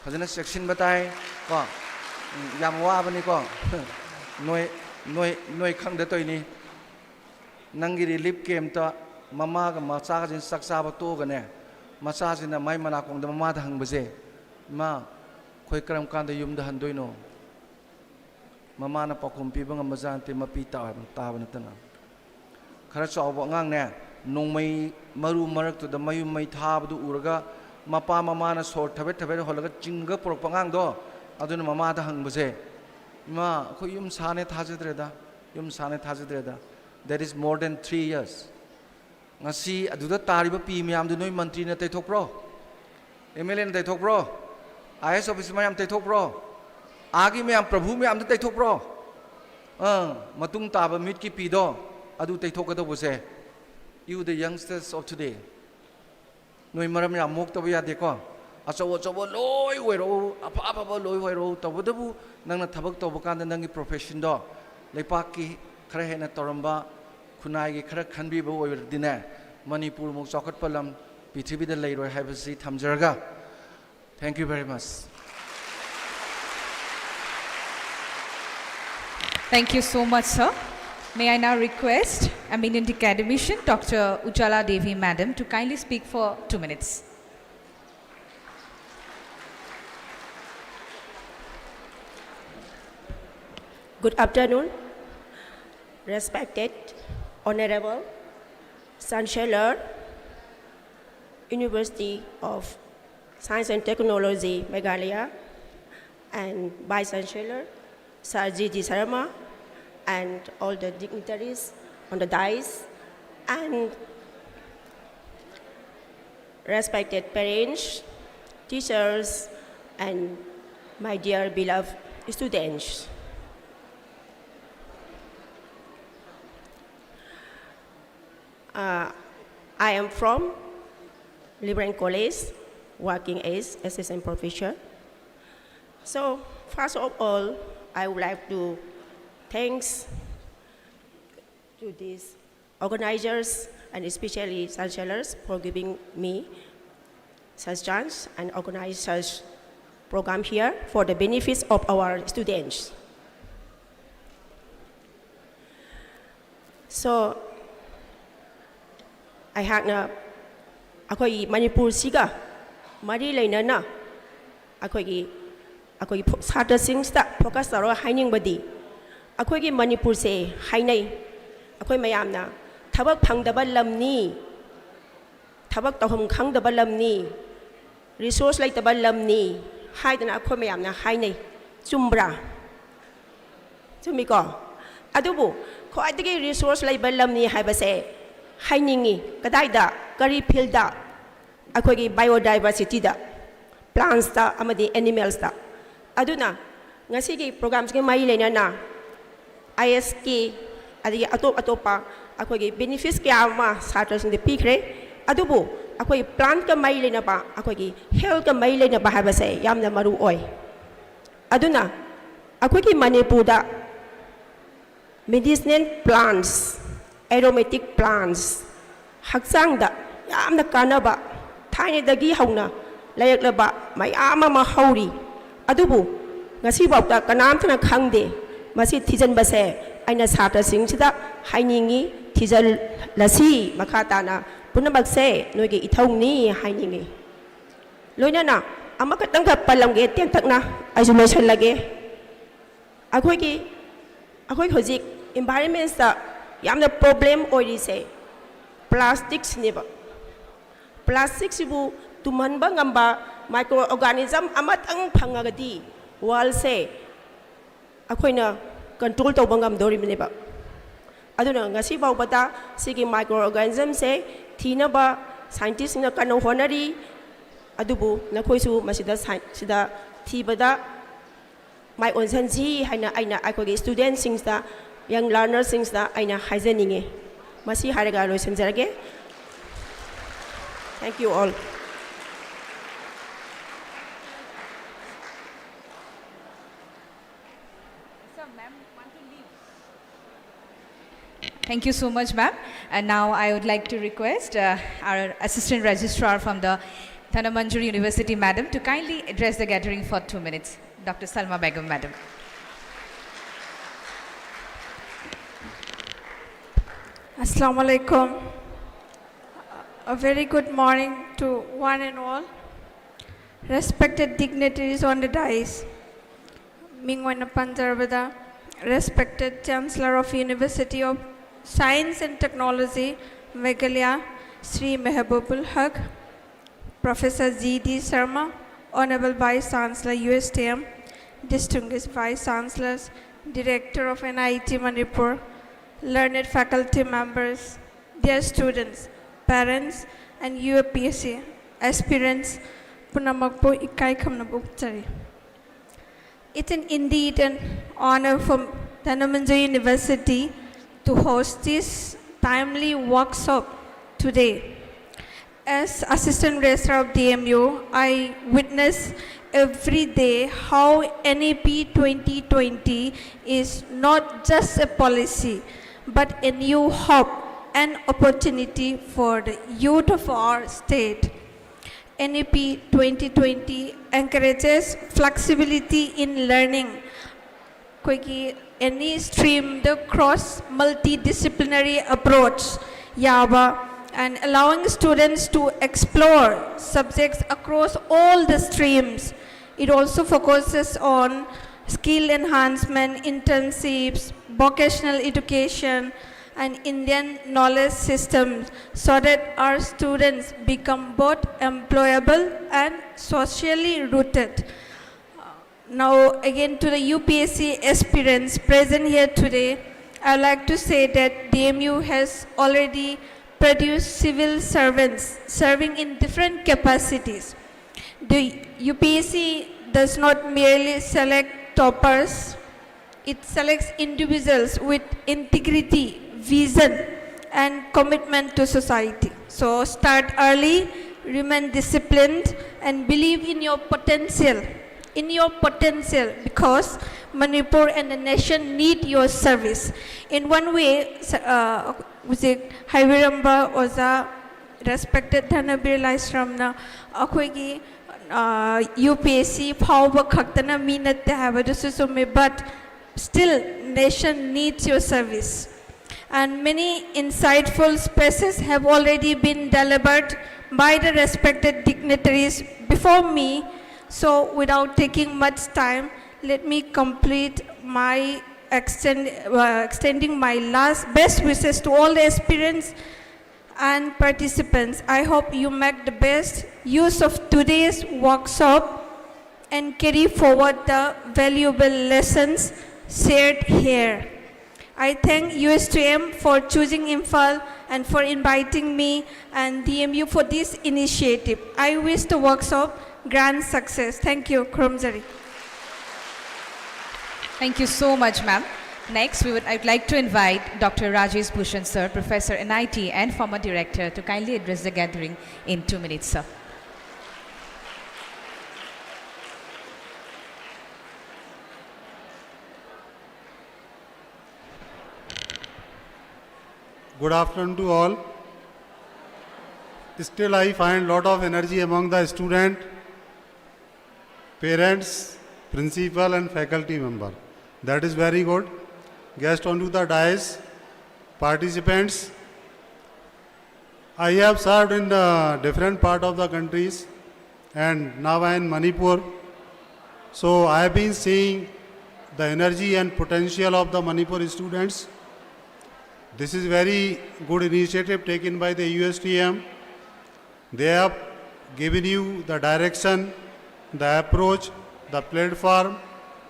ꯐꯖꯅ ꯆꯦꯛꯁꯤꯟꯕ ꯇꯥꯏ ꯀꯣ꯫ ꯎꯝ, ꯌꯥꯝ ꯋꯥꯕꯅꯤꯀꯣ꯫ ꯅꯣꯏ, ꯅꯣꯏ, ꯅꯣꯏ ꯈꯪꯗ ꯇꯧꯏꯅꯤ꯫ ꯅꯪꯒꯤ relief campꯇ ꯃꯃꯥꯒ ꯃꯆꯥꯒꯁꯤꯅ ꯆꯥꯛ ꯆꯥꯕ ꯇꯣꯛꯑꯒꯅꯦ, ꯃꯆꯥꯁꯤꯅ ꯃꯥꯏ ꯃꯅꯥꯀꯣꯡꯗ ꯃꯃꯥꯗ ꯍꯪꯕꯁꯦ, "ꯏꯃꯥ, ꯑꯩꯈꯣꯏ ꯀꯔꯝ ꯀꯥꯟꯗ ꯌꯨꯝꯗ ꯍꯟꯗꯣꯏꯅꯣ?" ꯃꯃꯥꯅ ꯄꯥꯎꯈꯨꯝ ꯄꯤꯕ ꯉꯝꯕꯖꯥꯠ ꯅꯠꯇꯦ, ꯃꯄꯤ ꯇꯥꯕ, ꯇꯥꯕ ꯅꯠꯇꯅ꯫ ꯈꯔ ꯆꯥꯎꯕ ꯑꯉꯥꯡꯅꯦ, ꯅꯣꯡꯃꯩ ꯃꯔꯨ ꯃꯔꯛꯇꯨꯗ ꯃꯌꯨꯝ ꯃꯩ ꯊꯥꯕꯗꯨ ꯎꯔꯒ ꯃꯄꯥ ꯃꯃꯥꯅ ꯁꯣꯔ ꯊꯕꯦꯠ ꯊꯕꯦꯠ ꯍꯣꯜꯂꯒ ꯆꯤꯡꯒ ꯄꯨꯔꯛꯄ ꯑꯉꯥꯡꯗꯣ, ꯑꯗꯨꯅ ꯃꯃꯥꯗ ꯍꯪꯕꯁꯦ, "ꯏꯃꯥ, ꯑꯩꯈꯣꯏ ꯌꯨꯝ ꯁꯥꯅꯦ ꯊꯥꯖꯗ꯭ꯔꯦꯗ, ꯌꯨꯝ ꯁꯥꯅꯦ ꯊꯥꯖꯗ꯭ꯔꯦꯗ"꯫ That is more than three years꯫ ꯉꯁꯤ ꯑꯗꯨꯗ ꯇꯥꯔꯤꯕ ꯄꯤ ꯃꯌꯥꯝꯗꯨ ꯅꯣꯏ ꯃꯟꯇ꯭ꯔꯤꯅ ꯇꯩꯊꯣꯛꯄ꯭ꯔꯣ? MLAꯅ ꯇꯩꯊꯣꯛꯄ꯭ꯔꯣ? IAS officer ꯃꯌꯥꯝ ꯇꯩꯊꯣꯛꯄ꯭ꯔꯣ? ꯑꯥꯒꯤ ꯃꯌꯥꯝ ꯄ꯭ꯔꯚꯨ ꯃꯌꯥꯝꯗ ꯇꯩꯊꯣꯛꯄ꯭ꯔꯣ? ꯑꯥ, ꯃꯇꯨꯡ ꯇꯥꯕ ꯃꯤꯠꯀꯤ ꯄꯤꯗꯣ ꯑꯗꯨ ꯇꯩꯊꯣꯛꯀꯗꯧꯕꯁꯦ, you the youngsters of today, ꯅꯣꯏ ꯃꯔꯝ ꯌꯥꯝ ꯃꯣꯛꯇꯕ ꯌꯥꯗꯦꯀꯣ꯫ ꯑꯆꯧ ꯑꯆꯧꯕ ꯂꯣꯏ ꯑꯣꯏꯔꯛꯎ, ꯑꯐ ꯑꯐꯕ ꯂꯣꯏ ꯑꯣꯏꯔꯛꯎ, ꯇꯧꯕꯇꯕꯨ ꯅꯪꯅ ꯊꯕꯛ ꯇꯧꯕ ꯀꯥꯟꯗ ꯅꯪꯒꯤ professionꯗꯣ ꯂꯩꯄꯥꯛꯀꯤ ꯈꯔ ꯍꯦꯟꯅ ꯇꯧꯔꯝꯕ, ꯈꯨꯟꯅꯥꯏꯒꯤ ꯈꯔ ꯈꯟꯕꯤꯕ ꯑꯣꯏꯔꯗꯤꯅꯦ, ꯃꯅꯤꯄꯨꯔꯃꯨꯛ ꯆꯥꯎꯈꯠꯄ ꯂꯝ ꯄ꯭ꯔꯤꯊꯤꯕꯤꯗ ꯂꯩꯔꯣꯏ ꯍꯥꯏꯕꯁꯤ ꯊꯝꯖꯔꯒ, thank you very much꯫ Thank you so much, sir. May I now request eminent academician Doctor Ujala Devi, Madam, to kindly speak for two minutes. Good afternoon, respected Honorable Chancellor, University of Science and Technology, Meghalaya, and Vice Chancellor, Sir G D Sharma, and all the dignitaries on the dais, and respected parents, teachers, and my dear beloved students. Uh, I am from Liberal College, working as assistant professor. So, first of all, I would like to thanks to these organizers and especially chancellors for giving me such chance and organize such program here for the benefits of our students. So, ꯑꯩꯍꯥꯛꯅ ꯑꯩꯈꯣꯏꯒꯤ ꯃꯅꯤꯄꯨꯔꯁꯤꯒ ꯃꯔꯤ ꯂꯩꯅꯅ ꯑꯩꯈꯣꯏꯒꯤ ꯑꯩꯈꯣꯏꯒꯤ ꯁꯥꯇ꯭ꯔꯁꯤꯡꯁꯤꯗ focus ꯇꯧꯔꯒ ꯍꯥꯏꯅꯤꯡꯕꯗꯤ, ꯑꯩꯈꯣꯏꯒꯤ ꯃꯅꯤꯄꯨꯔꯁꯦ ꯍꯥꯏꯅꯩ, ꯑꯩꯈꯣꯏ ꯃꯌꯥꯝꯅ ꯊꯕꯛ ꯐꯪꯗꯕ ꯂꯝꯅꯤ, ꯊꯕꯛ ꯇꯧꯐꯝ ꯈꯪꯗꯕ ꯂꯝꯅꯤ, ꯔꯤꯁꯣꯔꯁ ꯂꯩꯇꯕ ꯂꯝꯅꯤ ꯍꯥꯏꯗꯅ ꯑꯩꯈꯣꯏ ꯃꯌꯥꯝꯅ ꯍꯥꯏꯅꯩ꯫ ꯆꯨꯝꯕ꯭ꯔꯥ? ꯆꯨꯝꯃꯤꯀꯣ? ꯑꯗꯨꯕꯨ ꯈ꯭ꯋꯥꯏꯗꯒꯤ ꯔꯤꯁꯣꯔꯁ ꯂꯩꯕ ꯂꯝꯅꯤ ꯍꯥꯏꯕꯁꯦ ꯍꯥꯏꯅꯤꯡꯉꯤ꯫ ꯀꯗꯥꯏꯗ? ꯀꯔꯤ ꯐꯤꯜꯗ? ꯑꯩꯈꯣꯏꯒꯤ ꯕꯥꯏꯑꯣꯗꯥꯏꯕꯔꯁꯤꯇꯤꯗ, ꯄ꯭ꯂꯥꯟꯁꯇ ꯑꯃꯗꯤ ꯑꯦꯅꯤꯃꯦꯜꯁꯇ꯫ ꯑꯗꯨꯅ ꯉꯁꯤꯒꯤ ꯄ꯭ꯔꯣꯒ꯭ꯔꯥꯝꯁꯤꯒ ꯃꯔꯤ ꯂꯩꯅꯅ ꯑꯥꯏ ꯑꯦꯁ ꯀꯦ ꯑꯗꯒꯤ ꯑꯇꯣꯞ ꯑꯇꯣꯞꯄ ꯑꯩꯈꯣꯏꯒꯤ ꯕꯦꯅꯤꯐꯤꯠꯁ ꯀꯌꯥ ꯑꯃ ꯁꯥꯇ꯭ꯔꯁꯤꯡꯗ ꯄꯤꯈ꯭ꯔꯦ꯫ ꯑꯗꯨꯕꯨ ꯑꯩꯈꯣꯏ ꯄ꯭ꯂꯥꯟꯀ ꯃꯔꯤ ꯂꯩꯅꯕ, ꯑꯩꯈꯣꯏꯒꯤ ꯍꯦꯜꯠꯀ ꯃꯔꯤ ꯂꯩꯅꯕ ꯍꯥꯏꯕꯁꯦ ꯌꯥꯝꯅ ꯃꯔꯨ ꯑꯣꯏ꯫ ꯑꯗꯨꯅ ꯑꯩꯈꯣꯏꯒꯤ ꯃꯅꯤꯄꯨꯔꯗ ꯃꯤꯗꯤꯁꯤꯅꯦꯜ ꯄ꯭ꯂꯥꯟꯁ, ꯑꯦꯔꯣꯃꯦꯇꯤꯛ ꯄ꯭ꯂꯥꯟꯁ, ꯍꯛꯆꯥꯡꯗ ꯌꯥꯝꯅ ꯀꯥꯟꯅꯕ, ꯊꯥꯏꯅꯗꯒꯤ ꯍꯧꯅ ꯂꯩꯔꯛꯂꯕ ꯃꯌꯥꯝ ꯑꯃ ꯍꯧꯔꯤ꯫ ꯑꯗꯨꯕꯨ ꯉꯁꯤꯐꯥꯎꯗ ꯀꯅꯥꯝꯇꯅ ꯈꯪꯗꯦ꯫ ꯃꯁꯤ ꯊꯤꯖꯤꯟꯕꯁꯦ ꯑꯩꯅ ꯁꯥꯇ꯭ꯔꯁꯤꯡꯁꯤꯗ ꯍꯥꯏꯅꯤꯡꯉꯤ, ꯊꯤꯖꯤꯜꯂꯁꯤ, ꯃꯈꯥ ꯇꯥꯅ ꯄꯨꯝꯅꯃꯛꯁꯦ ꯅꯣꯏꯒꯤ ꯏꯊꯧꯅꯤ ꯍꯥꯏꯅꯤꯡꯉꯤ꯫ ꯂꯣꯏꯅꯅ ꯑꯃꯈꯛꯇꯪꯈꯛ ꯄꯜꯂꯝꯒꯦ ꯇꯦꯟꯇꯛꯅ, ꯑꯩꯁꯨ ꯂꯣꯏꯁꯤꯜꯂꯒꯦ꯫ ꯑꯩꯈꯣꯏꯒꯤ, ꯑꯩꯈꯣꯏ ꯍꯧꯖꯤꯛ ꯏꯟꯚꯥꯏꯔꯟꯃꯦꯟꯁꯇ ꯌꯥꯝꯅ ꯄ꯭ꯔꯣꯕ꯭ꯂꯦꯝ ꯑꯣꯏꯔꯤꯁꯦ ꯄ꯭ꯂꯥꯁꯇꯤꯛꯁꯤꯅꯦꯕ꯫ ꯄ꯭ꯂꯥꯁꯇꯤꯛꯁꯤꯕꯨ ꯇꯨꯝꯍꯟꯕ ꯉꯝꯕ ꯃꯥꯏꯀ꯭ꯔꯣ ꯑꯣꯔꯒꯥꯅꯤꯖꯝ ꯑꯃꯇꯪ ꯐꯪꯉꯒꯗꯤ ꯋꯥꯔꯜꯁꯦ ꯑꯩꯈꯣꯏꯅ ꯀꯟꯇ꯭ꯔꯣꯜ ꯇꯧꯕ ꯉꯝꯗꯧꯔꯤꯕꯅꯦꯕ꯫ ꯑꯗꯨꯅ ꯉꯁꯤ ꯐꯥꯎꯕꯗ ꯁꯤꯒꯤ ꯃꯥꯏꯀ꯭ꯔꯣ ꯑꯣꯔꯒꯥꯅꯤꯖꯝꯁꯦ ꯊꯤꯅꯕ ꯁꯥꯏꯟꯇꯤꯁꯁꯤꯡꯅ ꯀꯟꯅ ꯍꯣꯠꯅꯔꯤ꯫ ꯑꯗꯨꯕꯨ ꯅꯈꯣꯏꯁꯨ ꯃꯁꯤꯗ ꯁꯥꯏꯟ-, ꯁꯤꯗ ꯊꯤꯕꯗ ꯃꯥꯏ ꯑꯣꯟꯁꯤꯟꯁꯤ ꯍꯥꯏꯅ ꯑꯩꯅ ꯑꯩꯈꯣꯏꯒꯤ ꯁ꯭ꯇꯨꯗꯦꯟꯁꯤꯡꯁꯤꯗ, ꯌꯪ ꯂꯔꯅꯔꯁꯤꯡꯁꯤꯗ ꯑꯩꯅ ꯍꯥꯏꯖꯅꯤꯡꯉꯤ꯫ ꯃꯁꯤ ꯍꯥꯏꯔꯒ ꯂꯣꯏꯁꯤꯟꯖꯔꯒꯦ꯫ Thank you all. Thank you so much, ma'am. And now I would like to request uh, our Assistant Registrar from the Dhanamanjuri University, madam, to kindly address the gathering for two minutes. Doctor Salma Begum, madam. Assalamu alaikum. A very good morning to one and all. Respected dignitaries on the dais. ꯃꯤꯡ ꯑꯣꯏꯅ ꯄꯟꯖꯔꯕꯗ, Respected Chancellor of University of Science and Technology, Meghalaya, Shri Mehbubul Haq, Professor G D Sharma, Honorable Vice Chancellor, U S T M, distinguished Vice Chancellors, Director of N I T Manipur, learned faculty members, dear students, parents, and U P S C aspirants, ꯄꯨꯝꯅꯃꯛꯄꯨ ꯏꯀꯥꯏ ꯈꯨꯝꯅꯕ ꯎꯠꯆꯔꯤ꯫ It is indeed an honor for Dhanamanjuri University to host this timely workshop today. As Assistant Registrar of D M U, I witness every day how N E P twenty twenty is not just a policy, but a new hope and opportunity for the youth of our state. N E P twenty twenty encourages flexibility in learning, ꯑꯩꯈꯣꯏꯒꯤ any streamꯗ cross multidisciplinary approach ꯌꯥꯕ and allowing students to explore subjects across all the streams. It also focuses on skill enhancement, internships, vocational education, and Indian knowledge systems so that our students become both employable and socially rooted. Now, again, to the U P S C aspirants present here today, I would like to say that D M U has already produced civil servants serving in different capacities. The U P S C does not merely select toppers, it selects individuals with integrity, vision, and commitment to society. So start early, remain disciplined, and believe in your potential. In your potential, because Manipur and the nation need your service. In one way, ꯁ- ꯑ, ꯍꯧꯖꯤꯛ ꯍꯥꯏꯕꯤꯔꯝꯕ ꯑꯣꯖꯥ respected ꯙꯅꯕꯤꯔ ꯂꯥꯏꯁ꯭ꯔꯝꯅ ꯑꯩꯈꯣꯏꯒꯤ U P S ꯁꯤ ꯐꯥꯎꯕ ꯈꯛꯇꯅ ꯃꯤ ꯅꯠꯇꯦ ꯍꯥꯏꯕꯗꯨꯁꯨ ꯆꯨꯝꯃꯤ, but still nation needs your service. And many insightful speeches have already been delivered by the respected dignitaries before me. So, without taking much time, let me complete my extend, uh, extending my last best wishes to all the aspirants and participants. I hope you make the best use of today's workshop and carry forward the valuable lessons shared here. I thank U S T M for choosing Imphal and for inviting me and D M U for this initiative. I wish the workshop grand success. Thank you. ꯈꯨꯔꯨꯝꯖꯔꯤ꯫ Thank you so much, ma'am. Next, we would, I'd like to invite Doctor Rajesh Bhushan, sir, Professor, N I T, and former director, to kindly address the gathering in two minutes, sir. Good afternoon to all. Still, I find lot of energy among the student, parents, principal, and faculty member. That is very good. Guest onto the dais, participants. I have served in the different part of the countries, and now I am in Manipur. So I have been seeing the energy and potential of the Manipur students. This is very good initiative taken by the U S T M. They have given you the direction, the approach, the platform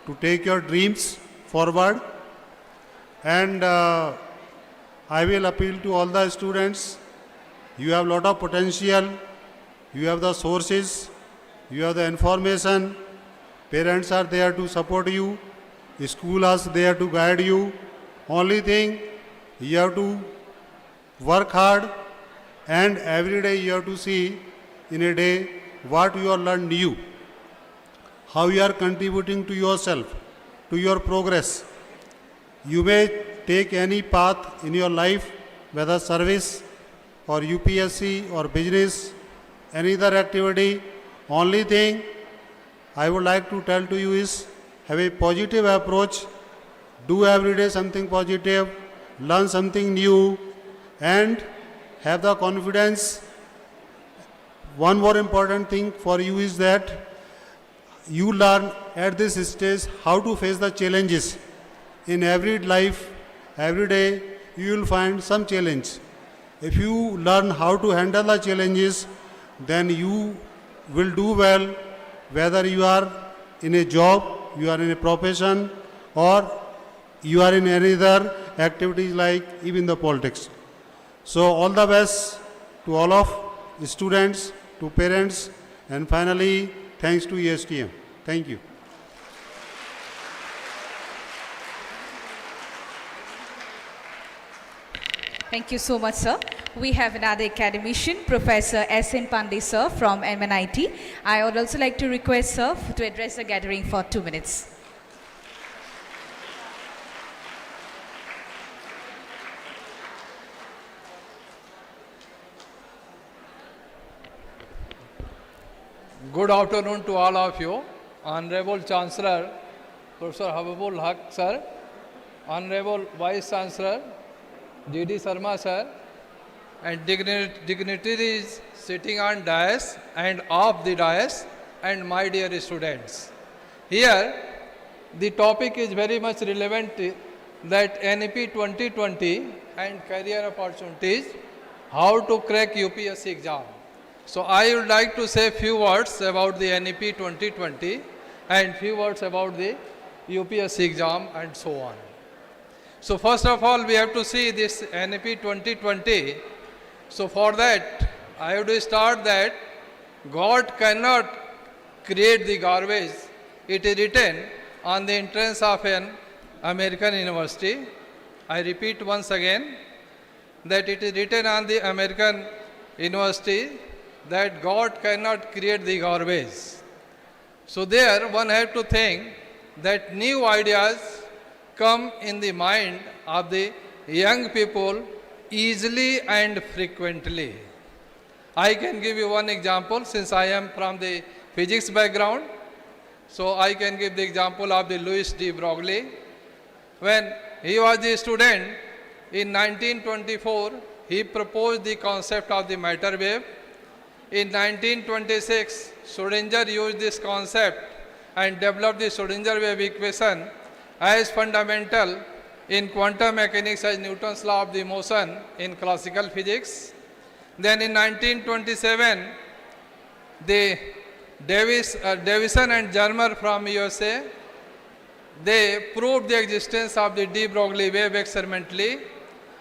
to take your dreams forward. And uh, I will appeal to all the students. You have lot of potential. You have the sources. You have the information. Parents are there to support you. School is there to guide you. Only thing, you have to work hard, and every day you have to see in a day what you are learned new, how you are contributing to yourself, to your progress. You may take any path in your life, whether service or U P S C or business, any other activity. Only thing I would like to tell to you is have a positive approach, do every day something positive, learn something new, and have the confidence. One more important thing for you is that you learn at this stage how to face the challenges. In every life, every day, you will find some challenge. If you learn how to handle the challenges, then you will do well, whether you are in a job, you are in a profession, or you are in any other activities like even the politics. So all the best to all of students, to parents, and finally, thanks to E S T M. Thank you. Thank you so much, sir. We have another academician, Professor S N Pandey, sir, from M N I T. I would also like to request sir to address the gathering for two minutes. Good afternoon to all of you. Honorable Chancellor, Professor Habibul Haq sir, Honorable Vice Chancellor D D Sharma sir, and digni- dignitaries sitting on dais and off the dais, and my dear students. Here, the topic is very much relevant, that N E P twenty twenty and career opportunities, how to crack U P S C exam. So I would like to say few words about the N E P twenty twenty and few words about the U P S C exam and so on. So first of all, we have to see this N E P twenty twenty. So for that, I have to start that God cannot create the garbage. It is written on the entrance of an American university. I repeat once again that it is written on the American university that God cannot create the garbage. So there one have to think that new ideas come in the mind of the young people easily and frequently. I can give you one example since I am from the physics background. So I can give the example of the Louis de Broglie. When he was a student in nineteen twenty-four, he proposed the concept of the matter wave. In nineteen twenty-six, Schrodinger used this concept and developed the Schrodinger wave equation as fundamental in quantum mechanics as Newton's law of the motion in classical physics. Then in nineteen twenty-seven, the Davis, uh, Davison and Germer from U S A, they proved the existence of the de Broglie wave experimentally,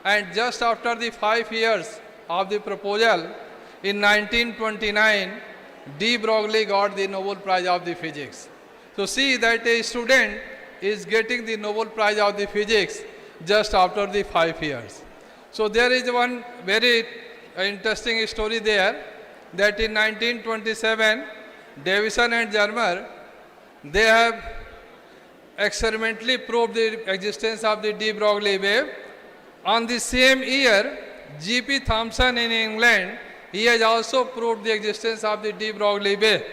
and just after the five years of the proposal, in nineteen twenty-nine, de Broglie got the Nobel Prize of the Physics. So see that a student is getting the Nobel Prize of the Physics just after the five years. So there is one very interesting story there, that in nineteen twenty-seven, Davison and Germer, they have experimentally proved the existence of the de Broglie wave. On the same year, G P Thomson in England, he has also proved the existence of the de Broglie wave,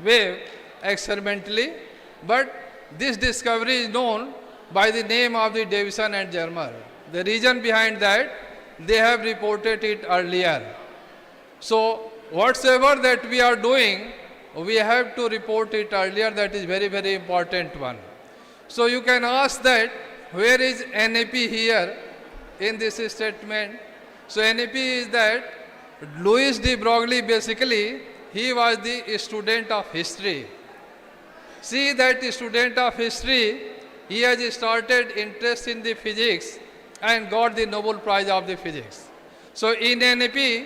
wave experimentally. But This discovery is known by the name of the Davison and Germer. The reason behind that, they have reported it earlier. So whatsoever that we are doing, we have to report it earlier. That is very, very important one. So you can ask that, where is N A P here in this statement? So N A P is that Louis de Broglie, basically, he was the student of history. See that student of history, he has started interest in the physics and got the Nobel Prize of the Physics. So in N A P,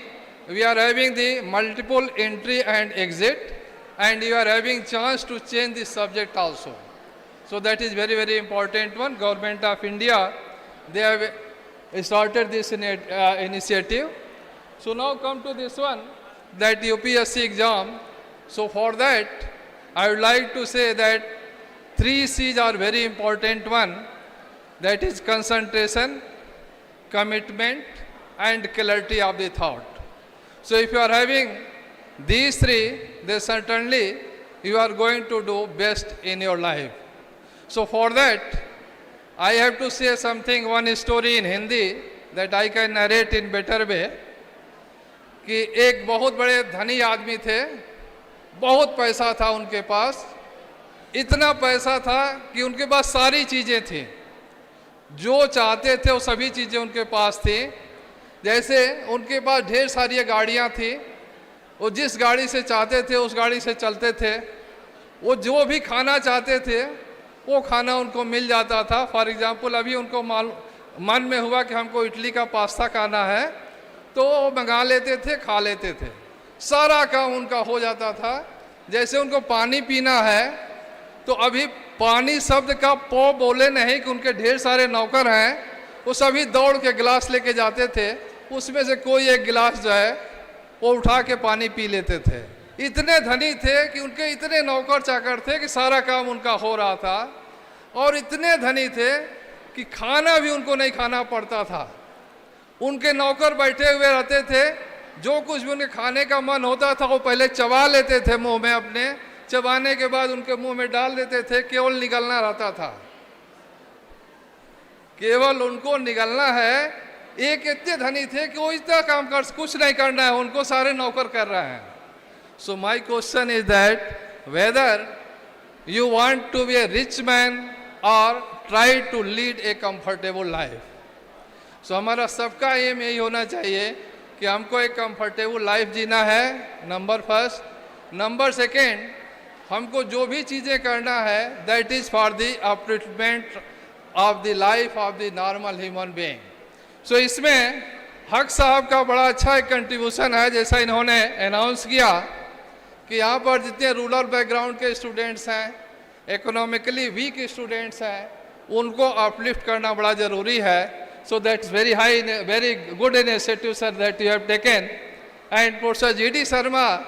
we are having the multiple entry and exit, and you are having chance to change the subject also. So that is very, very important one. Government of India, they have started this ini- uh, initiative. So now come to this one, that U P S C exam. So for that, I would like to say that three C's are very important one, that is concentration, commitment, and clarity of the thought. So if you are having these three, then certainly you are going to do best in your life. So for that, I have to say something, one story in Hindi that I can narrate in better way, कि एक बहुत बड़े धनी आदमी थे, बहुत पैसा था उनके पास, इतना पैसा था कि उनके पास सारी चीज़ें थी, जो चाहते थे वो सभी चीज़ें उनके पास थी। जैसे उनके पास ढेर सारी गाड़ियाँ थी, वो जिस गाड़ी से चाहते थे उस गाड़ी से चलते थे, वो जो भी खाना चाहते थे वो खाना उनको मिल जाता था। फॉर एग्जाम्पल, अभी उनको माल मन में हुआ कि हमको इडली का पास्ता खाना है, तो वो मंगा लेते थे, खा लेते थे, सारा काम उनका हो जाता था। जैसे उनको पानी पीना है, तो अभी पानी शब्द का पो बोले नहीं कि उनके ढेर सारे नौकर हैं, वो सभी दौड़ के गिलास लेके जाते थे, उसमें से कोई एक गिलास जो है वो उठा के पानी पी लेते थे। इतने धनी थे कि उनके इतने नौकर चाकर थे कि सारा काम उनका हो रहा था, और इतने धनी थे कि खाना भी उनको नहीं खाना पड़ता था। उनके नौकर बैठे हुए रहते थे, जो कुछ भी उनके खाने का मन होता था वो पहले चबा लेते थे मुंह में अपने, चबाने के बाद उनके मुंह में डाल देते थे, केवल निगलना रहता था। केवल उनको निगलना है। एक इतने धनी थे कि वो इतना काम कर, कुछ नहीं करना है, उनको सारे नौकर कर रहे हैं। So my question is that whether you want to be a rich man or try to lead a comfortable life. So हमारा सबका एम यही होना चाहिए कि हमको एक कंफर्टेबल लाइफ जीना है, नंबर फर्स्ट। नंबर सेकेंड, हमको जो भी चीज़ें करना है, that is for the upliftment of the life of the normal human being. So इसमें हक साहब का बड़ा अच्छा एक कंट्रीब्यूशन है, जैसा इन्होंने अनाउंस किया कि यहाँ पर जितने रूरल बैकग्राउंड के स्टूडेंट्स हैं, इकोनॉमिकली वीक स्टूडेंट्स हैं, उनको अपलिफ्ट करना बड़ा ज़रूरी है। So that's very high, very good initiative, sir, that you have taken. And Professor G D Sharma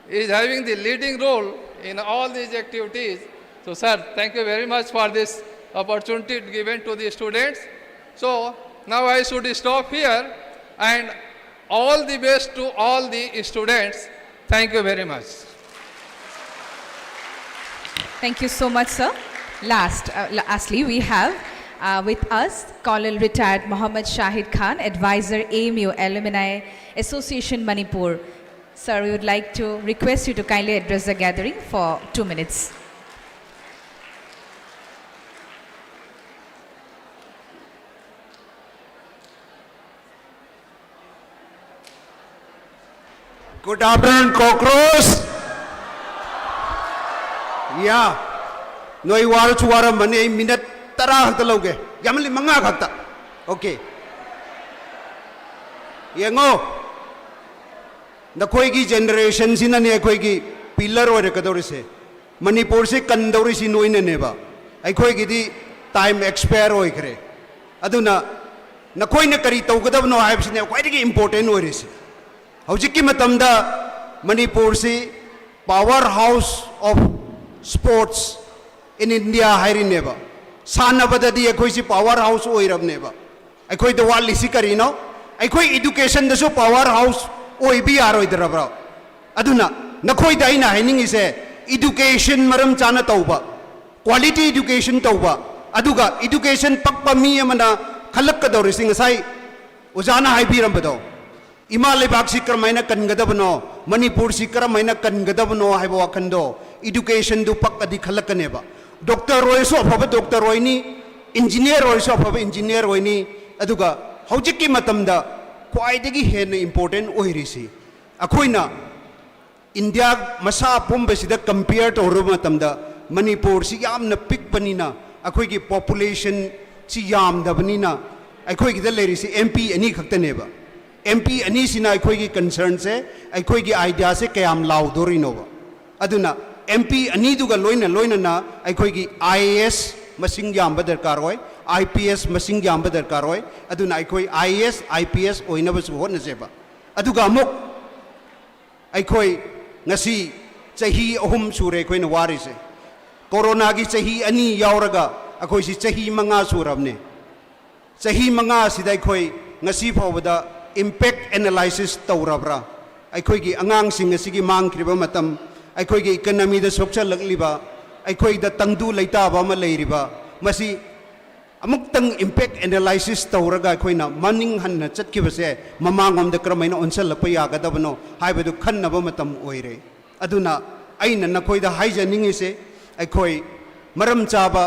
is having the leading role in all these activities. So, sir, thank you very much for this opportunity given to the students. So, now I should stop here, and all the best to all the students. Thank you very much. Thank you so much, sir. Last, uh, lastly, we have uh, with us Colonel Retired Mohammad Shahid Khan, Advisor, A M U Alumni Association, Manipur. Sir, we would like to request you to kindly address the gathering for two minutes. Good afternoon, cockroach. Yeah. ꯅꯣꯏ ꯋꯥꯔꯁꯨ ꯋꯥꯔꯝꯃꯅꯤ꯫ ꯑꯩ minute ꯇꯔꯥ ꯈꯛꯇ ꯂꯧꯒꯦ꯫ ꯌꯥꯝꯃꯜꯂꯤ, ꯃꯉꯥ ꯈꯛꯇ꯫ Okay. ꯌꯦꯡꯉꯣ, ꯅꯈꯣꯏꯒꯤ ꯖꯦꯅꯦꯔꯦꯁꯟꯁꯤꯅꯅꯦ ꯑꯩꯈꯣꯏꯒꯤ ꯄꯤꯂꯔ ꯑꯣꯏꯔꯛꯀꯗꯧꯔꯤꯁꯦ꯫ ꯃꯅꯤꯄꯨꯔꯁꯤ ꯀꯟꯗꯧꯔꯤꯁꯤ ꯅꯣꯏꯅꯅꯦꯕ꯫ ꯑꯩꯈꯣꯏꯒꯤꯗꯤ ꯇꯥꯏꯝ ꯑꯦꯛꯁꯄꯥꯌꯔ ꯑꯣꯏꯈ꯭ꯔꯦ꯫ ꯑꯗꯨꯅ ꯅꯈꯣꯏꯅ ꯀꯔꯤ ꯇꯧꯒꯗꯕꯅꯣ ꯍꯥꯏꯕꯁꯤꯅꯦ ꯈ꯭ꯋꯥꯏꯗꯒꯤ ꯏꯝꯄꯣꯔꯇꯦꯟ ꯑꯣꯏꯔꯤꯁꯤ꯫ ꯍꯧꯖꯤꯛꯀꯤ ꯃꯇꯝꯗ ꯃꯅꯤꯄꯨꯔꯁꯤ power house of sports in India ꯍꯥꯏꯔꯤꯅꯦꯕ꯫ ꯁꯥꯟꯅꯕꯗꯗꯤ ꯑꯩꯈꯣꯏꯁꯤ ꯄꯥꯋꯔ ꯍꯥꯎꯁ ꯑꯣꯏꯔꯕꯅꯦꯕ꯫ ꯑꯩꯈꯣꯏꯗ ꯋꯥꯠꯂꯤꯁꯤ ꯀꯔꯤꯅꯣ? ꯑꯩꯈꯣꯏ ꯏꯗꯨꯀꯦꯁꯟꯗꯁꯨ ꯄꯥꯋꯔ ꯍꯥꯎꯁ ꯑꯣꯏꯕ ꯌꯥꯔꯣꯏꯗ꯭ꯔꯕ꯭ꯔꯣ? ꯑꯗꯨꯅ ꯅꯈꯣꯏꯗ ꯑꯩꯅ ꯍꯥꯏꯅꯤꯡꯉꯤꯁꯦ, Education ꯃꯔꯝ ꯆꯥꯅ ꯇꯧꯕ, quality education ꯇꯧꯕ, ꯑꯗꯨꯒ education ꯄꯛꯄ ꯃꯤ ꯑꯃꯅ ꯈꯜꯂꯛꯀꯗꯧꯔꯤꯁꯤ ꯉꯁꯥꯏ ꯑꯣꯖꯥꯅ ꯍꯥꯏꯕꯤꯔꯝꯕꯗꯣ, ꯏꯃꯥ ꯂꯩꯕꯥꯛꯁꯤ ꯀꯔꯝꯍꯥꯏꯅ ꯀꯟꯒꯗꯕꯅꯣ, ꯃꯅꯤꯄꯨꯔꯁꯤ ꯀꯔꯝꯍꯥꯏꯅ ꯀꯟꯒꯗꯕꯅꯣ ꯍꯥꯏꯕ ꯋꯥꯈꯟꯗꯣ educationꯗꯨ ꯄꯛꯑꯗꯤ ꯈꯜꯂꯛꯀꯅꯦꯕ꯫ Doctor ꯑꯣꯏꯔꯁꯨ ꯑꯐꯕ doctor ꯑꯣꯏꯅꯤ, engineer ꯑꯣꯏꯔꯁꯨ ꯑꯐꯕ engineer ꯑꯣꯏꯅꯤ꯫ ꯑꯗꯨꯒ ꯍꯧꯖꯤꯛꯀꯤ ꯃꯇꯝꯗ ꯈ꯭ꯋꯥꯏꯗꯒꯤ ꯍꯦꯟꯅ important ꯑꯣꯏꯔꯤꯁꯤ ꯑꯩꯈꯣꯏꯅ ꯏꯟꯗꯤꯌꯥ ꯃꯁꯥ ꯄꯨꯝꯕꯁꯤꯗ compare ꯇꯧꯔꯨꯕ ꯃꯇꯝꯗ ꯃꯅꯤꯄꯨꯔꯁꯤ ꯌꯥꯝꯅ ꯄꯤꯛꯄꯅꯤꯅ, ꯑꯩꯈꯣꯏꯒꯤ populationꯁꯤ ꯌꯥꯝꯗꯕꯅꯤꯅ, ꯑꯩꯈꯣꯏꯒꯤꯗ ꯂꯩꯔꯤꯁꯤ M P ꯑꯅꯤ ꯈꯛꯇꯅꯦꯕ꯫ M P ꯑꯅꯤꯁꯤꯅ ꯑꯩꯈꯣꯏꯒꯤ concernꯁꯦ, ꯑꯩꯈꯣꯏꯒꯤ ideaꯁꯦ ꯀꯌꯥꯝ ꯂꯥꯎꯗꯣꯔꯤꯅꯣꯕ? ꯑꯗꯨꯅ M P ꯑꯅꯤꯗꯨꯒ ꯂꯣꯏꯅ ꯂꯣꯏꯅꯅ ꯑꯩꯈꯣꯏꯒꯤ I A S ꯃꯁꯤꯡ ꯌꯥꯝꯕ ꯗꯔꯀꯥꯔ ꯑꯣꯏ, I P S ꯃꯁꯤꯡ ꯌꯥꯝꯕ ꯗꯔꯀꯥꯔ ꯑꯣꯏ꯫ ꯑꯗꯨꯅ ꯑꯩꯈꯣꯏ I A S, I P S ꯑꯣꯏꯅꯕꯁꯨ ꯍꯣꯠꯅꯁꯦꯕ꯫ ꯑꯗꯨꯒ ꯑꯃꯨꯛ ꯑꯩꯈꯣꯏ ꯉꯁꯤ ꯆꯍꯤ ꯑꯍꯨꯝ ꯁꯨꯔꯦ ꯑꯩꯈꯣꯏꯅ ꯋꯥꯔꯤꯁꯦ꯫ ꯀꯣꯔꯣꯅꯥꯒꯤ ꯆꯍꯤ ꯑꯅꯤ ꯌꯥꯎꯔꯒ ꯑꯩꯈꯣꯏꯁꯤ ꯆꯍꯤ ꯃꯉꯥ ꯁꯨꯔꯕꯅꯦ꯫ ꯆꯍꯤ ꯃꯉꯥ ꯑꯁꯤꯗ ꯑꯩꯈꯣꯏ ꯉꯁꯤ ꯐꯥꯎꯕꯗ impact analysis ꯇꯧꯔꯕ꯭ꯔꯥ? ꯑꯩꯈꯣꯏꯒꯤ ꯑꯉꯥꯡꯁꯤꯡ ꯑꯁꯤꯒꯤ ꯃꯥꯡꯈ꯭ꯔꯤꯕ ꯃꯇꯝ, ꯑꯩꯈꯣꯏꯒꯤ economyꯗ ꯁꯣꯛꯆꯜꯂꯛꯂꯤꯕ, ꯑꯩꯈꯣꯏꯗ ꯇꯪꯗꯨ ꯂꯩꯇꯥꯕ ꯑꯃ ꯂꯩꯔꯤꯕ, ꯃꯁꯤ ꯑꯃꯨꯛꯇꯪ impact analysis ꯇꯧꯔꯒ ꯑꯩꯈꯣꯏꯅ ꯃꯅꯤꯡ ꯍꯟꯅ ꯆꯠꯈꯤꯕꯁꯦ ꯃꯃꯥꯡꯂꯣꯝꯗ ꯀꯔꯝꯍꯥꯏꯅ ꯑꯣꯟꯁꯤꯜꯂꯛꯄ ꯌꯥꯒꯗꯕꯅꯣ ꯍꯥꯏꯕꯗꯨ ꯈꯟꯅꯕ ꯃꯇꯝ ꯑꯣꯏꯔꯦ꯫ ꯑꯗꯨꯅ ꯑꯩꯅ ꯅꯈꯣꯏꯗ ꯍꯥꯏꯖꯅꯤꯡꯉꯤꯁꯦ, ꯑꯩꯈꯣꯏ ꯃꯔꯝ ꯆꯥꯕ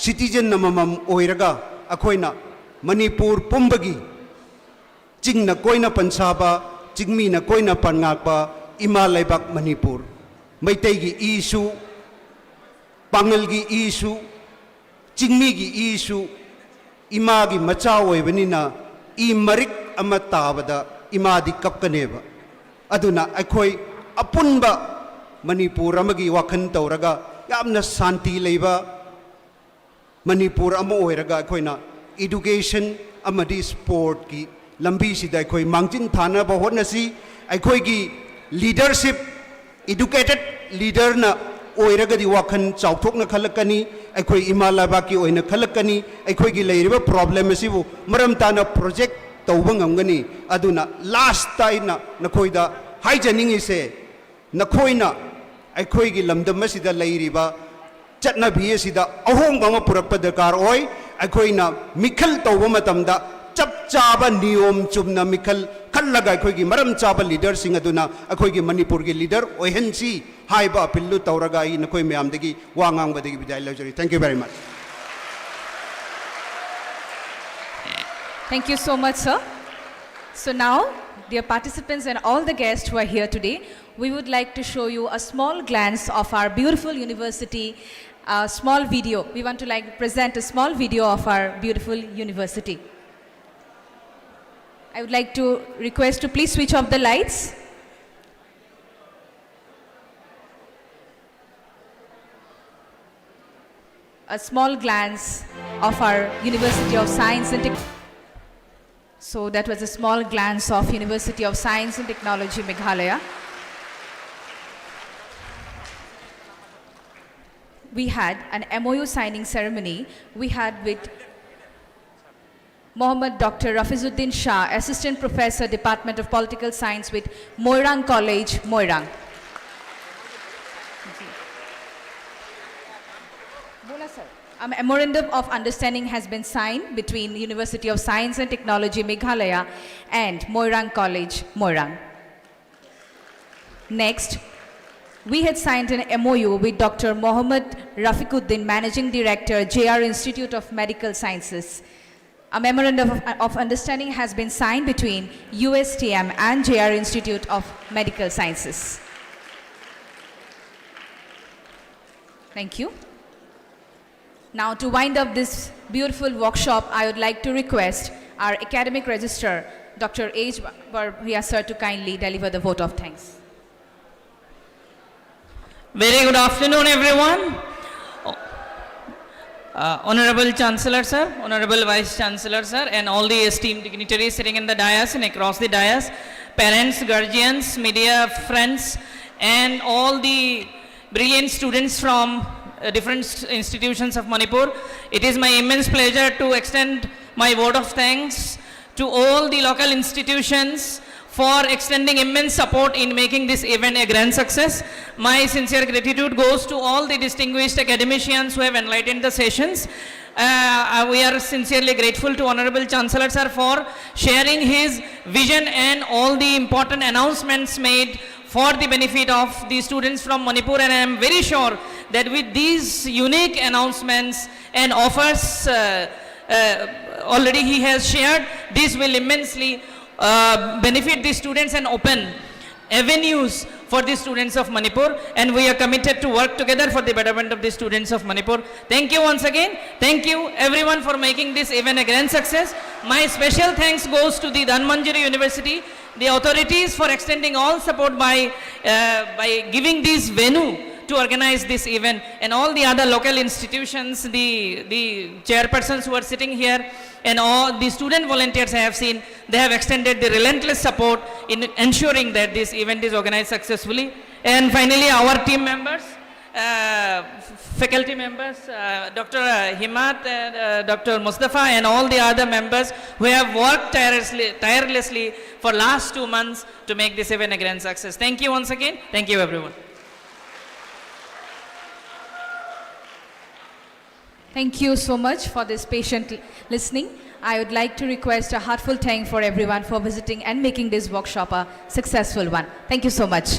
citizen ꯑꯃꯃꯝ ꯑꯣꯏꯔꯒ ꯑꯩꯈꯣꯏꯅ ꯃꯅꯤꯄꯨꯔ ꯄꯨꯝꯕꯒꯤ ꯆꯤꯡꯅ ꯀꯣꯏꯅ ꯄꯟꯁꯥꯕ, ꯆꯤꯡꯃꯤꯅ ꯀꯣꯏꯅ ꯄꯟꯉꯥꯛꯄ ꯏꯃꯥ ꯂꯩꯕꯥꯛ ꯃꯅꯤꯄꯨꯔ, ꯃꯩꯇꯩꯒꯤ ꯏꯁꯨ, ꯄꯥꯉꯜꯒꯤ ꯏꯁꯨ, ꯆꯤꯡꯃꯤꯒꯤ ꯏꯁꯨ, ꯏꯃꯥꯒꯤ ꯃꯆꯥ ꯑꯣꯏꯕꯅꯤꯅ ꯏ ꯃꯔꯤꯛ ꯑꯃ ꯇꯥꯕꯗ ꯏꯃꯥꯗꯤ ꯀꯞꯀꯅꯦꯕ꯫ ꯑꯗꯨꯅ ꯑꯩꯈꯣꯏ ꯑꯄꯨꯟꯕ ꯃꯅꯤꯄꯨꯔ ꯑꯃꯒꯤ ꯋꯥꯈꯜ ꯇꯧꯔꯒ ꯌꯥꯝꯅ ꯁꯥꯟꯇꯤ ꯂꯩꯕ ꯃꯅꯤꯄꯨꯔ ꯑꯃ ꯑꯣꯏꯔꯒ ꯑꯩꯈꯣꯏꯅ education ꯑꯃꯗꯤ sportꯀꯤ ꯂꯝꯕꯤꯁꯤꯗ ꯑꯩꯈꯣꯏ ꯃꯥꯡꯖꯤꯟ ꯊꯥꯅꯕ ꯍꯣꯠꯅꯁꯤ꯫ ꯑꯩꯈꯣꯏꯒꯤ leadership, educated leaderꯅ ꯑꯣꯏꯔꯒꯗꯤ ꯋꯥꯈꯜ ꯆꯥꯎꯊꯣꯛꯅ ꯈꯜꯂꯛꯀꯅꯤ, ꯑꯩꯈꯣꯏ ꯏꯃꯥ ꯂꯩꯕꯥꯛꯀꯤ ꯑꯣꯏꯅ ꯈꯜꯂꯛꯀꯅꯤ, ꯑꯩꯈꯣꯏꯒꯤ ꯂꯩꯔꯤꯕ problem ꯑꯁꯤꯕꯨ ꯃꯔꯝ ꯇꯥꯅ project ꯇꯧꯕ ꯉꯝꯒꯅꯤ꯫ ꯑꯗꯨꯅ lastꯇ ꯑꯩꯅ ꯅꯈꯣꯏꯗ ꯍꯥꯏꯖꯅꯤꯡꯉꯤꯁꯦ, ꯅꯈꯣꯏꯅ ꯑꯩꯈꯣꯏꯒꯤ ꯂꯝꯗꯝ ꯑꯁꯤꯗ ꯂꯩꯔꯤꯕ ꯆꯠꯅꯕꯤ ꯑꯁꯤꯗ ꯑꯍꯣꯡꯕ ꯑꯃ ꯄꯨꯔꯛꯄ ꯗꯔꯀꯥꯔ ꯑꯣꯏ꯫ ꯑꯩꯈꯣꯏꯅ ꯃꯤꯈꯜ ꯇꯧꯕ ꯃꯇꯝꯗ ꯆꯞ ꯆꯥꯕ ꯅꯤꯌꯣꯝ ꯆꯨꯝꯅ ꯃꯤꯈꯜ ꯈꯜꯂꯒ ꯑꯩꯈꯣꯏꯒꯤ ꯃꯔꯝ ꯆꯥꯕ ꯂꯤꯗꯔꯁꯤꯡ ꯑꯗꯨꯅ ꯑꯩꯈꯣꯏꯒꯤ ꯃꯅꯤꯄꯨꯔꯒꯤ ꯂꯤꯗꯔ ꯑꯣꯏꯍꯟꯁꯤ ꯍꯥꯏꯕ ꯑꯄꯤꯜꯗꯨ ꯇꯧꯔꯒ ꯑꯩ ꯅꯈꯣꯏ ꯃꯌꯥꯝꯗꯒꯤ ꯋꯥ ꯉꯥꯡꯕꯗꯒꯤ ꯕꯤꯗꯥꯏ ꯂꯧꯖꯔꯤ꯫ Thank you very much. Thank you so much, sir. So now, dear participants and all the guests who are here today, we would like to show you a small glance of our beautiful university, a small video. We want to like present a small video of our beautiful university. I would like to request to please switch off the lights. A small glance of our University of Science and Tech. So that was a small glance of University of Science and Technology Meghalaya. We had an M O U signing ceremony we had with Mohammad Doctor Rafizuddin Shah, Assistant Professor, Department of Political Science with Moirang College, Moirang. A memorandum of understanding has been signed between University of Science and Technology Meghalaya and Moirang College, Moirang. Next, we had signed an M O U with Doctor Mohammad Rafiquddin, Managing Director, J R Institute of Medical Sciences. A memorandum of, of understanding has been signed between U S T M and J R Institute of Medical Sciences. Thank you. Now, to wind up this beautiful workshop, I would like to request our academic registrar, Doctor H. Barbia sir, to kindly deliver the vote of thanks. Very good afternoon, everyone. Uh, Honorable Chancellor sir, Honorable Vice Chancellor sir, and all the esteemed dignitaries sitting in the dais and across the dais, parents, guardians, media friends, and all the brilliant students from uh, different s- institutions of Manipur. It is my immense pleasure to extend my vote of thanks to all the local institutions for extending immense support in making this event a grand success. My sincere gratitude goes to all the distinguished academicians who have enlightened the sessions. Uh, we are sincerely grateful to Honorable Chancellor sir for sharing his vision and all the important announcements made for the benefit of the students from Manipur, and I am very sure that with these unique announcements and offers uh, uh, already he has shared, this will immensely uh, benefit the students and open avenues for the students of Manipur, and we are committed to work together for the betterment of the students of Manipur. Thank you once again. Thank you everyone for making this event a grand success. My special thanks goes to the Dhanmanjari University, the authorities for extending all support by, uh, by giving this venue to organize this event, and all the other local institutions, the, the chairpersons who are sitting here, and all the student volunteers I have seen, they have extended the relentless support in ensuring that this event is organized successfully. And finally, our team members, uh, faculty members, uh, Doctor Himat and uh, Doctor Mustafa and all the other members who have worked tirelessly, tirelessly for last two months to make this event a grand success. Thank you once again. Thank you, everyone. Thank you so much for this patient l- listening. I would like to request a heartfelt thank for everyone for visiting and making this workshop a successful one. Thank you so much.